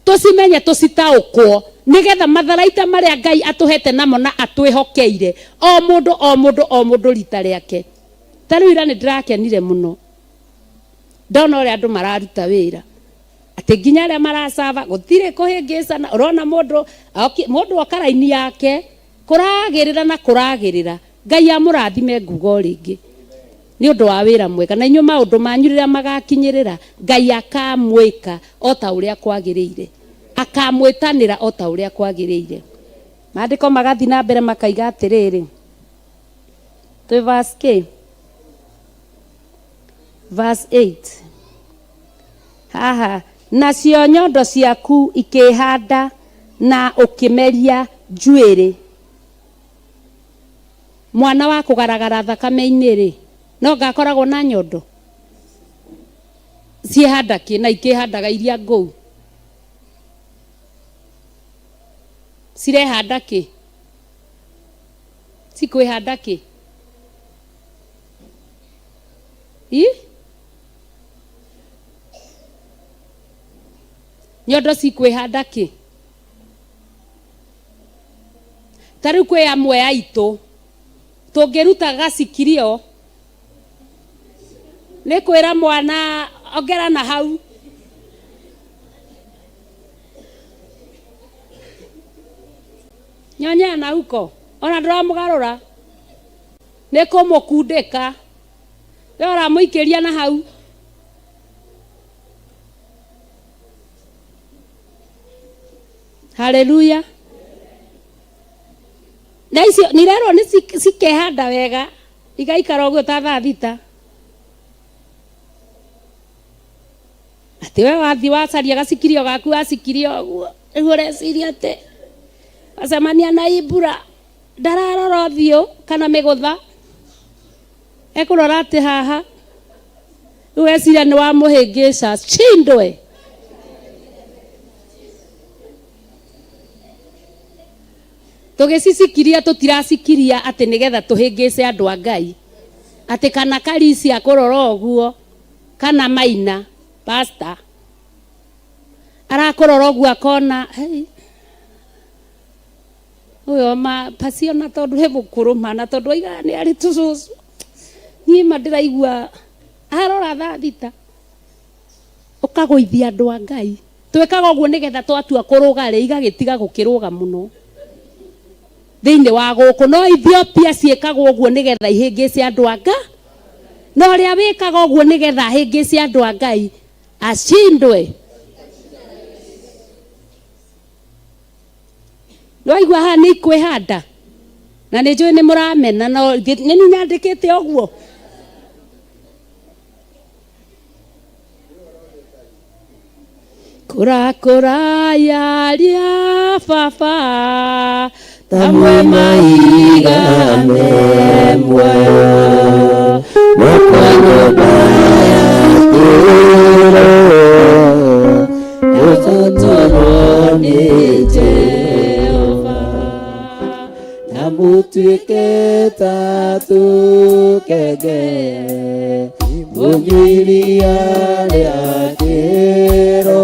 tũcimenye tũcitaũkwo, nĩgetha matharaita marĩa Ngai atũhete namo na atwĩhokeire, o mũndũ o mũndũ o mũndũ rita rĩake. Ta rĩu ira nĩndĩrakenire mũno ndona ũrĩa andũ mararuta wĩra, atĩ nginya arĩa maracaba gũtirĩ kũhĩngĩcana. Ũrona mũndũ mũndũ oka raini yake kũragĩrĩra na kũragĩrĩra. Ngai amũrathime nguga o rĩngĩ nĩ ũndũ wa wĩra mwega, na inyuĩ maũndũ manyu rĩrĩa magakinyĩrĩra, Ngai akamwĩka o ta ũrĩa kwagĩrĩire, akamwĩtanĩra o ta ũrĩa kwagĩrĩire. Maandĩko magathiĩ na mbere makaiga atĩrĩrĩ, twĩ verse kĩ? Verse 8 haha, nacio nyondo ciaku ikĩhanda na ũkĩmeria njuĩrĩ. Mwana wa kũgaragara thakame-inĩ-rĩ, no ngakoragwo na nyondo ciĩhanda kĩ na ikĩhandaga iria ngũu cirehanda kĩ cikwĩhanda kĩ i nyondo cikwĩhanda kĩ ta rĩu kwĩ amwe aitũ tũngĩruta gacikirio nĩ kwĩra mwana ongera na hau nyonyea na huko ona ndũramũgarũra nĩ kũmũkundĩka we ũramũikĩria na hau Haleluya. Na icio nirerwo nĩ cikehanda wega igaikara ũguo ta thaa thita. Atĩ we wathiĩ wacaria gacikirio gaku wacikirio ũguo rĩu ũreciria atĩ wacemania na Ibura ndararora ũthiũ kana mĩgũtha ekũrora atĩ haha. Rĩu weciria nĩ wamũhĩngĩca shindwe. Tũgĩcicikiria tũtiracikiria atĩ nĩgetha tũhĩngĩce andũ a Ngai. Atĩ kana Karisi akũrora ũguo kana Maina pastor arakũrora ũguo akona hey, ũyũ ma pacio na tondũ he mũkũrũ ma na tondũ aigaga nĩ arĩ tũcũcũ niĩ ma ndĩraigua arora thaa thita ũkagũithia andũ a Ngai twĩkaga ũguo nĩgetha twatua kũrũga rĩ igagĩtiga gũkĩrũga mũno thĩinĩ wa gũkũ no Ethiopia ciĩkagwo ũguo nĩgetha ihĩngĩce andũ a Ngai na ũrĩa wĩkaga ũguo nĩgetha ahĩngĩce andũ a Ngai acindwe nĩwaigua haha nĩ ikwĩhanda na nĩ njũĩ nĩ mũramena no nĩ niĩ nyandĩkĩte ũguo kũrakũra yaria baba ta mwe maiga me muoyo Mũkwa nyũmba ya kĩro Ũtũtũrwo nĩ Jehova na mũtuĩke ta tũkenge mũnyue iria rĩa kĩro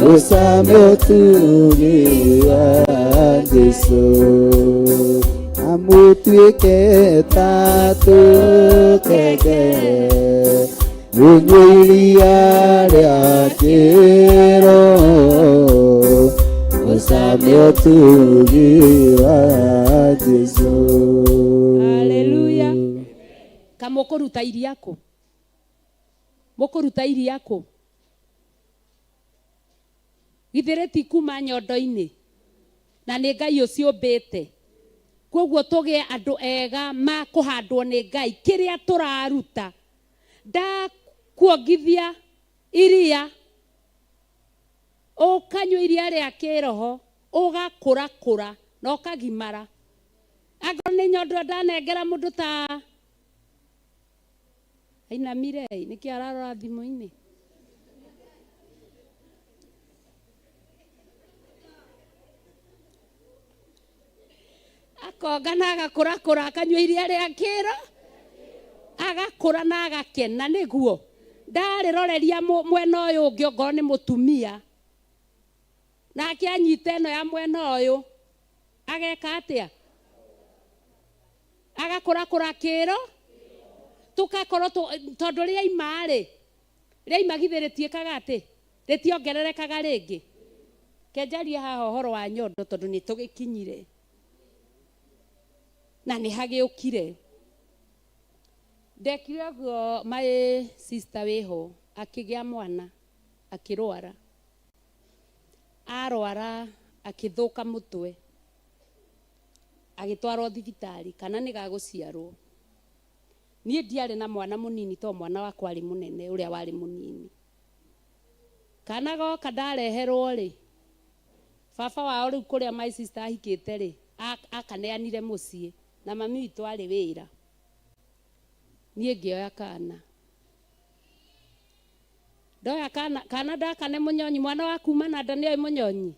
mũcame ũtugi wa Jesũ na mũtuĩke ta tũkenge mũnyue iria rĩa kĩro mũcame ũtugi wa Jesũ. Haleluya. Kamũkũruta iria kũ? Mũkũruta iria kũ? Githĩ rĩtikuma nyondo-inĩ? Na nĩ Ngai ũciũmbĩte. Koguo tũgĩe andũ ega ma kũhandwo nĩ Ngai kĩrĩa tũraruta. Ndakuongithia iria, ũkanyua iria rĩa kĩroho, ũgakũrakũra na ũkagimara. Angorwo nĩ nyondo ndanengera mũndũ ta ainamire nĩkĩ ararora thimũ-inĩ? Akonga na agakũrakũra akanyua iria rĩa kĩro agakũra na agakena nĩguo ndarĩroreria mwena ũyũ ũngĩ ongorwo nĩ mũtumia nake anyita ĩno ya mwena ũyũ ageka atĩa agakũrakũra kĩro tũgakorwo tondũ rĩaima rĩ rĩaima githĩ rĩtiĩkaga atĩ rĩtiongererekaga rĩngĩ kenjarie haha ũhoro wa nyondo tondũ nĩ tũgĩkinyire na nĩ hagĩũkire ndekire ũguo my sister wĩho akĩgĩa mwana akĩrwara arwara akĩthũka mũtwe agĩtwarwo thibitarĩ kana nĩ gagũciarwo niĩ ndiarĩ na mwana mũnini to mwana wakwa arĩ mũnene ũrĩa warĩ mũnini kana goka ndareherwo rĩ baba wao rĩu kũrĩa my sister ahikĩte rĩ akaneanire mũciĩ na mami witũ arĩ wĩra niĩ ngĩoya kana ndoya kana kana ndakane mũnyonyi mwana wa kuma na nda nĩoĩ mũnyonyi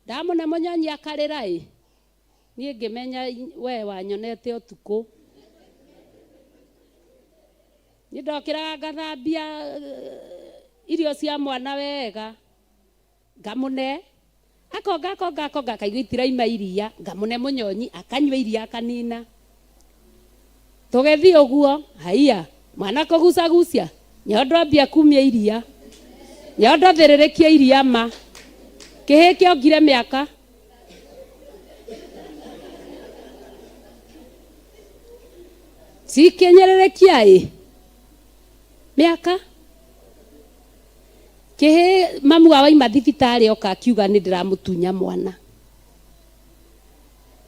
ndamũne mũnyonyi akarĩra ĩ niĩ ngĩmenya we wanyonete ũtukũ niĩ ndokĩraga ngathambia irio cia mwana wega ngamũne akonga akonga akonga akaigua itiraima iria ngamũne mũnyonyi akanyua iria akanina tũgĩthiĩ ũguo haiya mwana kũgucagucia nyondo ambia kumia iria nyondo thĩrĩrĩkia iria ma kĩhĩ kĩongire mĩaka cikĩnyĩrĩrĩkia ĩ mĩaka kĩhĩ mamu wao aima thibitarĩ oka akiuga nĩ ndĩramũtunya mwana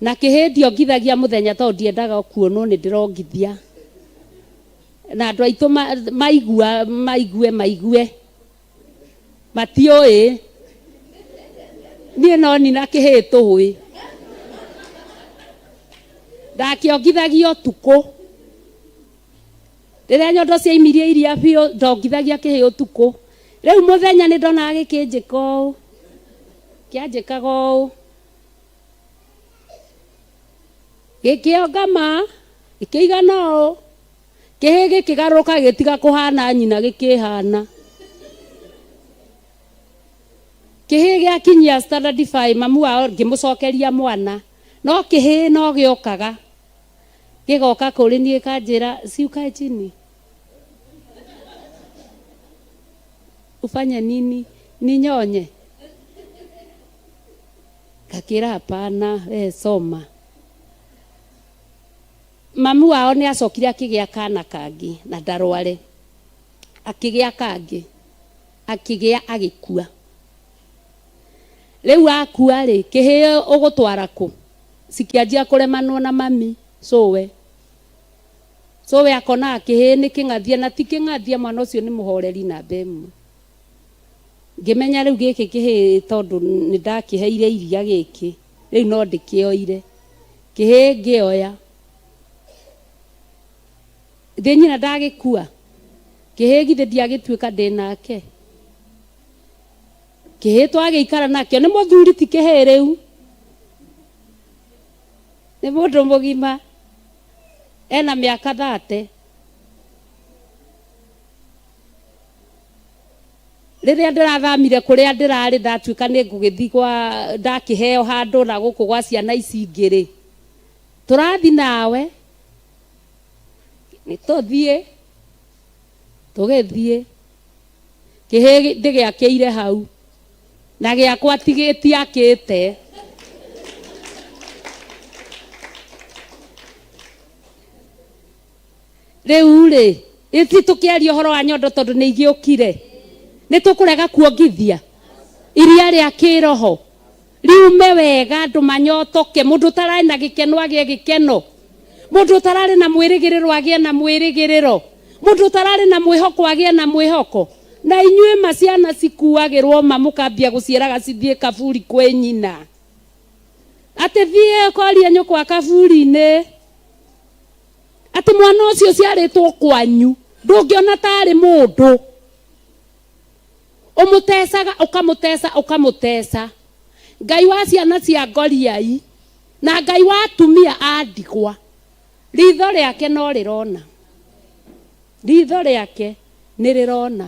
na kĩhĩ ndiongithagia mũthenya tondũ ndiendaga kuonwo nĩ ndĩrongithia na andũ aitũ maigua maigue maigue matiũĩ niĩ no nina kĩhĩ tũĩ ndakĩongithagia ũtukũ Rĩrĩa nyondo ciaimirie iria biũ ndongithagia kĩhĩ ũtukũ. Rĩu mũthenya nĩ ndonaga gĩkĩnjĩka ũũ. Kĩanjĩkaga ũũ. Gĩkĩonga ma, gĩkĩigana ũũ. Kĩhĩ gĩkĩgarũrũka gĩgĩtiga kũhana nyina gĩkĩhana. Kĩhĩ gĩakinyia standard five mamu wao ngĩmũcokeria mwana. No kĩhĩ no gĩokaga. Gĩgoka kũrĩ niĩ gĩkanjĩra si ukae chini ufanye nini ninyonye ngakĩra hapana we soma Mami wao nĩ acokire akĩgĩa kana kangĩ na ndarware akĩgĩa kangĩ akĩgĩa agĩkua Rĩu akua rĩ kĩhĩĩ ũgũtwara kũ Cikĩanjia kũremanwo na mami cũwe. Cũwe akonaga kĩhĩĩ nĩ kĩng'athia na ti kĩng'athia mwana ũcio nĩ mũhoreri namba ĩmwe. Ngĩmenya rĩu gĩkĩ kĩhĩĩ tondũ nĩ ndakĩheire iria gĩkĩ rĩu no ndĩkĩoire. Kĩhĩĩ ngĩoya. Githĩ nyina ndagĩkua? Kĩhĩĩ githĩ ndiagĩtuĩka ndĩ nake? Kĩhĩĩ twagĩikara nakĩo nĩ mũthuri ti kĩhĩĩ rĩu. Nĩ mũndũ mũgima ena mĩaka thate. Rĩrĩa ndĩrathamire kũrĩa ndĩrarĩ ndatuĩka nĩ ngũgĩthiĩ gwa ndakĩheo handũ na gũkũ gwa ciana ici ingĩ rĩ, tũrathiĩ nawe nĩ tũthiĩ tũgĩthiĩ Kĩhĩĩ ndĩgĩakĩire hau na gĩakwa tiakĩte. Rĩu rĩ, ĩ tũkĩaria ũhoro wa nyondo tondũ nĩ igĩũkire, nĩ tũkũrega kuongithia iria rĩa kĩroho riume wega andũ manyotoke, mũndũ ũtararĩ na gĩkeno agĩe gĩkeno, mũndũ ũtararĩ na mwĩrĩgĩrĩro agĩe na mwĩrĩgĩrĩro, mũndũ ũtararĩ na mwĩhoko agĩe na mwĩhoko. Na inyuĩ ma ciana cikuagĩrwo ma mũkambia gũciĩraga cithiĩ kaburi kwĩ nyina, atĩ thiĩ ũkorie nyũkwa kaburi-inĩ, atĩ mwana ũcio ũciarĩtwo kwanyu ndũngĩona tarĩ mũndũ. Ũmũtecaga ũkamũteca ũkamũteca. Ngai wa ciana cia ngoriai na Ngai wa atumia a ndigwa, ritho rĩake no rĩrona. Ritho rĩake nĩ rĩrona.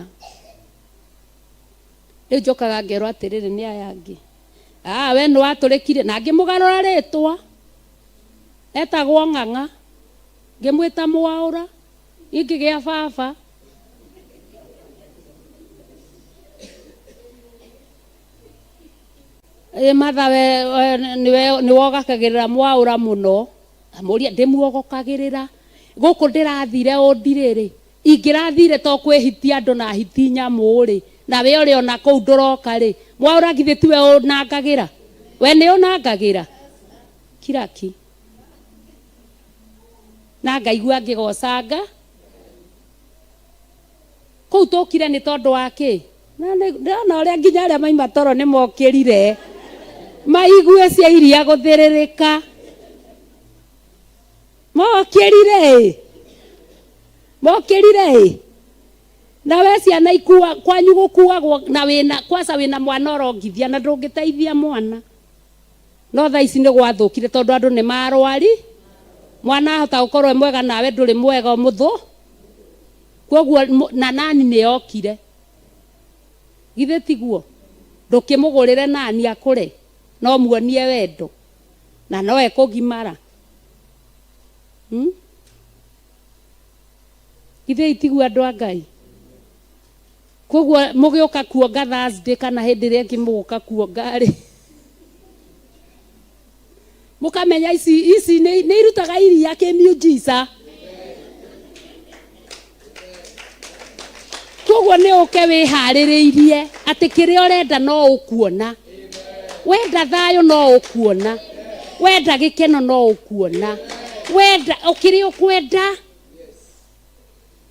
Rĩu njokaga ngerwo atĩrĩrĩ nĩ aya angĩ, ah we nĩ watũrĩkire, na ngĩmũgarũra rĩtwa, etagwo Ng'ang'a, ngĩmwĩta Mwaũra. Gĩkĩ gĩa baba. Ĩ Martha we nĩwe nĩwogakagĩrĩra mwaũra mũno. Amũria ndĩmuogokagĩrĩra. Gũkũ ndĩrathire ũndirĩ rĩ, ingĩrathire to kwĩ hiti andũ na hiti nyamũ rĩ, na we ũrĩ ona kũu ndũroka rĩ, mwaũra githĩ tiwe ũnangagĩra? We nĩ ũnangagĩra? Kira ki. Na ngaigua ngĩgocanga kũu tũkire nĩ tondũ wa kĩ? Na ndĩrona ũrĩa nginya arĩa maima toro nĩ mokĩrire maigue cia iria gũthĩrĩrĩka mokĩrire ĩ mokĩrire ĩ na we ciana ikua kwanyu gũkuagwo na wĩna kwaca wĩna mwana ũrongithia na ndũngĩteithia mwana No thaa ici nĩ gwathũkire tondũ andũ nĩ marwari, mwana ahota gũkorwo e mwega nawe ndũrĩ mwega ũmũthũ, kwoguo na nani nĩ yokire. Githĩ tiguo? Ndũkĩmũgũrĩre nani akũre na ũmuonie wendo na no ekũgimara. Hmm? Githĩ tiguo andũ a Ngai? Kwoguo mũgĩũka kuonga Thursday kana hĩndĩ ĩrĩa ĩngĩ mũgũka kuonga rĩ, mũkamenya ici ici nĩ nĩ irutaga iria kĩmiujiza. Kwoguo nĩ ũke wĩharĩrĩirie atĩ kĩrĩa ũrenda no ũkuona. Wenda thayũ no ũkuona. Wenda gĩkeno no ũkuona. Wenda kĩrĩa ũkwenda.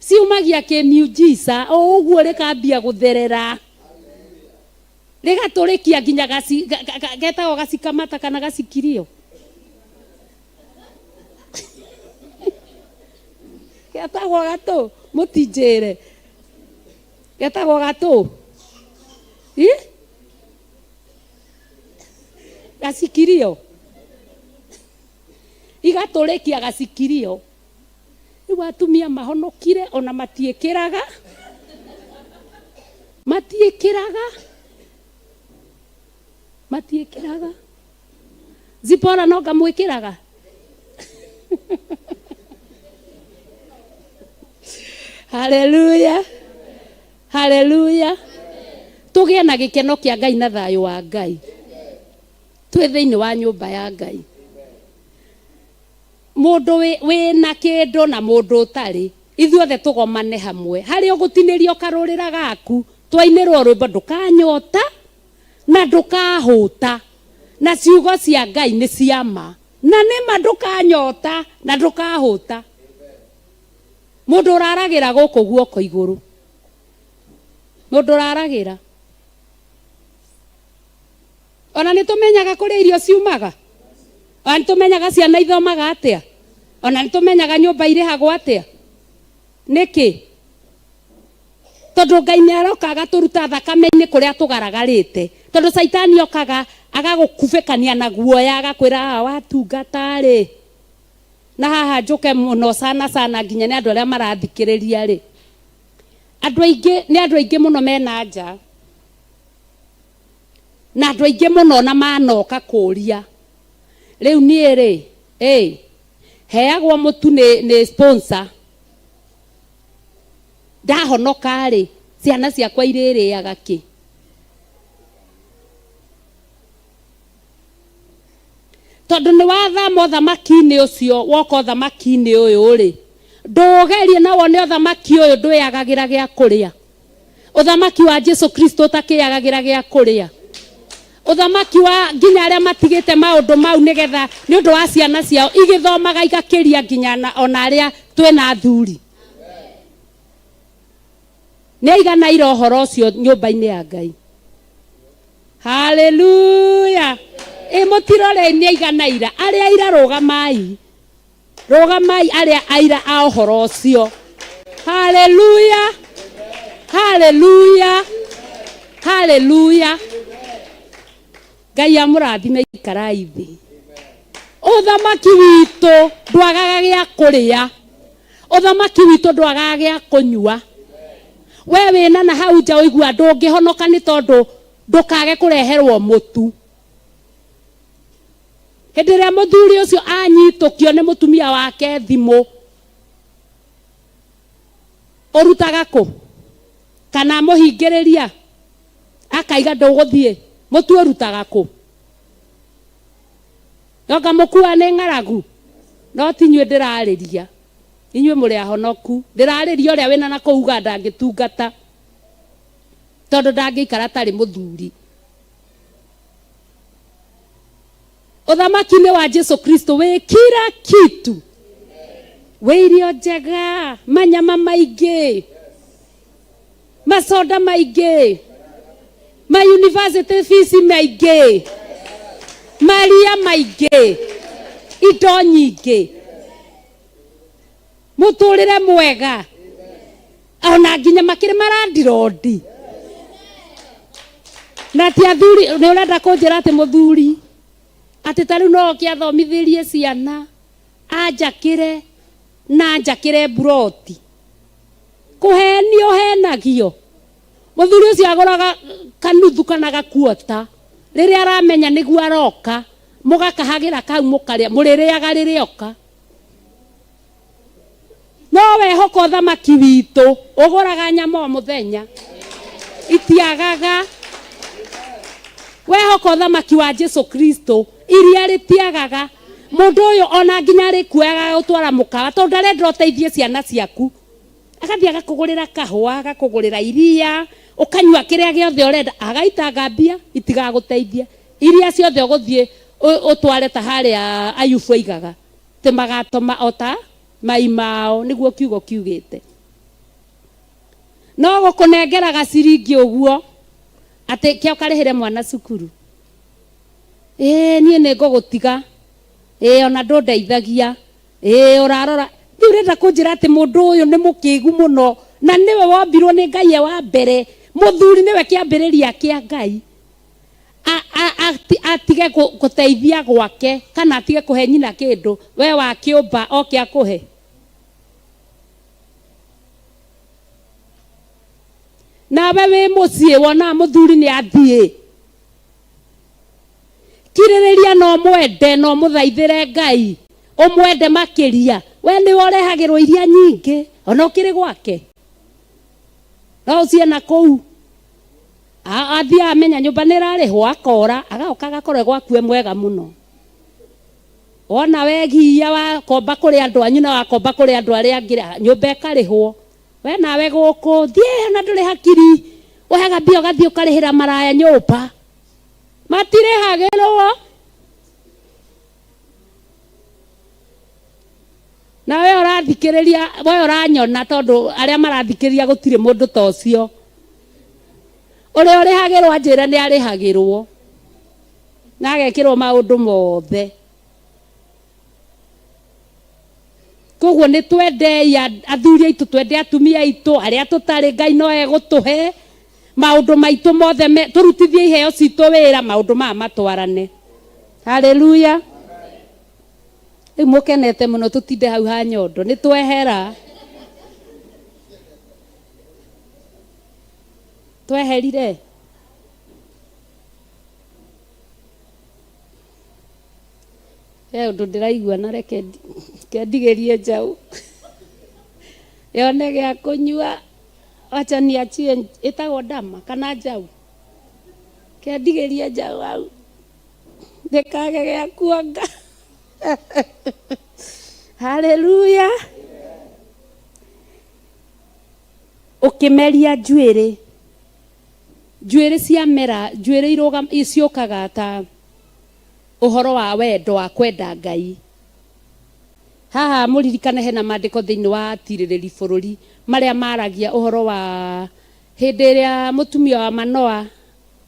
Ciumagia kĩmiujiza o ũguo rĩkambia gũtherera rĩgatũrĩkia nginya gaci, getagwo gacikamata kana gacikirio. Getagwo gatũ, mũtinjĩre. Getagwo gatũ. Ĩ? Gacikirio. Igatũrĩkia gacikirio. Rĩu atumia mahonokire ona matiĩkĩraga. Matiĩkĩraga. Matiĩkĩraga. Zipora no ngamwĩkĩraga. Haleluya. Haleluya. Tũgĩe na gĩkeno kĩa Ngai na thayũ wa Ngai. Twĩ thĩinĩ wa nyũmba ya Ngai. Mũndũ wĩna kĩndũ na mũndũ ũtarĩ, ithuothe tũgomane hamwe. Harĩa ũgũtinĩrio karũrĩra gaku, twainĩrwo rwĩmbo ndũkanyota na ndũkahũta. Na ciugo cia Ngai nĩ cia ma. Na nĩ ma ndũkanyota na ndũkahũta. Mũndũ ũraragĩra gũkũ guoko igũrũ. Mũndũ ũraragĩra. Ona nĩ tũmenyaga kũrĩa irio ciumaga. Ona nĩ tũmenyaga ciana ithomaga atĩa. Ona nĩ tũmenyaga nyũmba irĩhagwo atĩa. Nĩkĩ? Tondũ Ngai nĩ aroka agatũruta thakame-inĩ kũrĩa tũgaragarĩte. Tondũ Caitani okaga agagũkubĩkania na guoya agakwĩra haha watungata rĩ. Na haha njũke mũno sana sana nginya nĩ andũ arĩa marathikĩrĩria rĩ. Andũ aingĩ nĩ andũ aingĩ mũno mena nja. Na andũ aingĩ mũno na manoka kũria. Rĩu niĩ rĩ, ĩ, heagwo mũtu nĩ, nĩ sponsor. Ndahonoka rĩ, ciana ciakwa irĩrĩaga kĩ? Tondũ nĩ wathama ũthamaki-inĩ ũcio, woka ũthamaki-inĩ ũyũ rĩ, ndũgerie na wone ũthamaki ũyũ ndwĩagagĩra gĩa kũrĩa. Ũthamaki wa Jesu Kristo ũtakĩagagĩra gĩa kũrĩa. Ũthamaki wa nginya arĩa matigĩte maũndũ mau nĩgetha nĩ ũndũ wa ciana ciao igĩthomaga igakĩria nginya ona arĩa twĩna athuri. Nĩ aiganaire ũhoro ũcio nyũmba-inĩ ya Ngai. Haleluya. Ĩ mũtirore nĩ aiganaira. Arĩa aira rũgamai. Rũgamai arĩa aira a ũhoro ũcio. Haleluya. Haleluya. Haleluya. Ngai amũrathime ikarai thĩ. Ũthamaki witũ ndwagaga gĩa kũrĩa. Ũthamaki witũ ndwagaga gĩa kũnyua. We wĩna na hau nja ũigua ndũngĩhonoka nĩ tondũ ndũkage kũreherwo mũtu. Hĩndĩ ĩrĩa mũthuri ũcio anyitũkio nĩ mũtumia wake thimũ, ũrutaga kũ? Kana amũhingĩrĩria akaiga ndũgũthiĩ, mũtu ũrutaga kũ? Nonga mũkua nĩ ng'aragu? No ti inyuĩ ndĩrarĩria, inyuĩ mũrĩ ahonoku. Ndĩrarĩria ũrĩa wĩna na kũu Uganda angĩtungata, tondũ ndangĩikara atarĩ mũthuri. Ũthamaki-inĩ wa Jesu Kristo wĩ kila kitu, wĩ irio njega, manyama maingĩ, masoda maingĩ, ma university fees maingĩ, maria maingĩ, indo nyingĩ, mũtũrĩre mwega, ona nginya makĩrĩ marandirondi. Na ti athuri, nĩ ũrenda kũnjĩra atĩ mũthuri atĩ ta rĩu no oke athomithĩrie ciana, anjakĩre na anjakĩre mburoti. Kũhenio henagio. Mũthuri ũcio agũraga kanuthu kana gakuota rĩrĩa aramenya nĩguo aroka, mũgakahagĩra kau mũkarĩa, mũrĩrĩaga rĩrĩa oka. No wehoka ũthamaki witũ ũgũraga nyama o mũthenya, itiagaga. Wehoka ũthamaki wa Jesu Kristo, iria rĩtiagaga. Mũndũ ũyũ ona nginya arĩkuoyaga agagũtwara mũkawa tondũ ndarenda ũteithie ciana ciaku. Agathiĩ agakũgũrĩra kahũa, agakũgũrĩra iria, ũkanyua kĩrĩa gĩothe ũrenda, agaitanga mbia itigagũteithia. Iria ciothe ũgũthiĩ ũtware ta harĩa Ayubu aigaga. Atĩ magatoma o ta mai mao, nĩguo kiugo kiugĩte. No gũkũnengera gaciringi ũguo, atĩ kĩa ũkarĩhĩre mwana cukuru. Ĩĩ niĩ nĩ ngũgũtiga, ĩĩ ona ndũndeithagia, ĩĩ ũrarora. Rĩu ũrenda kũnjĩra atĩ mũndũ ũyũ nĩ mũkĩgu mũno na nĩwe wombirwo nĩ Ngai e wa mbere, mũthuri nĩwe kĩambĩrĩria kĩa Ngai. Atige gũteithia gwake kana atige kũhe nyina kĩndũ, we wakĩũmba oke akũhe. Nawe wĩ mũciĩ wonaga mũthuri nĩ athiĩ. Kirĩrĩria na ũmwende na ũmũthaithĩre Ngai, ũmwende makĩria. We nĩwe ũrehagĩrwo iria nyingĩ ona ũkĩrĩ gwake. No ũciĩ na kũu. Athiĩ amenya nyũmba nĩ ĩrarĩhwo akora, agoka agakorwo e gwaku e mwega mũno. Wona wegiia wakomba kũrĩ andũ anyu na wakomba kũrĩ andũ arĩa angĩ, nyũmba ĩkarĩhwo. We nawe gũkũ, thiĩ ona ndũrĩ hakiri, ũhega mbia ũgathiĩ ũkarĩhĩra maraya nyũmba. Matirĩhagĩrwo. Na we ũrathikĩrĩria, we ũranyona tondũ arĩa marathikĩrĩria gũtirĩ mũndũ ta ũcio. Ũrĩa ũrĩhagĩrwo anjĩre nĩ arĩhagĩrwo. Na agekĩrwo maũndũ mothe. Koguo nĩ twendei athuri aitũ, twende atumia aitũ, arĩa tũtarĩ Ngai no egũtũhe maũndũ maitũ mothe, tũrutithie iheo citũ wĩra, maũndũ maya matwarane. Haleluya. Rĩu mũkenete mũno tũtinde hau ha nyondo, nĩ twehera. Tweherire. He ũndũ ndĩraigua na reke ndigĩrie njaũ yone gĩa kũnyua, wacha niachie ĩtagwo ndama kana njaũ, kendigĩrie njaũ hau ndĩkage gĩa kuonga. Haleluya. Ũkĩmeria njuĩrĩ, njuĩrĩ ciamera, njuĩrĩ ciũkaga ta Ũhoro wa wendo wa kwenda Ngai. Haha mũririkane hena mandĩko thĩinĩ wa atirĩrĩri bũrũri marĩa maragia ũhoro wa hĩndĩ ĩrĩa mũtumia wa Manoa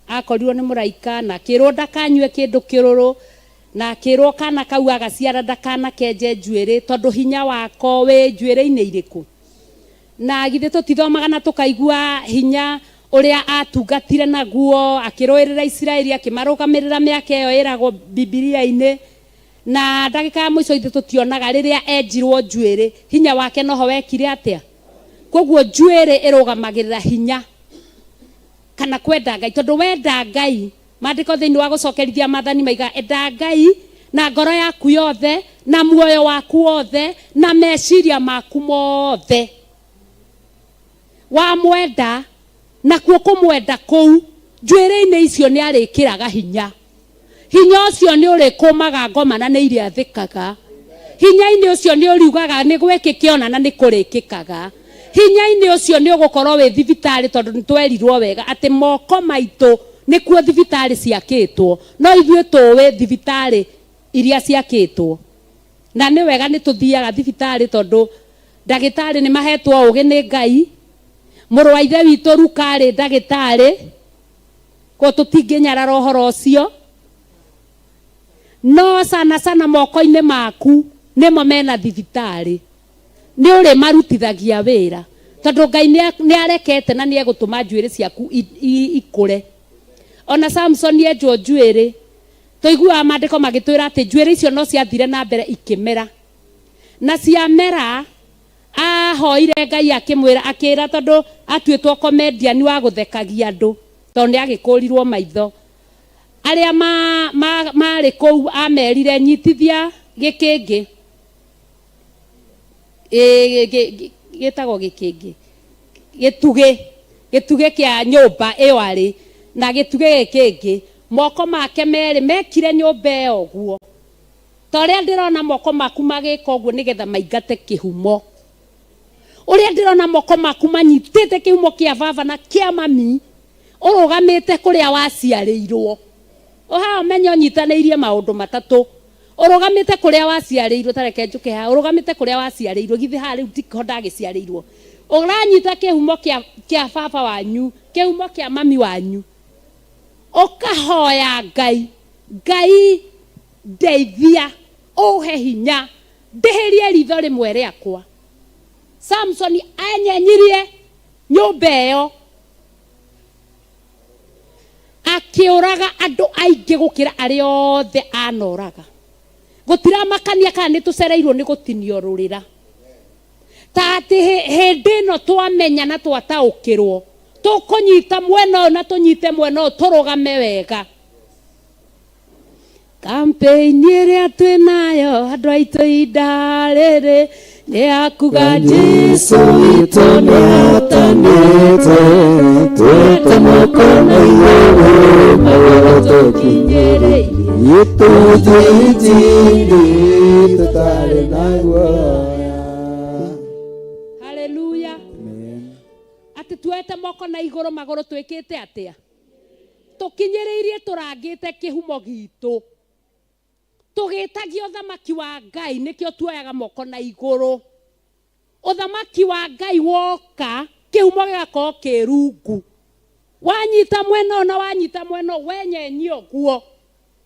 akorirwo nĩ mũraika na akĩrwo ndakanyue kĩndũ kĩrũrũ na akĩrwo kana kau agaciara ndakanakenje njuĩrĩ tondũ hinya wako wĩ njuĩrĩ-inĩ irĩkũ? Na githĩ tũtithomaga na tũkaigua hinya ũrĩa aatungatire naguo, akĩrũĩrĩra Isiraeli, akĩmarũgamĩrĩra mĩaka ĩyo ĩragwo Bibilia-inĩ. Na ndagĩka ya mũico ithuĩ tũtionaga rĩrĩa enjirwo njuĩrĩ, hinya wake noho wekire atĩa? Kwoguo njuĩrĩ ĩrũgamagĩrĩra hinya kana kwenda Ngai, tondũ wenda Ngai, maandĩko thĩinĩ wa gũcokerithia maathani maigaga enda Ngai na ngoro yaku yothe, na muoyo waku wothe, na meciria maku mothe. Wamwenda, nakuo kũmwenda kũu, njuĩrĩ-inĩ icio nĩ arĩkĩraga hinya. Hinya ũcio nĩ ũrĩkũmaga ngoma na nĩ irĩathĩkaga. Hinya-inĩ ũcio nĩ ũriugaga nĩ gwĩkĩke ona na nĩ kũrĩkĩkaga. Hinya-inĩ ũcio nĩ ũgũkorwo wĩ thibitarĩ tondũ nĩ twerirwo wega atĩ moko maitũ nĩkuo thibitarĩ ciakĩtwo. No ithuĩ tũĩ thibitarĩ iria ciakĩtwo. Na nĩ wega nĩ tũthiaga thibitarĩ tondũ ndagĩtarĩ nĩ mahetwo ũgĩ nĩ Ngai. Mũrũ wa ithe witũ Luka arĩ ndagĩtarĩ. Koguo tũtingĩnyarara ũhoro ũcio. No sana sana moko-inĩ maku nĩmo mena thibitarĩ. Nĩ ũrĩmarutithagia wĩra. Tondũ Ngai nĩ arekete na nĩ egũtũma njuĩrĩ ciaku ikũre. Ona Samsoni enjwo njuĩrĩ, tũiguaga maandĩko magĩtwĩra atĩ njuĩrĩ icio no ciathire na mbere ikĩmera. Na ciamera, ahoire Ngai akĩmwĩra, akĩra tondũ atuĩtwo comedian wa gũthekagia andũ, tondũ nĩ agĩkũrirwo maitho. Arĩa marĩ kũu amerire nyitithia gĩkĩngĩ, gĩtagwo gĩkĩngĩ, gĩtugĩ, gĩtugĩ kĩa nyũmba ĩyo arĩ, na gĩtugĩ gĩkĩngĩ, moko make merĩ mekire nyũmba ĩyo ũguo. Ta ũrĩa ndĩrona moko maku magĩka ũguo nĩgetha maingate kĩhumo. Ũrĩa ndĩrona moko maku manyitĩte kĩhumo kĩa baba na kĩa mami, ũrũgamĩte kũrĩa waciarĩirwo. Haha ũmenye ũnyitanĩirie maũndũ matatũ. Ũrũgamĩte kũrĩa waciarĩirwo, ta reke njũke haha, ũrũgamĩte kũrĩa waciarĩirwo, githĩ haha rĩu tiho ndagĩciarĩirwo. Ũranyita kĩhumo kĩa baba wanyu, kĩhumo kĩa mami wanyu, ũkahoya Ngai, Ngai ndeithia, ũhe hinya. Ndĩhĩrie ritho rĩmwe rĩakwa. Samsoni enyenyirie nyũmba ĩyo akĩũraga andũ aingĩ gũkĩra arĩa othe anoraga. Gũtiramakania kana nĩ tũcereirwo nĩ gũtinio rũrĩra. Ta atĩ hĩndĩ ĩno twamenya na twataũkĩrwo tũkũnyita mwena ũyũ na tũnyite mwena ũyũ tũrũgame wega. Campaign ĩrĩa twĩ nayo andũ aitũ ihinda rĩrĩ nĩ ya kuga Jesu witũ nĩatanĩte twĩte moko na igũrũ magũrũ tũkinyĩrĩirie tũhunjie injili tũtarĩ na guoya. Haleluya. Atĩ tuoete moko na igũrũ magũrũ twĩkĩte atĩa? Tũkinyĩrĩirie tũrangĩte kĩhumo gitũ. Tũgĩtagia ũthamaki wa Ngai nĩkĩo tuoyaga moko na igũrũ. Ũthamaki wa Ngai woka kĩhumo gĩgakorwo kĩ rungu. Wanyita mwena ũyũ na wanyita mwena ũyũ wenyenyia ũguo.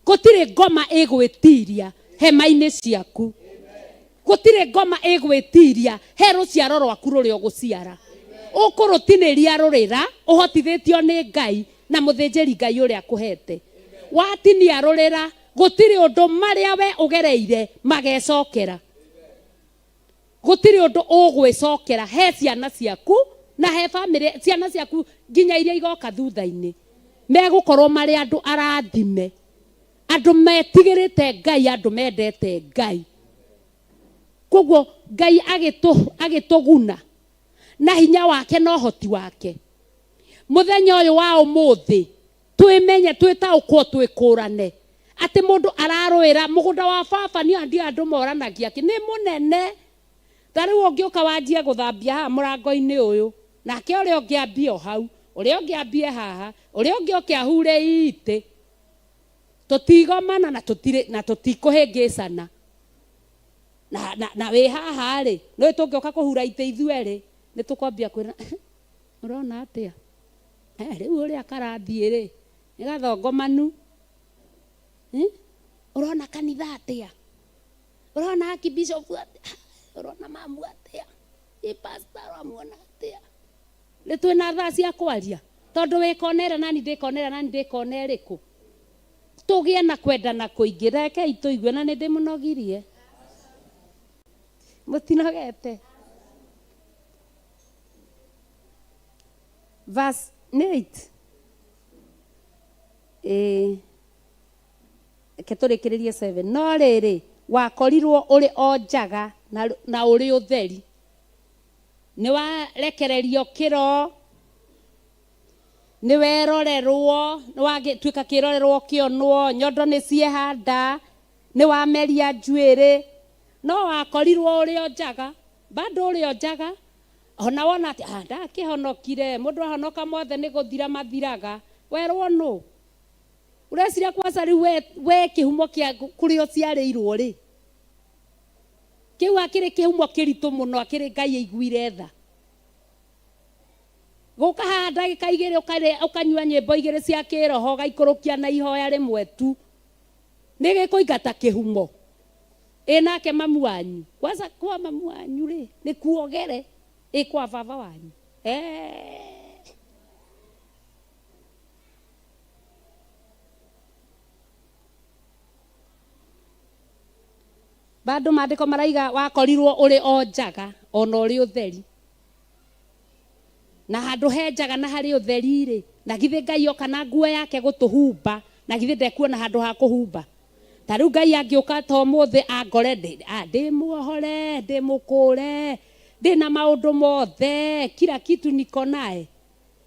Gũtirĩ ngoma ĩgwĩtiria hema-inĩ ciaku. Gũtirĩ ngoma ĩgwĩtiria he rũciaro rwaku rũrĩa ũgũciara. Ũkũrũtinĩria rũrĩra ũhotithĩtio nĩ Ngai na mũthĩnjĩri Ngai ũrĩa akũhete. Watinia rũrĩra gũtirĩ ũndũ marĩa we ũgereire magecokera. Gũtirĩ ũndũ ũgwĩcokera he ciana ciaku na he bamĩrĩ, ciana ciaku nginya iria igoka thutha-inĩ. Megũkorwo marĩ andũ arathime, andũ metigĩrĩte Ngai, andũ mendete Ngai. Koguo Ngai agĩtũguna na hinya wake na ũhoti wake. Mũthenya ũyũ wa ũmũthĩ twĩmenye, twĩtaũkwo, twĩkũrane atĩ mũndũ ararũĩra mũgũnda wa baba. Niĩ ndiũĩ andũ moranagia kĩ, nĩ mũnene. Ta rĩu ũngĩũka wanjie gũthambia haha mũrango-inĩ ũyũ, nake ũrĩa ũngĩ ambie o hau, ũrĩa ũngĩ ambie haha, ũrĩa ũngĩ oke ahure itĩ, tũtigomana na tũtirĩ na tũtikũhĩngĩcana. Na wĩ haha rĩ, nĩũĩ tũngĩũka kũhura itĩ ithuerĩ nĩ tũkwambia kwĩra ũrona atĩa? Rĩu ũrĩa karathiĩ rĩ, nĩ gathongomanu. Ũrona kanitha atĩa? Ũrona archbishop atĩa? Ũrona mamu atĩa? Ĩ pastor ũramuona atĩa? Nĩ twĩna thaa cia kwaria tondũ wĩ kona ĩrĩa nani ndĩ kona ĩrĩa nani ndĩ kona ĩrĩkũ. Tũgĩe na kwendana kũingĩ. Rekei tũigue na nĩ ndĩmũnogirie. Mũtinogete? Verse 8. Ĩĩ. Reke tũrĩkĩrĩrie 7. No rĩrĩ, wakorirwo ũrĩ o njaga na ũrĩ ũtheri. Nĩ warekererio kĩro, nĩ werorerwo, nĩ watuĩka kĩrorerwo ũkĩonwo, nyondo nĩ ciehanda, nĩ wameria njuĩrĩ, no wakorirwo ũrĩ o njaga, bado ũrĩ o njaga. Ona wona atĩ, ah, ndakĩhonokire, mũndũ ahonoka mothe nĩ gũthira mathiraga. Werwo nũ? Ũreciria kwanza rĩu we, we kĩhumo kĩa kũrĩa ũciarĩirwo rĩ, kĩu akĩrĩ kĩhumo kĩritũ mũno, akĩrĩ Ngai aiguire tha. Gũka haha ndagĩka igĩrĩ ũkanyua nyĩmbo igĩrĩ cia kĩroho ũgaikũrũkia na ihoya rĩmwe tu, nĩ gĩkũingata kĩhumo. Ĩ nake mamu wanyu, kwanza kwa mamu wanyu rĩ, nĩ kuogere, ĩ kwa baba wanyu. Eeh. Bado maandĩko maraiga wakorirwo ũrĩ o njaga ona ũrĩ ũtheri. Na handũ he njaga na harĩ ũtheri-rĩ, na githĩ Ngai oka na nguo yake gũtũhumba, na githĩ ndekuona handũ ha kũhumba? Ta rĩu Ngai angĩũka ta ũmũthĩ angore ndĩ muohore, ndĩ mũkũre, ndĩna maũndũ mothe, kila kitu niko naye.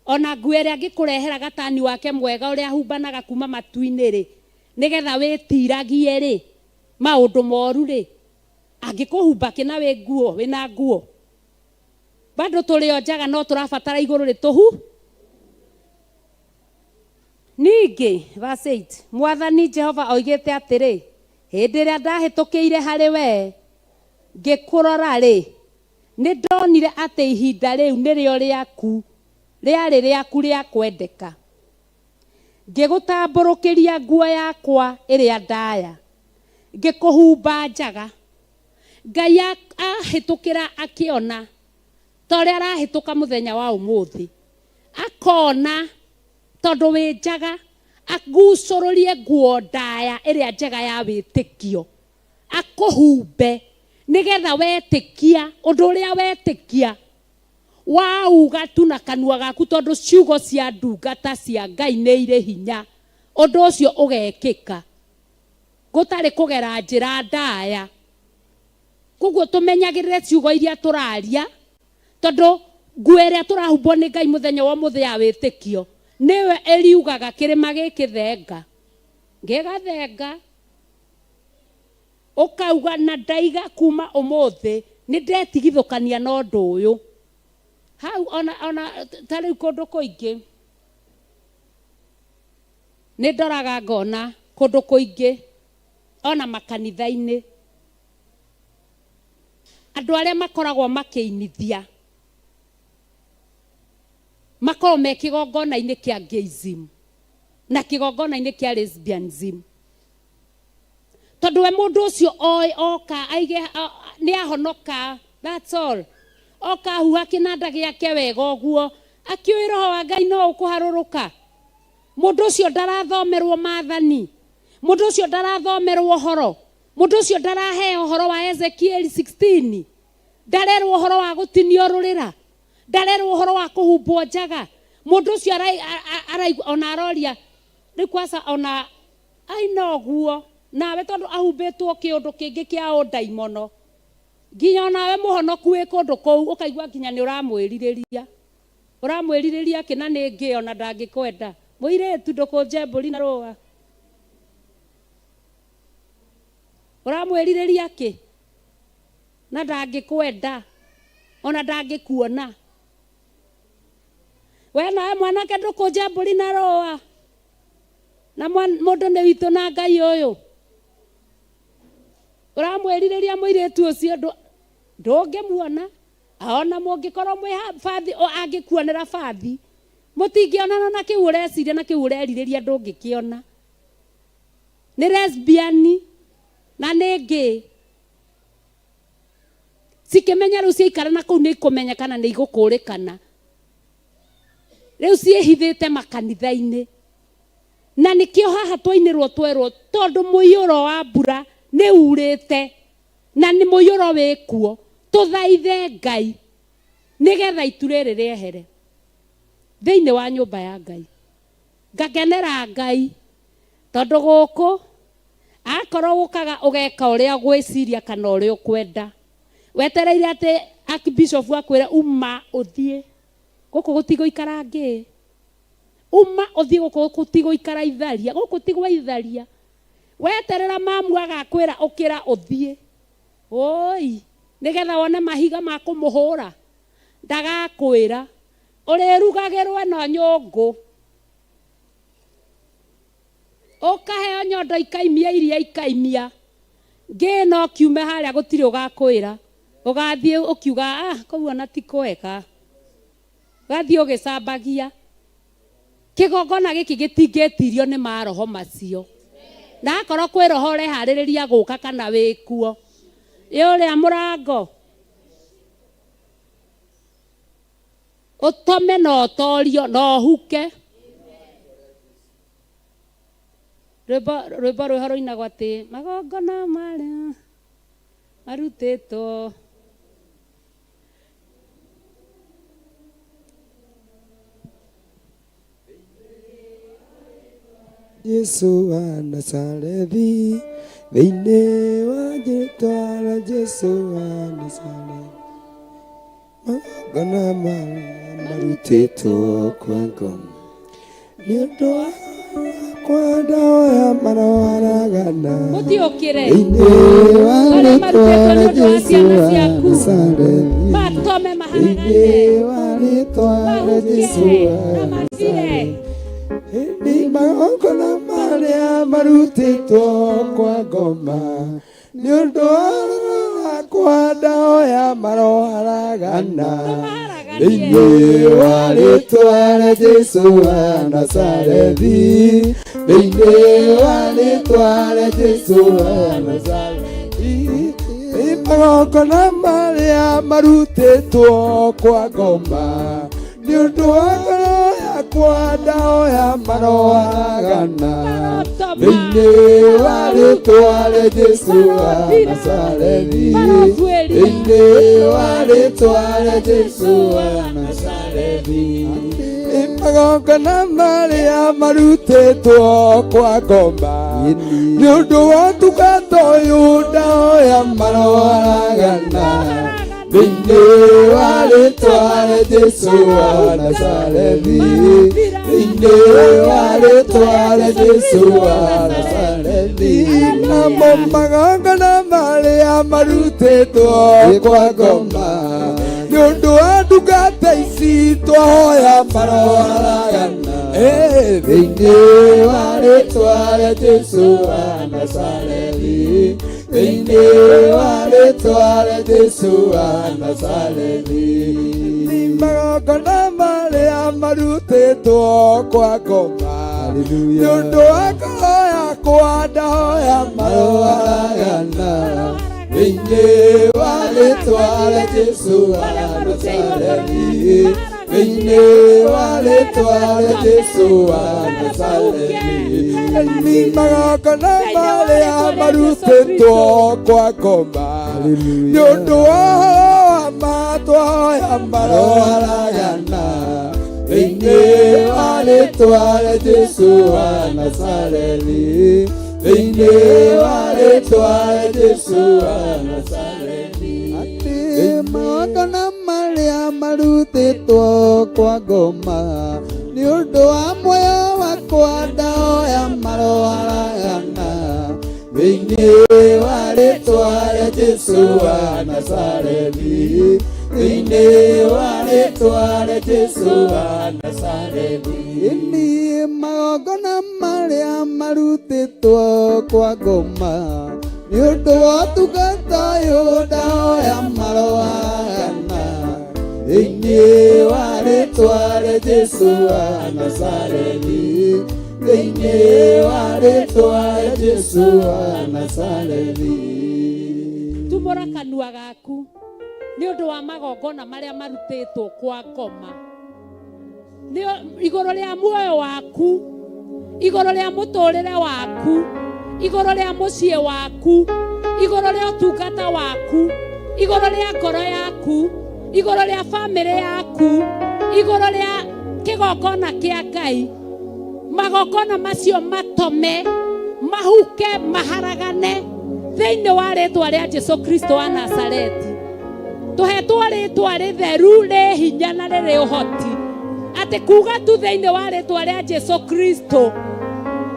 Ona nguo ĩrĩa angĩkũrehera gatani wake mwega ũrĩa ahumbanaga kuma matu-inĩ-rĩ, nĩgetha wĩtiragie-rĩ, maũndũ moru-rĩ, angĩkũhumba kĩ na wĩ nguo, wĩna nguo? Bado tũrĩ o njaga no tũrabatara igũrũ rĩtũhu. Ningĩ, verse 8, Mwathani Jehova oigĩte atĩrĩ, Hĩndĩ ĩrĩa ndahĩtũkĩire harĩ wee ngĩkũrora-rĩ, nĩ ndonire atĩ ihinda rĩu nĩrĩo rĩaku, rĩarĩ rĩaku rĩa kwendeka. Ngĩgũtambũrũkĩria nguo yakwa ĩrĩa ndaya, ngĩkũhumba njaga. Ngai ahĩtũkĩra akĩona ta ũrĩa arahĩtũka mũthenya wa ũmũthĩ, akona tondũ wĩ njaga, agucũrũrie nguo ndaya ĩrĩa njega ya wĩtĩkio, akũhumbe nĩgetha wetĩkia ũndũ ũrĩa wetĩkia wauga tu na kanua gaku, tondũ ciugo cia ndungata cia Ngai nĩ irĩ hinya, ũndũ ũcio ũgekĩka gũtarĩ kũgera njĩra ndaya. Koguo tũmenyagĩrĩre ciugo iria tũraria, tondũ nguo ĩrĩa tũrahumbwo nĩ Ngai mũthenya wa ũmũthĩ ya wĩtĩkio nĩyo ĩriugaga kĩrĩma gĩkĩ thenga, gĩgathenga. Ũkauga na ndaiga kuma ũmũthĩ nĩ ndetigithũkania na ũndũ ũyũ. Hau ona, ona ta rĩu kũndũ kũingĩ nĩ ndoraga ngona kũndũ kũingĩ ona makanitha-inĩ andũ arĩa makoragwo makĩinithia makoragwo me kĩgongona-inĩ kĩa gayism na kĩgongona-inĩ kĩa lesbianism. Tondũ we mũndũ ũcio oĩ oka aige nĩ ahonoka, that's all. Oka ahuha kĩnanda gĩake wega ũguo, akĩũĩ roho wa Ngai no ũkũharũrũka. Mũndũ ũcio ndarathomerwo maathani, mũndũ ũcio ndarathomerwo ũhoro, mũndũ ũcio ndaraheo ũhoro wa Ezekieli 16, ndarerwo ũhoro wa gũtinio rũrĩra, ndarerwo ũhoro wa kũhumbwo njaga. Mũndũ ũcio araigua ona aroria rĩu kwaca ona aina ũguo nawe, tondũ ahumbĩtwo kĩũndũ kĩngĩ kĩa ũndaimono, nginya onawe mũhonoku wĩ kũndũ kũu ũkaigua nginya nĩ ũramwĩrirĩria. Ũramwĩrirĩria kĩ na nĩ ngĩ ona ndangĩkwenda. Mũirĩtu ndũkũnje mbũri na rũa. Ũramwĩrirĩria kĩ na ndangĩkwenda ona ndangĩkuona. We nawe mwanake ndũkũnje mbũri na rũa. Na mũndũ nĩ witũ na Ngai ũyũ. Ũramwĩrirĩria mũirĩtu ũcio ndũngĩmuona. Ona mũngĩkorwo mwĩ bathi, angĩkuonera bathi, mũtingĩonana na kĩu ũreciria na kĩu ũrerirĩria ndũngĩkĩona. Nĩ lesbian na nĩ gay. Cikĩmenya rĩu ciaikara na kũu nĩ ikũmenya kana nĩ igũkũrĩkana. Rĩu ciĩhithĩte makanitha-inĩ. Na nĩkĩo haha twainĩrwo twerwo tondũ mũiyũro wa mbura nĩ urĩte na nĩ mũiyũro wĩkuo, tũthaithe Ngai nĩgetha itu rĩrĩ rĩehere thĩinĩ wa nyũmba ya Ngai. Ngakenera Ngai tondũ gũkũ akorwo ũkaga ũgeka ũrĩa ũgwĩciria kana ũrĩa ũkwenda, wetereire atĩ Archbishop akwĩre uma ũthiĩ, gũkũ gũtigũikara ngĩ, uma ũthiĩ gũkũ gũtigũikara itharia, gũkũ ti gwa itharia. Weterera mamu agakwĩra ũkĩra ũthiĩ, oi, nĩgetha wone mahiga ma kũmũhũra, ndagakwĩra. Ũrĩrugagĩrwo ĩno nyũngũ, ũkaheo nyondo ikaimia iria ikaimia, ngĩ no kiume harĩa gũtirĩ ũgakwĩra, ũgathiĩ ũkiuga ah, kũu ona ti kwega, ũgathiĩ ũgĩcambagia. Kĩgongona gĩkĩ gĩtingĩtirio nĩ maroho macio. Na akorwo kwĩ roho ũreharĩrĩria gũka kana wĩkuo, ĩ ũrĩa mũrango ũtome na ũtorio na ũhuke. Rwĩmbo rwĩmbo rwĩho rũinagwo atĩ magongona marĩa marutĩtwo Jesu wa Nazarethi, thĩinĩ wa rĩĩtwa rĩa Jesu wa Nazarethi, magongona marĩa marutĩtwo kwa ngoma, nĩ ũndũ wa kwa ndawa maroharagana, Mũtiũkĩre. thĩinĩ wa Marĩa rĩĩtwa marutĩtwo nĩ rĩa ũndũ wa Jesu ciana wa ciaku. Nazarethi, Matome maharagane. thĩinĩ wa rĩĩtwa rĩa Jesu Mahuke wa na mathire. Nazarethi. Hĩndĩ magongona marĩa marutĩtwo kwa ngoma, nĩ ũndũ wa kwa ndawa maroharagana, thĩinĩ wa rĩĩtwa rĩa Jesu wa Nazarethi, thĩinĩ wa rĩĩtwa rĩa Jesu wa Nazarethi, Magongona marĩa marutĩtwo kwa ngoma nĩ ũndũ wa ngoro yakwa ndahoya maroaragana thĩinĩ wa rĩtwa rĩa Jesũ wa Nazarethi, thĩinĩ wa rĩtwa rĩa Jesũ wa Nazarethi. Magongona marĩa marutĩtwo kwa ngoma nĩ ũndũ wa ũtungata ũyũ ndahoya maroaragana thĩinĩ wa rĩtwa rĩa Jesũ wa Nazarethi, thĩinĩ wa rĩtwa rĩa Jesũ wa Nazarethi. Namo magongona marĩa marutĩtwo kwa ngoma nĩ ũndũ wa ndungata ici twahoya maroaragana thĩinĩ wa rĩtwa rĩa Jesũ wa Nazarethi, thĩinĩ wa rĩtwa rĩa Jesũ wa Nazarethi. Magongona marĩa marutĩtwo kwa ngoma nĩ ũndũ wa ngoro yakwa ndahoya maroaragana thĩinĩ wa rĩtwa rĩa Jesũ wa Nazarethi, thĩinĩ wa rĩtwa rĩa Jesũ wa Nazarethi. Nĩ magongona marĩa marutĩtwo kwa ngoma nĩ ũndũ wa ũhoro wa ma twahoya maroaragana thĩinĩ wa rĩtwa rĩa Jesũ wa Nazarethi, thĩinĩ wa rĩtwa rĩa Jesũ wa Nazarethi. Atĩ magongona marĩa marutĩtwo kwa ngoma nĩ ũndũ wa muoyo wakwa ndahoya maroaragana thĩinĩ wa rĩtwa rĩa Jesũ wa Nazarethi, thĩinĩ wa rĩtwa rĩa Jesũ wa Nazarethi. Nĩ magongona marĩa marutĩtwo kwa ngoma nĩ ũndũ wa ũtungata ũyũ ndahoya maroaragana thĩinĩ wa rĩtwa rĩa Jesũ wa Nazarethi, thĩinĩ wa rĩtwa rĩa Jesũ wa Nazarethi. Tumũra kanua gaku nĩ ũndũ wa magongona marĩa marutĩtwo kwa ngoma nĩ igũrũ rĩa muoyo waku, igũrũ rĩa mũtũrĩre waku, igũrũ rĩa mũciĩ waku, igũrũ rĩa ũtungata waku, igũrũ rĩa ngoro yaku, igũrũ rĩa bamĩrĩ yaku, igũrũ rĩa kĩgongona kĩa Ngai. Magongona macio matome, mahuke, maharagane thĩinĩ wa rĩtwa rĩa Jesũ Kristo wa Nazareti. Tũhetwo rĩtwa rĩtheru rĩ hinya na rĩrĩ ũhoti, atĩ kuga tu thĩinĩ wa rĩtwa rĩa Jesũ Kristo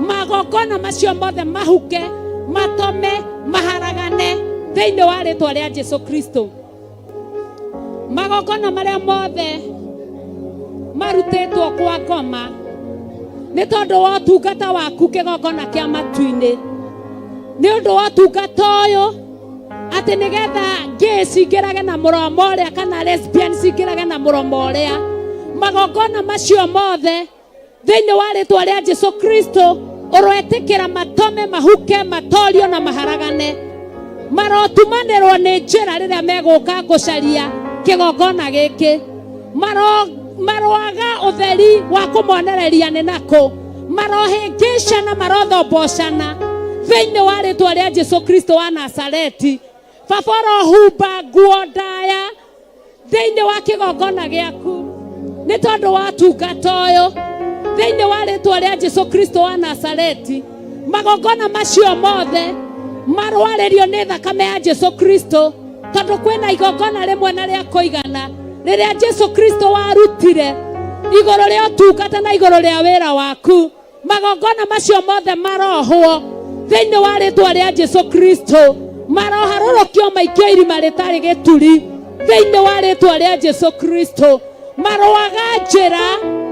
magongona macio mothe mahuke, matome, maharagane thĩinĩ wa rĩtwa rĩa Jesũ Kristo. Magongona marĩa mothe marutĩtwo kwa ngoma nĩ tondũ wa ũtungata waku kĩgongona kĩa matu-inĩ, nĩ ũndũ wa ũtungata ũyũ atĩ nĩgetha gay cingĩrage na mũromo ũrĩa kana lesbian cingĩrage na mũromo ũrĩa, magongona macio mothe thĩinĩ wa rĩtwa rĩa Jesũ Kristo ũroetĩkĩra matome, mahuke, matorio na maharagane. Marotumanĩrwo nĩ njĩra rĩrĩa megũka gũcaria kĩgongona gĩkĩ, maroaga ũtheri wa kũmonereria nĩ nakũ, marohĩngĩcana, marothombocana thĩinĩ wa rĩtwa rĩa Jesũ Kristo wa Nazareti. Baba ũrohumba nguo ndaya thĩinĩ wa kĩgongona gĩaku nĩ tondũ wa ũtungata ũyũ thĩinĩ wa rĩtwa rĩa Jesũ Kristo wa Nazareti. Magongona macio mothe marwarĩrio nĩ thakame ya Jesũ Kristo, tondũ kwĩna igongona rĩmwe na rĩa kũigana rĩrĩa Jesũ Kristo warutire igũrũ rĩa ũtungata na igũrũ rĩa wĩra waku. Magongona macio mothe marohwo thĩinĩ wa rĩtwa rĩa Jesũ Kristo, maroharũrũkio maikio irima rĩtarĩ gĩturi thĩinĩ wa rĩtwa rĩa Jesũ Kristo. Maroaga njĩra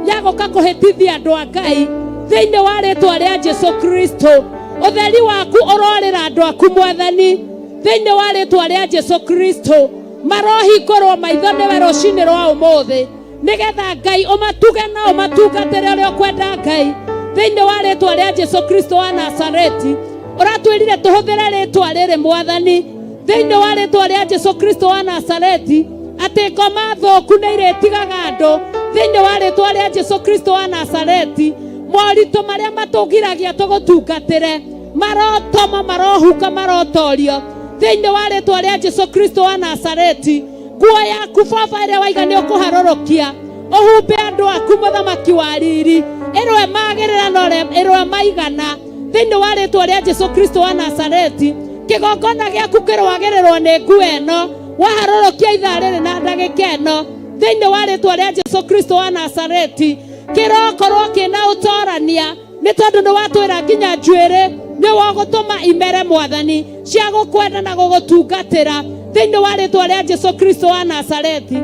ya gũka kũhĩtithia andũ a Ngai thĩinĩ wa rĩtwa rĩa Jesũ Kristo. Ũtheri waku ũrorĩra andũ aku Mwathani thĩinĩ wa rĩtwa rĩa Jesũ Kristo. Marohingũrwo maitho nĩwe rũcinĩ rwa ũmũthĩ nĩgetha Ngai ũmatuge na ũmatungatĩre ũrĩa ũkwenda Ngai thĩinĩ wa rĩtwa rĩa Jesũ Kristo wa Nazareti. Ũratwĩrire tũhũthĩre rĩtwa rĩrĩ Mwathani, Thĩinĩ wa rĩtwa rĩa Jesu Kristo wa Nazareti, atĩ ngoma thũku nĩ irĩtigaga andũ. Thĩinĩ wa rĩtwa rĩa Jesu Kristo wa Nazareti, moritũ marĩa matũgiragia tũgũtungatĩre marotoma, marohuka, marotorio. Thĩinĩ wa rĩtwa rĩa Jesu Kristo wa Nazareti, nguo yaku baba ĩrĩa waiga nĩ ũkũharũrũkia ũhumbe andũ aku, mũthamaki wa riri, ĩrwe magĩrĩra na ĩrwe maigana. Thĩinĩ wa rĩtwa rĩa Jesu Kristo wa Nazareti, kĩgongona gĩaku kĩrwagĩrĩrwo nĩ nguo ĩno waharũrũkia ithaa rĩrĩ na ndagĩka ĩno. Thĩinĩ wa rĩtwa rĩa Jesu Kristo wa Nazareti, kĩrokorwo kĩna ũtorania, nĩ tondũ nĩ watwĩra nginya njuĩrĩ nĩ wogũtũma imere, mwathani, cia gũkwenda na gũgũtungatĩra. Thĩinĩ wa rĩtwa rĩa Jesu Kristo wa Nazareti,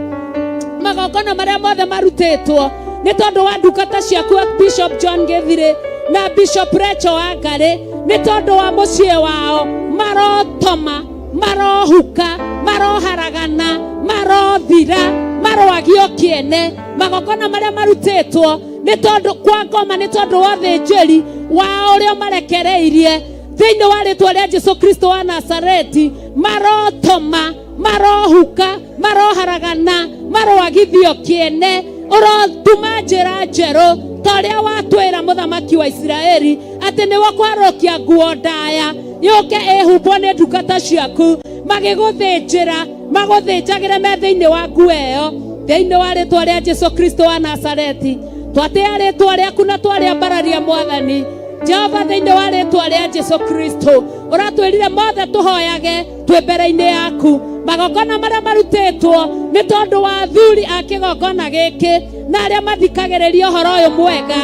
magongona marĩa mothe marutĩtwo nĩ tondũ wa ndungata ciaku Bishop John Gĩthirĩ na Bishop Rachel Wangarĩ, nĩ tondũ wa mũciĩ wao, marotoma, marohuka, maroharagana, marothira, maroagio kĩene. Magongona marĩa marutĩtwo nĩ tondũ kwa ngoma, nĩ tondũ wa ũthĩnjĩri wa ũrĩa marekereirie, thĩinĩ wa rĩtwa rĩa Jesu Kristo wa Nazareti, marotoma, marohuka, maroharagana, maroagithio kĩene. Ũrotuma njĩra njerũ ta ũrĩa watwĩra, mũthamaki wa Isiraeli, atĩ nĩwe kwarũkia nguo ndaya yũke ĩhumbwo nĩ ndungata ciaku, magĩgũthĩnjĩra, magũthĩnjagĩre me thĩinĩ wa nguo ĩyo. Thĩinĩ wa rĩtwa rĩa Jesu Kristo wa Nazareti, twatĩa rĩtwa rĩaku na twarĩambararia, mwathani Jehova. Thĩinĩ wa rĩtwa rĩa Jesu Kristo, ũratwĩrire mothe tũhoyage twĩ mbere-inĩ yaku. Magongona marĩa marutĩtwo nĩ tondũ wa athuri a kĩgongona gĩkĩ na arĩa mathikagĩrĩria ũhoro ũyũ mwega,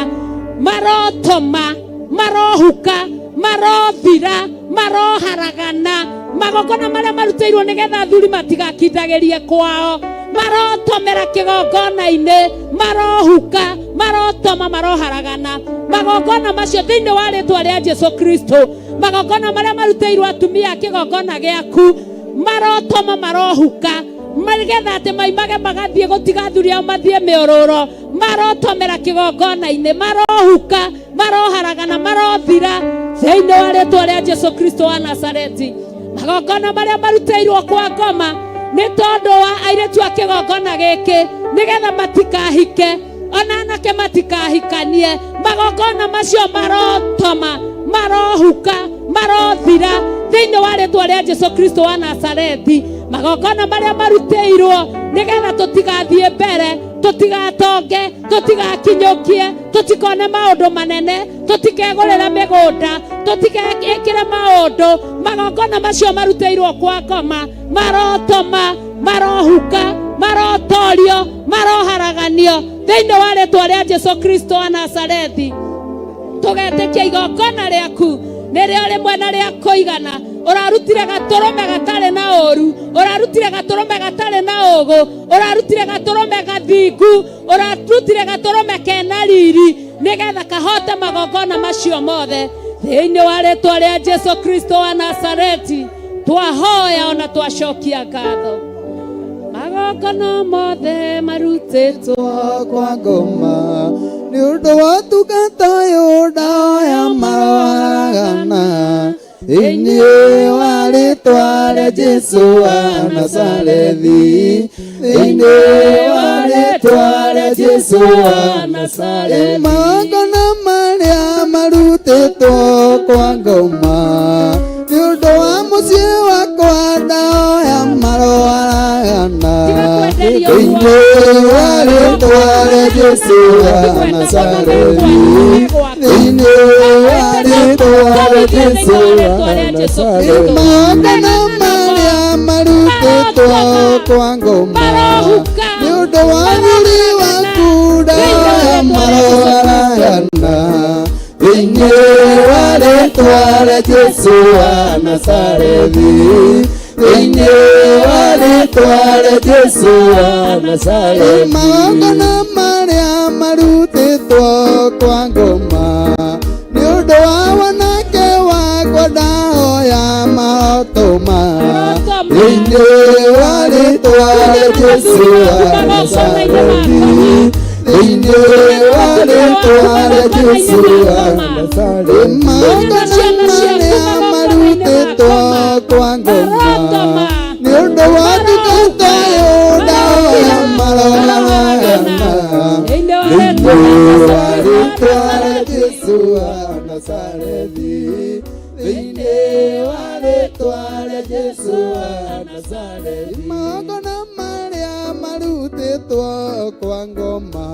marotoma, marohuka, marothira, maroharagana. Magongona marĩa marutĩirwo nĩgetha athuri matigakindagĩrie kwao, marotomera kĩgongona-inĩ, marohuka, marotoma, maroharagana magongona macio. Thĩinĩ wa rĩtwa rĩa Jesu Kristo, magongona marĩa marutĩirwo atumia a kĩgongona gĩaku, marotoma, marohuka, nĩgetha atĩ maimage magathiĩ gũtiga athuri ao mathiĩ mĩũrũro, marotomera kĩgongona-inĩ, marohuka, maroharagana, marothira. Thĩinĩ wa rĩtwa rĩa Jesu Kristo wa Nazareti, magongona marĩa marutĩirwo kwa ngoma nĩ tondũ wa airĩtu a kĩgongona gĩkĩ, nĩgetha matikahike ona anake matikahikanie, magongona macio marotoma, marohuka, marothira. Thĩinĩ wa rĩtwa rĩa Jesu Kristo wa Nazareti, magongona marĩa marutĩirwo nĩgetha tũtigathiĩ mbere, tũtigatonge, tũtigakinyũkie, tũtikone maũndũ manene, tũtikegũrĩre mĩgũnda, tũtikekĩre maũndũ, magongona macio marutĩirwo kwa ngoma, marotoma, marohuka, marotorio, maroharaganio. Thĩinĩ wa rĩtwa rĩa Jesu Kristo wa Nazarethi, tũgetĩkia igongona rĩaku nĩrĩo rĩmwe na rĩa kũigana. Ũrarutire gatũrũme gatarĩ na ũru, ũrarutire gatũrũme gatarĩ na ũgũ, ũrarutire gatũrũme gathingu, ũrarutire gatũrũme kena riri, nĩgetha kahote magongona macio mothe. Thĩinĩ wa rĩtwa rĩa Jesu Kristo wa Nazareti, twahoya ona twacokia ngatho. Magongona mothe marutĩtwo kwa ngoma nĩ ũndũ wa tungata ũyũ, ndaoya maroharagana. Thĩinĩ wa rĩtwa rĩa Jesu wa Nazarethi, thĩinĩ wa rĩtwa rĩa Jesu wa Nazarethi, magongona marĩa marutĩtwo kwa ngoma nĩ ũndũ wa mũciĩ wakwa, ndaoya maroharagana. Thĩinĩ wa rĩtwa rĩa Jesu wa Nazarethi, thĩinĩ wa rĩtwa rĩa Jesu wa Nazarethi, magongona marĩa marutĩtwo kwa ngoma nĩ ũndũ wa thuri waku, ndaoya maroharagana. Thĩinĩ wa rĩtwa rĩa Jesu wa Nazarethi, thĩinĩ wa rĩtwa rĩa Jesu wa Nazarethi, magongona marĩa marutĩtwo kwa ngoma nĩ ũndũ wa wanake wakwa, ndahoya mahotoma. Thĩinĩ wa rĩtwa rĩa Jesu wa Nazarethi, thĩinĩ wa rĩtwa rĩa Jesu wa Nazarethi, magongona marĩa marutĩtwo kwa ngoma nĩ ũndũ wa ndungata ĩyo ndaoya maroharagana thĩinĩ wa rĩtwa rĩa Jesũ wa Nazarethi thĩinĩ wa rĩtwa rĩa Jesũ wa Nazarethi magongona marĩa marutĩtwo kwa ngoma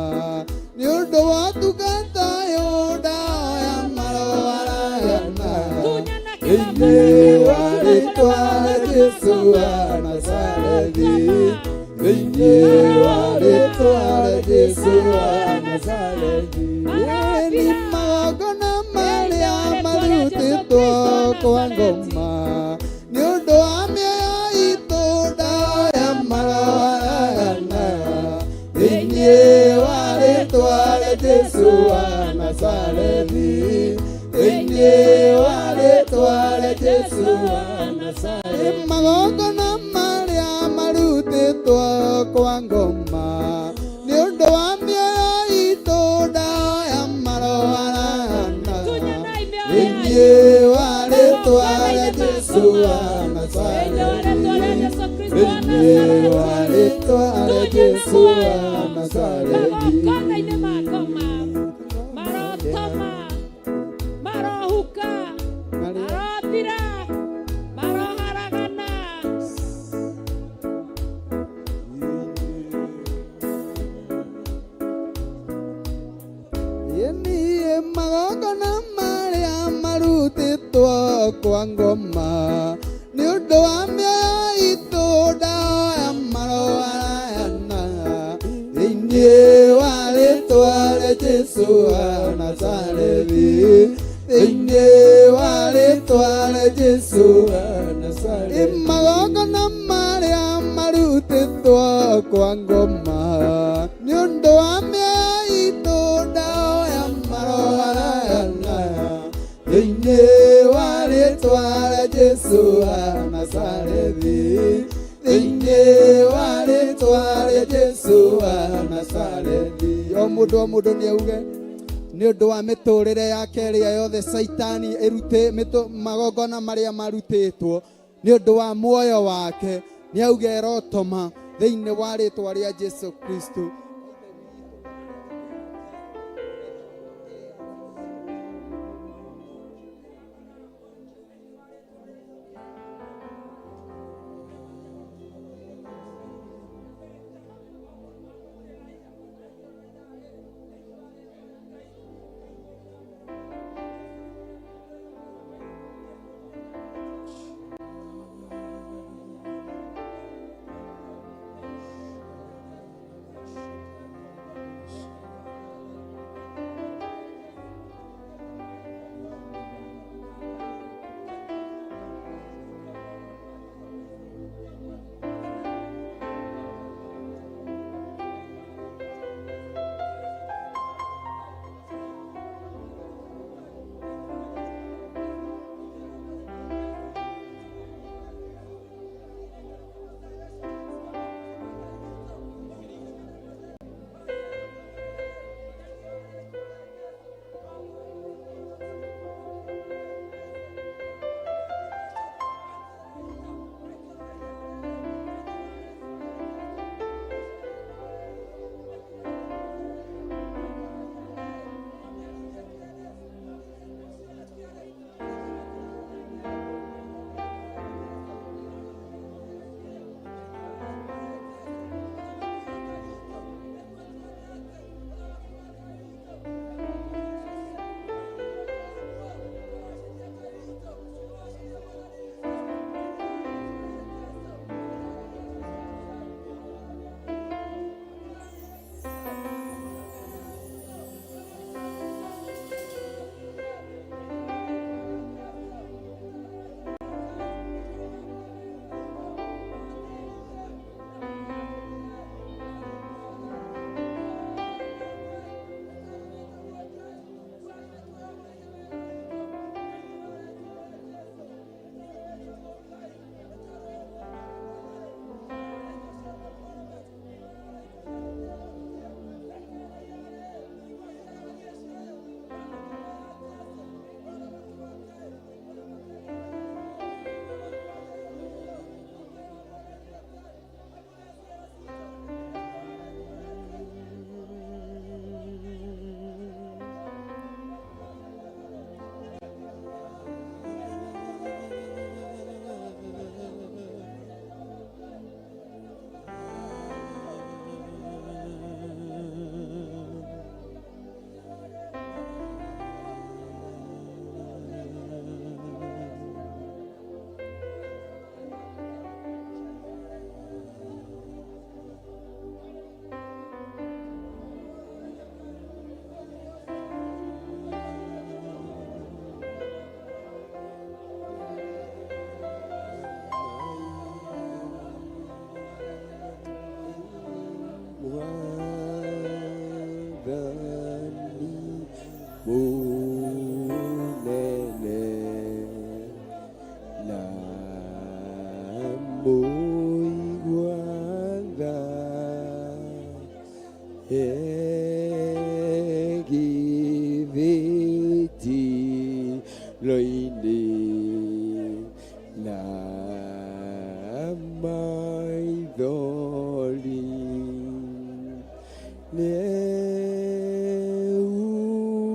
nĩ ũndũ wa ndungata ĩyo ndaoya maroharagana thĩinĩ wa rĩtwa rĩa Jesũ wa Nazarethi thĩinĩ wa rĩtwa rĩa Jesũ wa Nazarethi nĩ magongona marĩa marutĩtwo kwa ngoma nĩ ũndũ wa mĩoyo itũ ndaoya maroharagana thĩinĩ wa rĩtwa rĩa Jesũ wa Nazarethi thĩinĩ wa rĩtwa rĩa Jesũ wa Nazarethi magongona marĩa marutĩtwo kwa ngoma nĩ ũndũ wa mĩoyo itũ ndaoya maroharagana thĩinĩ wa rĩtwa rĩa Jesũ wa Nazarethi thĩinĩ wa rĩtwa rĩa Jesũ wa Nazarethi magongona-inĩ ma ngoma marotoma marohuka marothira maroharagana Niĩ magongona marĩa marutĩtwo kwa ngoma nĩ ũndũ wa mĩoyo itũ ndaoya maroharagana thĩinĩ wa rĩtwa rĩa Jesũ wa Nazarethi thĩinĩ wa rĩtwa rĩa Jesũ wa Nazarethi magongona marĩa marutĩtwo kwa ngoma nĩ ũndũ wa mĩoyo itũ ndaoya maroharagana thĩinĩ wa rĩtwa rĩa Jesũ wa Nazarethi thĩinĩ wa rĩtwa rĩa Jesũ wa Nazarethi o mũndũ nĩ auge nĩ ũndũ wa mĩtũrĩre yake ĩrĩa yothe Caitani ĩrutĩ magongona marĩa marutĩtwo nĩ ũndũ wa muoyo wake nĩ auge ĩrotoma thĩinĩ wa rĩtwa rĩa Jesũ Kristo.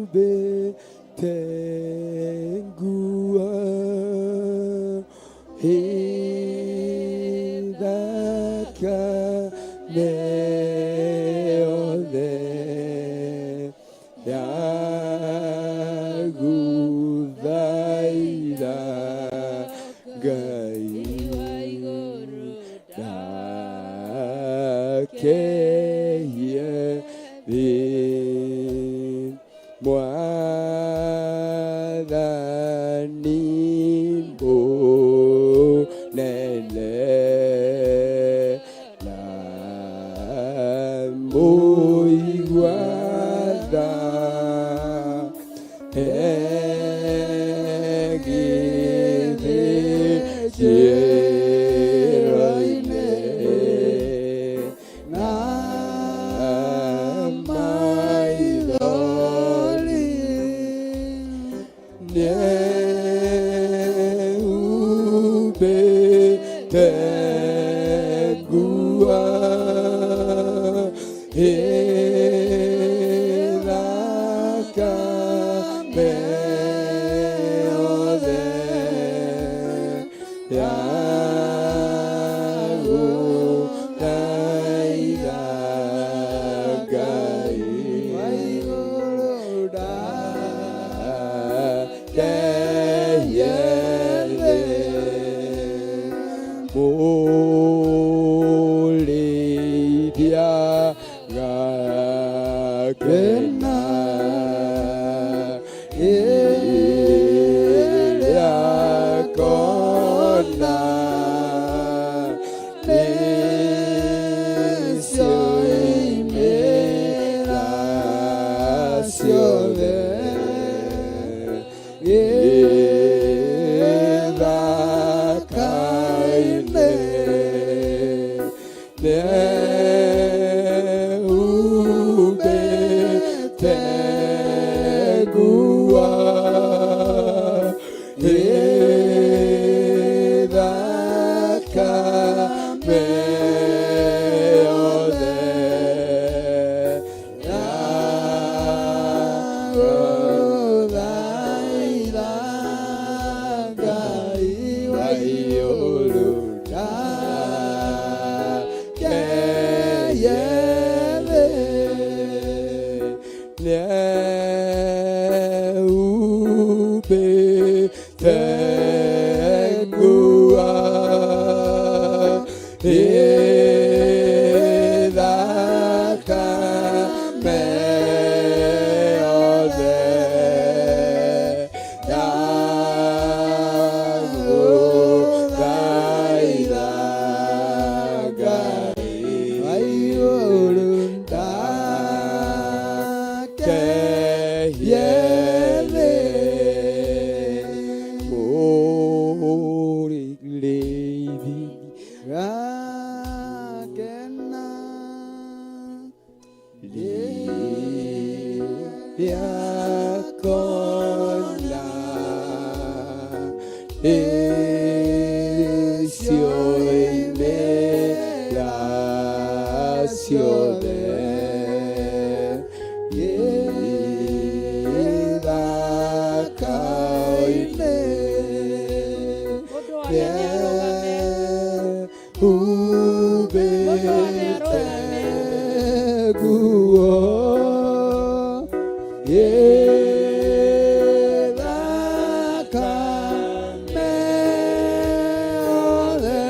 Nĩehumbĩte nguo ĩthakame yothe yagũthaitha Ngai ndakehie thĩ Mwathani mũnene na mũigua tha egithĩnjĩro-inĩ na maithori nĩehumbĩte nguo ĩthakame yothe yagũthaitha Ngai ndakehie thĩ mũrĩithia gakena ĩrĩa kona nĩcio imera ciothe gĩthaka-inĩ nĩehumbĩte nguo ĩthakame yothe yagũthaitha Ngai wa igũrũ ndakehie thĩ nĩehumbĩte nguo ĩthakame yothe yagũthaitha Ngai wa igũrũ ndakehie thĩ mũrĩithi gakena rĩrĩa kona nĩcio imera ciothe gĩthaka-inĩ nĩehumbĩte nguo ĩthakame yothe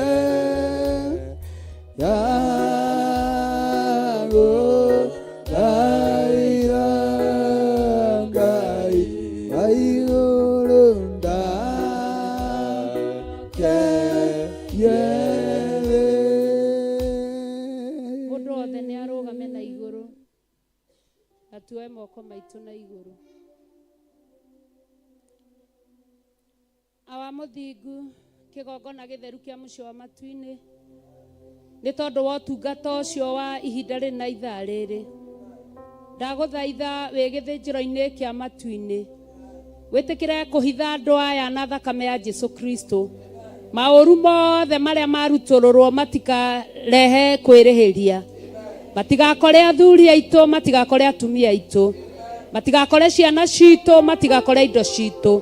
yagũthaitha Ngai wa igũrũ ndakehie thĩ. Mũndũ wothe nĩ arũgame na igũrũ na tuoe moko maitũ na igũrũ. Awa mũthingu, kĩgongona gĩtheru kĩa mũciĩ wa matu-inĩ, nĩ tondũ wa ũtungata ũcio wa ihinda rĩrĩ na ithaa rĩrĩ, ndagũthaitha wĩ gĩthĩnjĩro-inĩ kĩa matu-inĩ, wĩtĩkĩre kũhitha andũ aya na thakame ya Jesu Kristo. Maũru mothe marĩa marutũrũrwo matikarehe kwĩrĩhĩria. Matigakore athuri aitũ, matigakore atumia aitũ, matigakore ciana citũ, matigakore indo citũ,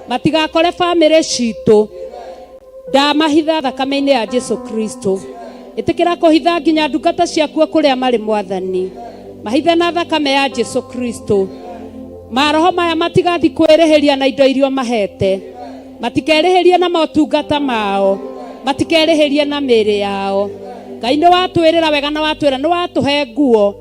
matigakore bamĩrĩ citũ. Ndamahitha thakame-inĩ ya Jesu Kristo. Ĩtĩkĩra kũhitha nginya ndungata ciaku kũrĩa marĩ Mwathani. Mahithe na thakame ya Jesu Kristo. Maroho maya matigathi kwĩrĩhĩria na indo iria mahete, matikerĩhĩrie na motungata mao, matikerĩhĩrie na mĩĩrĩ yao. Ngai nĩ watwĩrĩra wega na watwĩra nĩ watũhe nguo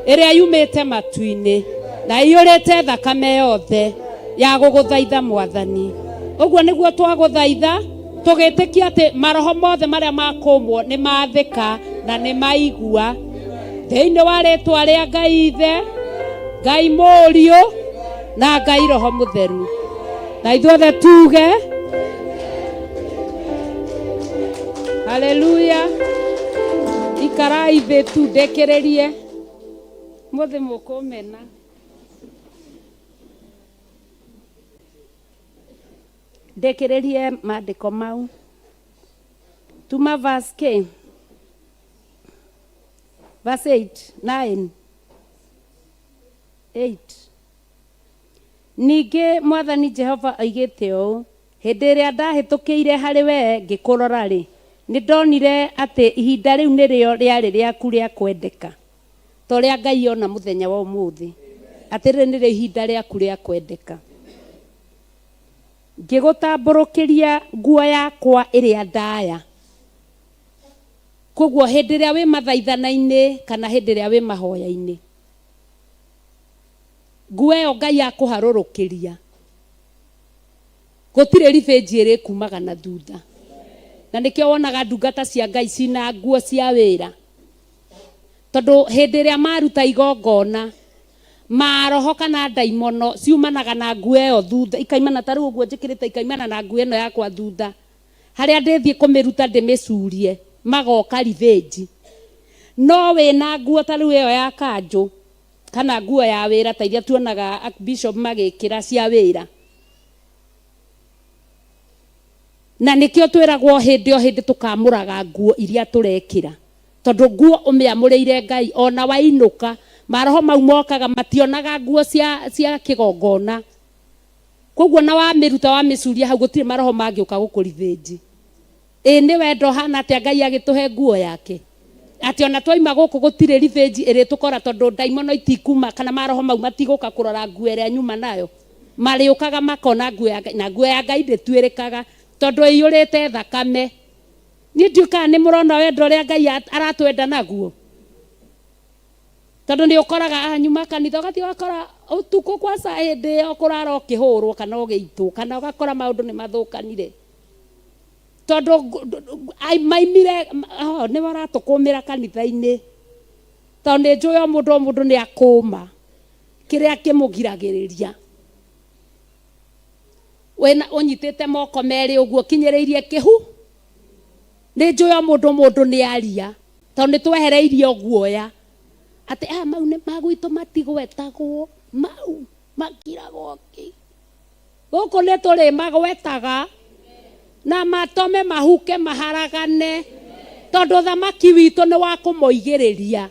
ĩrĩa yumĩte matu-inĩ na ĩiyũrĩte thakame yothe ya gũgũthaitha Mwathani. Ũguo nĩguo twagũthaitha tũgĩtĩkia atĩ maroho mothe marĩa makũmwo nĩ mathĩka na nĩ maigua. Thĩinĩ wa rĩtwa rĩa Ngai Ithe, Ngai Mũriũ na Ngai Roho Mũtheru. Na ithuothe tuge haleluya. Ikarai thĩ tu ndĩkĩrĩrie mũthĩ mũkũmena. Ndĩkĩrĩrie maandĩko mau. Tuma verse K. Verse 8, 9, 8. Ningĩ Mwathani Jehova oigĩte ũũ, Hĩndĩ ĩrĩa ndahĩtũkĩire harĩ wee ngĩkũrora-rĩ, nĩndonire atĩ ihinda rĩu nĩrĩo rĩarĩ rĩaku rĩa kwendeka, ta ũrĩa Ngai ona mũthenya wa ũmũthĩ, atĩ rĩrĩ nĩrĩo ihinda rĩaku rĩa kwendeka. Ngĩgũtambũrũkĩria nguo yakwa ĩrĩa ndaya. Kwoguo hĩndĩ ĩrĩa wĩ mathaithana-inĩ kana hĩndĩ ĩrĩa wĩ mahoya-inĩ, nguo ĩyo Ngai akũharũrũkĩria, gũtirĩ ribĩnji ĩrĩkumaga na thutha. Na nĩkĩo wonaga ndungata cia Ngai cina nguo cia wĩra, tondũ hĩndĩ ĩrĩa maruta igongona, maroho kana ndaimono ciumanaga na nguo ĩyo thutha, ikaimana ta rĩu ũguo njĩkĩrĩte, ikaimana na nguo ĩno yakwa thutha. Harĩa ndĩthiĩ kũmĩruta ndĩmĩcurie, magoka ribĩnji. No wĩna nguo ta rĩu ĩyo ya kanjũ, kana nguo ya wĩra ta iria tuonaga bishop magĩkĩra cia wĩra. Na nĩkĩo twĩragwo hĩndĩ o hĩndĩ tũkamũraga nguo iria tũrekĩra. Tondũ nguo ũmĩamũrĩire Ngai, ona wainũka, maroho mau mokaga mationaga nguo cia, cia kĩgongona. Koguo na wamĩruta wamĩcuria hau gũtirĩ maroho mangĩũka gũkũrithĩnji. Ĩ nĩ wendo ũhana atĩa Ngai agĩtũhe nguo yake? Atĩ ona twaima gũkũ gũtirĩ ribĩnji ĩrĩtũkora tondũ ndaimono itikuma kana maroho mau matigũka kũrora nguo ĩrĩa nyuma nayo. Marĩũkaga makona nguo ya Ngai na nguo ya Ngai ndĩtuĩrĩkaga tondũ ĩiyũrĩte thakame. Niĩ ndiũĩ kana nĩ mũrona wendo ũrĩa Ngai aratwenda naguo. Tondũ nĩ ũkoraga ah, nyuma kanitha ũgathiĩ ũgakora ũtukũ kwaca hĩndĩ ĩyo kũrara ũkĩhũrwo kana ũgĩitwo kana ũgakora maũndũ nĩ mathũkanire. Tondũ maimire oh, nĩ maratũkũmĩra kanitha-inĩ. Tondũ nĩ njũĩ o mũndũ o mũndũ nĩ akũma kĩrĩa kĩmũgiragĩrĩria. Wĩna ũnyitĩte moko merĩ ũguo ũkinyĩrĩirie kĩhu. Nĩ njũĩ o mũndũ o mũndũ nĩ aria. Tondũ nĩ twehereirio guoya atĩ aya mau nĩ magwitũ matigwetagwo, mau makiragwo ki. Gũkũ nĩ tũrĩ magwetaga na matome mahuke maharagane, tondũ ũthamaki witũ nĩ wa kũmoigĩrĩria.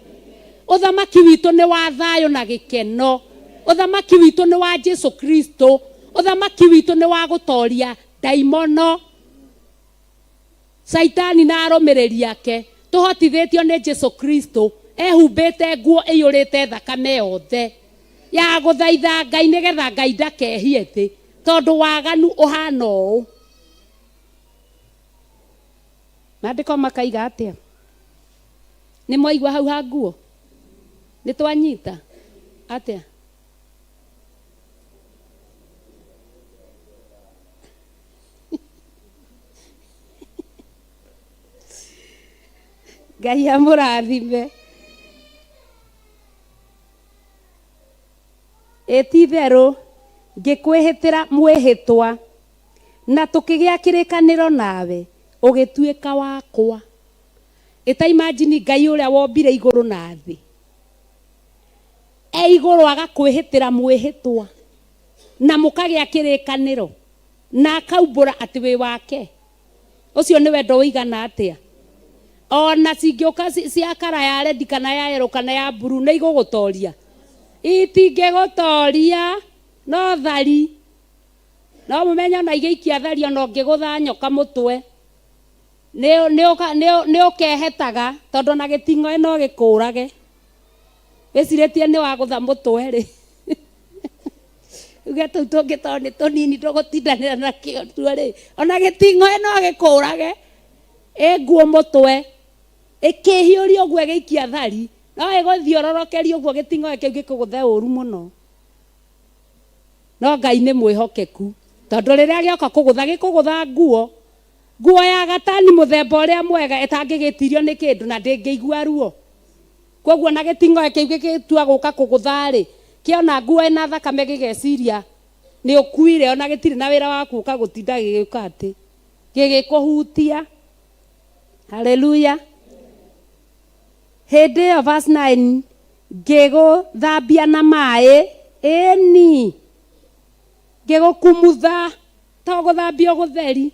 Ũthamaki witũ nĩ wa thayũ na gĩkeno. Ũthamaki witũ nĩ wa Jesu Kristo. Ũthamaki witũ nĩ wa gũtoria ndaimono. Caitani na arũmĩrĩri ake, tũhotithĩtio nĩ Jesu Kristo, ehumbĩte nguo ĩiyũrĩte thakame yothe, ya gũthaitha Ngai nĩgetha Ngai ndakehie thĩ, tondũ waganu ũhana ũũ. Maandĩko makaiga atĩa? Nĩ mwaigua hau ha nguo? Nĩ twanyita? Atĩa? Ngai amũrathime. Ĩ ti itherũ ngĩkwĩhĩtĩra mwĩhĩtwa, na tũkĩgĩa kĩrĩkanĩro nawe, ũgĩtuĩka wakwa. Ĩ ta imagine Ngai ũrĩa wombire igũrũ na thĩ, e igũrũ agakwĩhĩtĩra mwĩhĩtwa, na mũkagĩa kĩrĩkanĩro. Na akaumbũra atĩ wĩ wake. Ũcio nĩ wendo ũigana atĩa? Ona cingĩũka cia kara ya redi kana ya yellow kana ya blue nĩ igũgũtoria? Itingĩgũtoria, no thari. No mũmenye ona igĩikia thari ona ũngĩgũtha nyoka mũtwe nĩ ũkehetaga tondũ ona gĩting'oe no gĩkũrage. Wĩcirĩtie nĩ wagũtha mũtwe rĩ, uge tũu tũngĩ tondũ nĩ tũnini ndũgũtindanĩra nakĩo tuo rĩ, ona gĩting'oe no gĩkũrage. Ĩ nguo mũtwe ĩkĩhiũria ũguo ĩgĩikia thari no ĩgũthiororokeria ũguo gĩting'oe kĩu gĩkũgũthe ũru mũno. No Ngai nĩ mwĩhokeku tondũ rĩrĩa gĩoka kũgũtha gĩkũgũtha nguo, nguo ya gatani mũthemba ũrĩa mwega ĩtangĩgĩtirio nĩ kĩndũ na ndĩngĩigua ruo. Koguo na gĩting'oe kĩu gĩgĩtua gũka kũgũtha rĩ, kĩona nguo ĩna thakame gĩgeciria nĩ ũkuire, ona gĩtirĩ na wĩra wa gũka gũtinda gĩgĩũka atĩ gĩgĩkũhutia. Haleluya. Hĩndĩ ĩyo verse 9 ngĩgũthambia na maĩ, ĩni ngĩgũkumutha, to gũthambia gũtheri,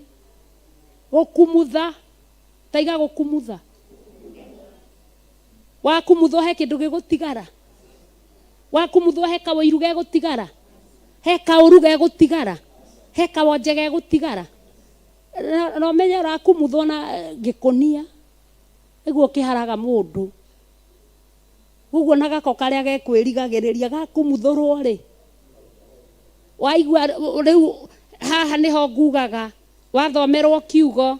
gũkumutha, taiga gũkumutha. Wakumuthwo he kĩndũ gĩgũtigara, wakumuthwo he kaũiru gegũtigara, he kaũru gegũtigara, he kawonje gegũtigara. Na ũmenye ũrakumuthwo na gĩkũnia nĩguo kĩharaga mũndũ. Ũguo na gako karĩa gekwĩrigagĩrĩria gakumuthũrwo rĩ, waigua rĩu haha nĩho ngugaga wathomerwo kiugo,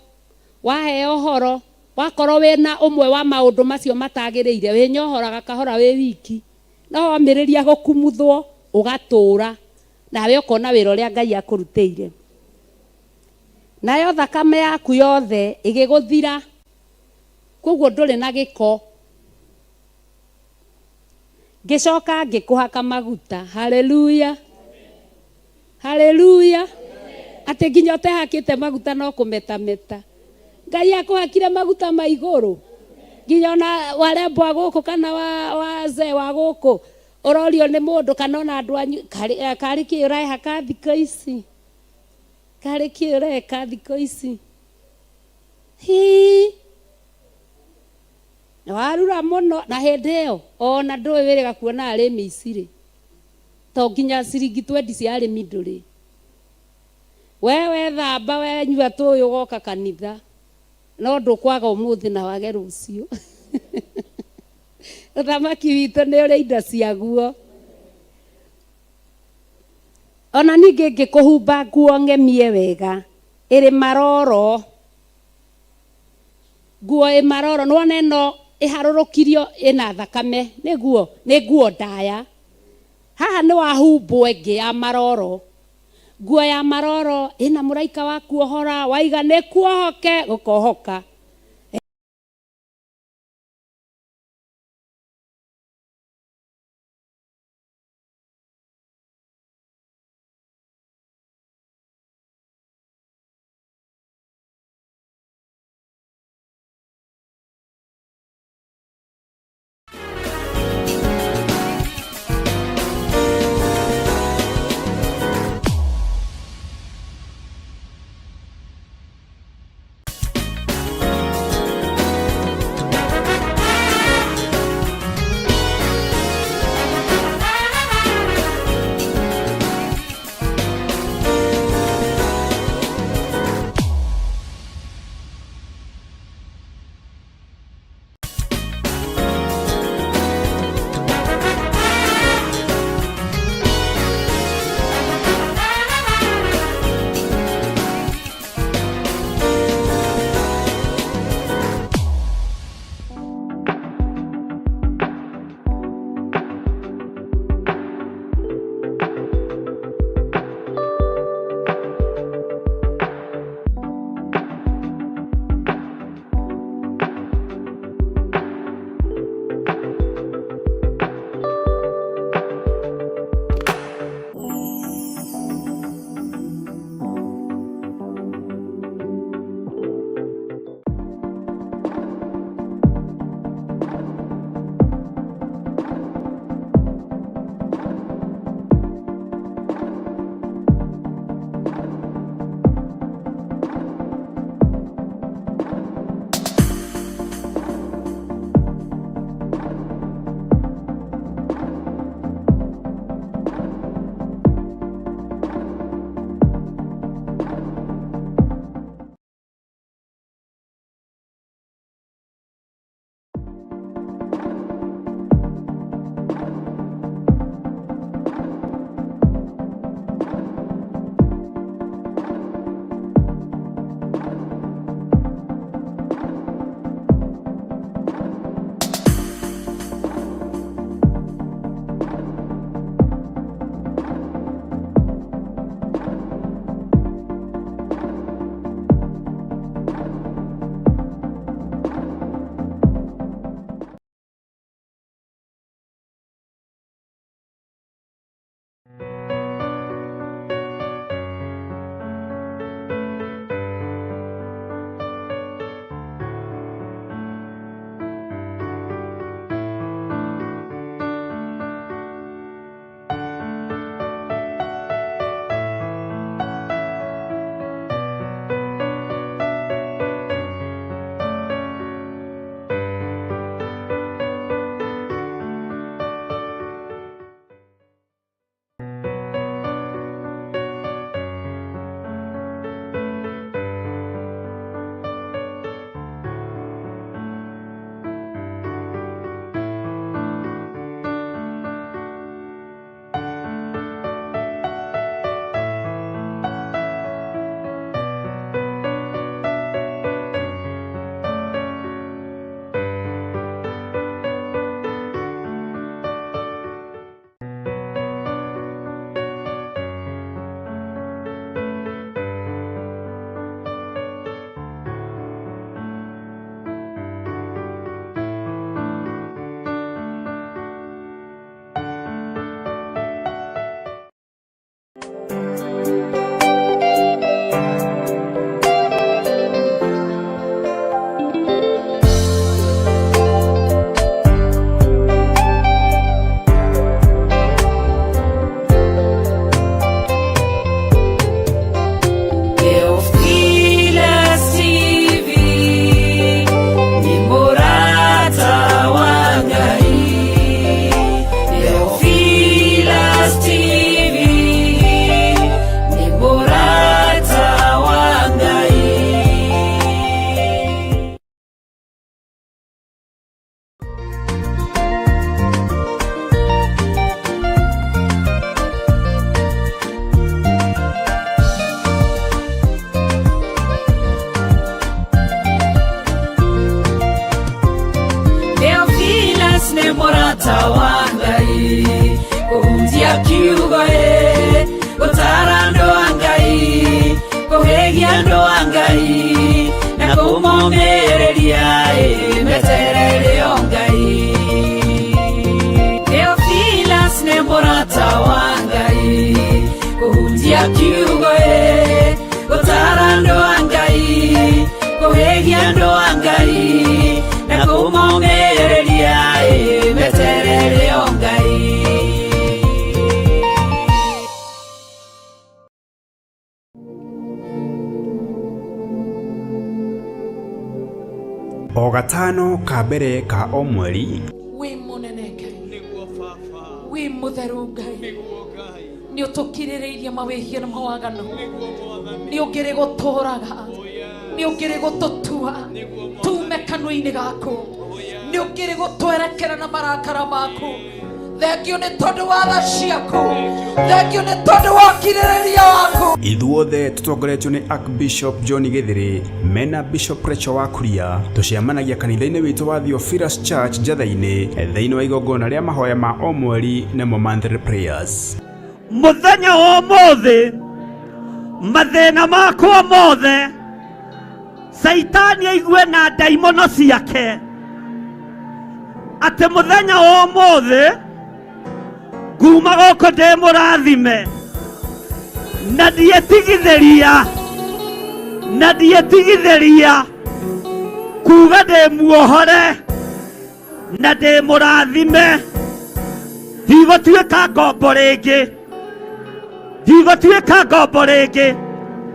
waheo ũhoro, wakorwo wĩna ũmwe wa maũndũ macio matagĩrĩire, wĩnyohoraga kahora wĩ wiki, no wamĩrĩria gũkumuthwo ũgatũra nawe ũkona wĩra ũrĩa Ngai akũrutĩire. Nayo thakame yaku yothe ĩgĩgũthira, koguo ndũrĩ na gĩko. Ngĩcoka ngĩkũhaka maguta. Haleluya, haleluya. Atĩ nginya ũtehakĩte maguta no kũmetameta. Ngai akũhakire maguta ma igũrũ nginya ona warembo a gũkũ kana wazee wa gũkũ ũrorio nĩ mũndũ kana ona andũ anyu, karĩ kĩ ũrehaka thikũ ici, karĩ kĩ ũreka thikũ ici, hi na warura mũno. Na hĩndĩ ĩyo ona ndũĩ wĩrĩga kuona arĩmi ici rĩ, to nginya ciringi 20 cia arĩmi ndũrĩ. We wethamba wenyua tũĩ ũgoka kanitha, no ndũkwaga ũmũthĩ na wage rũciũ. Ũthamaki witũ nĩ ũrĩ indo ciaguo. Ona ningĩ ngĩkũhumba nguo ng'emie wega ĩrĩ maroro, nguo ĩ maroro. Nĩwona ĩno ĩharũrũkirio ĩna thakame, nĩguo nĩ nguo ndaya. Haha nĩ wahumbwo ĩngĩ ya maroro, nguo ya maroro ĩna mũraika wa kuohora, waiga nĩ kuohoke gũkohoka. Theophilus nĩ mũrata wa Ngai kũhunjia kiugo ĩ gũtara andũ a Ngai kũhĩgia andũ a Ngai na kũmomĩrĩria ĩ meterere o Ngai. Theophilus nĩ mũrata wa Ngai kũhunjia kiugo ĩ gũtara andũ a Ngai kũhĩgia andũ a Ngai na kũmomĩrĩria ĩ meterere o Ngai. O gatano ka mbere ka o mweri Wĩ mũnene Ngai, wĩ mũtheru Ngai, nĩ ũtũkirĩrĩirie mawĩhia na mawaganu, nĩ ũngĩrĩ gũtũraga, nĩ ũngĩrĩ gũtũtua tume kanua-inĩ gaku, nĩ ũngĩrĩ gũtwerekera na marakara maku. Thengio nĩ tondũ wa tha ciaku, thengio nĩ tondũ wa ũkirĩrĩria waku. Ithuothe tũtongoretio nĩ Archbishop John Gĩthĩrĩ mena Bishop Rachel wa Kuria tũcemanagia kanitha-inĩ witũ wa Theophilus Church Njatha-inĩ thĩinĩ wa igongona rĩa mahoya ma o mweri nĩmo monthly prayers. Muthenya wa ũmũthĩ mathĩna makwa mothe Caitani aigue na ndaimono ciake atĩ mũthenya wa ũmũthĩ nguma gũkũ ndĩ mũrathime na ndietigithĩria na ndietigithĩria kuga ndĩ muohore na ndĩ mũrathime ndigũtuĩka ngombo rĩngĩ ndigũtuĩka ngombo rĩngĩ.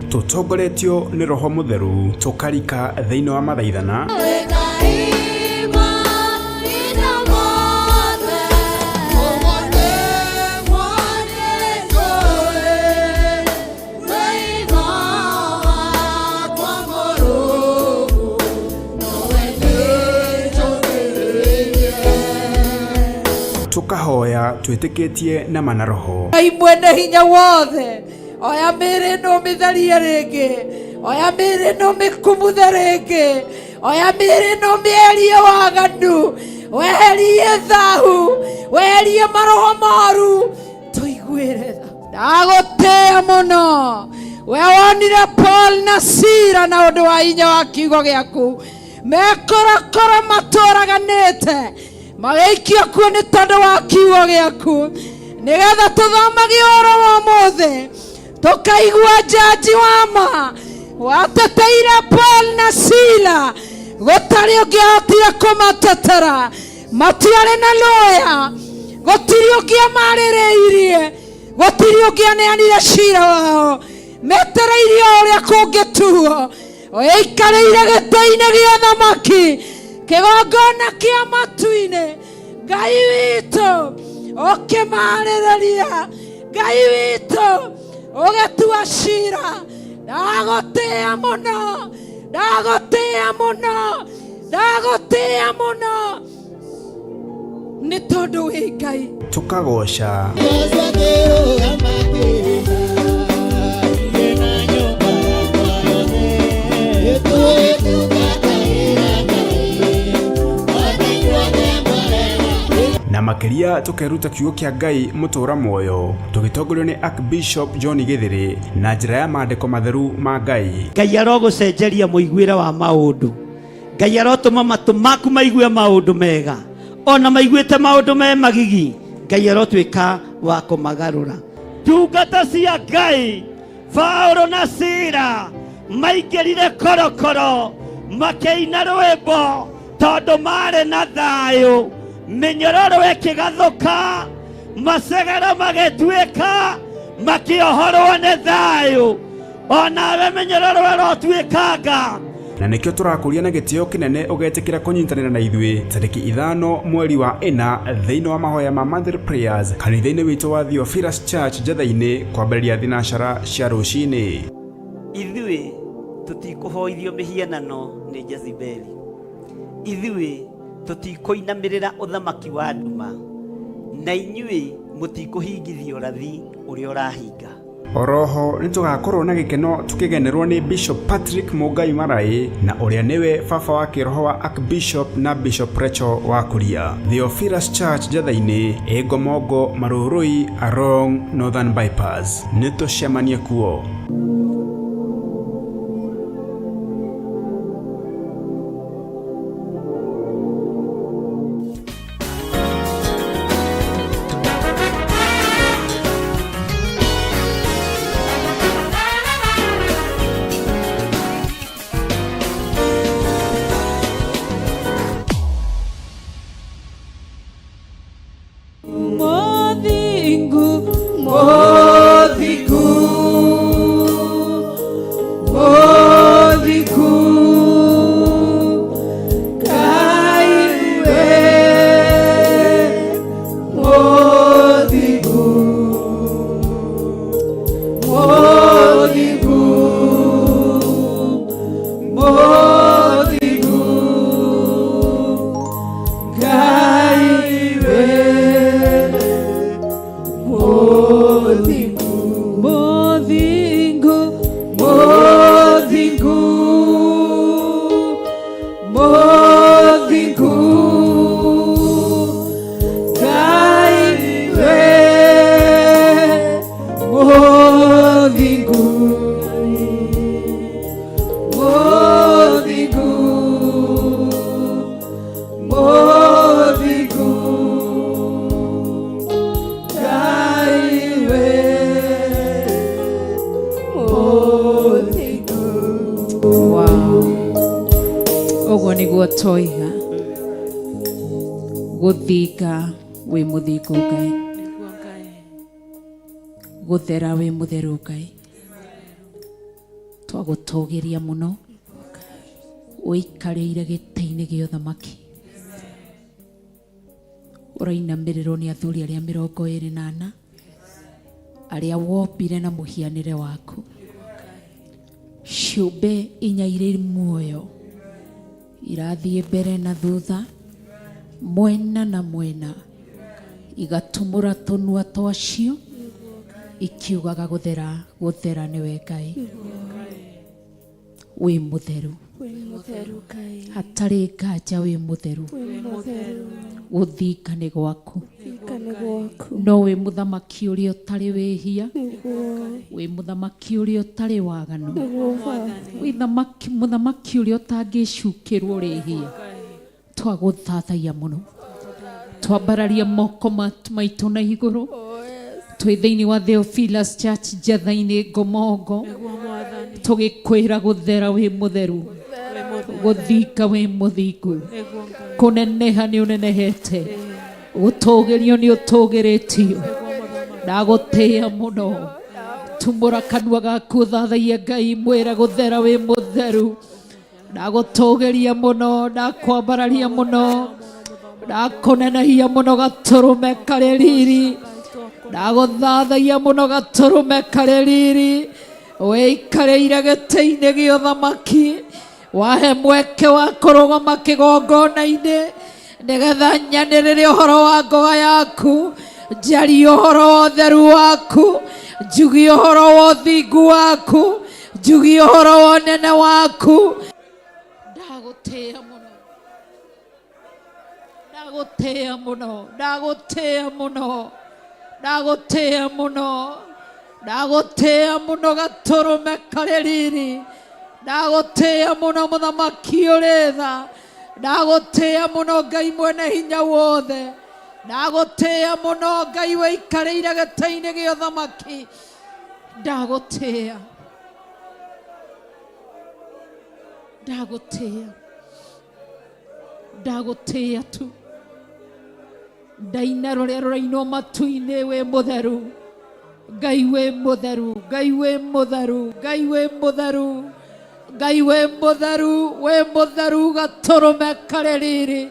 Tũtongoretio nĩ Roho Mũtheru tũkarika thĩinĩ wa mathaithana tũkahoya twĩtĩkĩtie na mana roho. Ngai mwene hinya wothe, oya mĩĩrĩ ĩno ũmĩtherie rĩngĩ, oya mĩĩrĩ ĩno ũmĩkumuthe rĩngĩ, oya mĩĩrĩ ĩno ũmĩeherie waganu, weherie thahu, weherie maroho moru, tũiguĩre tha. Ndagũtĩĩa mũno we wonire Paul na Sila na ũndũ wa hinya wa kiugo gĩaku mekorokoro matũraganĩte magĩikio kuo nĩ tondũ wa kiugo gĩaku, nĩgetha tũthomage ũhoro wa ũmũthĩ tũkaigua njanji wa ma wateteire Paul na Sila gũtarĩ ũngĩahotire kũmatetera, matiarĩ na lawyer, gũtirĩ ũngĩamarĩrĩirie, gũtirĩ ũngĩaneanire cira wao, metereirie o ũrĩa kũngĩtuo. Ũikarĩire gĩtĩ-inĩ gĩa thamaki kĩgongona kĩa matu-inĩ, Ngai witũ ũkĩmarĩrĩria, Ngai witũ ũgĩtua cira. Ndagũtĩĩa mũno, ndagũtĩĩa mũno, ndagũtĩĩa mũno nĩ tondũ wĩ Ngai. Tũkagoca na makĩria tũkeruta kiugo kĩa Ngai mũtũra muoyo tũgĩtongorio nĩ Archbishop John Gĩthĩrĩ na njĩra ya maandĩko matheru ma Ngai. Ngai arogũcenjeria mũiguĩre wa maũndũ, Ngai arotũma matũ maku maigue maũndũ mega ona maiguĩte maũndũ me magigi, Ngai arotuĩka wa kũmagarũra. Ndungata cia Ngai Paulo na Sila maingĩrire korokoro makĩina rwĩmbo tondũ marĩ na thayũ, mĩnyororo ĩkĩgathũka, macegera magĩtuĩka, makĩohorwo nĩ thayũ. Onawe mĩnyororo ĩrotuĩkanga. Na nĩkĩo tũrakũria na gĩtĩo kĩnene ũgetĩkĩra kũnyitanĩra na ithuĩ tarĩki 5 mweri wa 4 thĩinĩ wa mahoya ma monthly prayers kanitha-inĩ witũ wa Theophilus Church Njatha-inĩ kwambĩrĩria thinacara cia rũcinĩ. Ithuĩ tũtikũhoithio mĩhianano nĩ Jezebeli, ithuĩ tũtikũinamĩrĩra ũthamaki wa nduma, na inyuĩ mũtikũhingithio ũrathi ũrĩa ũrahinga. Oroho nĩ tũgakorwo na gĩkeno tũkĩgenerwo nĩ Bishop Patrick Mũngai Marai na ũrĩa nĩwe baba wa kĩroho wa Archbishop na Bishop Rachel wa Kuria. Theophilus Church Njatha-inĩ, ĩ Ngomongo Marũrũi along Northern Bypass. Nĩ tũcemanie kuo. Mothingu, mothingu, mothingu, Ngai we mothingu, mothingu, mothingu, Ngai we mothingu, mothingu, mothingu, mothingu, Ngai we mothingu, mothingu, mothingu, Ngai we mothingu. Wow. Ũguo nĩguo toiga gũthinga wĩ mũthingu Ngai, gũthera wĩ mũtheru Ngai, twagũtũgĩria mũno, ũikarĩire gĩtĩ-inĩ gĩa ũthamaki, ũrainamĩrĩrwo nĩ athuri arĩa 24 arĩa wombire na mũhianĩre waku, ciũmbe inya irĩ muoyo irathiĩ mbere na thutha, mwena na mwena, igatumũra tũnua twacio ikiugaga gũthera gũthera nĩwe Ngai, wĩ mũtheru, Wĩ mũtheru Ngai. hatarĩ nganja wĩ mũtheru, Wĩ mũtheru. gũthinga nĩ gwaku, Thinga nĩ gwaku. no wĩ mũthamaki ũrĩa ũtarĩ wĩhia, Nĩguo. wĩ mũthamaki ũrĩa ũtarĩ waganu, Nĩguo Baba. wĩ mũthamaki ũrĩa ũtangĩcukĩrwo rĩhia. Twagũthathaiya mũno, twambararia moko maitũ na igũrũ, twĩ thĩinĩ wa Theophilus Church Njatha-inĩ Ngomongo, tũgĩkwĩra gũthera wĩ mũtheru, gũthinga wĩ mũthingu, kũneneha nĩ ũnenehete, gũtũgĩrio nĩ ũtũgĩrĩtio. Ndagũtĩĩa mũno, tumũra kanua gaku ũthathaiye Ngai, mwĩre gũthera wĩ mũtheru. Ndagũtũgĩria mũno, ndakwambararia mũno, ndakũnenehia mũno gatũrũme karĩ riri, ndagũthathaiya mũno gatũrũme karĩ riri. Wĩikarĩire gĩtĩ-inĩ gĩa ũthamaki, wahe mweke wa kũrũgama kĩgongona-inĩ nĩgetha nyanĩrĩre ũhoro wa ngoga yaku, njarie ũhoro wa ũtheru waku, njugie ũhoro wa ũthingu waku, njugie ũhoro wa ũnene waku. Ndagũtĩĩa mũno, ndagũtĩĩa mũno, ndagũtĩĩa mũno, ndagũtĩĩa mũno, ndagũtĩĩa mũno gatũrũme karĩ riri, ndagũtĩĩa mũno mũthamaki ũrĩ tha, ndagũtĩĩa mũno Ngai mwene hinya wothe, ndagũtĩĩa mũno Ngai wĩikarĩire gĩtĩ-inĩ gĩa ũthamaki, ndagũtĩĩa, ndagũtĩĩa, ndagũtĩĩa tu. Ndaina rũrĩa rũrainwo matu-inĩ, wĩ mũtheru Ngai, wĩ mũtheru Ngai, wĩ mũtheru Ngai, wĩ mũtheru Ngai, wĩ mũtheru, wĩ mũtheru gatũrũme karĩ riri,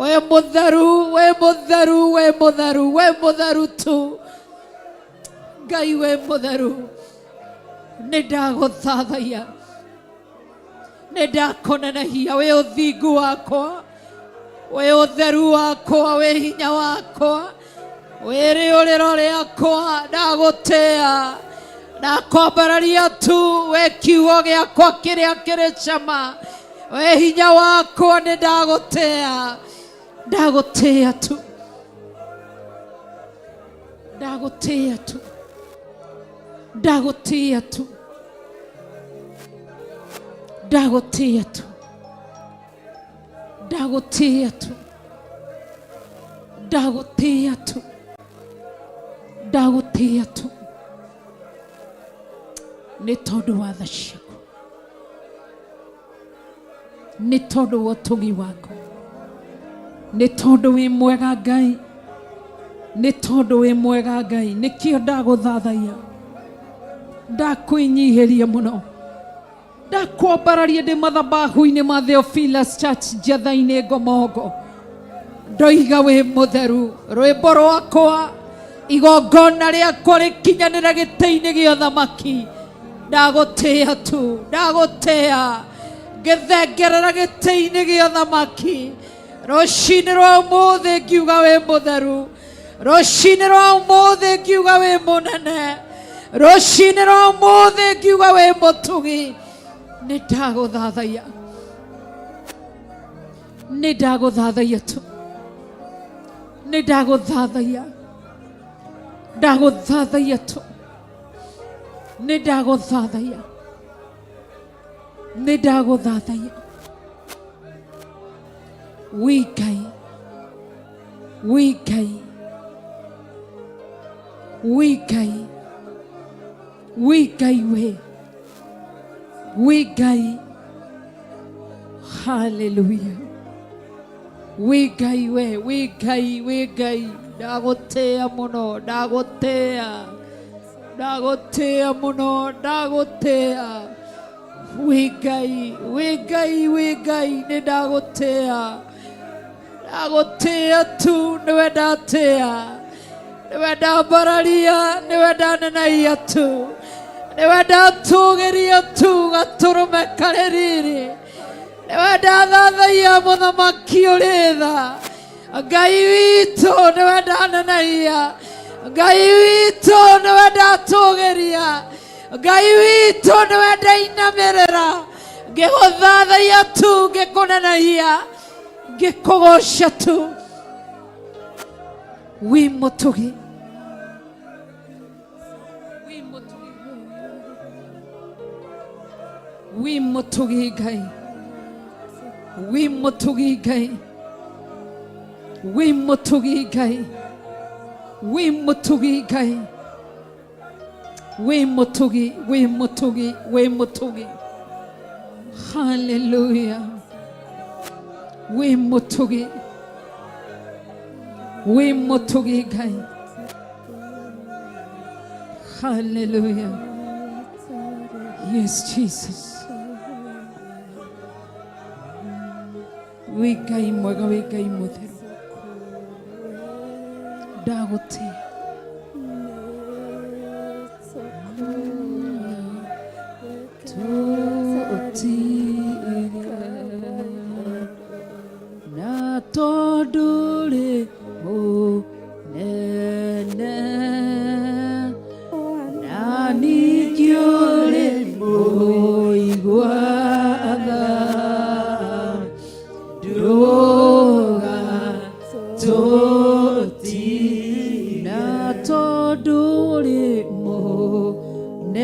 wĩ mũtheru, wĩ mũtheru, wĩ mũtheru, wĩ mũtheru tu Ngai, wĩ mũtheru. Nĩ ndagũthathaiya, nĩ ndakũnenehia, wĩ ũthingu wakwa, wĩ ũtheru wakwa, wĩ hinya wakwa, wĩ rĩũrĩro rĩakwa. Ndagũtĩĩa, Ndakwambararia tu we kiugo gĩakwa kĩrĩa kĩrĩ cama, we hinya wakwa, nĩ ndagũtĩa, ndagũtĩa tu, ndagũtĩa tu, ndagũtĩa tu, ndagũtĩa tu, ndagũtĩa tu, ndagũtĩa tu, ndagũtĩa tu, nĩ tondũ wa tha ciaku, nĩ tondũ wa ũtugi waku, nĩ tondũ wĩ mwega Ngai, nĩ tondũ wĩ mwega Ngai, nĩkĩo ndagũthathaiya, ndakwĩnyihĩria mũno, ndakwambararia ndĩ mathabahu-inĩ ma Theophilus Church Njatha-inĩ Ngomongo, ndoiga wĩ mũtheru. Rwĩmbo rwakwa, igongona rĩakwa rĩkinyanĩre gĩtĩ-inĩ gĩa ũthamaki. Ndagũtĩa tu, ndagũtĩa ngĩthengerera gĩtĩ-inĩ gĩa ũthamaki rũcinĩ rwa ũmũthĩ, ngiuga wĩ mũtheru. Rũcinĩ rwa ũmũthĩ ngiuga wĩ mũnene. Rũcinĩ rwa ũmũthĩ ngiuga wĩ mũtugi. Nĩ ndagũthathaiya, nĩ ndagũthathaiya tu, nĩ ndagũthathaiya, ndagũthathaiya tu, nĩ ndagũthathaiya, nĩ ndagũthathaiya. Wĩ Ngai, wĩ Ngai, wĩ Ngai, wĩ Ngai, we wĩ Ngai. Haleluya. Wĩ Ngai, we wĩ Ngai, wĩ Ngai. Ndagũtĩa mũno, ndagũtĩa, ndagũtĩa mũno, ndagũtĩa. Wĩ Ngai, wĩ Ngai, wĩ Ngai, nĩ ndagũtĩa, ndagũtĩa tu. Nĩwe ndatĩa, nĩwe ndambararia, nĩwe ndanenaia tu, nĩwe ndatũgĩria tu, gatũrũme karĩ riri. Nĩwe ndathathaiya, mũthamaki ũrĩ tha, Ngai witũ. Nĩwe ndanenaia, Ngai witũ. Nĩwe ndatũgĩria, Ngai witũ. Nĩwe ndainamĩrĩra ngĩgũthathaiya tu, ngĩkũnenaia, ngĩkũgoca tu. Wĩ mũtugi, wĩ mũtugi, wĩ mũtugi Ngai, wĩ mũtugi Ngai, wĩ mũtugi Ngai, wĩ mũtugi Ngai, wĩ mũtugi, wĩ mũtugi, wĩ mũtugi. Haleluya. Wĩ mũtugi, wĩ mũtugi Ngai. Haleluya. Yes, Jesus. Wĩ Ngai mwega, wĩ Ngai mũtheru, ndagũtĩa. Tũtige na tondũ rĩ mũnene, na ningĩ ũrĩ mũigua tha, ndũga tũti na tondũ rĩ mũnene,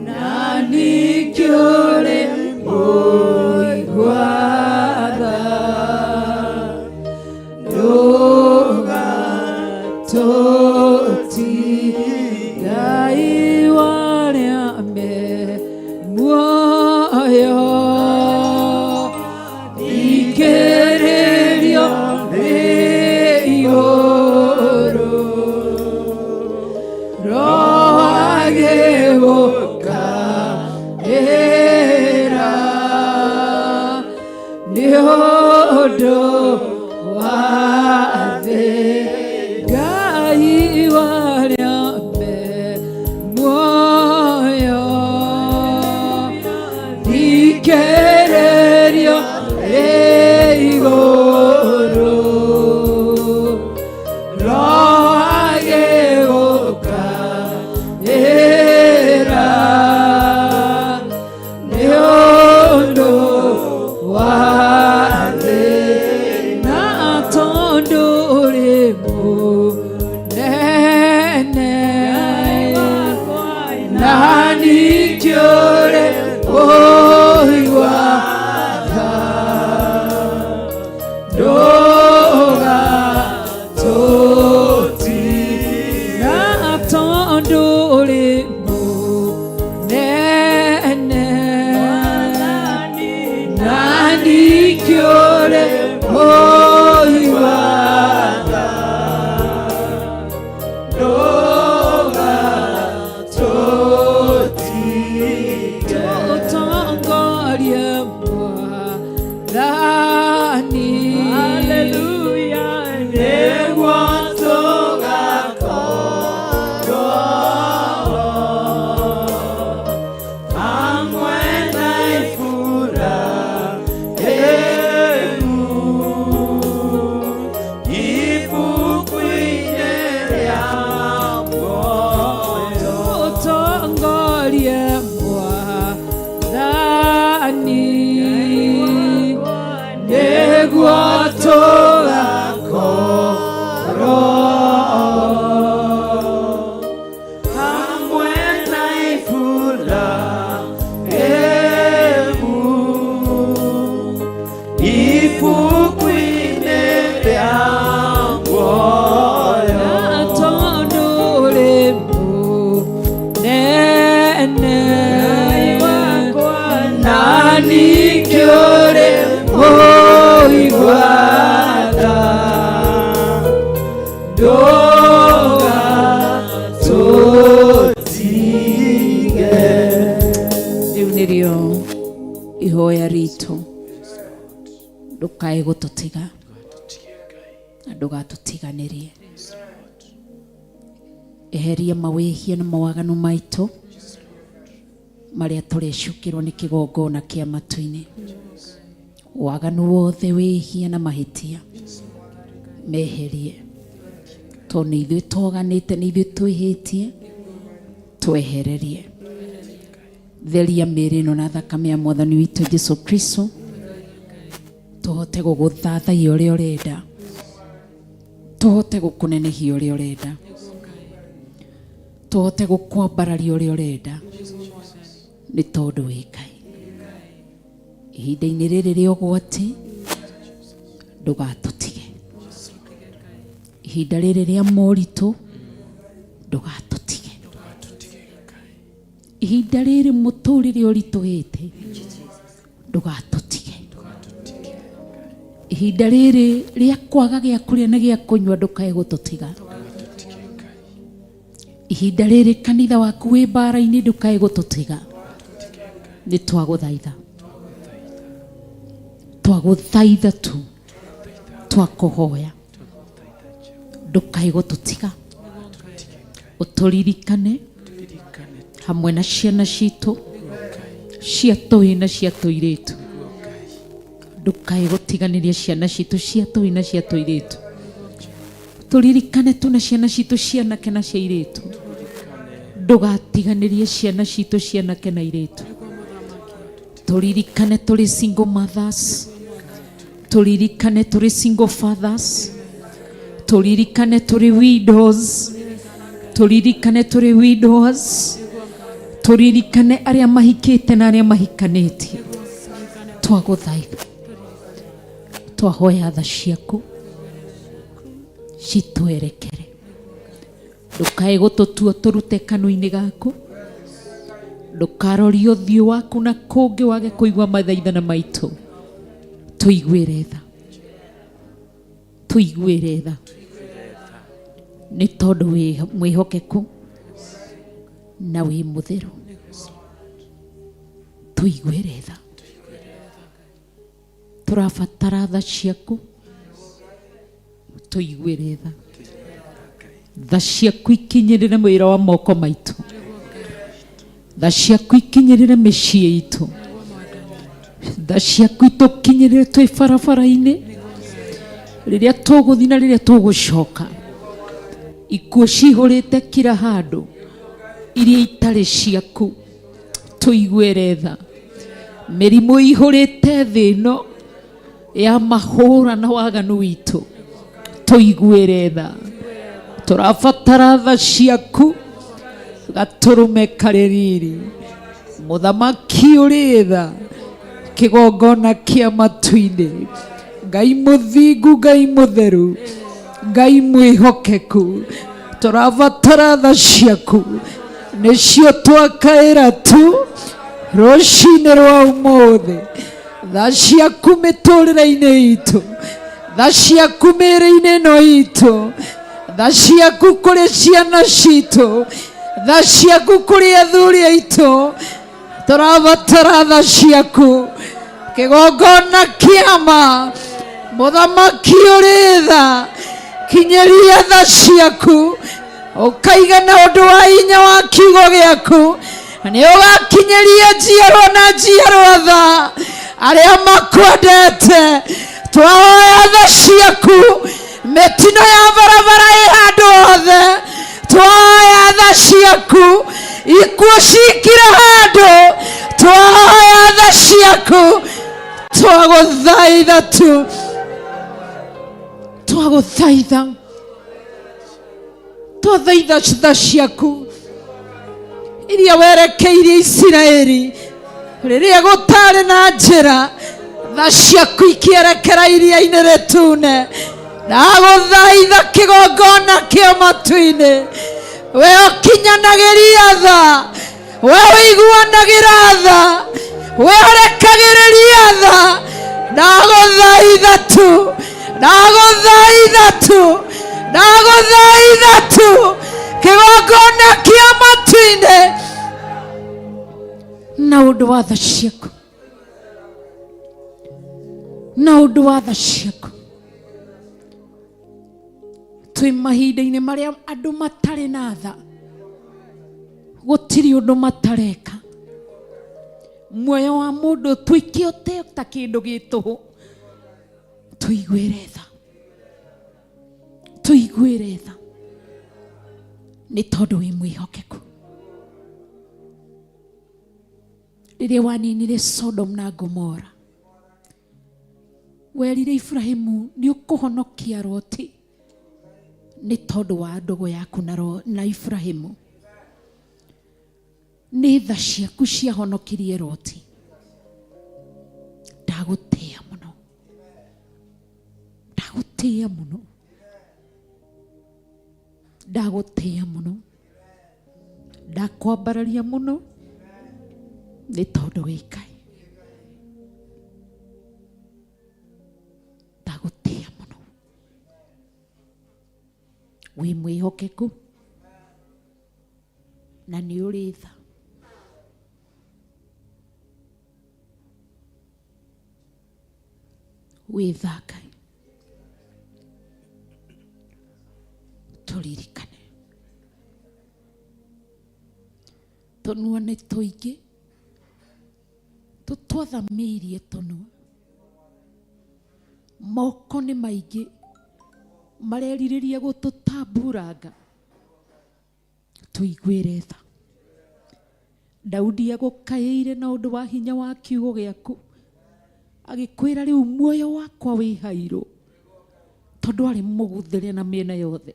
na ningĩ ũrĩ mũigua tha, ndũga tũti. Ngai warĩa me muoyo, thikĩrĩrio nĩ igũrũ, roho agĩgũkaĩra nĩ ũndũ wa thĩ. Ngai warĩa me muoyo, thikĩrĩrio nĩ igũrũ, roho agĩgũkaĩra. nikyore moiwata Ndogatũtige Utongorie Mwathani. Haleluya, nĩguo tũgakorwo hamwe na Iburahĩmu ibuku-inĩ rĩa muoyo. Utongorie Mwathani. Nĩguo tũgakorwo hamwe na Iburahĩmu ibuku-inĩ rĩa muoyo. Na tondũ ũrĩ mũnene na ningĩ ũrĩ mũigua tha ndũgatũtige. Rĩu nĩrĩo ihoya ritũ ndũkae gũtũtiga na ndũgatũtiganĩrie eheria mawĩhia na mawaganu maitũ marĩa tũrecukĩrwo nĩ kĩgongona kĩa matu-inĩ waganu wothe wĩhia na mahĩtia meherie tondũ nĩ ithuĩ twoganĩte nĩ ithuĩ twĩhĩtie twehererie theria mĩĩrĩ ĩno na thakame ya mwathani witũ Jesu Kristo tũhote gũgũthathaiya ũrĩa ũrenda tũhote gũkũnenehia ũrĩa ũrenda tũhote gũkwambararia ũrĩa ũrenda nĩ tondũ wĩ Ngai ihinda-inĩ rĩrĩ rĩa ũgwati ndũgatũtige ihinda rĩrĩ rĩa moritũ ndũgatũtige ihinda rĩrĩ mũtũrĩre ũritũhĩte ndũgatũtige ihinda rĩrĩ rĩa kwaga gĩa kũrĩa na gĩa kũnyua ndũkae gũtũtiga ihinda rĩrĩ kanitha waku wĩ mbara-inĩ ndũkae gũtũtiga nĩ twagũthaitha twagũthaitha tu twakũhoya ndũkae gũtũtiga ũtũririkane hamwe na ciana citũ cia tũhĩ na cia tũirĩtu ndũkae gũtiganĩria ciana citũ cia tũhĩ na cia tũirĩtu tũririkane tu na ciana citũ cianake na cia irĩtu ndũgatiganĩrie ciana citũ cianake na irĩtu tũririkane tũrĩ single mothers tũririkane tũrĩ single fathers tũririkane tũrĩ widows tũririkane tũrĩ widowers tũririkane arĩa mahikĩte na arĩa mahikanĩtie twagũthaitha twahoya tha ciaku citwerekere ndũkae gũtũtua tũrute kanua-inĩ gaku ndũkarorie ũthiũ waku na kũngĩ wage kũigua mathaithana maitũ tũiguĩre tha tũiguĩre tha nĩ tondũ wĩ mwĩhokeku na wĩ mũtheru tũiguĩre tha tũrabatara tha ciaku tũiguĩre tha tha ciaku ikinyĩrĩre wĩra wa moko maitũ tha ciaku ikinyĩrĩre mĩciĩ itũ tha ciaku itũkinyĩrĩre twĩ barabara-inĩ rĩrĩa tũgũthiĩ na rĩrĩa tũgũcoka ikuũ cihũrĩte kila handũ iria itarĩ ciaku tũiguĩre tha mĩrimũ ihũrĩte thĩ ĩno ya mahũra na waganu witũ tũiguĩre tha tũrabatara tha ciaku gatũrũme karĩ riri mũthamaki ũrĩ tha kĩgongona kĩa matu-inĩ Ngai mũthingu Ngai mũtheru Ngai mwĩhokeku tũrabatara tha ciaku nĩcio twakaĩra tu rũcinĩ rwa ũmũthĩ Tha ciaku mĩtũrĩre-inĩ itũ, tha ciaku mĩĩrĩ-inĩ ĩno itũ, tha ciaku kũrĩ ciana citũ, tha ciaku kũrĩ athuri aitũ. Tũrabatara tha ciaku. Kĩgongona kĩama, mũthamaki ũrĩ tha, kinyĩria tha ciaku ũkaigana ũndũ wa hinya wa kiugo gĩaku. Nĩ ũgakinyĩria njiarwa na njiarwa tha arĩa makwendete. Twahoya tha ciaku. Mĩtino ya barabara ĩ handũ hothe, twahoya tha ciaku. Ikuũ cikire handũ, twahoya tha ciaku. Twagũthaitha tu, twagũthaitha, twathaitha tha ciaku iria werekeirie Isiraeli rĩrĩa gũtarĩ na njĩra. Tha ciaku ikĩerekera iria-inĩ rĩtune. Ndagũthaitha kĩgongona kĩa matu-inĩ, we ũkinyanagĩria tha, we ũiguanagĩra tha, we ũrekagĩrĩria tha. Ndagũthaitha tu, ndagũthaitha tu, ndagũthaitha tu, kĩgongona kĩa matu-inĩ, na ũndũ wa tha ciaku, na ũndũ wa tha ciaku. Twĩ mahinda-inĩ marĩa andũ matarĩ na tha, gũtirĩ ũndũ matareka. Muoyo wa mũndũ ũtuĩke ũte ta kĩndũ gĩ tũhũ. Tũiguĩre tha, tũiguĩre tha, nĩ tondũ wĩ mwĩhokeku. Rĩrĩa waninire Sodom na Gomora, werire Ibrahimu nĩ ũkũhonokia Loti nĩ tondũ wa ndũgũ yaku na Ibrahimu. Nĩ tha ciaku ciahonokirie Loti. Ndagũtĩĩa mũno, ndagũtĩĩa mũno, ndagũtĩĩa mũno, ndakwambararia mũno, nĩ tondũ wĩ Ngai. Ndagũtĩĩa mũno, wĩ mwĩhokeku na nĩ ũrĩ tha. Wĩ tha Ngai, tũririkane. Tũnua nĩ tũingĩ tũtwathamĩirie tũnua, moko nĩ maingĩ marerirĩria gũtũtamburanga. Tũiguĩre tha. Daudi agũkaĩire na ũndũ wa hinya wa kiugo gĩaku, agĩkwĩra rĩu muoyo wakwa wĩ hairũ, tondũ arĩ mũguthĩre na mĩena yothe.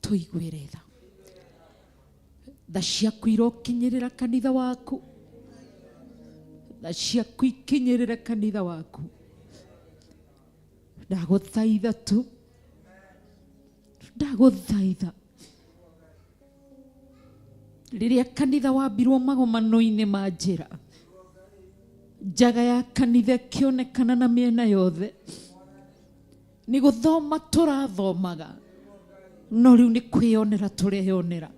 Tũiguĩre tha. Tha ciaku irokinyĩrĩra kanitha waku, tha ciaku ikinyĩrĩre kanitha waku. Ndagũthaitha tu, ndagũthaitha. Rĩrĩa kanitha wambirwo magomano-inĩ ma njĩra, njaga ya kanitha ĩkĩonekana na mĩena yothe. Nĩ gũthoma tũrathomaga, no rĩu nĩ kwĩyonera tũreyonera.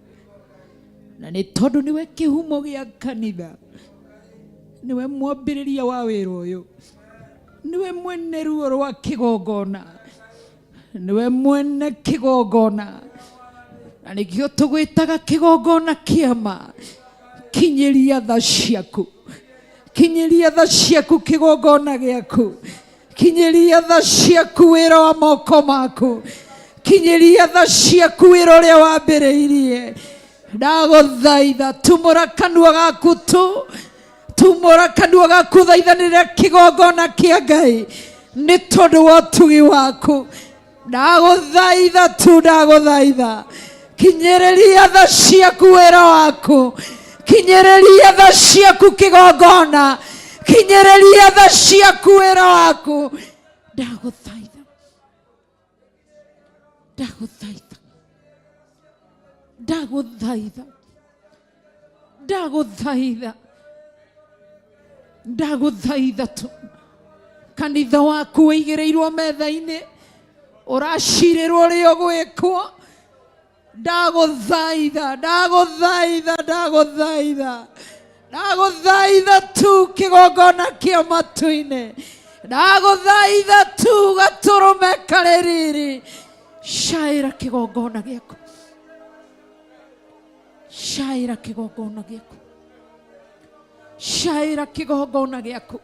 Na nĩ tondũ nĩwe kĩhumo gĩa kanitha, nĩwe mwambĩrĩria wa wĩra ũyũ, nĩwe mwene ruo rwa kĩgongona, nĩwe mwene kĩgongona, na nĩkĩo tũgwĩtaga kĩgongona kĩama. Kinyĩria tha ciaku, kinyĩria tha ciaku kĩgongona gĩaku, kinyĩria tha ciaku wĩra wa moko maku, kinyĩria tha ciaku wĩra ũrĩa wambĩrĩirie. Ndagũthaitha, tumũra kanua gaku tu, tumũra kanua gaku, thaithanĩrĩra kĩgongona kĩa Ngai nĩ tondũ wa ũtugi waku. Ndagũthaitha tu, ndagũthaitha, kinyĩrĩria tha ciaku wĩra waku, kinyĩrĩria tha ciaku kĩgongona, kinyĩrĩria tha ciaku wĩra waku. Ndagũthaitha, ndagũthaitha, ndagũthaitha, ndagũthaitha. Ndagũthaitha tu kanitha waku wĩigĩrĩirwo metha-inĩ, ũracirĩrwo ũrĩa ũgwĩkwo. Ndagũthaitha, ndagũthaitha, ndagũthaitha, ndagũthaitha tu kĩgongona kĩa matu-inĩ, ndagũthaitha tu gatũrũme karĩ riri. Caĩra kĩgongona gĩaku, caĩra kĩgongona gĩaku, caĩra kĩgongona gĩaku,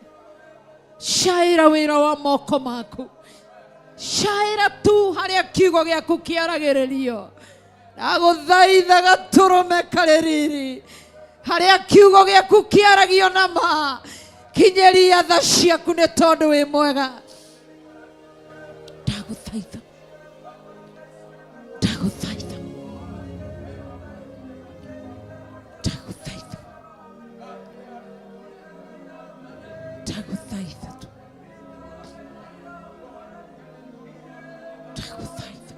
caĩra wĩra wa moko maku, caĩra tu harĩa kiugo gĩaku kĩaragĩrĩrio. Ndagũthaitha gatũrũme karĩ riri, harĩa kiugo gĩaku kĩaragio na ma, kinyĩria tha ciaku nĩ tondũ wĩ mwega. Ndagũthaitha, ndagũthaitha, ndagũthaitha, ndagũthaitha tu, ndagũthaitha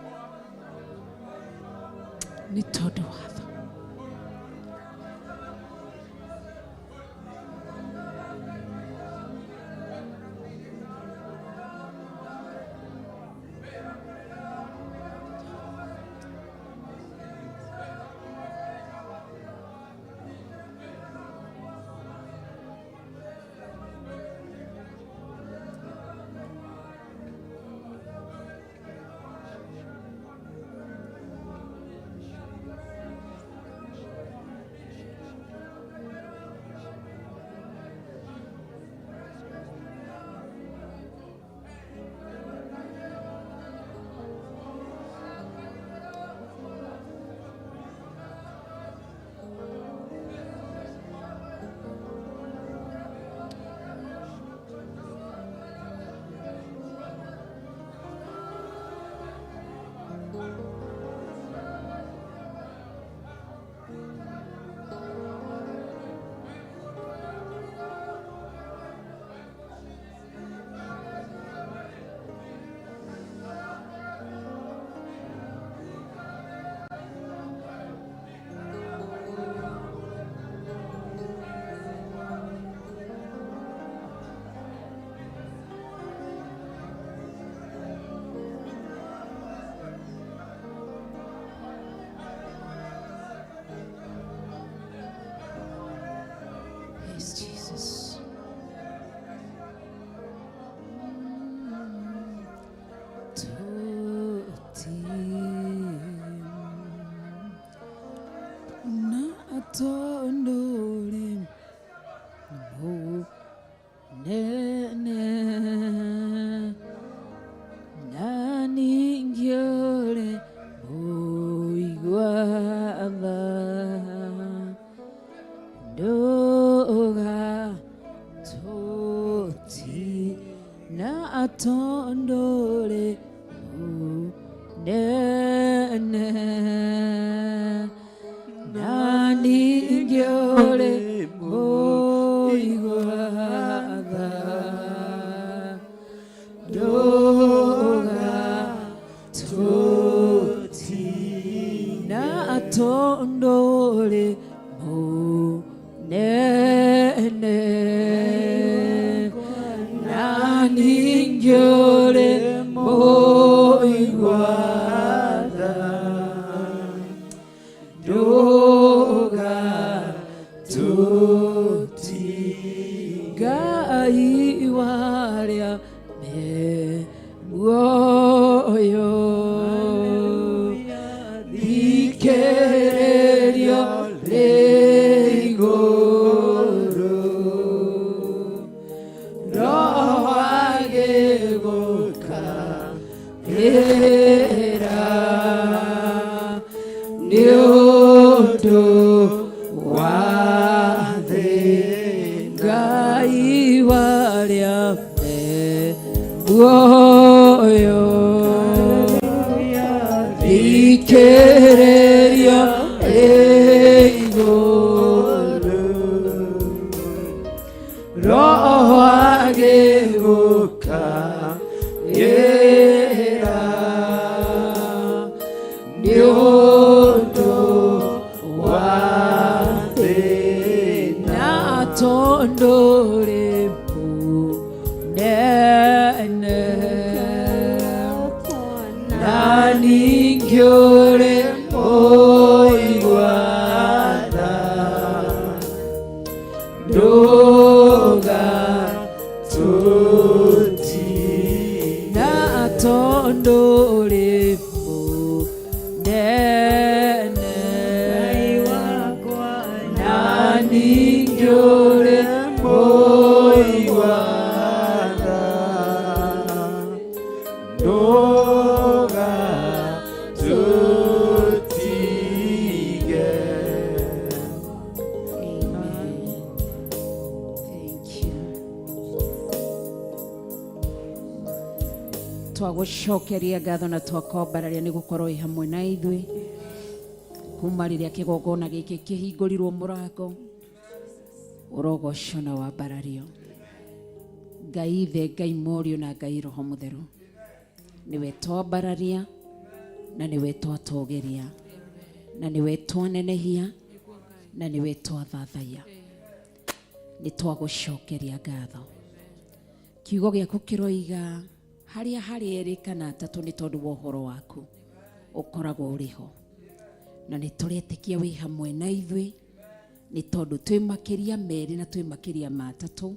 nĩ tondũ wa tha. Yes, Jesus. Ndoga tuti na atondore nene na ningiore muiguatha ndoga tuti na atondore munene na ningiore muiguatha ndoga tuti Ngai waria me muoyo thikĩrĩrio rĩ igũrũ roho agĩgũka rĩra nĩ ũndũ wa thĩ Ngai warĩa me muoyo thikĩrĩrio rĩ igũrũ roho agĩgũka rĩra nĩ ũndũ wa thĩna tondũ rĩ mũnene na ningĩ ũrĩ mũigua tha ndũgatũtige na tondũ ũrĩ mũnene na ningĩ ũrĩ mũigua tha ndũgatũtige. Twagũcokeria ngatho na twakwambararia nĩ gũkorwo wĩ hamwe na ithuĩ kuma rĩrĩa kĩgongona gĩkĩ kĩhingũrirwo mũrango ũrogocwo na wambarario. Ngai Ithe, Ngai Mũriũ na Ngai Roho Mũtheru, nĩwe twambararia na nĩwe twatũgĩria na nĩwe twanenehia na nĩwe twathathaiya. Nĩ twagũcokeria ngatho. Kiugo gĩaku kĩroiga harĩa harĩ erĩ kana atatũ nĩ tondũ wa ũhoro waku ũkoragwo ũrĩ ho, na nĩ tũretĩkia wĩ hamwe na ithuĩ nĩ tondũ twĩ makĩria merĩ na twĩ makĩria ma atatũ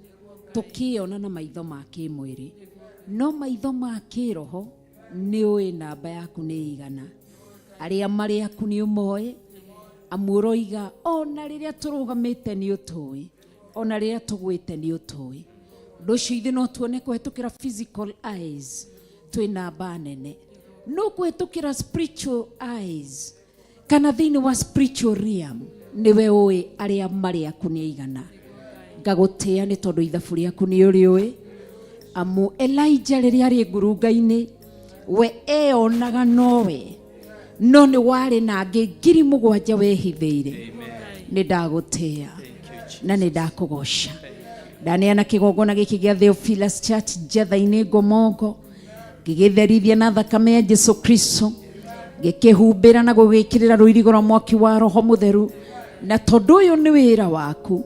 tũkĩona na maitho ma kĩmwĩrĩ, no maitho ma kĩroho nĩ ũĩ namba yaku nĩ igana, arĩa marĩ aku nĩ ũmoĩ, amu ũroiga ona rĩrĩa tũrũgamĩte nĩ ũtũĩ, ona rĩrĩa tũgwĩte nĩ ũtũĩ. Ũndũ ũcio ithuĩ no tuone kũhetũkĩra physical eyes twĩ namba nene, no kũhetũkĩra spiritual eyes kana thĩinĩ wa spiritual realm nĩwe ũĩ arĩa marĩ aku nĩ aigana. Ngagũtĩa nĩ tondũ ithabu rĩaku nĩ ũrĩũĩ, amu Elijah rĩrĩa arĩ ngurunga-inĩ we eyonaga nowe, no nĩ warĩ na angĩ 7,000 wehithĩire. Nĩ ndagũtĩa na nĩ ndakũgoca. Ndaneana kĩgongona gĩkĩ gĩa Theophilus Church Njetha-inĩ Ngomongo, ngĩgĩtherithia na thakame ya Jesu Kristo, ngĩkĩhumbĩra na gũgĩkĩrĩra rũirigo rwa mwaki wa Roho Mũtheru. Na tondũ ũyũ nĩ wĩra waku,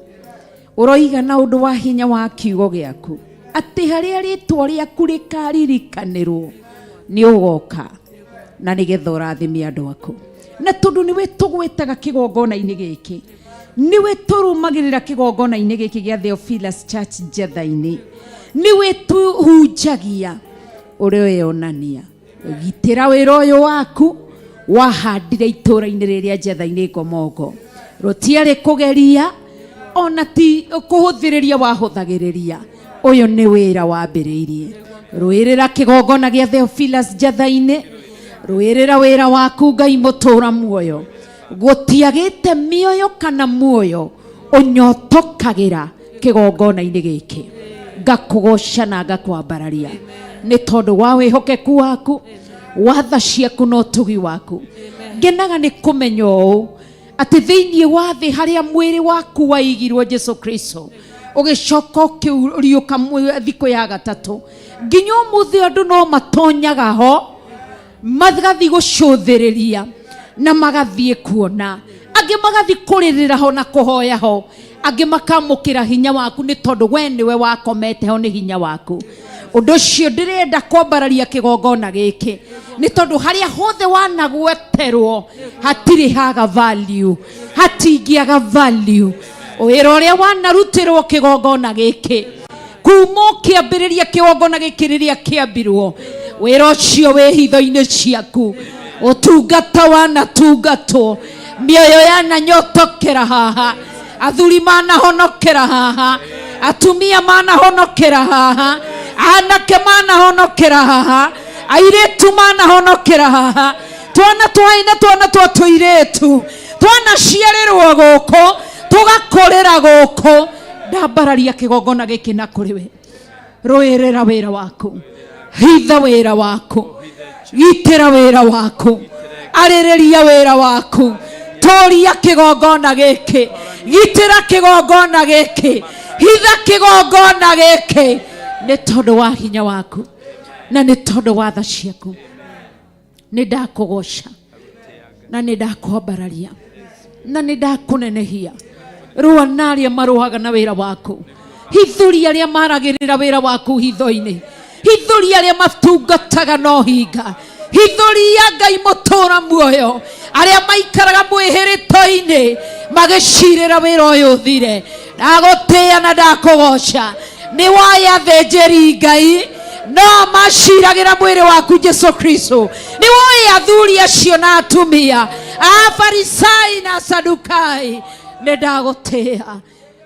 ũroiga na ũndũ wa hinya wa kiugo gĩaku atĩ harĩa rĩtwa rĩaku rĩkaririkanĩrwo nĩ ũgoka na nĩgetha ũrathime andũ aku. Na tondũ nĩwe tũgwĩtaga kĩgongona-inĩ gĩkĩ, nĩwe tũrũmagĩrĩra kĩgongona-inĩ gĩkĩ gĩa Theophilus Church Njetha-inĩ, nĩwe tũhunjagia ũrĩa weyonania. Gitĩra wĩra ũyũ waku wahandire itũũra-inĩ rĩrĩa Njetha-inĩ Ngomongo, rũtiarĩ kũgeria ona ti kũhũthĩrĩria wahũthagĩrĩria, ũyũ nĩ wĩra wambĩrĩirie. Rũĩrĩra kĩgongona gĩa Theophilus Njetha-inĩ, rũĩrĩra wĩra waku Ngai mũtũũra muoyo. Gũtiagĩte mĩoyo kana muoyo ũnyotokagĩra kĩgongona-inĩ gĩkĩ. Ngakũgoca na ngakwambararia nĩ tondũ wa wĩhokeku waku, wa tha ciaku na ũtugi waku. Ngenaga nĩ kũmenya ũũ atĩ thĩinĩ wa thĩ harĩa mwĩrĩ waku waigirwo Jesu Kristo ũgĩcoka ũkĩriũka thikũ ya gatatũ, nginya ũmũthĩ andũ no matonyaga ho magathiĩ gũcũthĩrĩria na magathiĩ kuona, angĩ magathiĩ kũrĩrĩra ho na kũhoya ho, angĩ makamũkĩra hinya waku nĩ tondũ we nĩwe wakomete ho nĩ hinya waku. Ũndũ ũcio ndĩrenda kwambararia kĩgongona gĩkĩ nĩ tondũ harĩa hothe wanagweterwo hatirĩ haga value, hatingĩaga value. Wĩra ũrĩa wanarutĩrwo kĩgongona gĩkĩ kuma ũkĩambĩrĩria kĩgongona gĩkĩ rĩrĩa kĩambirwo, wĩra ũcio wĩ hitho-inĩ ciaku, ũtungata wanatungatwo, mĩoyo yananyotokera haha, athuri manahonokera haha, atumia manahonokera haha, anake manahonokera haha, airĩtu manahonokera haha, twana twaĩ na twana twa tũirĩtu twanaciarĩrwo gũkũ tũgakũrĩra gũkũ. Ndambararia kĩgongona gĩkĩ na kũrĩ we, rũĩrĩra wĩra waku, hitha wĩra waku, gitĩra wĩra waku, arĩrĩria wĩra waku, tũria kĩgongona gĩkĩ, gitĩra kĩgongona gĩkĩ, hitha kĩgongona gĩkĩ, nĩ tondũ wa hinya waku na nĩ tondũ wa tha ciaku. Nĩ ndakũgoca na nĩ ndakwambararia na nĩ ndakũnenehia. Rũa na arĩa marũaga na wĩra waku, hithũria arĩa maragĩrĩra wĩra waku hitho-inĩ, hithũria Hithũria arĩa matungataga na ũhinga. Hithũria Ngai mũtũra muoyo arĩa maikaraga mwĩhĩrĩto-inĩ magĩcirĩra wĩra ũyũ ũthire. Ndagũtĩĩa na ndakũgoca. Nĩ waya thĩnjĩri Ngai no maciragĩra mwĩrĩ waku Jesu Kristo. Nĩ woĩ athuri acio na atumia Afarisai na Sadukai. Nĩ ndagũtĩĩa,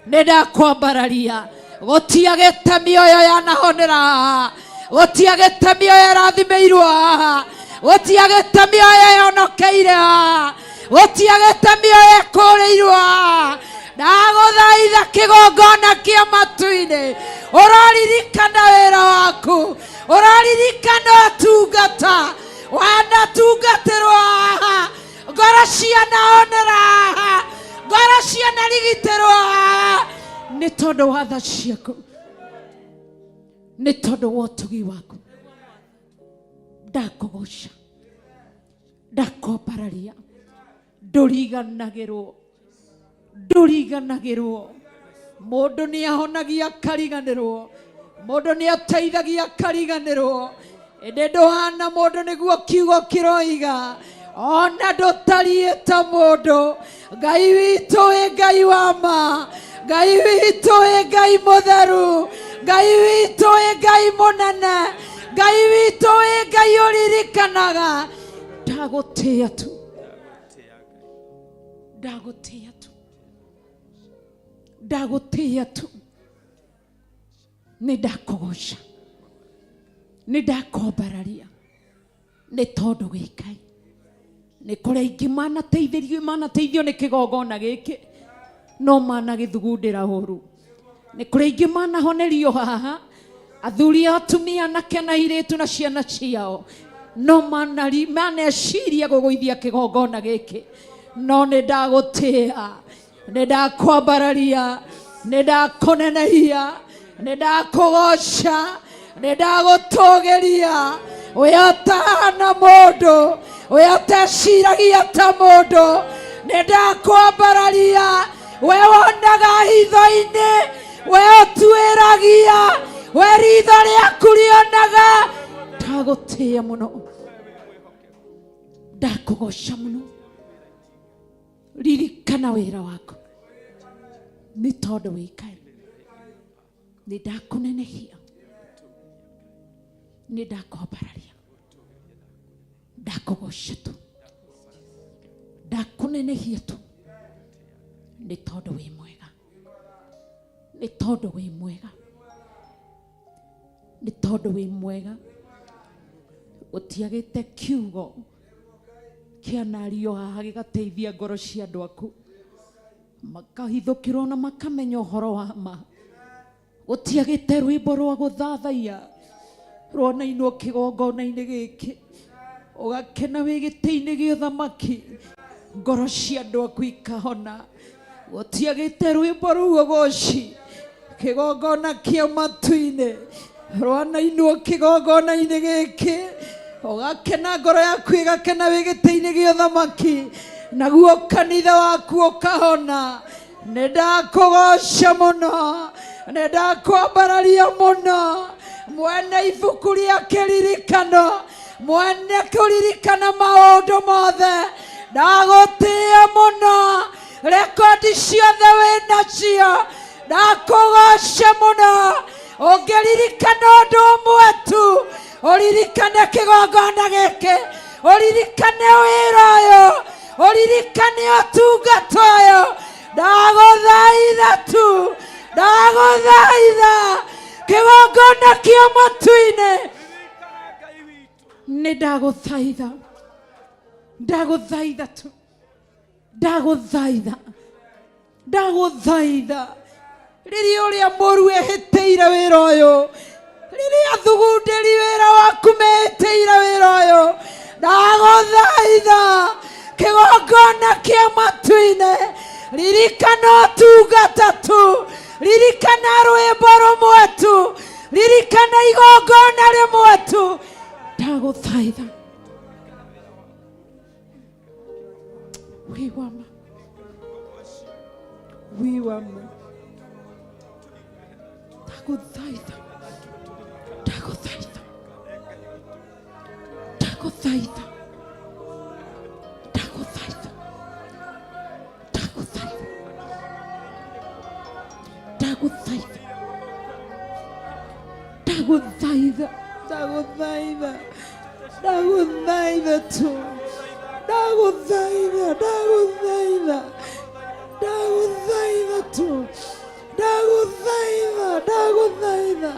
nĩ ndakwambararia. Gũtiagĩte mĩoyo yanahonera haha, gũtiagĩte mĩoyo ĩrathimĩirwo haha, gũtiagĩte mĩoyo yonokeire haha, gũtiagĩte mĩoyo ĩkũrĩirwo haha. Ndagũthaitha kĩgongona kĩa matu-inĩ, ũroririkana wĩra waku, ũroririkana ũtungata wanatungatĩrwo haha, ngoro cianahonera haha, ngoro cianarigitĩrwo haha, nĩ tondũ wa tha ciaku, nĩ tondũ wa ũtugi waku. Ndakũgoca, ndakwambararia. Ndũriganagĩrwo, ndũriganagĩrwo. Mũndũ nĩ ahonagia akariganĩrwo, mũndũ nĩ ateithagia akariganĩrwo, ĩndĩ ndũhana mũndũ nĩguo kiugo kĩroiga. Ona ndũtariĩ ta mũndũ. Ngai witũ wĩ Ngai wa ma, Ngai witũ wĩ Ngai mũtheru, Ngai witũ wĩ Ngai mũnene, Ngai witũ wĩ Ngai ũririkanaga. Ndagũtĩĩa tu, ndagũtĩĩa tu, ndagũtĩĩa tu. Nĩ ndakũgoca, nĩ ndakwambararia, nĩ tondũ wĩ Ngai. Nĩ kũrĩ aingĩ manateithĩrio, manateithio nĩ kĩgongona gĩkĩ, no managĩthugundĩra ũru. Nĩ kũrĩ aingĩ manahonerio haha, athuri, atumia, anake na airĩtu na ciana ciao, no maneciria gũgũithia kĩgongona gĩkĩ. No nĩ ndagũtĩĩa, nĩ ndakwambararia, nĩ ndakũnenehia, nĩ ndakũgoca, nĩ ndagũtũgĩria. We ũtahana mũndũ, we ũteciragia ta mũndũ, nĩ ndakwambararia. We wonaga hitho-inĩ, we ũtuĩragia, we ritho rĩaku rĩonaga. Ndagũtĩĩa mũno, ndakũgoca mũno. Ririkana wĩra waku, nĩ tondũ wĩ Ngai. Nĩ ndakũnenehia, nĩ ndakwambararia, ndakũgoca tu, ndakũnenehia tu, nĩ tondũ wĩ mwega, nĩ tondũ wĩ mwega, nĩ tondũ wĩ mwega. Gũtiagĩte kiugo kĩanario haha gĩgateithia ngoro cia andũ aku, makahithũkĩrwo na makamenya ũhoro wa ma. Gũtiagĩte rwĩmbo rwa gũthathaiya rwonainwo kĩgongona-inĩ gĩkĩ, ũgakena wĩ gĩtĩ-inĩ gĩa ũthamaki, ngoro cia andũ aku ikahona. Gũtiagĩte rwĩmbo rũu ũgoci kĩgongona kĩa matu-inĩ rwanainwo kĩgongona-inĩ gĩkĩ, ũgakena, ngoro yaku ĩgakena wĩ gĩtĩ-inĩ gĩa ũthamaki, naguo kanitha waku ũkahona. Nĩ ndakũgoca mũno, nĩ ndakwambararia mũno, mwene ibuku rĩa kĩririkano, mwene kũririkana maũndũ mothe. Ndagũtĩĩa mũno, rekondi ciothe wĩ nacio. Ndakũgoca mũno. Ũngĩririkana ũndũ ũmwe tu, ũririkane kĩgongona gĩkĩ, ũririkane wĩra ũyũ, ũririkane ũtungata ũyũ. Ndagũthaitha tu, ndagũthaitha kĩgongona kĩa matu-inĩ, nĩ ndagũthaitha, ndagũthaitha tu, ndagũthaitha, ndagũthaitha. Rĩrĩa ũrĩa mũru ehĩtĩire wĩra ũyũ, rĩrĩa thugundĩri wĩra waku mehĩtĩire wĩra ũyũ, ndagũthaitha kĩgongona kĩa matu-inĩ, ririkana ũtungata tu, ririkana rwĩmbo rũmwe tu, ririkana igongona rĩmwe tu. Ndagũthaitha wĩ wama, wĩ wama. Ndagũthaitha, ndagũthaitha. Ndagũthaitha, ndagũthaitha, ndagũthaitha, ndagũthaitha, ndagũthaitha, ndagũthaitha, ndagũthaitha tu, ndagũthaitha, ndagũthaitha, ndagũthaitha tu, ndagũthaitha, ndagũthaitha,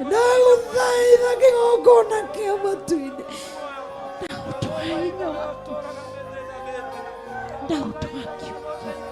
ndagũthaitha kĩgongona kĩa matu-inĩ, ndagũtwara hinya waku, ndagũtwara kiugo gĩaku.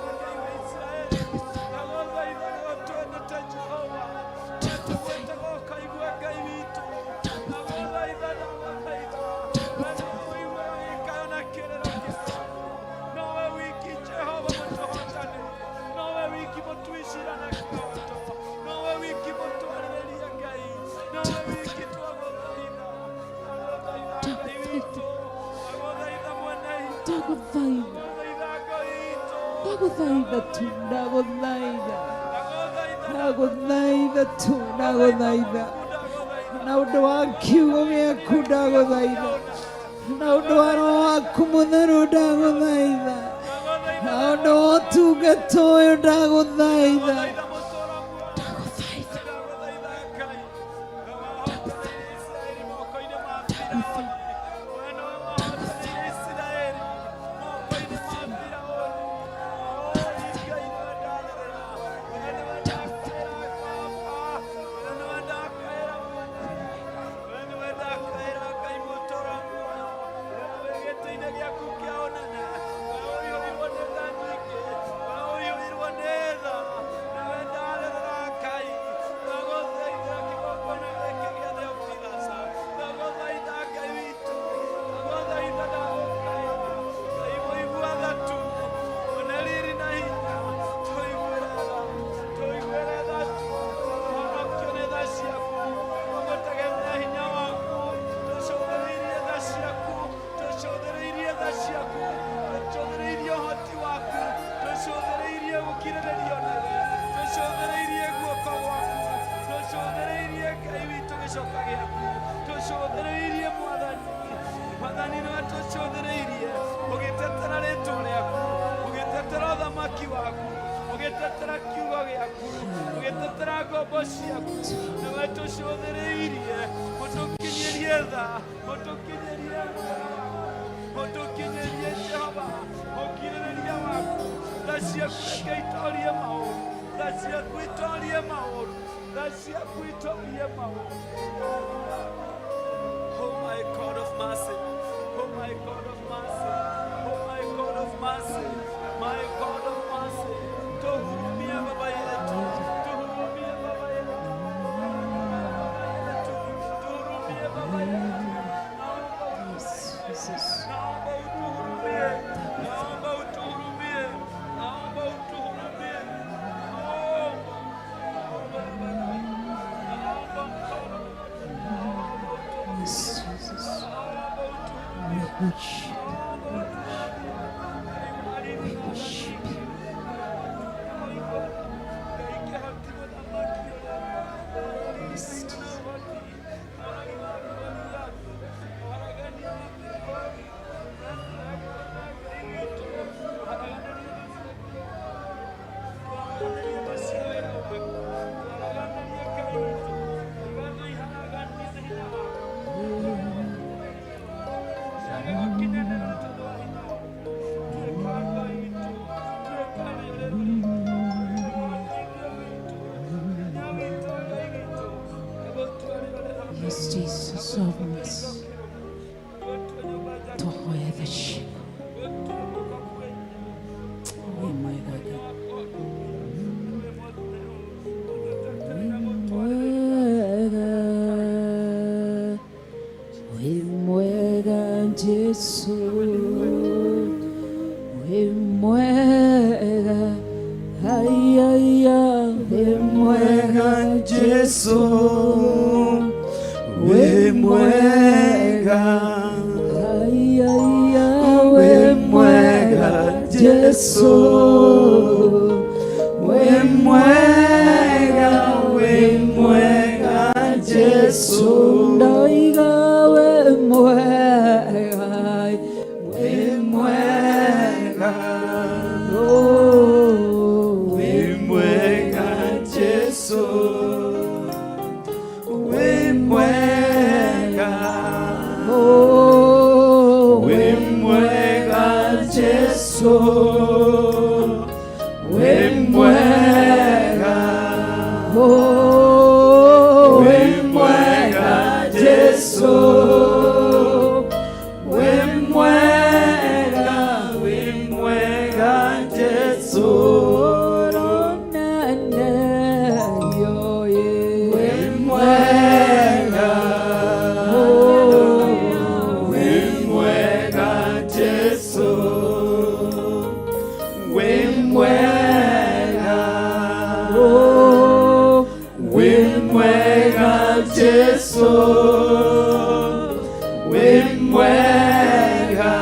Ndagũthaitha, ndagũthaitha tu, ndagũthaitha, ndagũthaitha tu, ndagũthaitha na ũndũ wa kiugo gĩaku, ndagũthaitha na ũndũ wa roho waku mũtheru, ndagũthaitha na ũndũ wa ũtungata ũyũ, ndagũthaitha. Oh my God of mercy. Oh my God of mercy. Oh my God of mercy. My God of mercy. Tuhurumie baba yetu. Tuhurumie baba yetu. Tuhurumie baba yetu. Naomba utuhurumie. Naomba utuhurumie. Naomba utuhurumie. Naomba. Naomba baba. Naomba mkono. Yes, Jesus. We worship you. We worship you. Yes, Jesus. Yes, Jesus, have mercy. Twahoya tha ciaku. Wĩ mwega Ngai. Wĩ mwega, wĩ mwega Jesu, wĩ mwega, ai ai ai, wĩ mwega Jesu, wĩ mwega, ai ai ai, wĩ mwega Jesu, wĩ mwega, wĩ mwega Jesu, ndoiga wĩ mwega. Jesu, wĩ mwega, wĩ mwega Jesu. Wĩ mwega, wĩ mwega Jesu, wĩ mwega, wĩ mwega Jesu, wĩ mwega,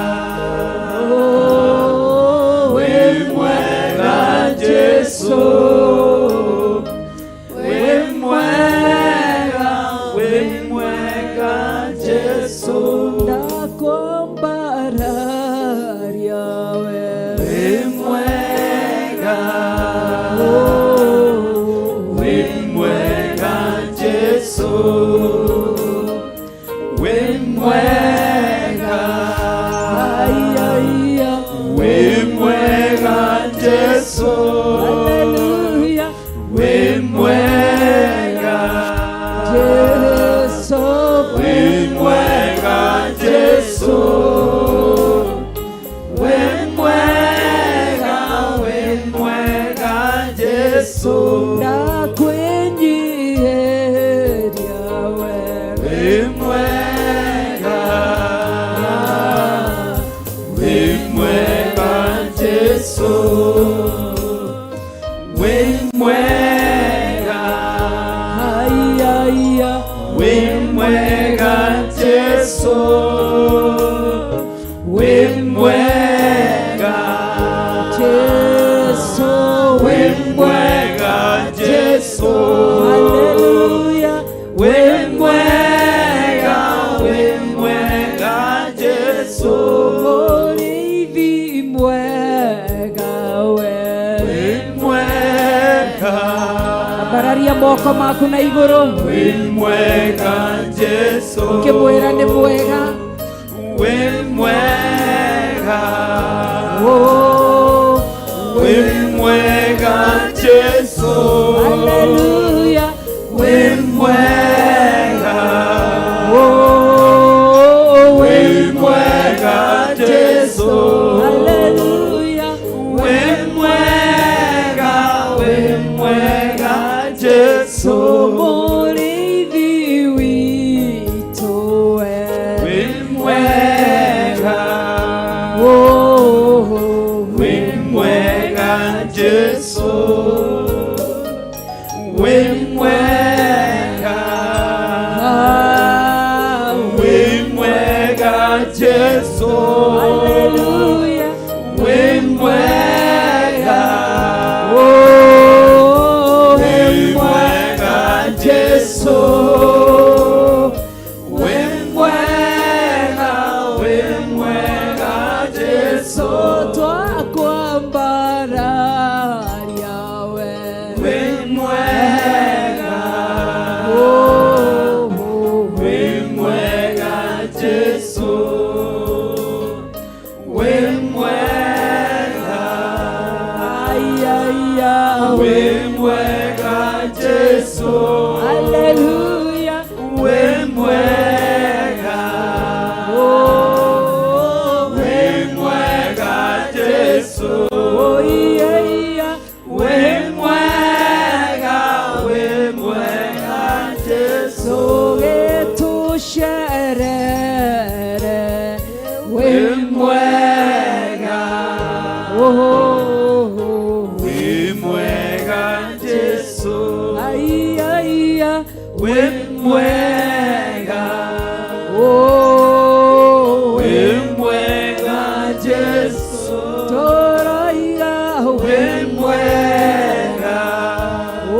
wĩ mwega Jesu, wĩ mwega, wĩ mwega Jesu. Ndakwambararia we. Wĩ mwega, wĩ mwega Jesu, wĩ mwega, wĩ mwega Jesu, Hallelujah. wĩ mwega, Jesu, wĩ mwega Jesu, wĩ mwega, wĩ mwega Jesu. Ndakwĩnyiihĩria we. Wĩ mwega, wĩ mwega Jesu, wĩ mwega, wĩ mwega Jesu, wĩ mwega, Jesu, wĩ mwega Jesu, Hallelujah. wĩ mwega, wĩ mwega Jesu, Mũrĩithi mwega we. wĩ mwega, Ambararia moko maku na igũrũ wĩ mwega Jesu, ũkĩmwĩra nĩ mwega. wĩ mwega, Oh, wĩ mwega Jesu, Hallelujah. wĩ mwega, Oh, wĩ mwega Jesu, Hallelujah. wĩ mwega, wĩ mwega Jesu, Mũrĩithi witũ we. wĩ mwega, Oh, wĩ mwega Jesu, wĩ mwega, wĩ mwega Jesu, Hallelujah. wĩ mwega, Oh, wĩ mwega Jesu, wĩ mwega, wĩ mwega Jesu, twakwambararia we. wĩ mwega, Oh, wĩ mwega Jesu, wĩ mwega, ai, ai, ai. wĩ mwega Jesu, Hallelujah. wĩ mwega, Oh, wĩ mwega Jesu, oh, yeah, yeah. wĩ mwega, wĩ mwega Jesu, Tũgĩtũcerere wĩ mwega, Oh, wĩ mwega Jesu, ai, ai, ai. wĩ mwega, Oh, wĩ mwega Jesu, tũroiga wĩ mwega, Oh,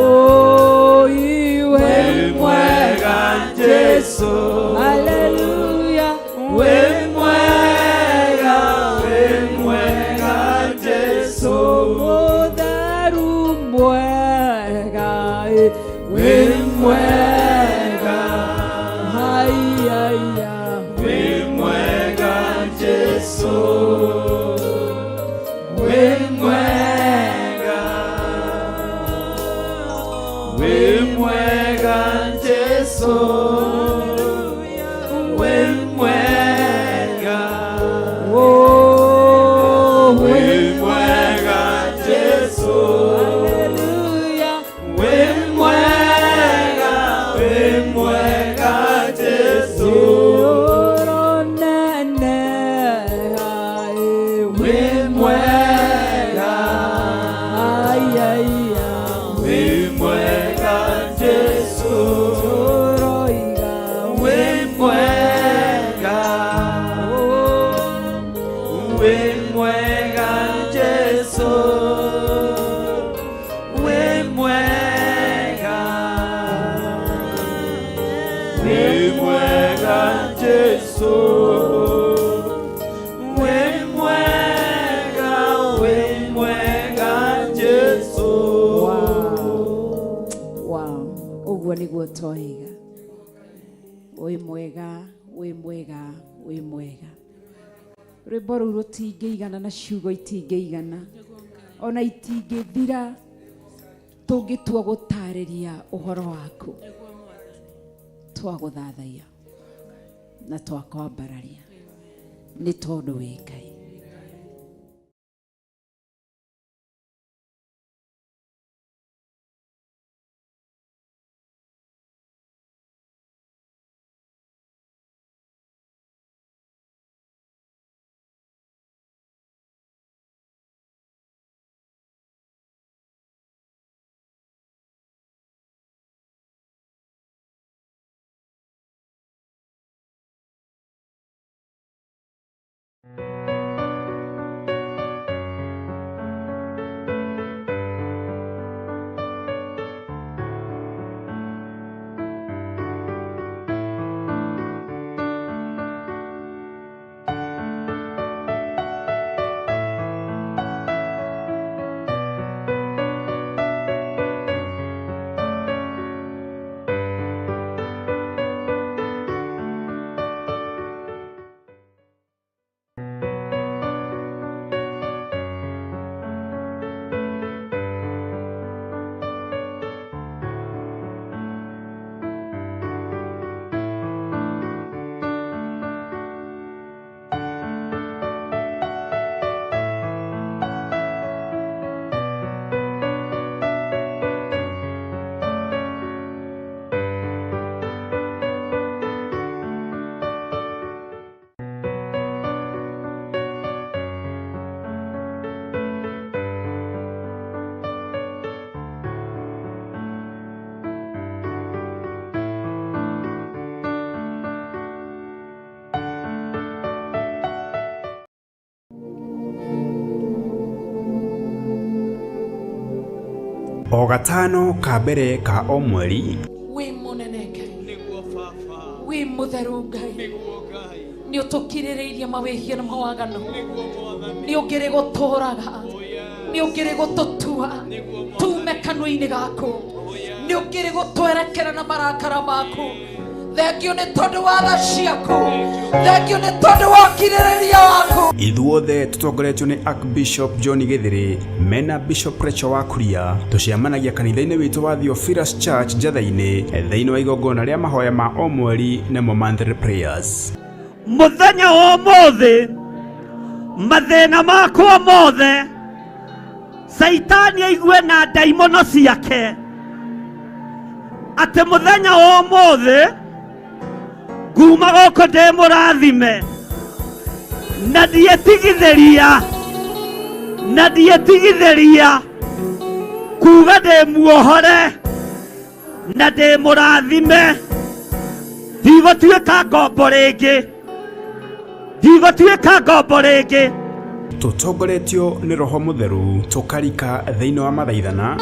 iwe wĩ mwega Jesu, Hallelujah. wĩ mwega, wĩ mwega Jesu, Mũtheru mwega, wĩ mwega, hai, ai, ai. wĩ mwega Jesu, wĩ mwega, wĩ mwega Jesu, Wĩ mwega, wĩ mwega, wĩ mwega. Rwĩmbo rũu rũtingĩigana na ciugo itingĩigana, ona itingĩthira tũngĩtua gũtarĩria ũhoro waku. Twagũthathaiya na twakwambararia nĩ tondũ wĩ Ngai. O gatano ka mbere ka o mweri. Wĩ mũnene Ngai, wĩ mũtheru Ngai, nĩ ũtũkirĩrĩirie mawĩhia na mawaganu, nĩ ũngĩrĩ gũtũraga, nĩ ũngĩrĩ gũtũtua tume kanua-inĩ gaku, nĩ ũngĩrĩ gũtwerekera na marakara maku. Thengio nĩ tondũ wa tha ciaku, thengio nĩ tondũ wa ũkirĩrĩria waku. Ithuothe tũtongoretio nĩ Archbishop John Gĩthĩrĩ mena Bishop Rachel wa Kuria, tũcemanagia kanitha-inĩ witũ wa Theophilus Church Njatha-inĩ thĩinĩ wa igongona rĩa mahoya ma o mweri nĩmo monthly prayers. Muthenya wa ũmũthĩ mathĩna makwa mothe Caitani aigue na ndaimono ciake atĩ mũthenya wa ũmũthĩ nguma gũkũ ndĩ mũrathime na ndietigithĩria na ndietigithĩria kuga ndĩ muohore na ndĩ mũrathime, ndigũtuĩka ngombo rĩngĩ, ndigũtuĩka ngombo rĩngĩ. Tũtongoretio nĩ Roho Mũtheru tũkarika thĩinĩ wa mathaithana.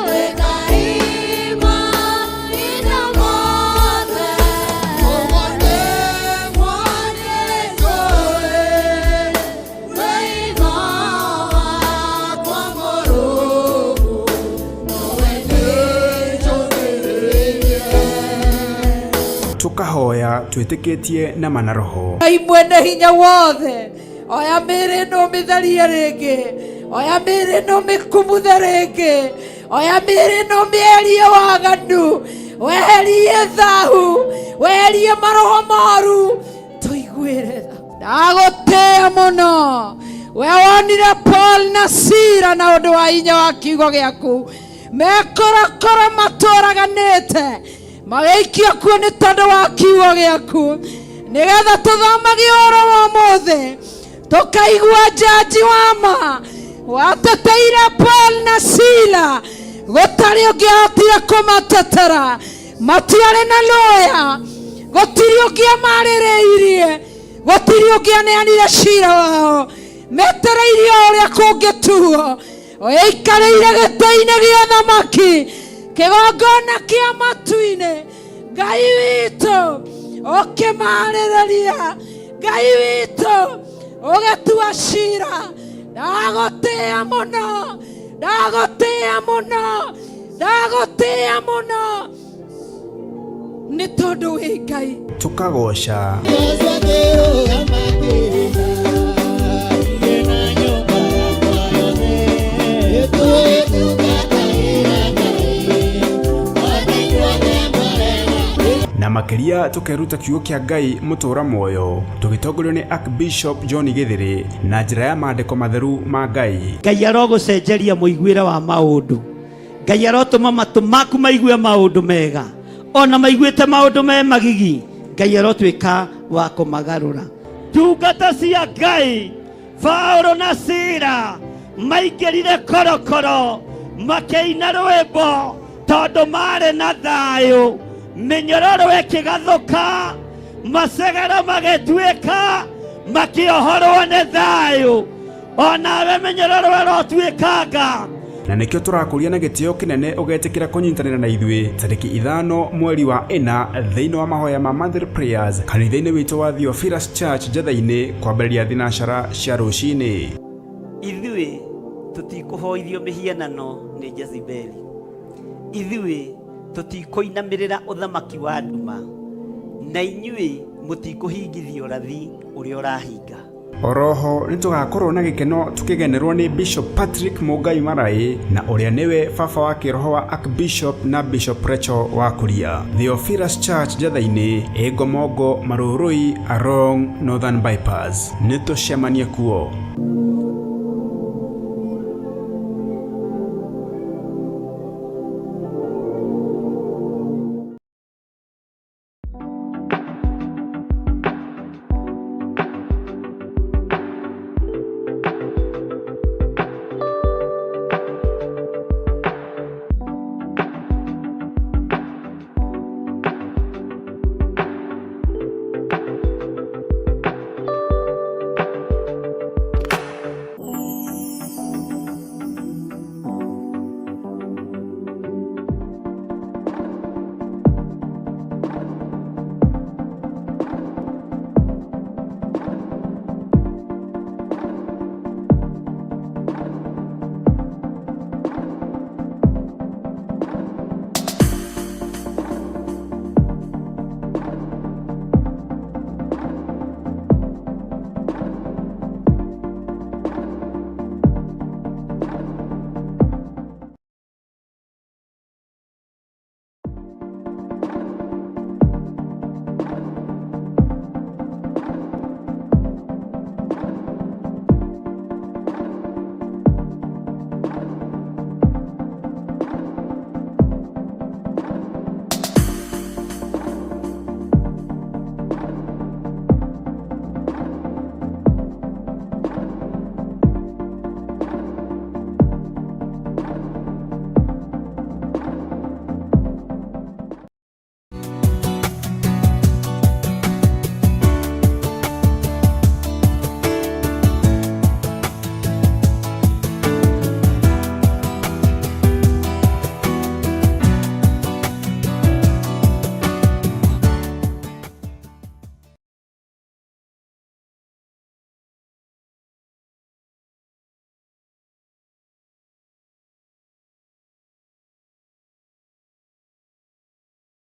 Tũkahoya twĩtĩkĩtie na mana roho. Ngai mwene hinya wothe, oya mĩĩrĩ ĩno ũmĩtherie rĩngĩ, oya mĩĩrĩ ĩno ũmĩkumuthe rĩngĩ, oya mĩĩrĩ ĩno ũmĩeherie waganu, weherie thahu, weherie maroho moru, tũiguĩre tha. Ndagũtĩĩa mũno, we wonire Paul na Sila na ũndũ wa hinya wa kiugo gĩaku, mekorokoro matũraganĩte magĩikio kuo nĩ tondũ wa kiugo gĩaku, nĩgetha tũthomage ũhoro wa ũmũthĩ tũkaigua njanji wa ma wateteire Paul na Sila, gũtarĩ ũngĩahotire kũmatetera, matiarĩ na lawyer, gũtirĩ ũngĩamarĩrĩirie, gũtirĩ ũngĩaneanire cira wao, metereirie o ũrĩa kũngĩtuo. Ũikarĩire gĩtĩ-inĩ gĩa thamaki, kĩgongona kĩa matu-inĩ, Ngai witũ ũkĩmarĩrĩria, Ngai witũ ũgĩtua cira. Ndagũtĩĩa mũno, ndagũtĩĩa mũno, ndagũtĩĩa mũno nĩ tondũ wĩ Ngai. Tũkagooca. Na makĩria tũkeruta kiugo kĩa Ngai mũtũra muoyo tũgĩtongorio nĩ Archbishop John Gĩthĩrĩ na njĩra ya maandĩko matheru ma Ngai. Ngai arogũcenjeria mũiguĩre wa maũndũ. Ngai arotũma matũ maku maigue maũndũ mega, ona maiguĩte maũndũ me magigi, Ngai arotuĩka wa kũmagarũra. Ndungata cia Ngai Paulo na Sila maingĩrire korokoro makĩina rwĩmbo tondũ marĩ na thayũ, mĩnyororo ĩkĩgathũka, macegero magĩtuĩka, makĩohorwo nĩ thayũ. Onawe mĩnyororo ĩrotuĩkanga. Na nĩkĩo tũrakũria na gĩtĩo kĩnene ũgetĩkĩra kũnyitanĩra na ithuĩ tarĩki 5 mweri wa 4 thĩinĩ wa mahoya ma monthly prayers kanitha-inĩ witũ wa Theophilus Church Njetha-inĩ kwambĩrĩria thinacara cia rũcinĩ. Ithuĩ tũtikũhoithio mĩhianano nĩ Jezebeli, ithuĩ tũtikũinamĩrĩra ũthamaki wa nduma, na inyuĩ mũtikũhingithia ũrathi ũrĩa ũrahinga. Oroho nĩtũgakorwo na gĩkeno tũkĩgenerwo nĩ Bishop Patrick Mũngai Maraĩ na ũrĩa nĩwe baba wa kĩroho wa Archbishop na Bishop Rachel wa Kuria. Theophilus Church Njetha-inĩ, Ĩngomongo, Marũrũi, Arong, Northern Bypass. Nĩtũcemanie kuo.